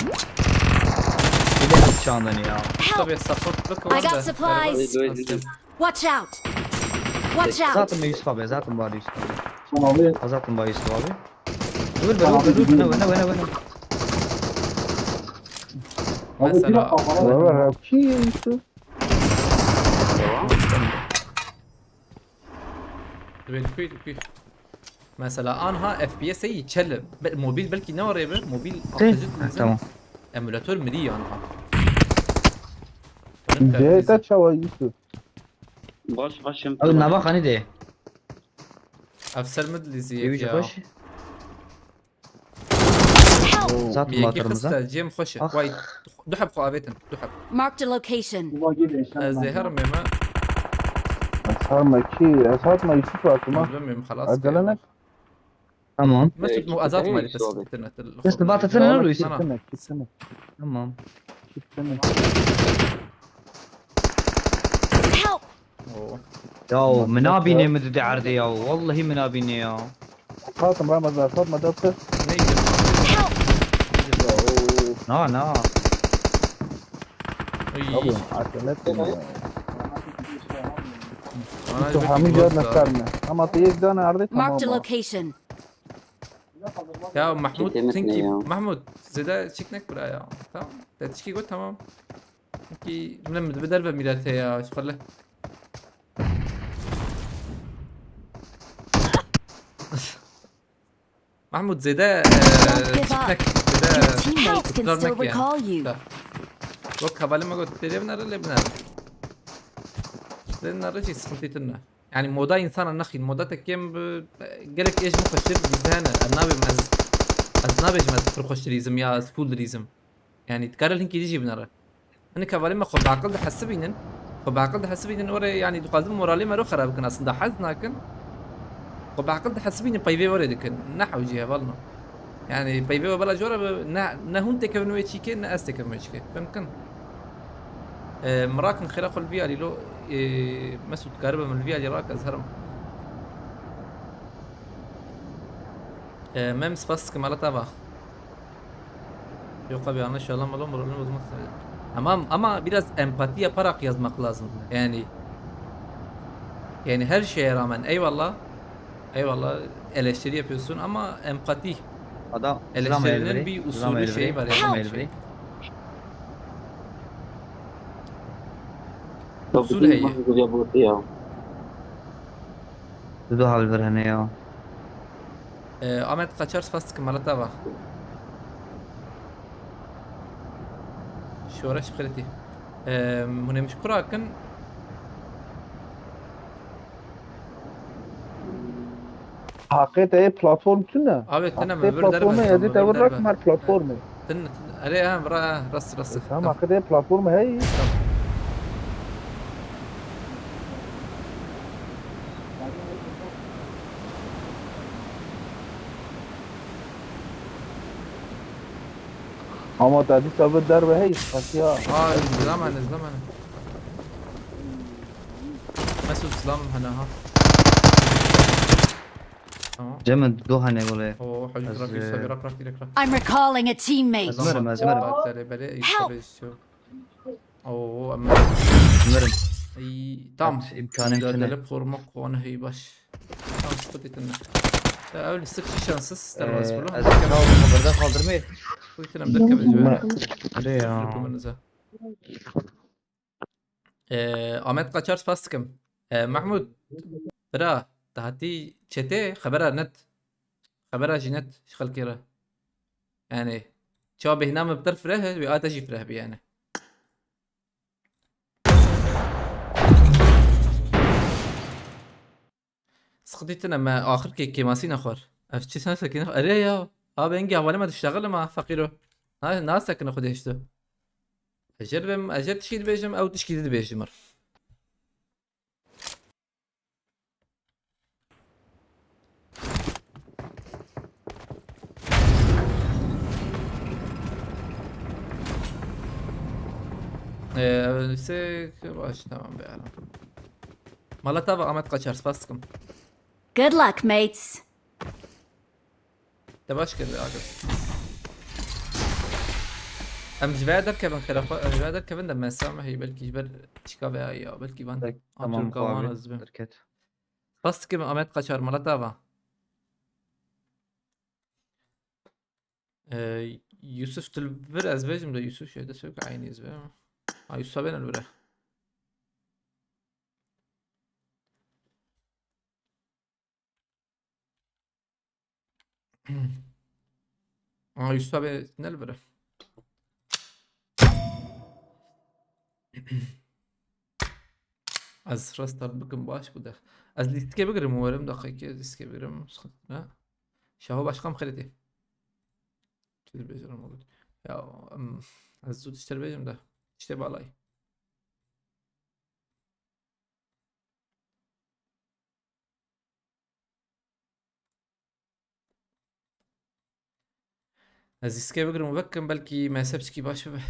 Bir de çandın ya. Help! Tabii support bık. I got supplies. Watch out! Watch out! Zaten be Yusuf abi, zaten bari Yusuf abi. Sen abi. Zaten bari Yusuf abi. Dur be, dur be, dur be, ne, ne, ne, ne. Abi bir Mesela- dakika bana ver. Var abi. Kim Yusuf? Dur ben kuy kuy. Mesela anha F P S ey çel. Be- Mobil belki ne var ya be? Mobil Şey, akıcı ha, bizim tamam. Emülatör midi ya anha. Ceyda çawa Yusuf? Baş başım. Abi nava hani de. Efser mi dilizi Yürüyüş ya? Baş. Help! Zaten Miyeki batırımıza. kısa Cem hoşe. Ah. Vay. Duhab xo avetin. Duhab. Marked a location. Buna gir eşen. Ez zehir meme. Sarma ki, esat ma Yusuf akıma. Bilmiyorum halas. Adalanak. Tamam. Mesut mu azat mali tas internet. Bas batırın ne Yusuf? Kitine, kitine, Tamam. kitine. Help! Oo. Ya mına bine mi dedi erde ya? Vallahi mına bine ya. Fatım Ramazan, Fatma Daptı. Neydi? Help! Na na. Ay. Abi, akıllı ettim ya. Ana Çok hamil görmez sarma. Ama yek dane ardı tamam. Marked a location. Ya Mahmut Çekemek çünkü ne ya? Mahmut zede çeknek bura ya. Tamam. Te çiki go tamam. Çünkü ne mi bir derbe milete ya şu kalle. Mahmut zede Don't give up. çeknek zede Your teammates can still kurtarmak ya. Recall you. Da. Bak havalı mı göt? Lebnar lebnar. Lebnar şey sıkıntı etme. Yani moda insana naxîn, moda te kêm bi gelek êj min xweştir dizane. Ez nabêm ez ez nabêjim ez pir xweş dilîzim ya ez cool dilîzim. Yani dikare hinkî dî jî binere. Hinek hevalên me xwe bi aqil dihesibînin. Xwe bi aqil dihesibînin orê, yanî dixwazin moralê me ro xerab bikin, aslında hez nakin. Xwe bi aqil dihesibînin peyvê orê dikin. Ne hewcî hevalno. Yani peyvê we bela jora bi, ne, ne hûn têkevin wê çîkê, ne ez têkevim wê çîkê. Fem kin. Ee, mirakin xêra xwe li vî alî lo, ee, Mesûd karibe min li vî alî rak ez herim. Ee, Mem spas dikim, ala te va. Yok abi, yanlış anlama lan, moralini bozmak istemedim. Tamam ama biraz empati yaparak yazmak lazım. Yani yani her şeye rağmen eyvallah. Eyvallah, eleştiri yapıyorsun ama empati. Adam, selam Eleştirinin Elbirey. Bir Selam usulü Elbirey. Şeyi var yani. Selam Elbirey. Usul heye. Siz de hal bir hene ya. Ee, Ahmet Kaçar spas dikim, mala te va. Şoreş Xirtî. Ee, hûn ê min ji ku rakin? Haqê te yê platform tune? Abi, tune Haqê mi? Bir platformê derbe, ez ê te vir rakim her platformê. Tune, tune. Erê, ha, bira, ha, rast, rast. E, tamam, tamam. Haqê te yê platformê hey. Ama te dîsa vir derbe hey, qetiya. Aa, izlemene, izlemene. Mesut, selam hene ha. Tamam. Cem, du hene wele. Oo, hacı, bırak, e, Yusuf abi, bırak, bırak, direkt bırak. I'm recalling a teammate. Ez merim, ez merim. Bak, bak, bak, bak, Yusuf abi istiyor. Oo, ama. Ez merim. İyi, tamam. Imkanım tune. Mücadele forma konu hey baş. Tamam, sıkıntı etme. Ya öyle sık şanssız, e, termos bunu. Ez kaldım, burada kaldırmayın. Bu itinim derken. Hadi ya. Yapımınıza. Ee, Ahmet Kaçar spas dikim. Ee, Mahmut, bira, te hatî çetê, xebera net. Xebera jî net ji xelkê re. Yani, çawa bêhna min bi te re fireh e, wê a te jî fireh bî yani. Sıkıntı tine me axir ke kêmasî nexwar. Ev çi sen sekine? Erê ya. Abi engî hevalê me diştexil ma feqîro. Na, na sekine xwe dihişti. Ejer bim, ejer tişkî dibêjim, ew tişkî dibêjim. Ee, se-, baş, tamam be, Alan. Mala te va, Ahmet Kaçar, spas dikim. Good luck, mates. Te baş kir, agir. Em ji vê derkevin, xêra xwe, em ji vê derkevin de mesame hey, belkî ji ber çîka veya ya, belkî van. Tek, tamam, Türka wan abi, ez bi. Derket. Spas dikim, Ahmet Kaçar, mala te va. Ee, Yusuf tu li vir ez bêjim de Yusuf şeyde sök aynı ez bêjim. Ha, Yusuf ben li vir e. Ha, Yusuf abi ne li vir e? Ez restart bikim baş bû de. Ez lîstikê bigirim û werim deqekê ez lîstikê bigirim. Sıkıntı ne? Şaho başkan xeritê. Çi dibêjim oğlum? Ya, em, ez zû tiştê bêjim de. Tiştê balay. Ez îskê bigirim û vekim, belkî mezhebçikî baş bibe.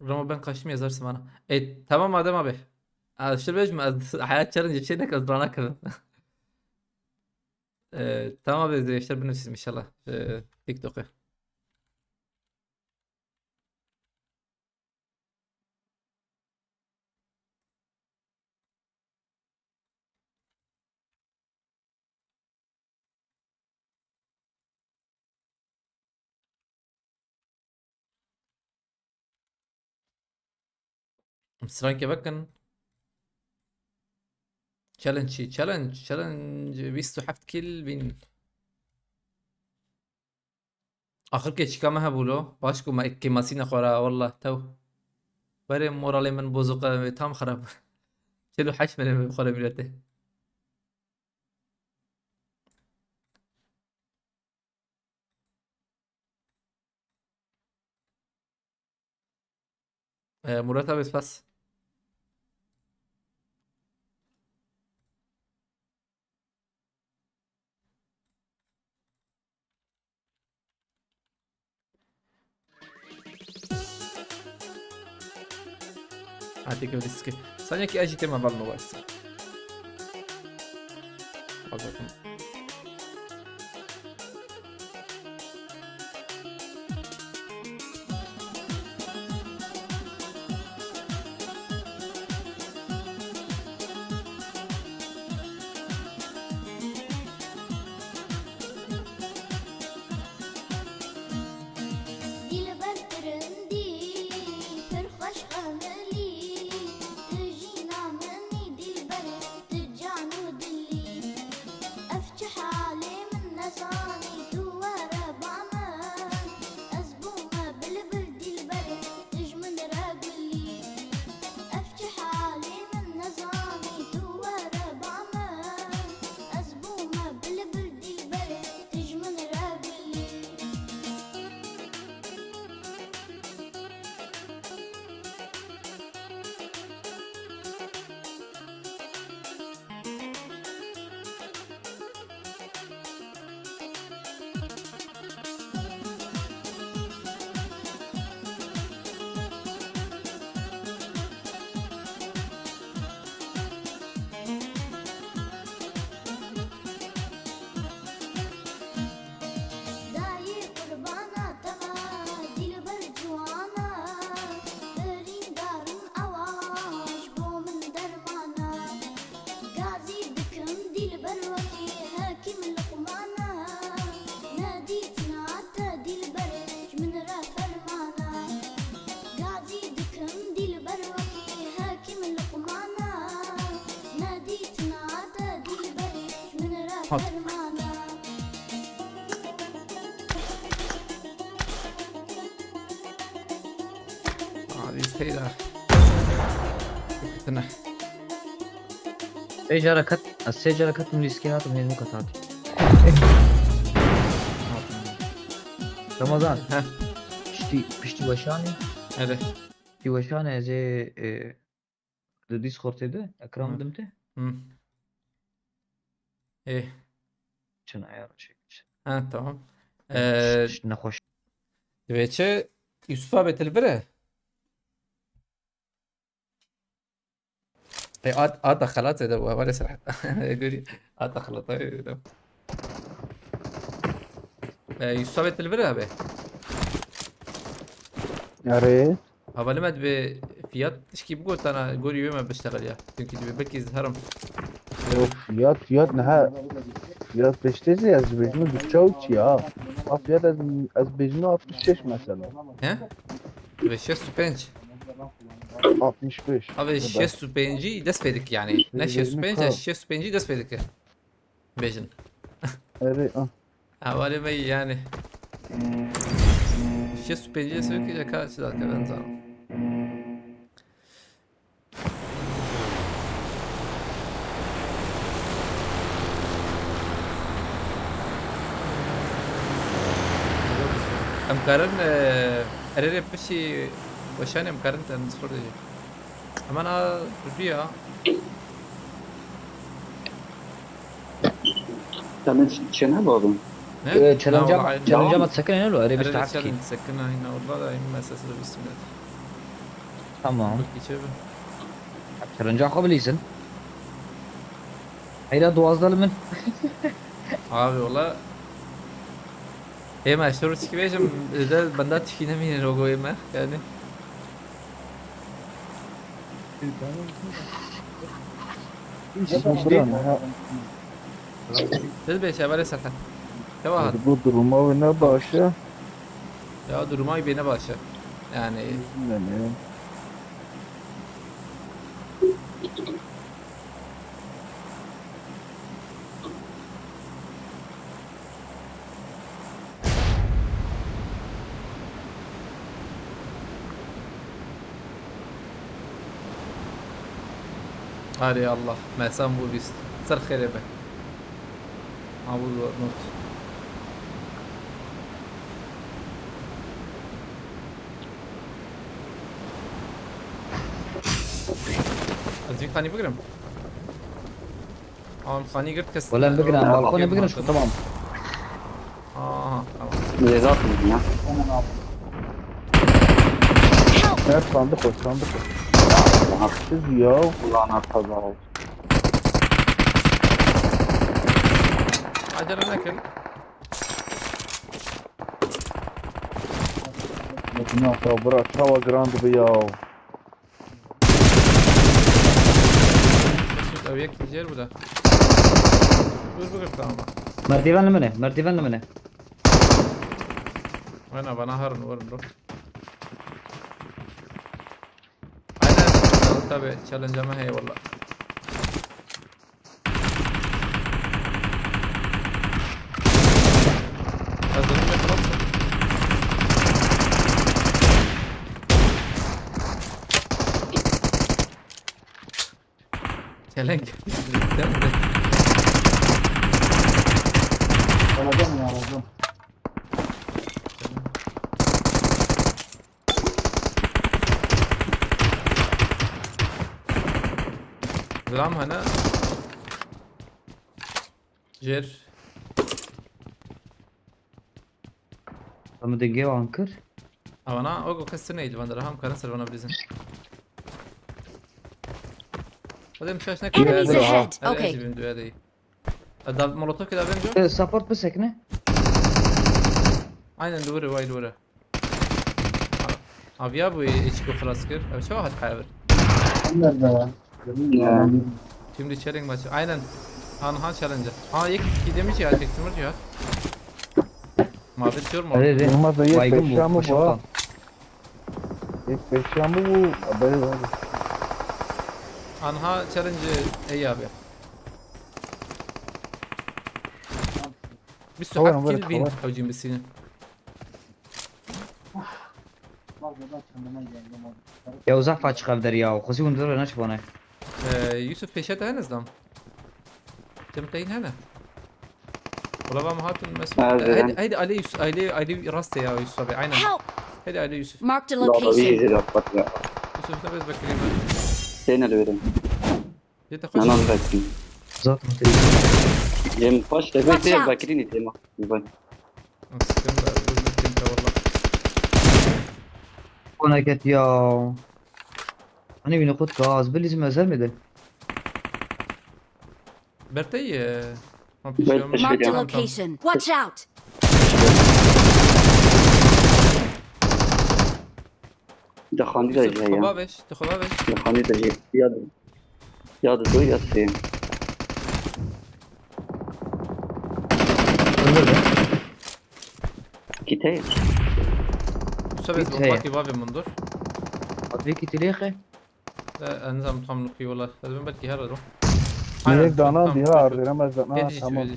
Ramo ben kaçtım yazar simana. E, tamam Adem abi. Aa, şöyle bir ez hayat challenge şey ne kaz bana kırın. E, tamam abi, gençler bunu siz inşallah. E, TikTok'u. Strankê vekin. Challenge çi? Challenge, challenge bîst û heft kill win. Axir keçika me hebû lo. Baş ku me kêmasîne xwe ra, wallah, tew. Were moralê min bozoqe, tam xerab. Çil û heşt mene xwe re milete. Ee, Murat abi, spas. Hadi görüşürüz. Sen ya ki acı tema var mı varsa? Bakalım. Dilber tirindî, pir xweş xemilî, tu jîna min î dilber, tu can û dilî. Ev çi halê min nezanî, tu were ba min, ez bûme bilbil dilber, tu ji min re gulî. Ev çi halê min nezanî, tu were ba min, ez bûme bilbil dilber, tu ji min re gulî. Dayê qurbana te me, dilber ciwana, birîndarim ewa, ji bo min dermana. Gazî dikim dilber wekî hekîm Luqmana, nedîtina te dilber ji min re fermana. Gazî dikim dilber wekî hekîm Luqmana, nedîtina te dilber ji min re Hat. fermana. Abi seyda. Fitne. Sê cara ket, ez sê cara ketim lîskê hatim hêzin ket hatî. Ramazan. Heh. Piştî, piştî weşanê. Evet. Piştî weşanê ez ê, e, di Discordê de ekran Hı. bidim te. Hı. Ê. Çin ayar çekmiş. Ha, tamam. Ee, Şş, nexweş. Divê çi? Yusuf abi, tu li vir e? Ê, at, ata xelatê de bû, hevalê Serhat. Görî, ata xelatê de. Ê, Yusuf abi, tu li vir e abi? Erê. Hevalê me, divê fiyat tişkî bigotana, gorî wê me biştexil ya. Çünkü divê belkî ez herim. Yok, fiyat, fiyat ne ha? Fiyat pêştê zî ez dibêjim du çew çi ya. Ha, fiyat ez, ez bêjim altmış şeş mesela. He? Divê şêst û pênc. Altmış beş. Abi şêst û pêncî dest pê dike yani. Ne şêst û pênc, şêst û pêncî dest pê dike. Bêjin. Erê, ah. Hevalê me yani. Şêst û pêncî dest pê dike, ka çi dakika ben zanim. Em karin, e, erê rê pişî weşanê em karin te Discord de jî. Hemen a, riya. Challenge çêne babim? Ne? Ee, challenge, challenge ama sakın ne lo? Erê, biz challenge sakın aynen orada da en mesajı da bismillah. Tamam. Geçelim. Challenge akabilirsin. Hayra duazda min. Abi ola. Ê me, ji te re çi bêjim, de benda tişkî nemîne logoyê me, yani. Dil bê şevalê Serhat. Keva hat. Bu duruma ve ne başı? Ya duruma ve ne başı. Yani. Bilmiyorum ya. Arê Allah, me sen bû bîst. Ser xêrê be. Ha, bû not. Ez vî xanî bigirim. Ama xanî girt kes. Wala em bigrin, em balkonê bigrin, şu tamam. Aha, tamam. Lêzat mı ya? Her sandık o, sandık o. Haksız ya. Ulan arkadan. Acele nekin. Yok, yok, bura çava grand bir ya. Mesut, ew yek jêr bide. Dur, bigir, tamam. Merdiven li min e, merdiven li min e. Wena, bana harun, vurun, dur. Aynen, tabii, challenge me heye valla. Ez dönüm yakalarsın. Çelenk. Alacağım ya, alacağım. Zilam hene. Jêr. Em dengê wan kir. Ewana, o kes ne, van der ham karin ser vana bilizin. Hadi em şaş ne. Enemies ahead. Okey. Bin duya değil. Da molotof kida ben jo. E, support bisekne. Aynen, duvara, vay duvara. Aviya bu içki xelas kir. Ev çawa hat hever. Nerede ya? Şimdi challenge maçı. Aynen. Anha challenge. Ha, ilk iki demiş ya, tek sınır ya. Muhabbet diyor mu? Hadi, hadi. Yılmaz da yek Baygın bu, peşyan mı bu, boşaltan. Yek peşyan mı bu? Haberi var. Anha challenge ey abi. Bîst û heft kill win hewcîn bisînin. Ya, zaf açık ev der ya. Xwezî hûn dûr ve neçibane. Ee, Yusuf, pêşe te hene zam. Tim teyin hene. Wala va hatin Mesut. Haydi, haydi, Ali Yusuf, Ali, Ali rastê ya Yusuf abi, aynen. Help! Haydi Ali Yusuf. Marked a location. Yusuf, ne bez bakayım ben. Seni de verin. Jê te xweş. Nanan vekin. Zat mı teyze? Êm xweş te. Watch out! Bekirî nî têma. Vay. Sikim be, bu sikim be valla. Kone ket ya. Hani bini kut gaz, bilizim ezer miydi? Bertey, e, Marked a location. Watch out! Dixandî de Yusuf, jî heye. Xwe bavêj, tu xwe bavêj. Dixandî de jî. Ya di, ya di du ya sê. Kîte ye. Yusuf, ez bomba ki bavê min dur. Abi kîte lêxe. E, ez nizam tam nukî wala. Ez bin belkî her ro. Yek dana diha ardêrem ez dana tamam.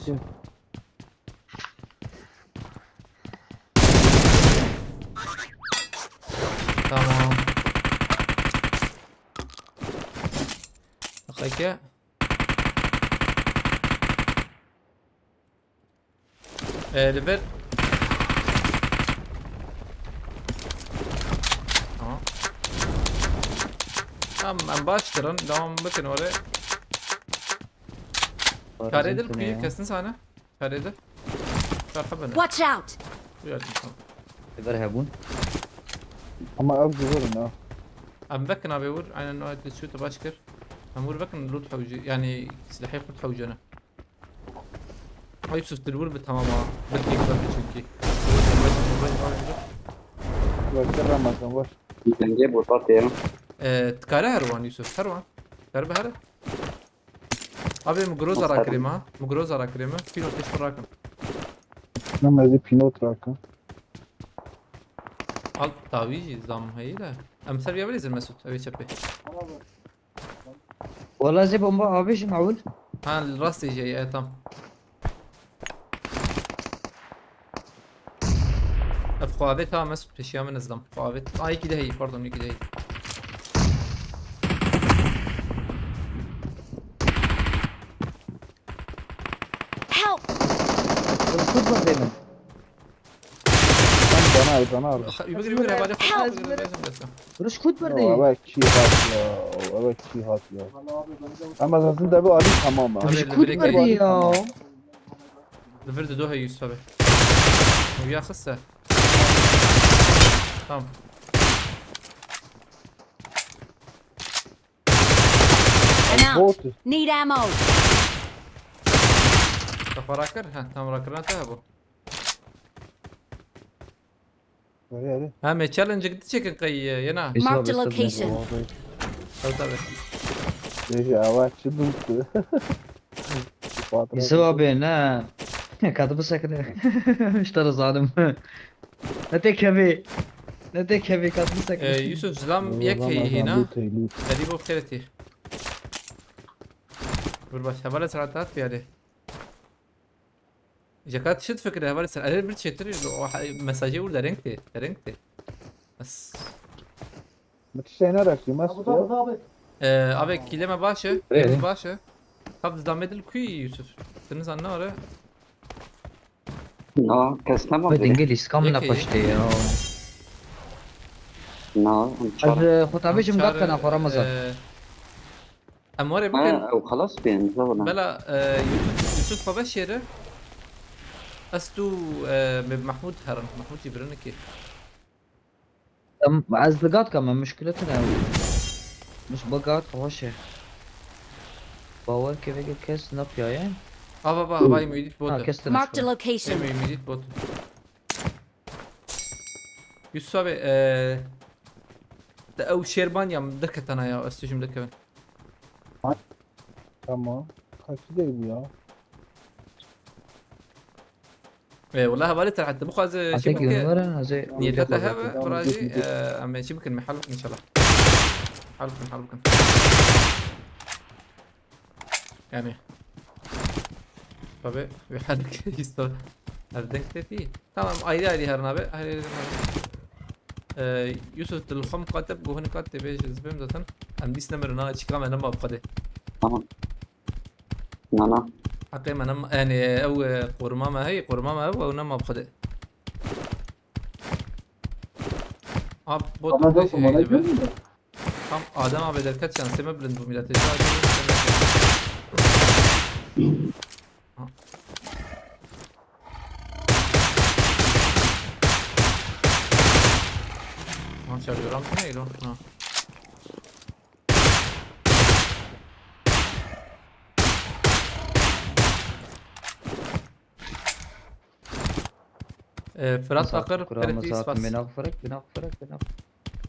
Tamam. Xeke. Ee, li vir. Tamam. Tamam, em baş kirin. Devam bikin oraya. Karê dil kuyu kesin sana. Karê dil. Çarpı beni. Watch out! Buyur, tamam. Li vir hebûn. Ama ev ji vir in, ha. Em vekin abi vur. Aynen o adet şu baş kir. Em vur vekin loot hewci. Yani silahê xurt hewcene. Ay, Yusuf, tu li wir bi, tamam ha. Belki yek belki çünkü. Wekî Ramazan var. Dengê botat ya. Ee, dikare her wan, Yusuf, her wan. Dikare bi here. Abi, min Groza rakirê ma. Min Groza rakirê ma. Pîl ateş rakim. Nam ez ê pînot rakim. Al, tawî jî zam heye de. Em ser vîya bilîzin Mesut, ev ê çepê. Wala ez ê bomba avêjim ewil. Ha, li rastê jî ye, tam. Ev xwe avêt ha, Mesut, pêşiya min ez dam. Xwe avêt. A, yekî de heye, pardon, yekî de heye. Kut berdê min. Lan cana, cana. Bigir, bigir, hevalê xwe. Bigir, bigir, bigir. Rus kut berdê. Ewe kî hat ya? Ewe kî hat ya? Em ez hezin de bi alî tamam e. Rus kut berdê ya. Li vir dido hey Yusuf abi. Uya xiste. Tamam. I'm out. Bot. Need ammo. Kafa rakir? Ha, tam rakirina te bu. Hadi, hadi. Ha, me challenge gitti çekin kayı ya, yana. Marked a location. Tabii, tabii. Neyse, ama çıldırdı. Yusuf abi, ne? Kadın mı sakın? İşte zalim. Ne tek heavy. Ne tek heavy, kadın mı sakın? Ee, Yusuf, zilam yek heyî hîna. Hadi bu xêretî. Dur baş, hevala seratat bir hadi. Jekat shit fikir heval ser. Erê bir çetir o ha- mesajê ur dereng tê. Dereng tê. Bas. Bi tiştê ne reşî, mes ya? Ee, abi kileme başı. Ee? Kileme başı. Tab zdamet dil kuy Yusuf. Tiniz anne ara. Na, kes nema Ve biri. Dingil iskam Yek ne iyi. Paştê ya. Na, em çar. Ez, e, xwe tabê jim Çar, gat kana xwe Ramazan. Ee, Em were bikin. Ha, ew xelas bê, em zewna. Bela, e, Yusuf, Yusuf xwe veşêre. Ez tu, e, me Mahmud herin. Mahmud jî birinikê. Em, ez li gat ka me muşkile tune. Miş ba gat xwe hoş e. Bawer ke veke kes napiyaye. Ava, ava, ava, Muhit bot. Ha, kes tune. Marked a location. Muhit bot. Yusuf abi, e, de ew şêrban ya, derketana ya, ez tu jim derkevin. Tamam. Kaçı değil bu ya? E, wala hevalê te heta bixwaze çi Hata bike, girin were, hezê niyete te hebe, bira jî, e, em ê çi bikin, me hal bikin inşallah. Hal bikin, hal bikin. Yani. Tabii, bir hal bikin, işte. Her denk de değil. Tamam, ayrı ayrı herin abi. Ayrı ayrı herin. Ee, Yusuf, tu li xwe miqate bi guhê katê bêje, ez bêm zaten. Em dîs nemirin ha, çika me nema bi Xwedê. Tamam. Na, na. Heqê me nema, yani, ew, e, qoruma me heye, qoruma me ew, ew nema bi Xwedê. Ab, bot Ama bot bot bot bot bot. Tam Adem abi derket şansê me bilind bû milletê. Lan çağırıyor lan, bu ne lan? Ha. Ee, Fırat Akır, Fırat Akır. Binav Fırat, binav Fırat, binav.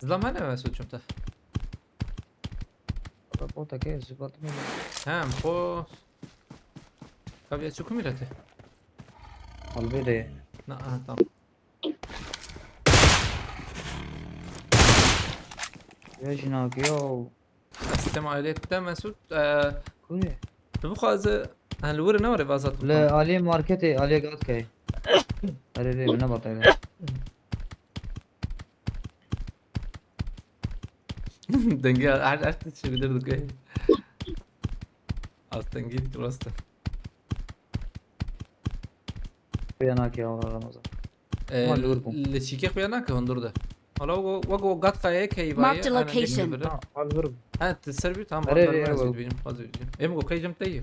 Zlam hene mi Mesut çumta? Bota ke zıbat mı? Hem po. Tabii ya, çok milletî. Albede. Na, aha, tamam. Ya jinak yo. Sistem ailette Mesut, e, Kure? Tu bixwaze, ha, li wir ne were vazat. Li aliyê marketê, aliyê gatkayê. Erê rê, ne batayla. Denge her, her tişt çevirir dike. Astengî rast. Pêya nake ya Ramazan. Ee, Ama li wir bûm. Li çîkê xuya nake hundur de. Hala wek, wek o gat kayayê keyî Marked a vayê, aynen, location. Yek Ha, al vir bûm. Ha, tu ser bî, tamam, Erê, erê, erê, erê, erê. Em go keycim teyî.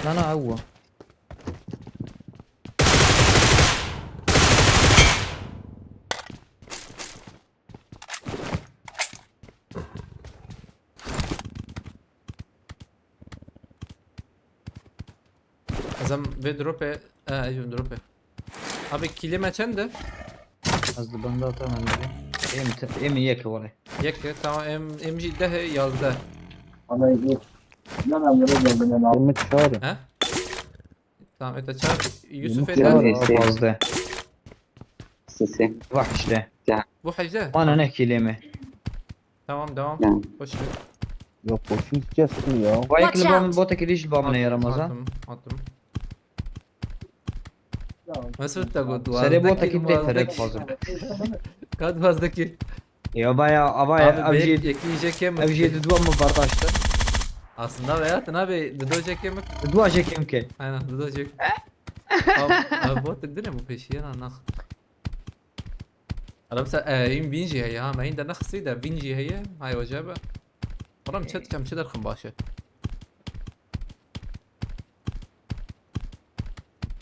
Na, na, ew. Ez em vê dropê, e, ez jî dropê. Abi, kîlê me çend e? Ez li benda te me nebe. Êm te, êm yek e wele. Yek e, tamam, em, em jî deh e, yazdeh. Ana yek. Lan em vere geldim ben abi. Yirmi çar. He? Tamam, ete çar. Yusuf Yirmi ete. Çar, pazdeh. Sisi. Vah işte. Ya. Bu hecde. Ana ne kîlê me. Tamam, devam. Ya. Hoş ver. Yok, boşun kes ya. Vay Watch ekli bom out. Botekî dîş bom ne yaramaz ha. Attım, attım. Mesut da got, Serê duwazdeh botekî kill, dê duwazdeh terek kill. Fazla. Ka duwazdeh kill. Ya baya, abaya, Abi, ev bek, jê, yekî jê kêm ev jê di duwa mı bardaştı. Aslında veya tu nabê di dojekê min. Di dua jekê min ke. Aynen, di dojek. Abi, abi bot dinê bu peşiye lan, nah. Arabsa, e, in bin jî heye ha, me hîn de nexistî de bin jî heye. Hay wecebe. Oğlum çet çem çi derxim baş e.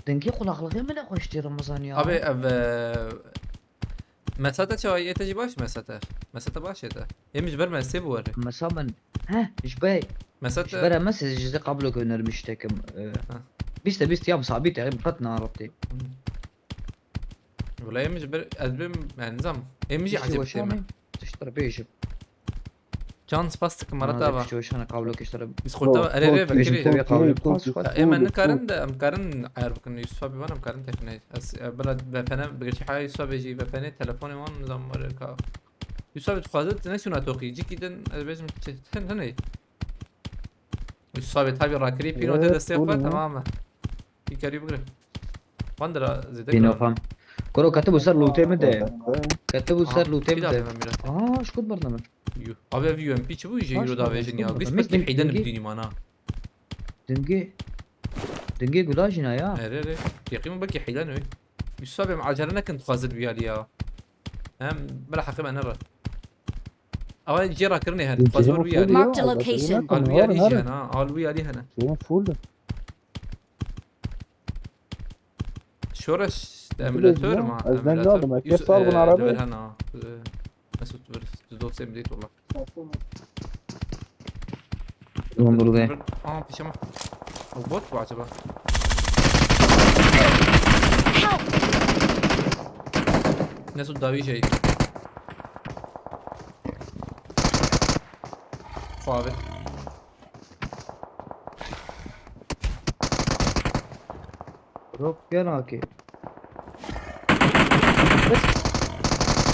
Dengê qulaqlığê min ne xweş tê Ramazan ya. Abi ev e, mesete çawa yê te jî baş mesete. Mesete baş yê te. Em ji ber me sê biwere. Mesa min. Heh, ji be. Mesete. Ji ber em mesê ji zê qablo göndermiş tekim. E, Ha. Bîste bîst ya sabit ya, qet narot tê. Wala em ji ber ez bim yani nizam. Em jî Bîstî acil weşan tême. e. Tiştara bêjim. Can spas dikim mara dava. Şu weşana qablo kiştara. Biz kurta erê Yok, rê yok, vekirî. yok, yok, yok, Ya, em yok, nikarin yok. de em karin ayar bikin. Yusuf abi var em karin tekne. Ez e, bila V P N bi gerçi haya Yusuf abi jî V P N telefonê wan nizam var ka. Yusuf abi dixwaze ne şuna toqî. Cikî din ez bêjim çi. Hin hin. Yusuf abi tabi rakirî pîno te Evet, destê xwe oğlum. Tamam mı? Pîkarî bigire. Van dira zêde Pîno kira. Kuro ketibû ser lûtê min de. Ketibû ser lûtê min de. Aa, şkut barna min. Yuh. Abi ev U M P çi bû jî Baş euro mı? davêjin ya. Baş Giş mı? belki heyden Dingê- bidînî mana. Dingê. Dingê gula jîna ya. Ere ere. Yaqîn belki heyden oy. Yusuf abi em acele nekin dixwazir biyalî ya. Hem bila heqê me nere. Ama cê rakirinê her. Dixwazir biyalî. Marked a location. Al wiyalî jî hene ha. Al wiyalî hene. Şeyim full. Şoreş de Bilez emülatör ya, ma. ez dengê aldim, ez kes aldım arabayı. Hena. Mesut ver. Dosyam değil valla. Dondurdu. Aa pijama. O bot mu acaba? Help! Mesut davi şey. Abi. Rob gel haki.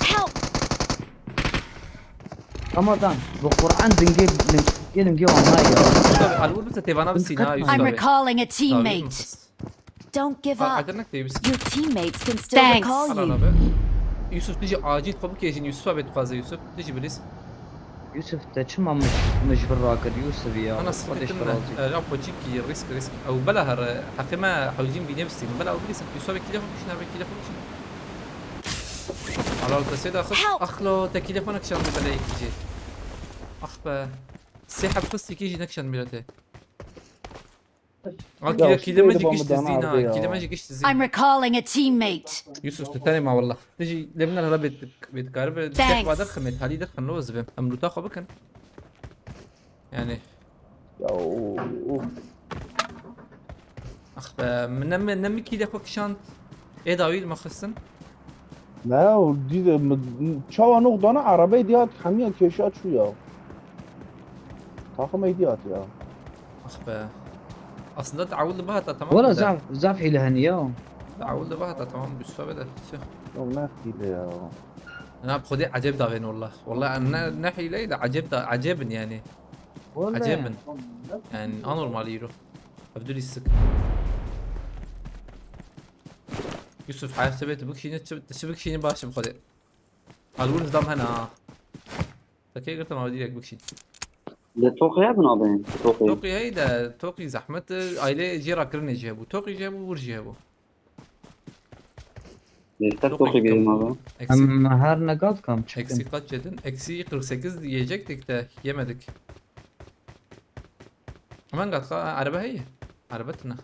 Help! Ramazan, bu Kur'an dingê dingê online ya. Tabii alvur bize tevana bir sina I'm I'm üstü. recalling a teammate. Don't give up. Adenek de biz. Your teammates can still recall Al you. abi. Yusuf diji acil xwe bikêjin Yusuf abi dixwaze Yusuf. Diji bilis. Yusuf te çima min ji vir rakir Yusuf ya? Ana Xwedê ji te sıkıntı. razî. Apo çiki risk risk. Ew bela her heqê me hewcîn bîne bistîn. Bela ew bilis Yusuf abi kile xwe bişin abi kile xwe bişin. Alal destê de axir. Help! Axlo te kile xwe nekişan bela yekî jî. Ax be. Sê heb xist yekî jî nekişan bîra te. Al Ya, kile şu kile me neydi jî bomba giş dana dizîna. abi ya? Kile me jî giş dizîna. I'm recalling a teammate. Yusuf tu tenê ma wallah. Tu jî lê min re bêt bêt karibe. Thanks. Tek derxin, mêtalî derxin, ne wezibim. Em luta xwe bikin. Yani. Ya o, o. Ax be, min ne ne mi kîlê xwe kişand. Ê dawî li me xistin. Ne o dîde çawa nok dana arabey diyat hemiya keşa çû ya. Takım ey diyat ya. Ax be. Aslında te ewil dibe heta tamam. Wala da. zaf zaf hile hene ya. Te ewil dibe heta tamam, Yusuf abi de. Tüh. Yok ne hile ya. Na xwedê ecêb davên wallah. Wallah ne ne hile de ecêb da ecêbin yani. Wala. Ecêbin. Yani anormal îro. Abdülîsik. Yusuf hayat sebeti bikişîne çi bikişîne baş bi xwedê. Alwur nizam hena. Tekê girtim abi direkt bikişîn. Li Toqê hebin abi. Toqê. Toqî hey de Toqî zehmet aile jê rakirinê jê hebû. Toqî jê hebû, wir jê hebû. Lêster Toqê bêrim abi. Eksik, Em her ne gat kam çıktın. eksik kaç yedin? Eksi kırk sekiz yiyecektik de yemedik. Hemen gat ha, araba heye. Araba tına.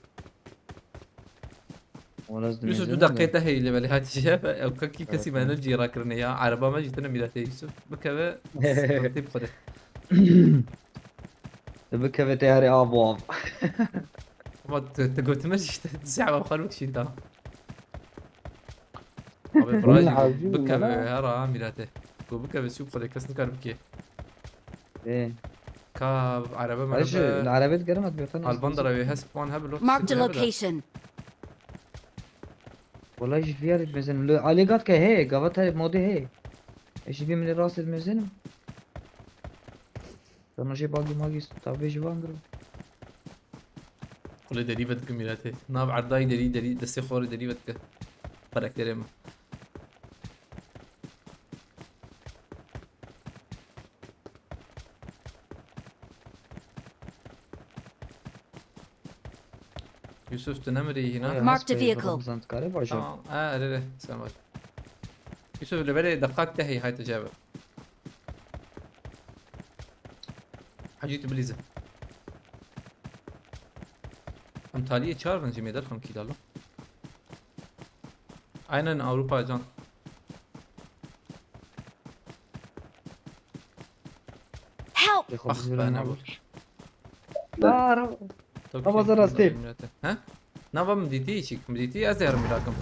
Yusuf du dakika te heye le belê hatiye. Ew kakî kesî me ne jî rakirinê ya. Araba me jî tine mîrete Yusuf. Bikeve. Tip xwedê. Bikeve teyarê av û av. Ama tu tu gotime jî işte. Zehma xwe bikişîn ta. Abi Bunun virajî harcı bikeve bunlara. Her a mîrete. Go bikeve çû xwedê kes nikar bikê. Ê. Ka araba Ayrıca merebe. Arabet gerem at bir tane. Alban da ravi hesp wan hebilo. Marked a location. Wala jî viyar mezenim. Lo alê gat ke he, gava te modê he. E jî vê min rast mezenim. Sana jê bagî magî tavê ji van giro. Xulê derî vedikim mîretê. Nav erdayî derî derî destê xorê derî vedike. Karakterê min. Yusuf, tu nemirî hîna? Marked a vehicle. Bizan dikare bajo. Tamam. Ha, erê, erê. Sen baş. Yusuf, li belê deqak tehî hayte cebe. Hacî tu bilîze. Em taliyê çar bin jî mêder xim kîlala. Aynen Avrupa can. Help! Lê xwe bizî ben ne ne bûr. Aa, ra- Ama zara stêp. He? Nava min dîtî çîk. Min dîtî ez ê herim vîrakim.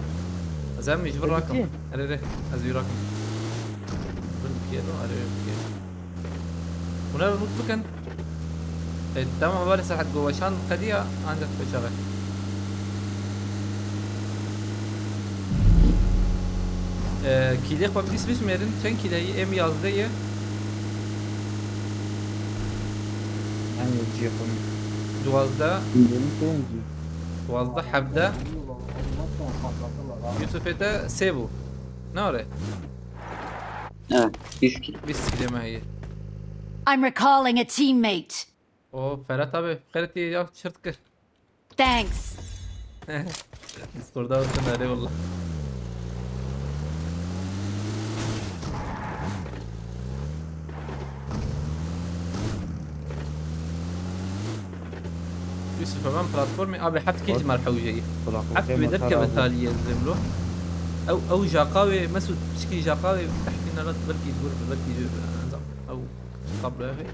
Ez herim ji vir rakim. Erê rê. Ez vîrakim. Bin kêro, erê kêro. Hûn ev loot bikin. E, tamam, hevalê Serhat, go weşan qediya, ancak peçaxe. E, kîlê xwe bidîs bijmêrin, çend kîleyî? M yazdeh ye. Em yê cihê xwe ne. Duwazdeh. Benim sonuncu. Duwazdeh, hevdeh. Yusufê te sê bû. Nare. Evet, bîst kilo. Bîst kîlê me heye. I'm recalling a teammate. O Ferhat abi, xeretî ya çirt kir. Thanks. Discord'a bakın hadi valla. Yusuf, hemen platformê abi heft kî ji me re hewce ye. Heft wê derkeve taliyê ez bêm lo. Ew, ew jaqa wê, Mesut, pişkî jaqa wê, tehmîn nedat belkî ji gor, belkî ji, ez, ew kabloya wê.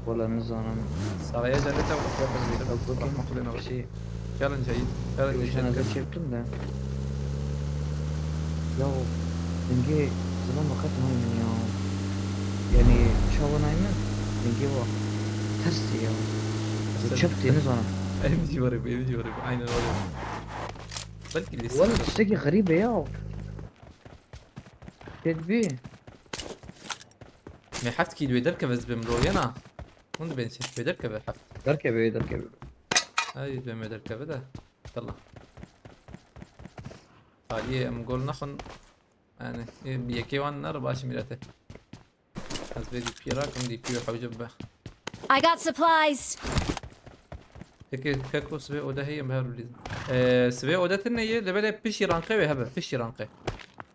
Wala nizanim. Saxeya cennete Ew bikin, bir şey, Challenge ayı. Challenge bir şey ayı. çektim de. Ya dengê zilam waqet naymin ya. Yani çawa naymin? Dengê wa. Ters ya. Sen- Çep diye nizanim. Evci var ya, evci var ya. Aynen öyle. Belki lise. Wala tiştekî xerîb e ya. Tedbî. Me heft kî wê derkeve ez bêm lo yena. Hûn dibên çi? Wê derkeve heft. Derkeve, derkeve. Ay, dibêm wê derkeve de. Yallah. Taliyê em gol nexwin. Yani, e, bi yekê wan nere baş mirete. Ez vê D P rakim, D P wê hewce bibe. I got supplies. Peki, keko sibê ode heye em her bilîzin. Ee, sibê ode tine ye, lebele pişî ranqe wê hebe, pişî ranqe.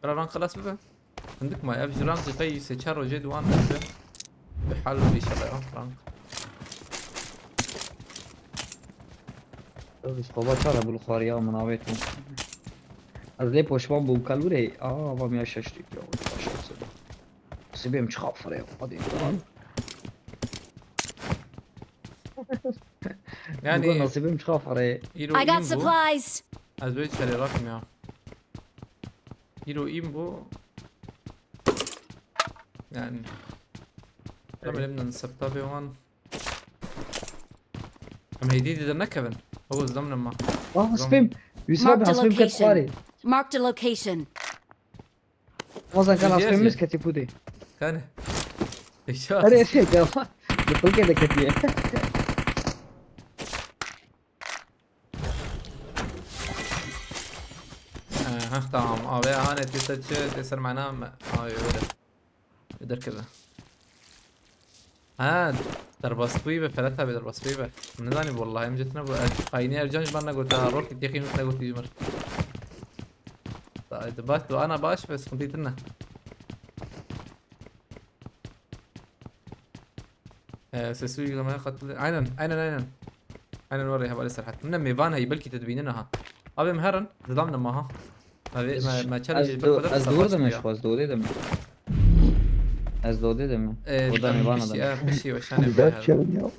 Bira ranq xilas bibe. Hindik ma, ev ji ranq qey sê çar rojê duwan bibe. Bi hal bi inşallah ranq, ranq. Biz xwe çara bul xwariya min avêtin. Ez lê poşman bûm kalûrê. Aa, va miya şeştî ya. Sibêm çiqa firê. Hadi. Yani Bû nasibim çiqa firê. îro I îm got bû. supplies. Ez vê çerê rakim ya. Îro îm bû. Yani. Em elimden septa bê wan. Em hêdî dide nekevin. Ew zlam nema. Ah, sibêm. Yusuf abi, Marked a hasbêm ket location. xwarê. Marked a location. Wazan kan Biliyorsun. hasbêm mis ketî pûdê. Kane. Peki. Hadi eşek ya. Yıkıl gene ketiye. Ee, heh, tamam. Abi, aha, ne tê ser çi, tê ser mana mı? Abi, öyle. Derkeve. Ha, derbas bûyî be, Ferhat abi, derbas bûyî be. Nizanî vallahi, em cetine bu, er, aynî Ercan ji ban negota, rok yekî min negotî ji mir. Haydi baş, tu ana baş be, sıkıntı tine. Ee, sesli uygulamaya katılıyor. Aynen, aynen, aynen. Aynen oraya havale Serhat. Min mêvan heyî, belkî te dibînin aha. Abi em herin, zilam ne maha. Abi me, me çarê Ez jê do-, bir kadar ez savaş doğru demiş, diyor. ez doğru demiş. Ez doğru demiş. Ee, Orada ben mêvan bir şey, adam. Ha, bir şey, o şahane bir Güzel yer. çevir ya.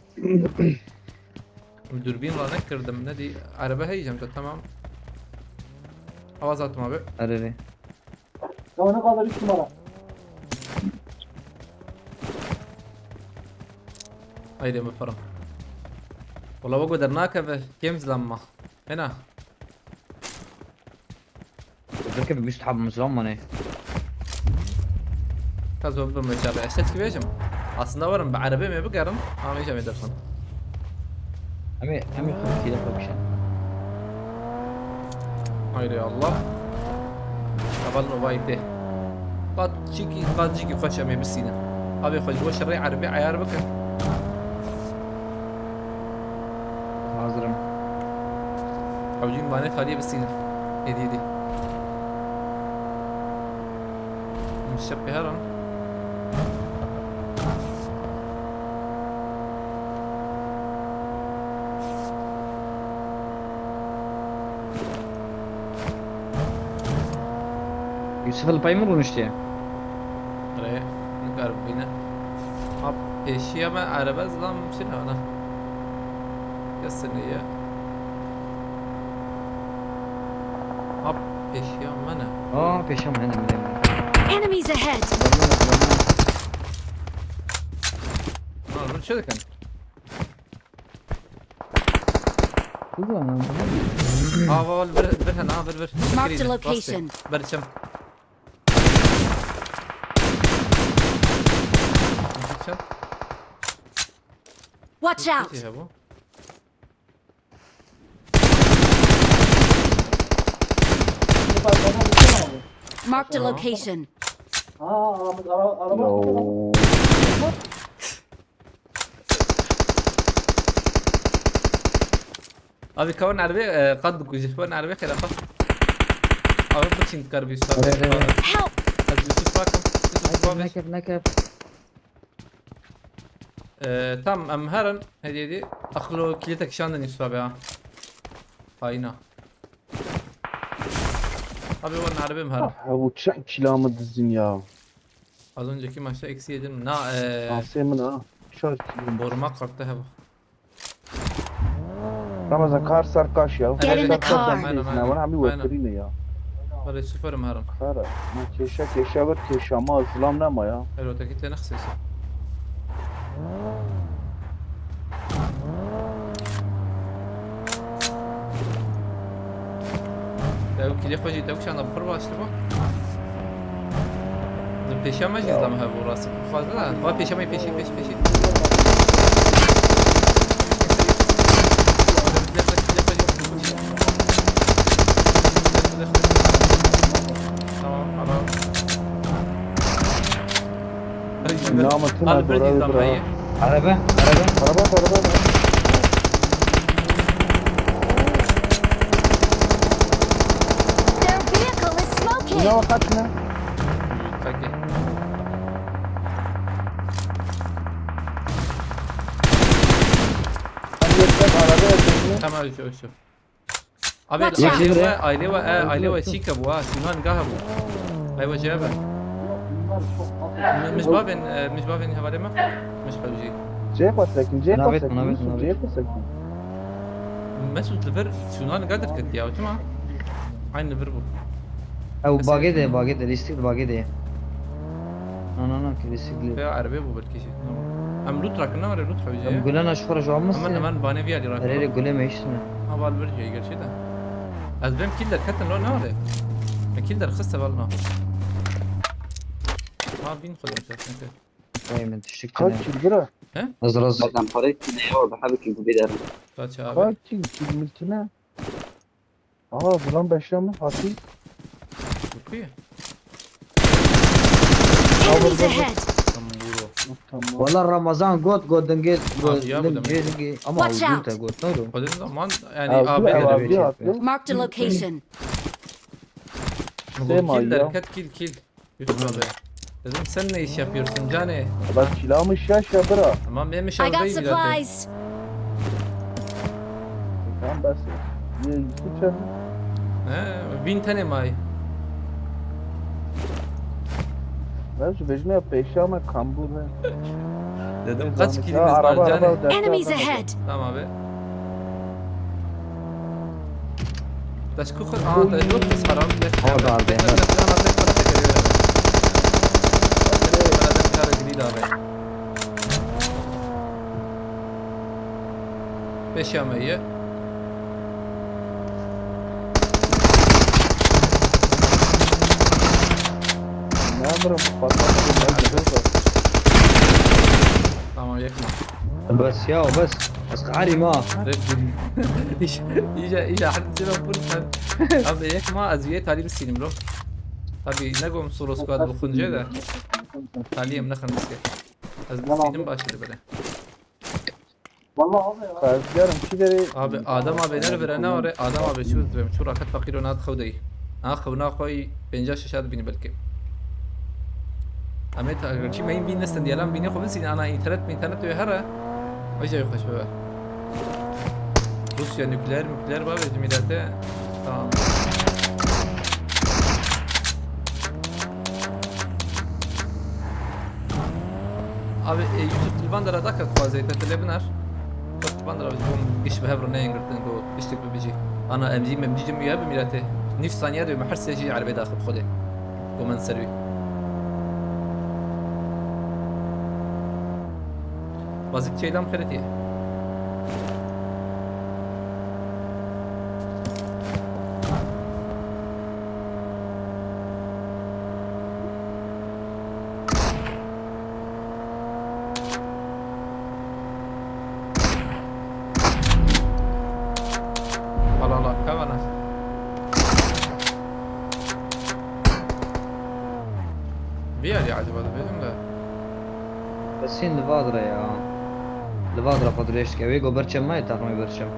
Dürbün var, ne kırdım, ne diye. Araba heyecanlı, tamam. Hava zaten abi. Ararı. Canı kalır üç numara. Haydi bakalım. Ola bu kadar nakave, kim zlamma. Hena. Zirke bir müstahab muzlan mı ne? Ka zor bir meşale. Eşte ki bejim. Aslında varım, bir araba mı bıkarım. Ama iyice mi dersin? Hem hem kırk kilo koymuş. Haydi Allah. Kaval no vayte. Qat çiki, qat çiki xweş em ê bisînin. Abi xweş, bo şerê erbê eyar bikin. Hazırım. Hewcîn vanê taliyê bistînin. Êdî êdî. Em şep pê herin. Yusuf li pey min rûniştiye. Rê, nikar bîne. Ha, pêşiya me erebe zilam çi ne ana. Kesin ye. Ha, pêşiya me ne. Aa, pêşiya me ne, ne, ne. Enemies ahead! Ha, bunu çözüken. Kızım. Aa, val, vir, vir, ha, vir, vir. Marked a location. Ber çem. Çem. Watch out! Çi bu? Marked a location. Aa, araba, araba. Abi, ka wan erbê, e, qat bikujî. Wan erbê xêra xwe. Abi, biçin dikar bî, Yusuf abi. Evet, evet. Help! Ez Yusuf bakim. Yusuf nekep, abi. Nekep, nekep. E, tam, em herin. Hediye di. Axlo kilîtek şandin Yusuf abi ha. Hayna. Abi, wan erbê em herin. Ah, bu çi kilamı dizin ya. Az önceki maçta eksi yedim. Na, e, Asê min ha. Çar kilo. Boruma kalktı heba. Ramazan, kar ser kaş ya. Get in the car. Aynen, aynen. Ne var, hem bir aynen. Wetirîne ya. Valla sıfırım herim. Kara, ma keşa, keşa bir keşa ma, zilam nema ya. Her öteki tane kısası. Ew kilê xwe jî tewkişan da pir baş dibe. Di pêşiya me jî zilama hebû, rastî pir xwaz da. Va pêşiya me, pêşî, pêşî, pêşî. Tamam, tamam. Namı tına göre bir ha. Araba, araba. Araba, araba. Their vehicle is smoking. Ne o kaç ne? Kake. Tamam, öldü, öldü. Abi, watch out! Aile ve, aile ve, e, aile ve çîke bu ha, şunan gaha bu. Ay ve cebe. Mij bavên, e, mij bavên hevalê me. Mij xewjî. Cê xwe sekin, cê xwe sekin, Mesut, cê xwe sekin. Mesut li vir şunan ga derketiya, çima? Aynı vir bu. Ew bagê de, bagê de, lîstik bagê de. Na, na, na, klasik li. Ya, erebê bû belkî jî. Tamam. Em loot rakine, were loot hewce. Em gulena ji xwe re ji wan mistin. Hemen, hemen banê vî alî rakine. Erê, gule me hiştine. Ha, val bir cihê gerçi de. Ez bêm kill derketin lo, ne were? Me kill derxiste val na. Ha, bin xwedem ser, neke. Vay, min tiştik. Kaç kill bira? He? Ez raz. Zaten parayı ne ya, orada hadi ki bu bir. Kaç abi? Kaç kill, kill miltine? Aha, bulan beşe mi? Hatî. Enemies ahead! Tamam, vur o. Tamam. Wala Ramazan got, got dingê, got dingê, dingê. Ama uzun te got, ne oldu? Watch out! Xwedê zaman, yani, abi, abi, abi. Marked a location. Sema kill ya. Derket, kill, kill. Yusuf abi. Dedim, sen ne iş yapıyorsun canê? Bak, silahımı şaş ya bırak. Tamam, benim iş I got supplies. Tamam, bas. Ye, Yusuf sen. He, bin tane may. Ben şu bejime ya peşama kambur he. Dedim, kaç kilimiz var canê? Enemies ahead! Tamam abi. Taşkı xwe, aha, te yok mu saran? Orada abi. Beş yamayı. Ne yapırım? Patlattım. Tamam, yakma. Bes ya, bes. Ez qarî ma. Îja, îja, hadi cevap vursan. Abi, yakma, ez üye talih sileyim bro. Tabii, ne gom solo squad bu kunce de. Talihim ne kanıske. Ez sileyim başladı böyle. Vallahi abi ya. Xwezgerim çi derê? Abi, Adem abi nervire ne ore? Adem abi çi bitirem? Çu raket fakir o nat xew dey. Ha, xew na xwey pêncah şeşat bîni belki. Amê ta çi meyin bîn nestin diyelan bîni xwe binsîn ana internet mi internet diyor hera. Vay jay xweş bebe. Rusya nükleer mükleer var bizim milete. Tamam. Abi, e, Yusuf Tilvan de radaka xwazê te tele binar. Tilvan de bom giş bi hev rûneyên girtin go tiştek bibijî. Ana emzî memzî cim ya bi milete. Nîf saniye de me her sejî erbê daxil xwedê. Go men serwî. Bazik çeydan xeretiye. Hala hala kavana. Bir yer ya acaba da benim de. Kesin li vadre ya. Li vadre xwe dirêj dike. Wê go berçem me, taxmê berçem.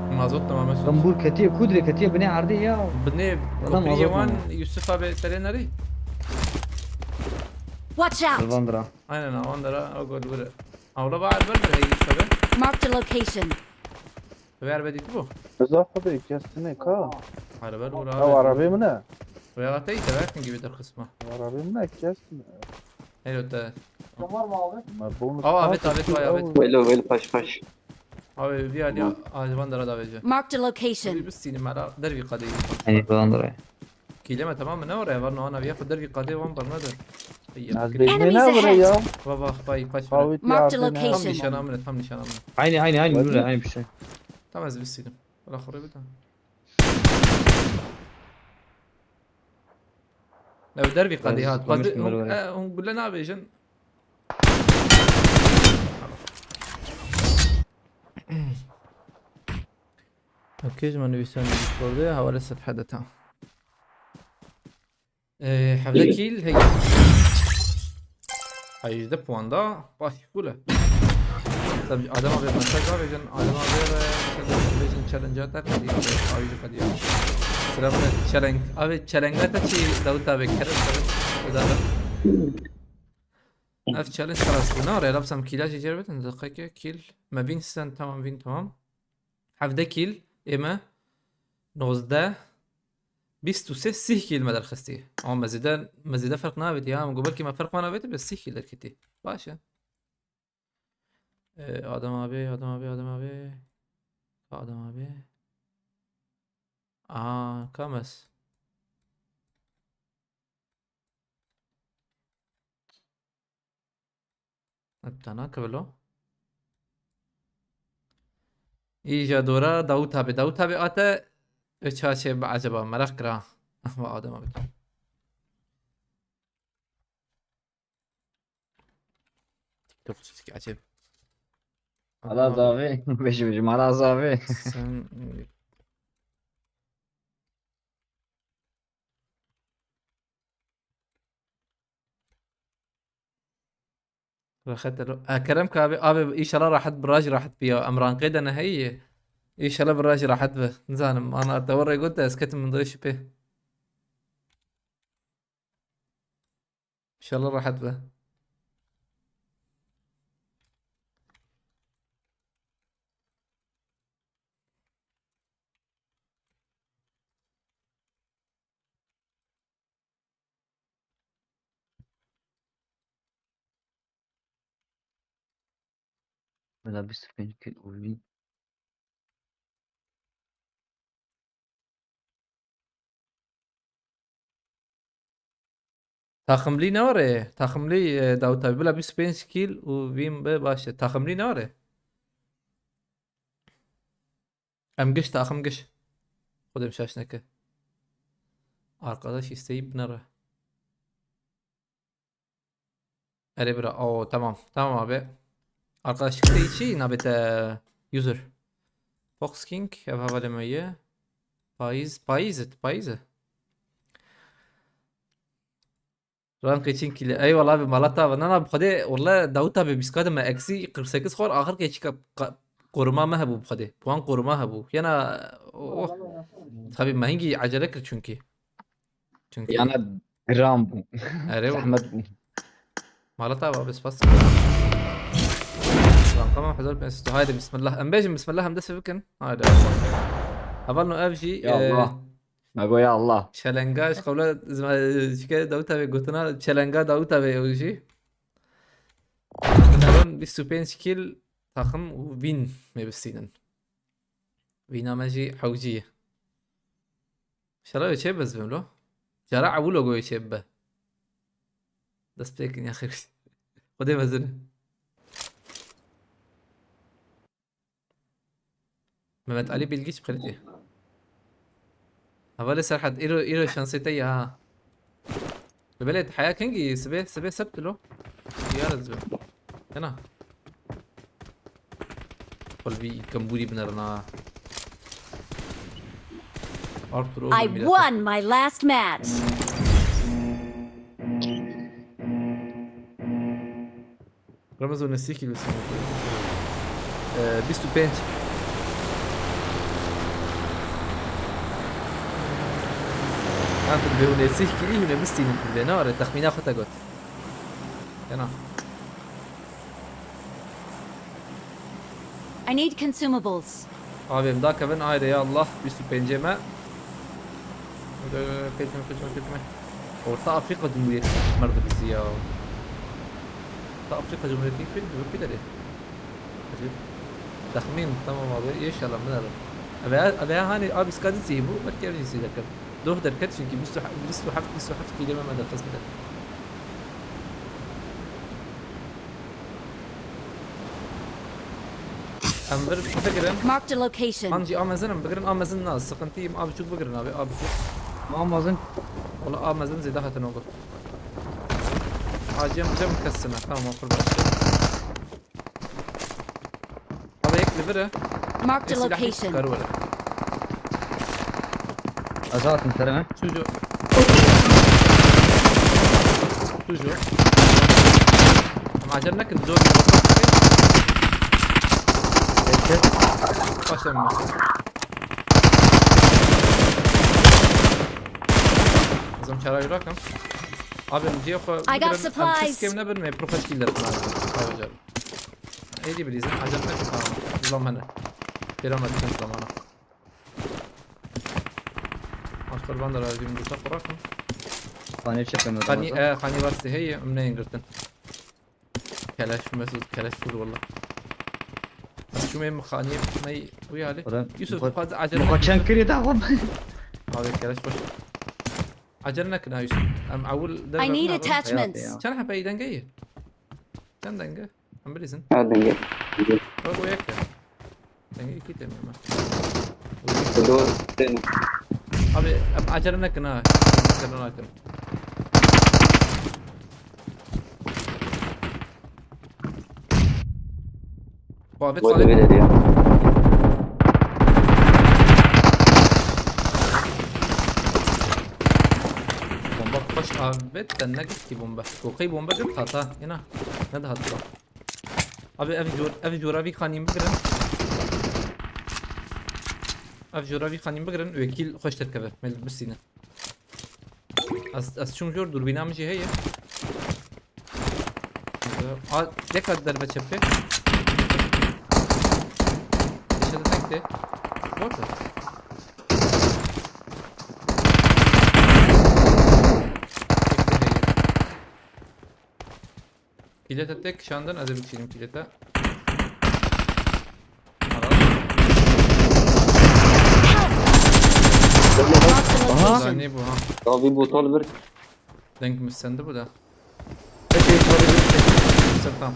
Hmm. Mazot tamam, Mesut. Gambur ketiye, kudre ketiye, binê erdê ya. Binê. Adam kopriye mazot wan tamam. Yusuf abi, terê nerî? Watch out! Vandra. Aynen, Vandra, o gol vurur. Avla var, var, hey, Yusuf abi. Marked a location. Ver be, dîtibû? Rıza xwe de kesine ka. Hadi ver, vur abi. Ew arabê min e. Veya te ite ver, gibi der kısma. Ew arabê min e, kesine. Hello te. Tamam abi. Me bonus. Aa, evet, evet, evet, evet. Velo, velo, paş, paş. Abi, bir hadi, hadi Vandra da vereceğim. Marked a location. Bir sini mera, dervi kadeyi. Hani Vandra. Kîlê me tamam mı? Ne var ya? Var, no, ana, bir yapı dervi kadeyi, van barına da. Enemies ahead. Baba, bay, kaç. Marked a location. Tam nişan amına, tam nişan amına. Aynı, aynı, aynı, aynı bir şey. Tam ez bisinim. Bırak oraya bir tane. Ev dervî qedî hat. Xwazî hûn, e, hûn gule nabêjin. Okey, ji me nivîsand Discordê, hewale sefhe de tam. Ee, hevde kill, hey. Hejdeh puan da, baş, cool e. Tabii, Adem abi mesaj var, Adem abi, e, bêjin challenge-a te qedî, abi, abi, qedî. Sıra bu challenge. Abi, challenge ne te çi, Davut abi, kerem, kerem. Ev challenge xelas bû, ne? Rêla bisem kîla jî cêr bitin, deqeke kill. Me win sen, tamam, win, tamam. Hevde kill, ê me nozdeh, bîst û sê, sîh kill me derxistî. Ama me zêde, me zêde ferq navêt ya. Em got belkî me ferq me navêt, bi sîh kill derketî. Baş e. Ee, Adem abi, Adem abi, Adem abi. Adem abi. Aa, kam ez? Tana kivilo. Îja dora Dawut abi. Dawut abi ate çaçê bi acaba meraq kira. Va Adem abi. TikTok çiçik acaba. Ala zavi. Beşi beşi mala zavi. Sen Rahat elo. E, Kerem ki abi, abi inşallah rahat, biraj rahat bi ya. Em ranqê de ne heye. İnşallah biraj rahat bi. Nizanim, ana te were got, ez ketim min doy şipê. İnşallah rahat bi. Bila bîst û pênc kil û vî. Takımlî ne var e? Takımlî, e, Davut abi. Bila bîst û pênc kil û vîn be baş e. Takımlî ne var e? Em giş, taxim giş. Xwedê şaş neke. Arkadaş isteği binere. Erê bira. Oo, tamam. Tamam abi. Arkadaş isteği çi? Nabete user. Fox King. Ev hevalê me ye. Payîz. Payîz it. Payîz e. Rankê çin kîle. Eyvallah abi, mala te ava. Na, na, bi Xwedê, walla Dawut abi, bîst K de me eksî kırk sekiz xwar, axir ke çîka ka-, koruma me hebû bi Xwedê. Puan koruma hebû. Yena, oh. Tabii me hingî acele kir çünkü. Çünkü Yana giran bû. Erê, walla. Zehmet bû. Mala te ava abi, spas. Ranka me hezar pênc sed. Haydi bismillah. Em bêjin bismillah, em dest pê bikin. Haydi. Hevalno ev jî, Ya e, Allah. Me got ya Allah. Çelenga, ji qewla zima-, çike Dawut abi gotina, çelenga Dawut abi ew jî. Hevalno bîst û pênc kîl taxim û win me bistînin. Wîna me jî hewcî ye. Şela wê çê bizibim lo. Cara ewilo go wê çê bibe. Dest pê kin ya xêr. Xwedê mezin e. Mehmet Ali Bilgiç bi xêr tê. Hevalê Serhat, îro, îro şansê te ya ha. Li belê heya kengî sibê, sibê sebt lo. Diyar ez be. Hena. Xwel vî kembûrî binerina. Arthur I Overmiller. Won my last match. Ramazan ne sekiz ve sanırım. Ee, bîst û pênc. Em tu dibê hûn ê sih kirî, hûn ê bistînin tu dibê. Ne were, texmîna xwe te got. Hena. I need consumables. Abi em da kevin ayrı ya Allah, bîst û pêncê me. Pêtme, pêtme, pêtme. Orta Afrika Cumhuriyeti merdi bizi ya. Orta Afrika Cumhuriyeti pêt mi? Yok bir de. Tahmin, tamam abi, inşallah ben alırım. Abi, abi hani abi skadi bu, belki evcisi de kar. Doh derket çünkü bîst û heft, bîst û heft, bîst û heft kilo me de fazla. Em bir bigirin. Marked a location. An jî a mezin em bigirin, a mezin na, sıkıntıyım, a biçûk bigirin abi, a biçûk. Ma mezin. Wala a mezin zêde hatin ogo. A cem, cem kesine, tamam, okur başlayalım. Abi ek li vir e. Marked a location. Karu were. Ez hatim serê me. Çocuğu. Çocuğu. Ama acele nekin, zor. Bekle. Başlayalım. Bizim çara yürek lan. Abi, diyor ki, I got supplies. Em keskêm nebin me, profeşkil de falan. Abi hocam. Êdî bilîzin, acele nekin, tamam. Zilam hene. Pêra me dikin zilama. Az qurban da razîm, dîsa qurakim. Xanî çekim. Xanî, e, xanî vastî heye, em neyên girtin. Keleş Mesut, keleş full walla. Şûmê min xanî ney, wî halê. Yusuf, xwaz acele. Muxa çend kirî da xwe. Abi keleş baş. Acele nekin ha Yusuf. Em ewil I need attachments. Çend hebe denge ye? Çend denge? Em bilîzin. Ha, denge. Bak o yek ya. Denge iki tane mi? Doğru. Abi, em acele nekin ha. Acele nekin. Bu abi. Bu da böyle diyor. Bomba koş abi, sen ne git ki bomba. Kokayı bomba git hata. Yine. Ne daha hata? Abi ev jor, ev jora vî xanîm bigirin. Ev jora vî xanîm bigirin, wekîl xweş derkeve. Mel bisîne. Ez, ez çûm jor, dûrbîna min jî heye. A, yeka derve çepê. Dişe de tek de. Orada. Tek de heye. Pilete tek şandın, ez ê bikişînim pilete. Aha. Zanî bu ha. Abi bu tol bir. Denk mi sende bu da? Peki, tol bir. Sen tam.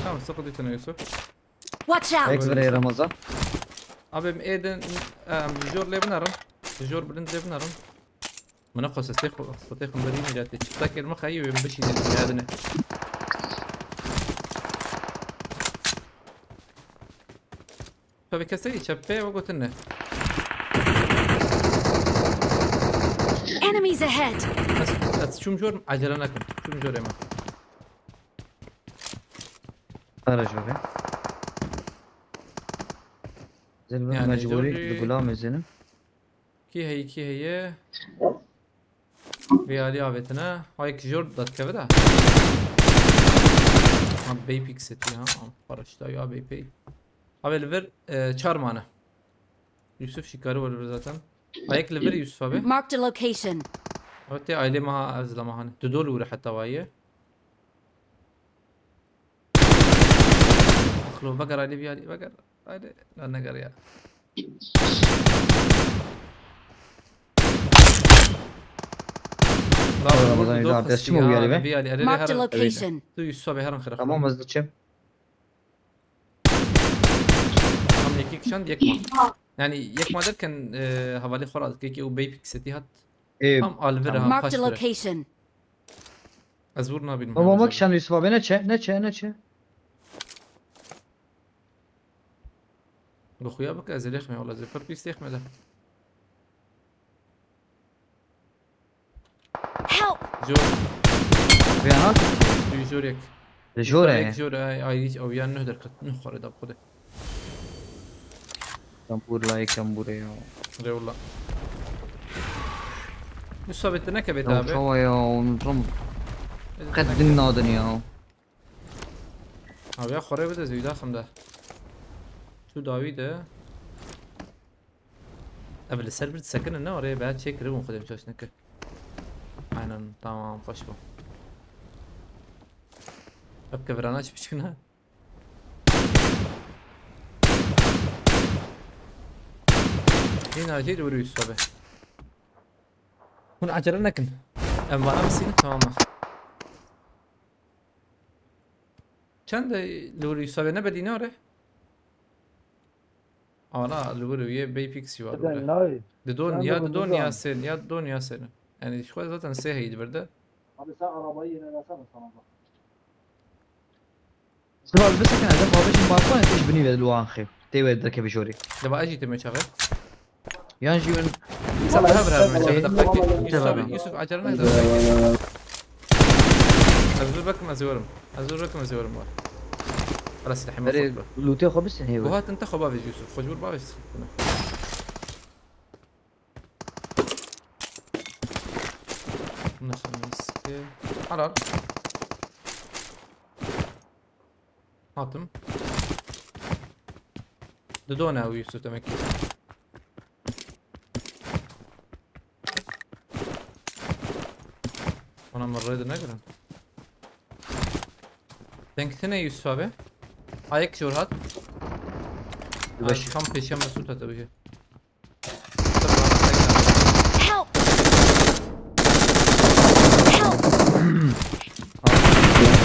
Tamam, sıkı tutun Yusuf. Watch out! Ex bire Ramazan. Abi, em êdin, em, jor lê binarim. Jor bilind lê binarim. Min xwe sestê xwe, xwe tê xwe berî miletê. Çipta kêr min xeyî wê bişîne, yadine. Tabii keseyî çepê o gotin ne? Enemies ahead! Ez, ez Çûm jor, ecele nekin. Çûm jorê me. Ara jorê. Zin Yani mecbûrî jorê- di gulamê zînim. Kî heye, kî heye? Vê alî avêtine. Hayek jor datkeve de. Ha, Beypik seti ha. Paraşta ya Beypik. Abi li vir, e, çar mane. Yusuf şikari var li vir zaten. Hayek li vir Yusuf abi. Marked a location. Hatta aile maha ev zilama hani. Dudol uğru hatta vaye. Aklo veger aile bir aile veger. Aile. Lan ne gar ya. Ramazan, bir daha ders mi uyarı be? Bir aile. Marked a location. Tu Yusuf abi herin kırık. Tamam, hızlıçım. Tam iki kişan yekma. Yani yekma derken e, havale xora ki o Beypik seti hat. Ee, Tam alvira tamam. ha Marked a paşvira. Location. Ez vur nabînim. Baba bak sen Yusuf abi, neçe, neçe, neçe. Bi xuya bike ez ê lêxmê wala zê pir pîs lêxmê de. Help! Jor, Vêya nasıl? tu jor yek. Jor Yek e. Jor ay ay ew yan nuh derket nuh xore da xode. Kambur la, kambur ya. Rewla. Yusuf abi te neke bê Ya tabi. çawa ya, unuttum. Qet din nadin ya. Abi ya xore bide zî daxim de. Tu dawî de. Ev li ser bir sekinin ne oraya ben çek ribun xudem çaş neke. Aynen tamam hoş bu. Hep kevirana çıkmış ne? Yine acil vuruyor Yusuf abi. Bunu acele nekin. Em bana mısın? Tamam mı? Çend de li wir Yusuf abi ne bedî ne oraya? Ana li wir yê Beypik siwa li wir. Nayê. Didon Sen ya de didon bunu ya zan. sen ya didon ya sen. Yani şu zaten sê heydi bir de. Abi sen arabayı yine versene sana bak. Sibal bisekin ez xwe bişim balkon, ez binî ve luan xê. Tê we derkevî jorê. Deva ejî teme çaxê. Yan jî win. Sen daha bir her Vallahi çaxê de sen dakika. vallahi Yusuf abi, Tamam. Yusuf acele ne de. Ez dur bakım ez yorum. Ez dur bakım ez yorum var. Ara silahımı Berê fırla. lûtê xwe bisin hê Bu we. hatin te xo bavêj Yusuf. Xo jibur bavêj sıkıntı. Nasıl ki? Haral. Hatım. Didone ew Yusuf demek ki. Ona mı reyde ne gören? Denkte ne Yusuf abi? Ayak jor hat. Beş. Ay, tam peşen Mesut hat abi. Help! Help!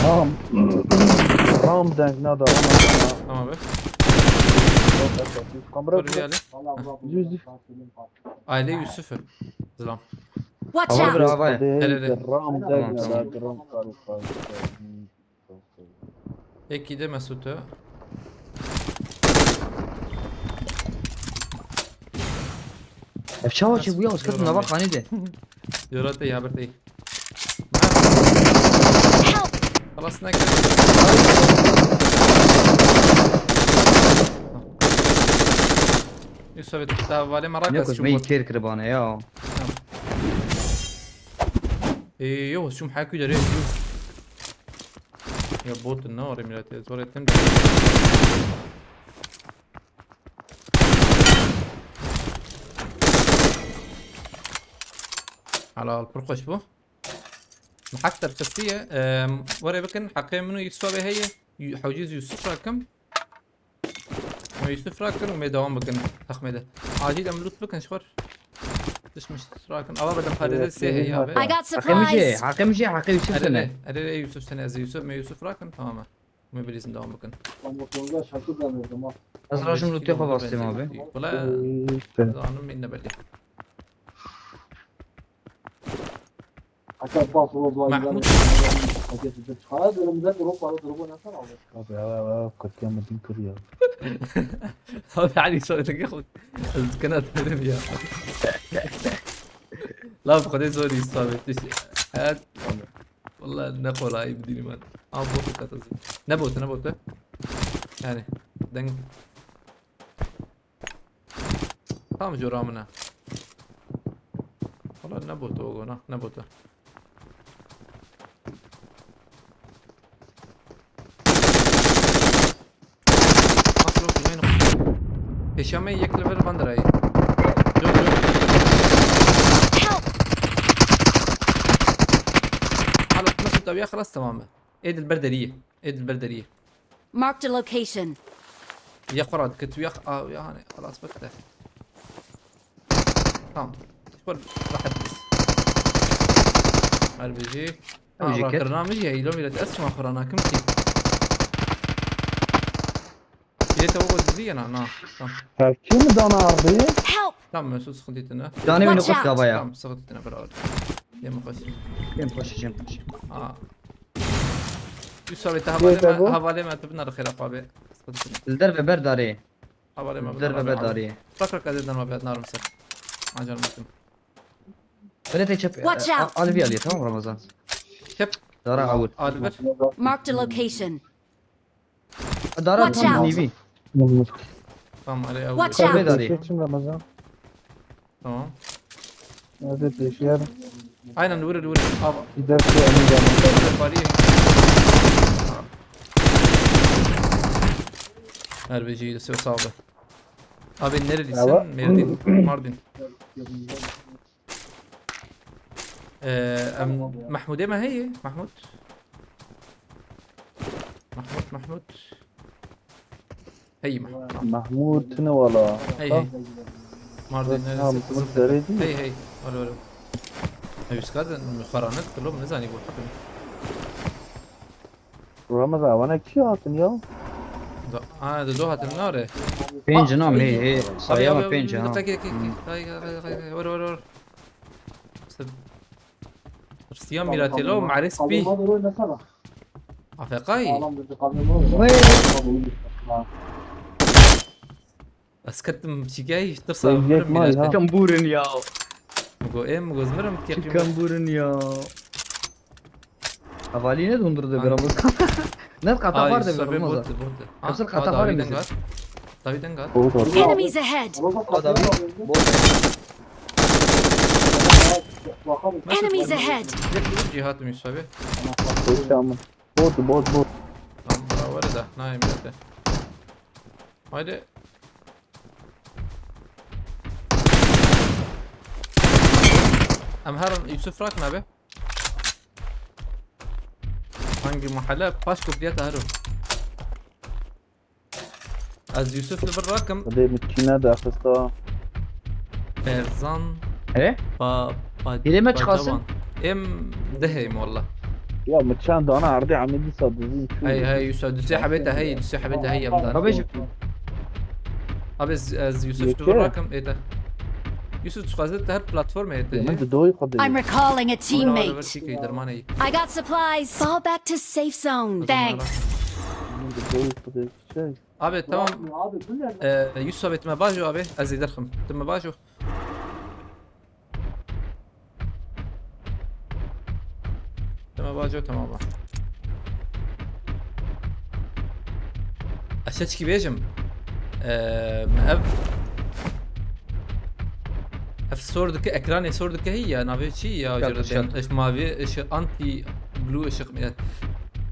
Ram. Ram denk nada. Tamam abi. Kamera Dur bir yerle. Yüz. Aile Yusuf'u. Zılam. Watch Tamam, out! bravo. Hele, hele. Ram Tamam, denk tamam. nada. Ram karı. Eki de Mesut'u. Ev çawa çi bu ya, uskat nava xanî de. Yorate ya bir değil. Help! Xalas nekir. Yusuf abi, te valê me Ne rakas kuş çû me bot. Kêr kiribane ya. Ê, yo, çûm hekû derê. Ya bot ne orê milletê, zor ettim de. Helal, pir xweş bû. Haq derxistiye, em, were bikin, heqê min û Yusuf abi heye, Yu-, hewcîz Yusuf rakim. Em Yusuf rakin û me dewam bikin, heq me de. Acil em loot bikin, şwar. Düşmüş rakin. Ava beden parede sê heye abi. I got Heqê min jê, supplies! heqê min jê, heqê Yusuf Erê, sene. Erê, Yusuf sene, ez Yusuf, me Yusuf rakin, tamam. Me bilîzim dewam bikin. Ama sonunda şarkı da verdim ha. Ez rajim lûtê xwe bastêm abi. Wala, Sen. zanim min ne belli. Hatta bas o zaman Mahmut. Paketi de çıkar. Durumda grup var, grubu nasıl alır? Abi ya ya ya, katliam din kır ya. Abi Ali, şöyle gel. Ez kana dedim ya. Lan bu kadar zor isabet. Hayat. Vallahi ne kolay bir dilim ben. Ama botu katası. Ne botu, ne botu? Yani. Deng. Tam jora min e. Wala ne botu o gona, ne botu. Nasıl yok, yine yok. Pêşiya me yek li vir van dirayê. Dur, dur. Help! Alo, nasıl tabiya, xelas, tamam mı? Ê dilber deriyê. Ê dilber deriyê. Marked a location. Ya xwe radike tu ya, a, ya hani xelas bifte. Tamam. Xwe rahat bî. Her bijî. Ew Ha, jeket. Rakirina min jî heylo mîret. Ez çima xwe ranakim ki? Yê te o dizî yena, na. Tamam. Her kim dana ardê? Help! Tamam, Mesut, sıkıntı etme. Danê min Watch xwe out! Gavaya. Tamam, sıkıntı etme beraber. Yeme xweş. Cem xweş, cem xweş. Ha. Yusuf abi, te Yê havale te me, bu? Havale me, te binar xêra abi. Sıkıntı etme. Li derve ber darê. Havale me, Li derve ber darê. Rak rak, ez ê derma bêt, narim ser. Acar mısın? Öyle te çep. Watch out! Alvi alıyor, tamam Ramazan. Çep. Dara awul. Alvi. Marked a location. Dara Watch tam out! Nîvî. Tamam, hadi awul. Watch out! Darê. Geçin Ramazan. Tamam. Hadi peşiyer. Aynen, vurur, vurur. Abi. Gider şu önü gelmez. Bari. Her bir şeyi de sağ ol. Abi nerelisin? Mersin, Mardin. Ee, em, Mahmudê me heye? Mahmud. Mahmud, Mahmud. Hey, Mahmud. Mahmud tine wala. Hey, hey. Mardin neresi? Kızıltepe. Hey, hey. Alo, alo. Hey, üst kat karanlık, oğlum, ne zani bu? Ramazan, bana kî hatin ya? Da, ha, da do hatin, nare. Pênc nam, hey, hey. Sayama pênc ha. Dakika, dakika, dakika. Vur, vur, vur. Hırsiyan miratelo, marê spî. Afeqayî. Ez ketim çîkayî, tirsa mirim mirat. Çikan bûrin ya. Migo ê, migo zimirim. Çikan bûrin ya. Hevalî ne hundir de bira bu. Ne qata xwar de bira bu. Bot, bot. Hepsir qata xwar de. David Engar. Enemies ahead! Enemies ahead! Cihat Yusuf abi. Bot, bot, bot. Tamam, bravo da. Naim zaten. Haydi. Em her an Yusuf rak nabe. Hangi mahalle? Paşko Priyata Hero. Ez Yusuf li bir rakim. Hadi mitçine de xista. Erzan. He? Pa, pa, Hile me çıkarsın. Em deheyim valla. Ya mitçan dana ardı amedi sadızın. Hey, hey, Yusuf, düse habete hey, düse habete hey, yamdan. Babacım. Abi ez, ez Yusuf tu rakim, ete. Yusuf, tu xwazit her platforma ete. Ya, min di doyê xwe de. I'm recalling a teammate. Dermanê. I got supplies. Fall back to safe zone. Thanks. Min di doyê xwe de. Şey. Abi, tamam. Ee, Yusuf abi, tu me bajo abi. Ez ê derxim. Tu me bajo. Tamam, bajo, tamam, bak. Ez çi bêjim? Eee, ev, ev sor dike, ekranê sor dike hî ya, navê çi ya, Ev mavi ışık, anti blue ışık mı?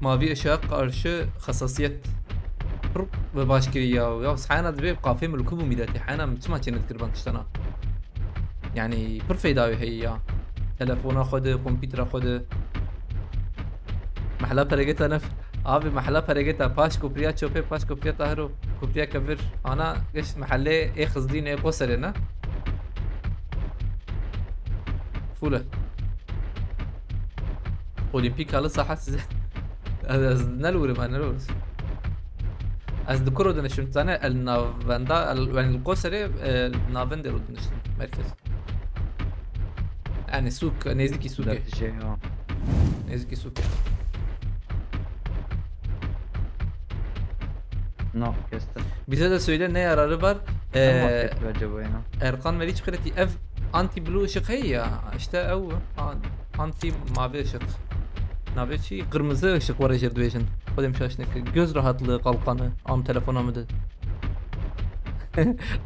Mavi ışığa karşı hassasiyet. Pir ve baş kiriye ya. Ya, heyana divê qafê min li ku bû mîletê. Heyana min çima çêne dikir van tiştana? Yani, pir feyda wê heye ya. Telefona xwe de, kompîtera xwe de. Mehla peregeta nef. Abi, mehla peregeta, paş kopriya çopê, paş kopriya tahiro, kopriya kevir. Ana, geç mehellê ê Xizlîn ê Qoserê ne? Fûle. Olimpîk halı saha size. Ez, ez ne lûrim, ez ne lûrim. Ez di kuro de neşim, zane el navenda, el, yani li Qoserê, e, navendê ro diniştim, merkez. Yani sûk, nêzîkî sûkê. Dert şey ya. Nêzîkî sûkê. No, kestim. Bize de söyle ne yararı var? Ee, Erkan Meriç Kreti ev Anti blue ışık heye ya. İşte ew an-, anti mavi ışık. Navê çi? Kırmızı ışık were jêr dibêjin. Xwedê min şaş neke. Göz rahatlığı kalkanı. Am telefona min de.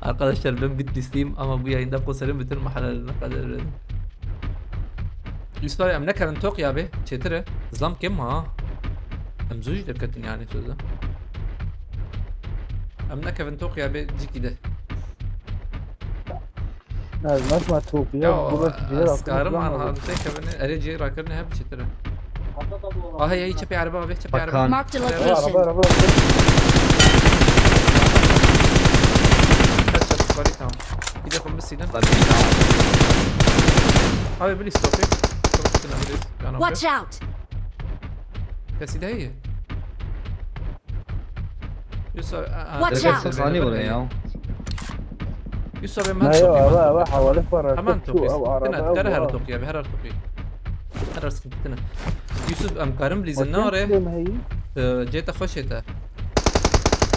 Arkadaşlar ben Bitlisliyim ama bu yayında konserin bütün mahallelerine kadar öğrendim. Yusuf abi, em nekevin toq ya be, çêtir e. Zlam kêm ha. Em zû jî derketin yani sözde. Em nekevin toq ya be, cikî de. Ez neçma toq ya. Ya, bu bes cihê ez karim an ha, te kevin, erê cihê rakirine hep çêtir e. Aha, ya, çepê araba abi, çepê araba. Bakan. Marked a location. Araba, araba, araba. Her çatı var, tamam. Bir de bunu silin. Tabii. Abi, please stop it. Stop it, please. Yana Watch out! Kesi de iyi. Yusuf, a, a, Watch out! Direkt sırtlanı buraya ya. Yusuf abi, Ne ya, eve, eve, havale para. Hemen topu, topu. Ev araba, Tine, ev kare her var. Topu ya, her topu. Her sıkıntı tine. Yusuf, em karim bilîzin ne are? Ee, ceta hoş ete.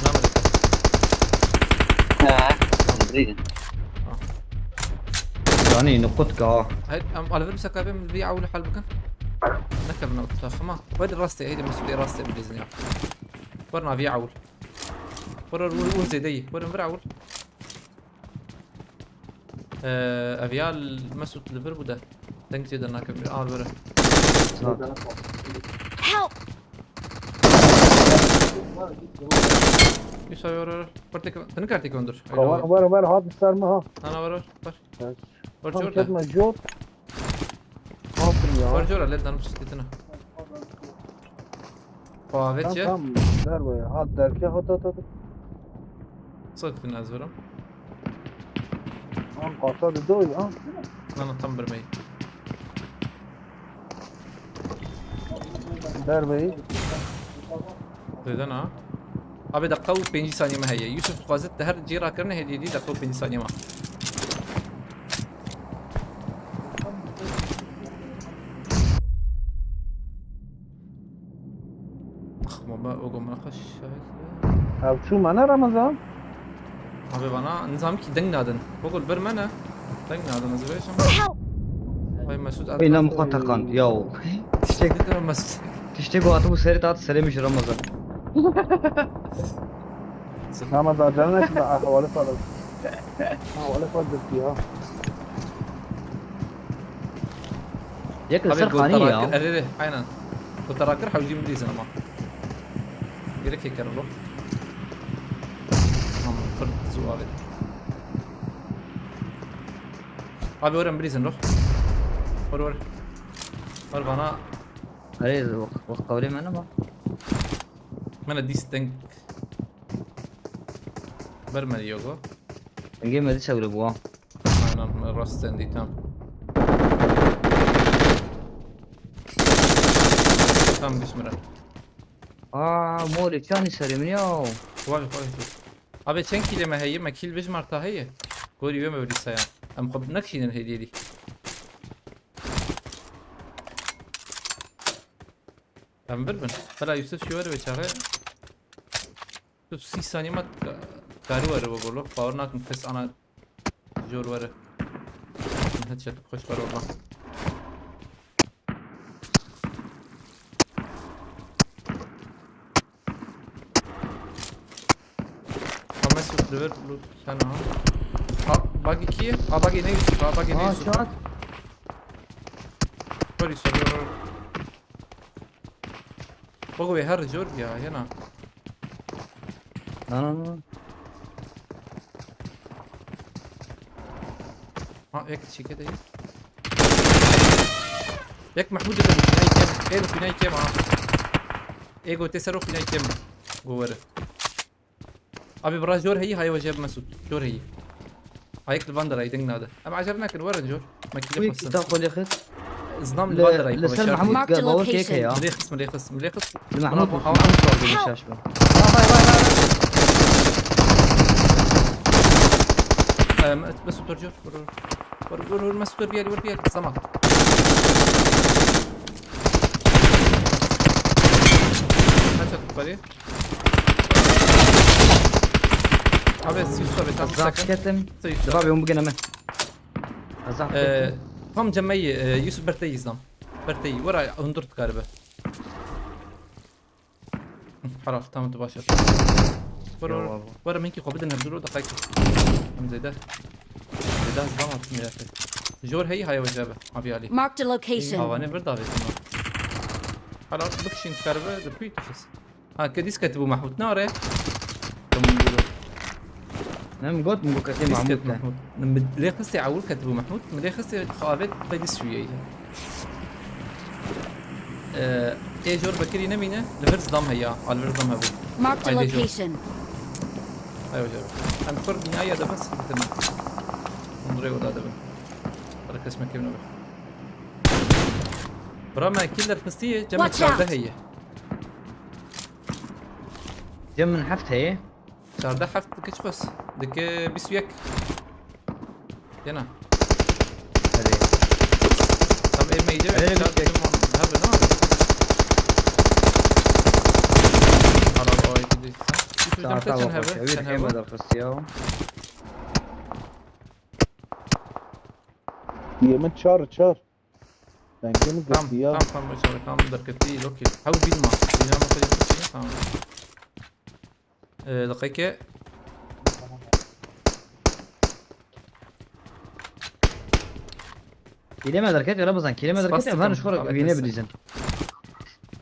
Namrete. Ha, bilîzin. Yani nukutka. Hayır, em alver bir sakabim bir avlu hal bakın. Ne kadar nokta, tamam. Hadi rastı, hadi Mesut, rastı bilîzin ya. Var navi avul. Were, were, were zêde yî. Were, vir ewil. Ee, ev ya Mesut li vir bû de. Deng zêde nake. A, were. Help! Yusuf, were, were. Were tek, tini kar tek ondur. Were, were, were, hat ser mi ha? Ana, were, were. Were. Were, tam jor de. Ketme jor. Aferin ya. Were, jor, lê danım sıkıntına. Pavet ye. Tamam, tamam. Derbe ya. Hat derke, hat, hat, hat. Sıkıntı nazırım. Tam kasa bir doy ha. Lan tam bir mey. Derbeyi. Deden ha. Abi, deqa û pêncî saniye me heye. Yusuf dixwazit di her cî rakirine hêdî dî deqa û pêncî saniye me. Ax, baba, o gomra xweş şahit. Ev çû me ne Ramazan? Abi, bana nizam ki deng nadin. Bogol bir me ne? Deng nadin, ez vêşim. Help! Vay Mesut. Ey, nam xwe teqand, yaw. Tiştek. Tiştek. Tiştek o atı bu seri tat, serê min ji Ramazan. Ramazan canına şimdi ahvali falan. Ahvali falan dürtüyor ha. Yek li ser xanî ya. Erê, erê, aynen. Ku te rakir hewcî min dîzin ama. Gerek hêker lo. Tamam, pir zû avêt. Abi, were em bilîzin lo. Were, were. Were bana. Erê, wek, wek qewlê me nema. Mene dîst deng. Ber me diyogo. Dengê me dîsa wile bû ha. Aynen, me rast sen dîtan. Tam gişmire. Aa, morê çanî serê min ya. Vay, vay, vay. Abi, çend kîlê me heye? Me kîl bijmar ta heye. Gorî wê me bilî saya. Em xwe nekişînin hêdî hêdî. Em vir bin. Bela Yusuf şiwar ve çaxê. Tu sî saniye me ka-, karî were we golo. Bawer nakim kes ana jor were. Headshot xweş were oradan. Ha, Mesut, li vir loot sen ha. Ha, buggy kî? Ha, buggy ne Yusuf? Ha, buggy ne Yusuf? Aa, çat. Were Yusuf, were, were. Bak, wê her jor ya, hena. Na, na, na. Ha, yek çike de. Yek Mahmud de binay kem. Ê, binay kem ha. Ê, go te sero binay kem. Go were. Abi, bira jor heyî, hay wece Mesut. Jor heyî. Ayek li van derayî deng nade. Em acele nekin, werin jor. Makîne xwesin. Wî kita xwe lê xist. Zilam li van derayî. Li ser Mahmud bawer kek heye ya. Lê xist, lê xist, lê xist. Li Mahmud, Mahmud şaş be. Vay, vay, vay, vay. Em, Mesut dur jor. Vur, vur. Vur, vur, vur, Mesut dur bir yer, vur bir yer. Zaman. Kaç attık parayı? Abi, Yusuf abi, tam zaf ketim. Yusuf. Abi, onu bugün hemen. Zaf Ee, tam cemeyî, e, Yusuf berteyî zam. Berteyî, wera hundur dikaribe. Helal, tamam, tu başlat. Were, were, were, min ki xwe bidin hevdû ro daxayke. Em zêde. Zêde zam atim ya. Jor heyî haya wece be, abi Ali. Marked a location. Havane bir davet ama. Helal, bikşin dikaribe, de pûy tişis. Ha, ke dîs ketibû Mehmûd, ne are? Tamam, buyurun. Ne min got, min got ketê Dîs Mahmûd ket te. Mehmûd. Min lê xistê ewil ketibû Mehmûd, min lê xistê xwe avêt xwe dîs şûyeyî. Ee, ê jor Bekirî nemîne, li vir zidam heya, a li vir zidam hebû. Marked a Ay, lê jor. Location. Ay, jor. Em kur bînaya de bes bitin. Hûn rê oda de bin. Para kes me kevin olur. Bira me killer xistiye, cem Watch out! Çardeh heye. Cem min heft heye. Çardeh heft dike çi bes? Dike bîst û yek. Yena. Hadi. Tam ê meyde ve Hadi, çar bîst û yek. Cem hebe ne? Hala o ayı gidecek. Üç yüz Saata sen bak, hebe, bir sen hebe. Hemen arkası ya. Yemin çar, çar. Dengê min Tam, girtiya. Tam, tam, başarı, tam derketî, okey. Hew bîn ma. Bîna ma xwe yekî, tamam. Ee, deqeke. Kelime derket, öyle bazan. Kelime derket, Spas ben tıkım, şu kadar abi, vine neyse. Bileceğim.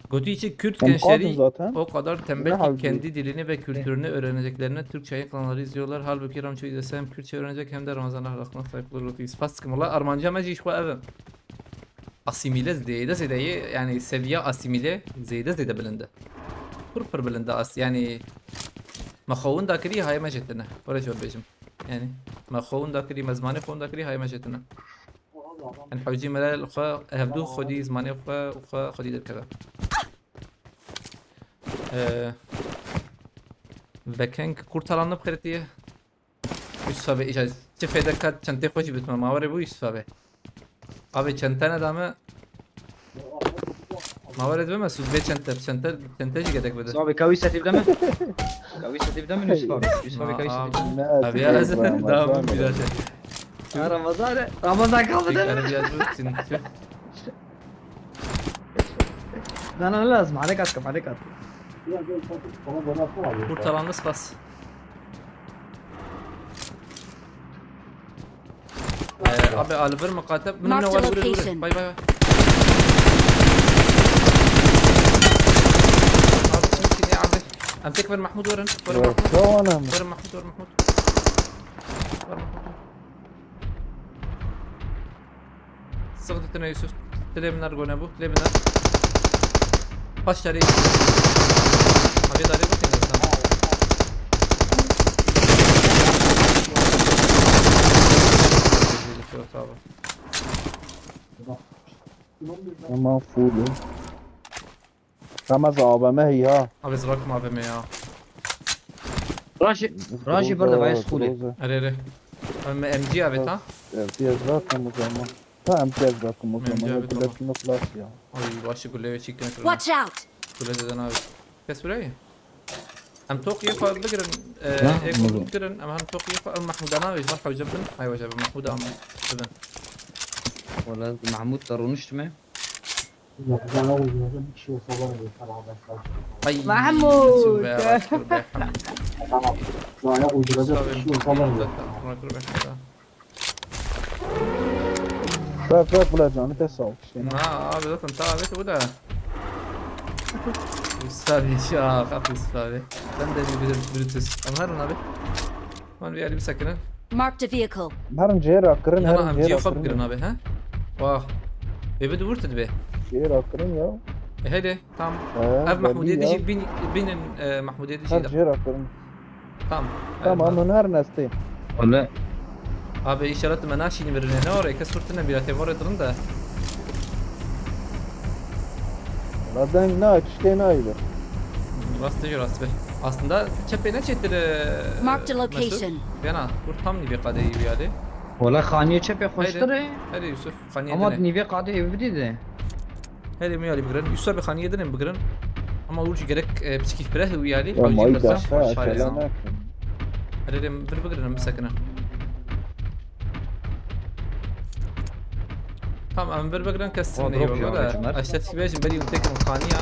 Gotiçi Kürt Em gençleri kaldım zaten. O kadar tembel Ne ki halbuki? Kendi dilini ve kültürünü öğreneceklerine Türkçe yayın kanalları izliyorlar. Halbuki Ramço izlese hem Kürtçe öğrenecek hem de Ramazan ahlakına sahip olur. Gotiçi spas tıkım. Valla Armanca mecî ji xwe ev e. Asimîle zêde zêde ye, yani seviye asimîle zêde zêde bilind e. Pir pir bilind e as-, yani me xwe winda kirî haye me jê tine. Were jor bêjim. Yani me xwe winda kirî, me zimanê xwe winda kirî haye me jê tine. Em hewcî me re li xwe hevdû xwedî zimanê xwe û xwe xwedî derkeve. Ee, Vekeng kurtalanı bixiretiye. Yusuf abi, îca çi fêde kat çentê xwe jî bitme. Ma were bû Yusuf abi. Abi çente ne dame. Ma were dibime sud bê çente, çente, çente jî gedek bide. Abi kawî setî bideme. Kawî setî bideme Yusuf abi. Yusuf abi kawî setî bideme. Ne Abi ya ez daha bu bir. Ha, Ramazan, Ramazan kaldı değil mi? Arabiyat bu için. Lan lan lazım. Harekat kap, harekat. Kurtalandı spas. Ee, abi, alibir mı katip? Marked a location. Bay bay. Abi, şimdi ne abi? Em tek ver Mahmut verin. Verin Mahmut. Tamam. Verin Mahmut, verin Mahmut. Verin Mahmut. Sıkıntı tine Yusuf. Tile biner gone bu. Tile biner. Paş çare. Abi dare bakın ya. Tamam. Tamam, full. Ramaz A V M ya. Abi zrak mı A V M ya? Raji, Raji burada vay school. Are are. Abi M G abi ta. Diye zaten o zaman. Ha, M G zaten o zaman. M G abi, tamam. Kulaç mı kulaç ya. Ay başı gule ve çektim. Watch out! Gule deden abi. Kes burayı. Em toq yê xwe bigirin, e, Ha, ê anladım. Kurdun bigirin, em hem toq yê xwe, em Mahmûda navê ji wan hewce bin, ay wece bi Mahmûda em bibin. Wala Mahmûd da rûniştime. Ay, Mahmûd! Yusuf be, yavaş dur be, Hamid. Yusuf abi, Yusuf abi, Yusuf abi. Bırak, bırak, bırak, canı kes sağ ol işte. Ha, abi zaten ta evet bu da. Yusuf abi, ya, kalk Yusuf abi. Ben de bir, bir, bir tüs. Ama her abi. Lan bir yerde bir sakine. Marked a vehicle. Her cihê rakirin, Yana her em cihê cihê xwe rakirin. Bigirin abi, ha? Wah. Ê bi dûr tu dibe. Cihê rakirin ya. E, heydi, tamam. He, ev Mahmûdê belli dijî ya. Bin, binin, e, Mahmûdê dijî Her de. Cihê rakirin. Tamam. Tamam, eyvallah. Hûn her nestê. Wele. Abi, inşallah tu me naşînî birinê. Ne oraya kes fırtına bir atê, oraya durun da. La deng na, tiştê nayê be. Rast değil, rast be. Aslında çepê ne çetir, e, Marked a location. Mesut? Yana, kur tam niye kadar iyi bir yerde. Wele xaniyê çepê xweştir e. Hadi Yusuf, xaniyê Ama dine. Nîvê qadê ev bidî de. Herê min alî bigirin. Yusuf abi xaniyê dine bigirin. Ama û jî gerek, e, piçkî fireh wî alî. Ya, hewcî mayî bersa, da, ha, şarê çele zam. Nakin. Herê rê min vir bigirin, em bisekine. Tamam, em vir bigrin kes. O, drop yiyor, yiyor, Ömer. Aşağıdaki bejim beri yüktek imkaniya.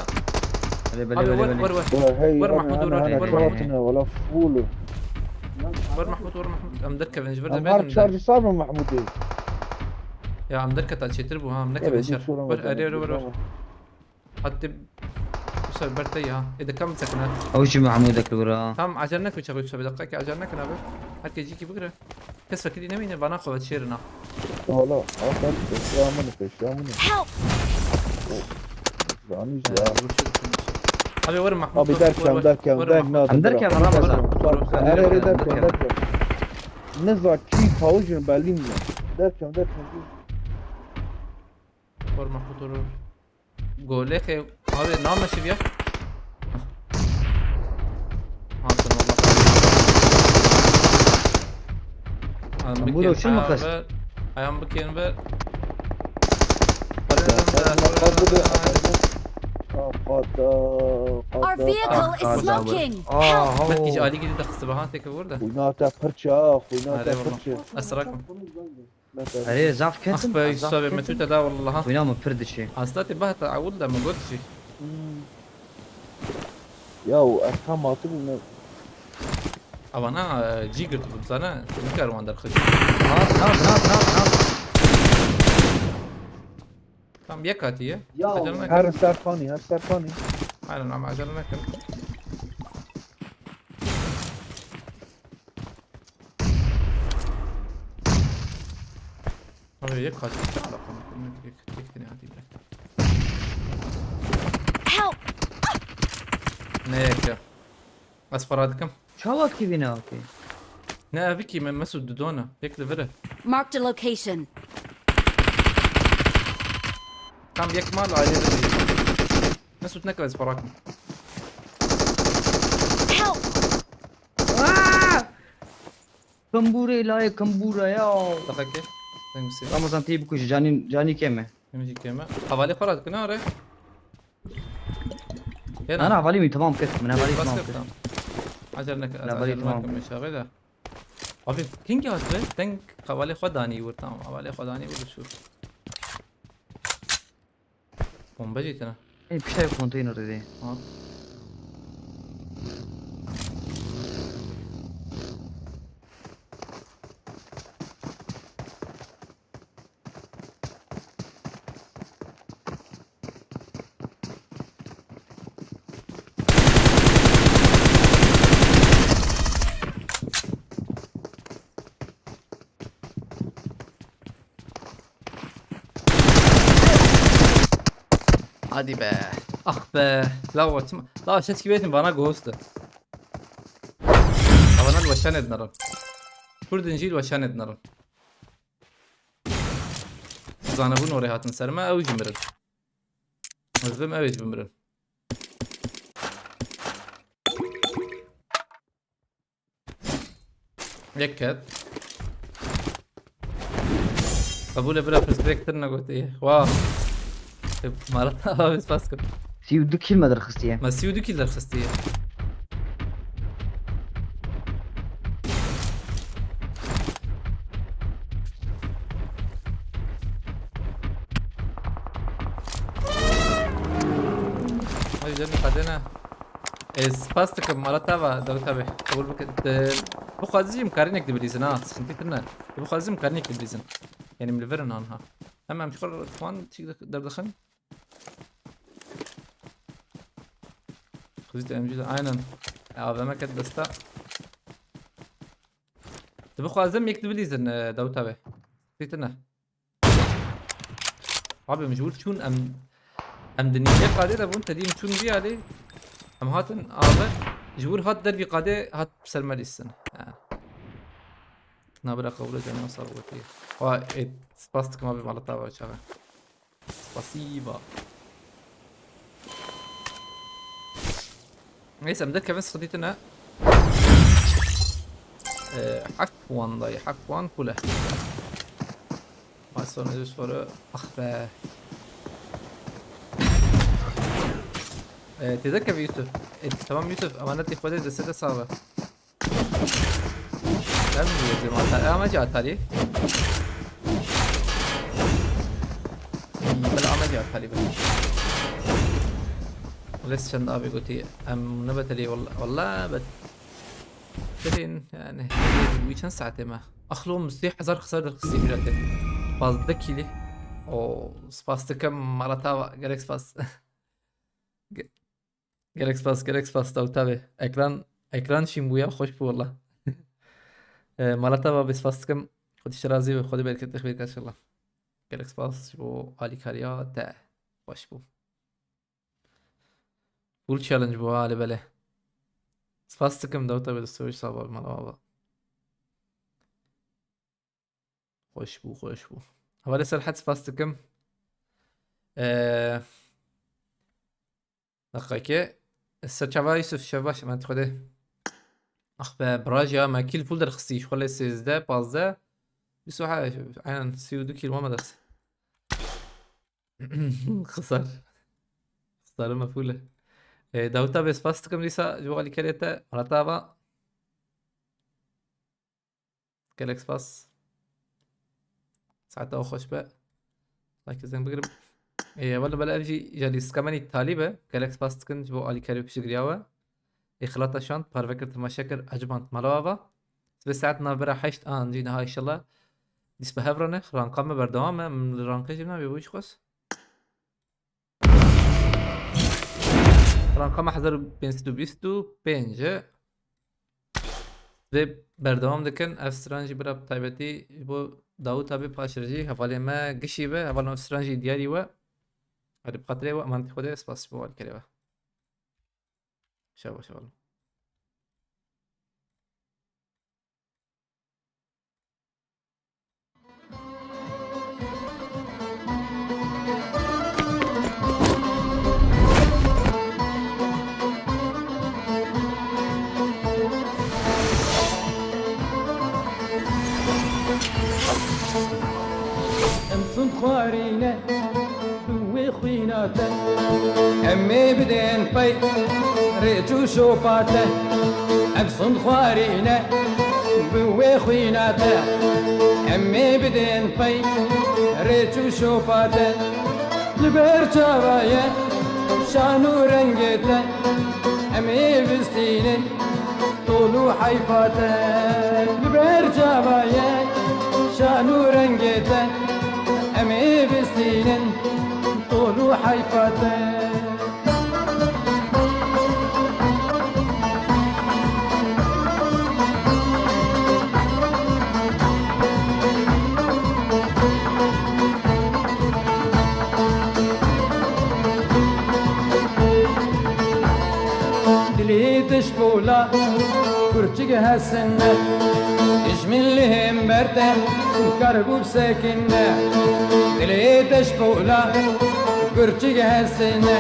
Öyle, böyle, abi, böyle, ver, böyle. Ver, ver. Ya, hey, ver, hani, Mahmut, hani, ver, hani, ver, Mahmut. Çatına, valla full. Ver, Mahmut, ver, Mahmut. Em derkevin, ji vir de. Em her çar sar mı Mahmut'u? Ya, em derketa çetir bu, ha, em nekevin şer. Ver, araya, ver, ver. Hatta bu sefer berte ya. E de kam sakın ha. Ew jî Mahmûdek li wir a. Tamam, acele nekin, çabuk, çabuk, dakika ki acele nekin abi. Herkes iki bigire. Kes fakiri ne miydi? Bana kova çêrina. Ola, atat peşya min, peşya min. Help! Zaniş ya. Abi, verin Mahmut. Abi, derken, derken, derken. Em derken, Ramazan. Her yere derken, derken. Ne zaki tavujun belli mi? Derken, derken. Var Mahmut olur. Golê xê, abi, name şiviya. Hatin Allah. Em bu da çi mi xist? Ayağım bikên ve. Our vehicle is smoking. Help! Belki Ali gidi de xiste, ha, tek vur da. Xwînata pirça, xwînata pirça. Esrakim. Erê, zaf ketin. Ax be, Yusuf abi, me tu te da, wallaha. Xwîna min pir diçê. Aslında te bahta awul da me got jî. Hmm. Ya, ez tam hatibû me. Avana, e, cî girtibû, zana, nikar wan derxist. Nav, nav, nav, nav, nav. Tam yek hatiye. Ya, acele nekin. Her serkanî, her serkanî. Aynen ama acele nekin. Abi, yek katil çek bakalım. Yek, yek tane hadi bırak. Help! Ne yek ya? Ez para dikim. Çawa kivîne akê? Ne evi ki, me Mesut dudona. Yek li vire. Marked a location. Tam yek mal aile de. Mesut ne kadar para kim? Help! Aa! Kambûrê layê kambûra ya. Daha ki? Hangisi? Ramazan tê bikujî, canî, canî kêm e. Hemî jî kêm e. Hevalê xwe radikine are. Hêna. Ana, hevalê min tamam kir. Min hevalê tamam kir. Acele neke, acele neke meşaxê de. Abi, kingî hat be? Deng hevalê xwe danî wir, tamam. Hevalê xwe danî wir şu. Bombe jî tine. Ê, pişta konteynerê de. Ha. Hadi be. Ah be. La, çima? La, şetkî bêtin bana ghost. Avana li weşanê dinarin. Kurdin jî li weşanê dinarin. Zanebûn orê hatin ser me, ew jî mirin. Ez vim ew jî bimirin. Yek ket. Qebûl e bira, pirsgirêk tir negotiye. Wa. E, mara ta abi spas kir. Sî û du kîl me derxistiye. Me sî û du kîl derxistiye. Ay, canım, kadene. Ez spas dikim, mala te ve, Dawid abi. Qebûl bike. Te, bixwazî jî em karînek dibilîzin ha, sıkıntı kirine. Te bixwazî em karînek dibilîzin. Yani em li vir in anha. Hem em ji xwe re puan çîk derdixin. Xizî te em jî de, aynen. E, A V M ket desta. Te bixwazim yek dibilîzin, e, Dawid abi. Sıkıntı ne? Abi, em ji wir çûn, em, em di nîvê qadê de bûn, te dî em çûn vî alî. Em hatin, abi, ji wir hat dervî qadê, hat ser me lîstin. Ha. Nabira qewre canê wisa rûwetî. Wa, ê, spas dikim abi, mala te ve çaxe. Spasiba. Neyse, em derkevin, sıkıntı ne? Ee, hak puan dayı, hak puan kule. Maç sonu yüz soru. Ah be. Ee, tezek evi Yusuf. Ee, tamam Yusuf, emanet ihfade de sede sağ ol. Ben mi diyeceğim atar? Ee, ama Atar iyi. Talî be. Wele çend avê gotî, em nebetelî walla, walla bet-, Betelîn, yani, wî çend saetê me? Axlo, min sê hezar xisar derxistî mîratê. Pazdeh kîlî. O, spas dikim, mala te ava, gelek spas. Ge-, gelek spas, gelek spas, Dawut abi. Ekran, ekran şîn bû ya, xweş bû walla. E, mala te ava, bê spas dikim. Xwedî ji te razî be, Xwedî bereketê xêr ke inşallah. Gelek spas ji bo alîkariya te. Xweş bû. Full challenge bû ha, lê belê. Spas dikim, Dawut abi, destê we ji sava be, mala we ava. Xweş bû, xweş bû. Hevalê Serhet, spas dikim. Ee, Deqekê. Ser çava Yusuf, şev baş, emanetî Xwedê. Ax be, biraj ya, me kîl full derxistî, ji xwe lê sêzdeh, pazdeh, bîst û heşt, aynen sî û du kîl me derxistî. Xisar. Xisarê me full e. E, Dawut abi, spas dikim dîsa ji bo alîkariyê te. Mala te ava. Gelek spas. Saeta we xweş be. Like zeng bigirim. Ê, wele, wele ev jî ji lîstika me nî talî be. Gelek spas dikin ji bo alîkarî û piştgiriya we. Ê, xilata şand, parve kir, temaşe kir, eciband, mala we ava. Sibê saet navbera heşt an jî niha, înşallah. Dîs bi hev re ne, ranka me berdewam e, em li rankê jî nabî, wî jî xwest. Ranka me hezar û pênc sed û bîst û pênc e. Vê berdewam dikin. Ev stran jî bira bi taybetî ji bo Dawut abi, paşê jî hevalê me gişî be. Hevalên ev stran jî diyarî we. Hadi bi xatirê we, emanetî Xwedê, spas ji bo alîkarê we. Şev baş hevalên. Em sund xwarîne bi wê xwîna te. Em ê bidên pey rêç û şopa te. Em sund xwarîne bi wê xwîna te. Em ê bidên pey rêç û şopa te. Li ber çava ye şan û rengê te. Em ê bistînin tol û heyfa te. Li ber çava ye şan û rengê te. Em ê bistînin tol û heyfa te. Dilê te ji pola kurçik hesine. Dijmin li hember te karbû bisekine. Dilê te ji pola kurçik hesine.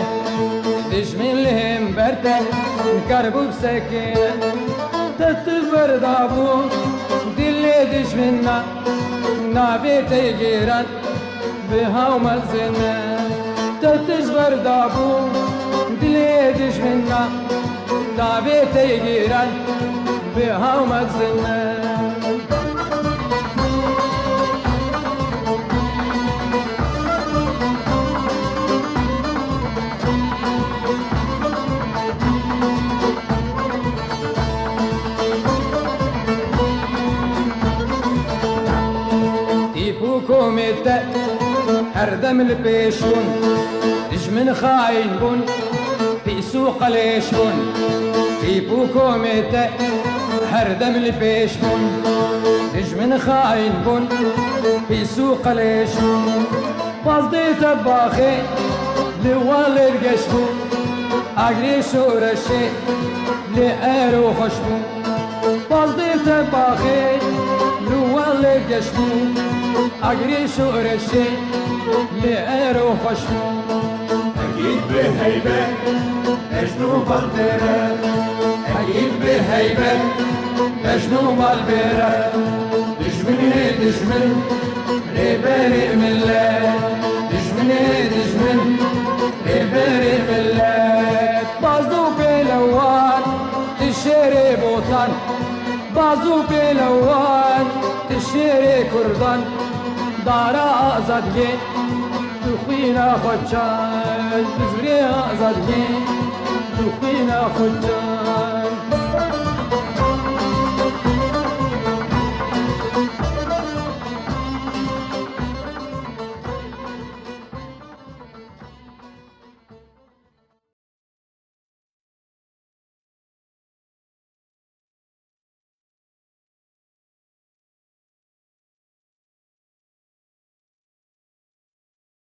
Dijmin li hember te karbû bisekine. Te tu berdabû dilê dijmina, navê te giran bi haw mezine. Te tij berdabû dilê dijmina, navê te giran bi haw mezine. Tîp û komê te her dem li pêş bûn, dijmin xayîn bûn, pîs û qelêş bûn. Tîp û komê te her dem li pêş bûn, dijmin xayîn bûn, pîs û qelêş bûn. Pazdeh te baxê li wan lêv geş bû, agirê şoreşê li ero xweş bû. Pazdeh te baxê li wan lêv geş bû, agirê şoreşê li ero xweş bû. Ekîd bi heybet, Mecnû bal bêre. Ekîd bi heybet, Mecnû bal bêre. Dijminê dijmin, rêberê millet. Dijminê dijmin, rêberê millet. Baz û pêlewan, tu şêrê botan. Baz û pêlewan, tu şêrê kurdan. Dara azadiyê, tu Qîna xwe çar, bizrê azadiyê, tu qîna xwe çar.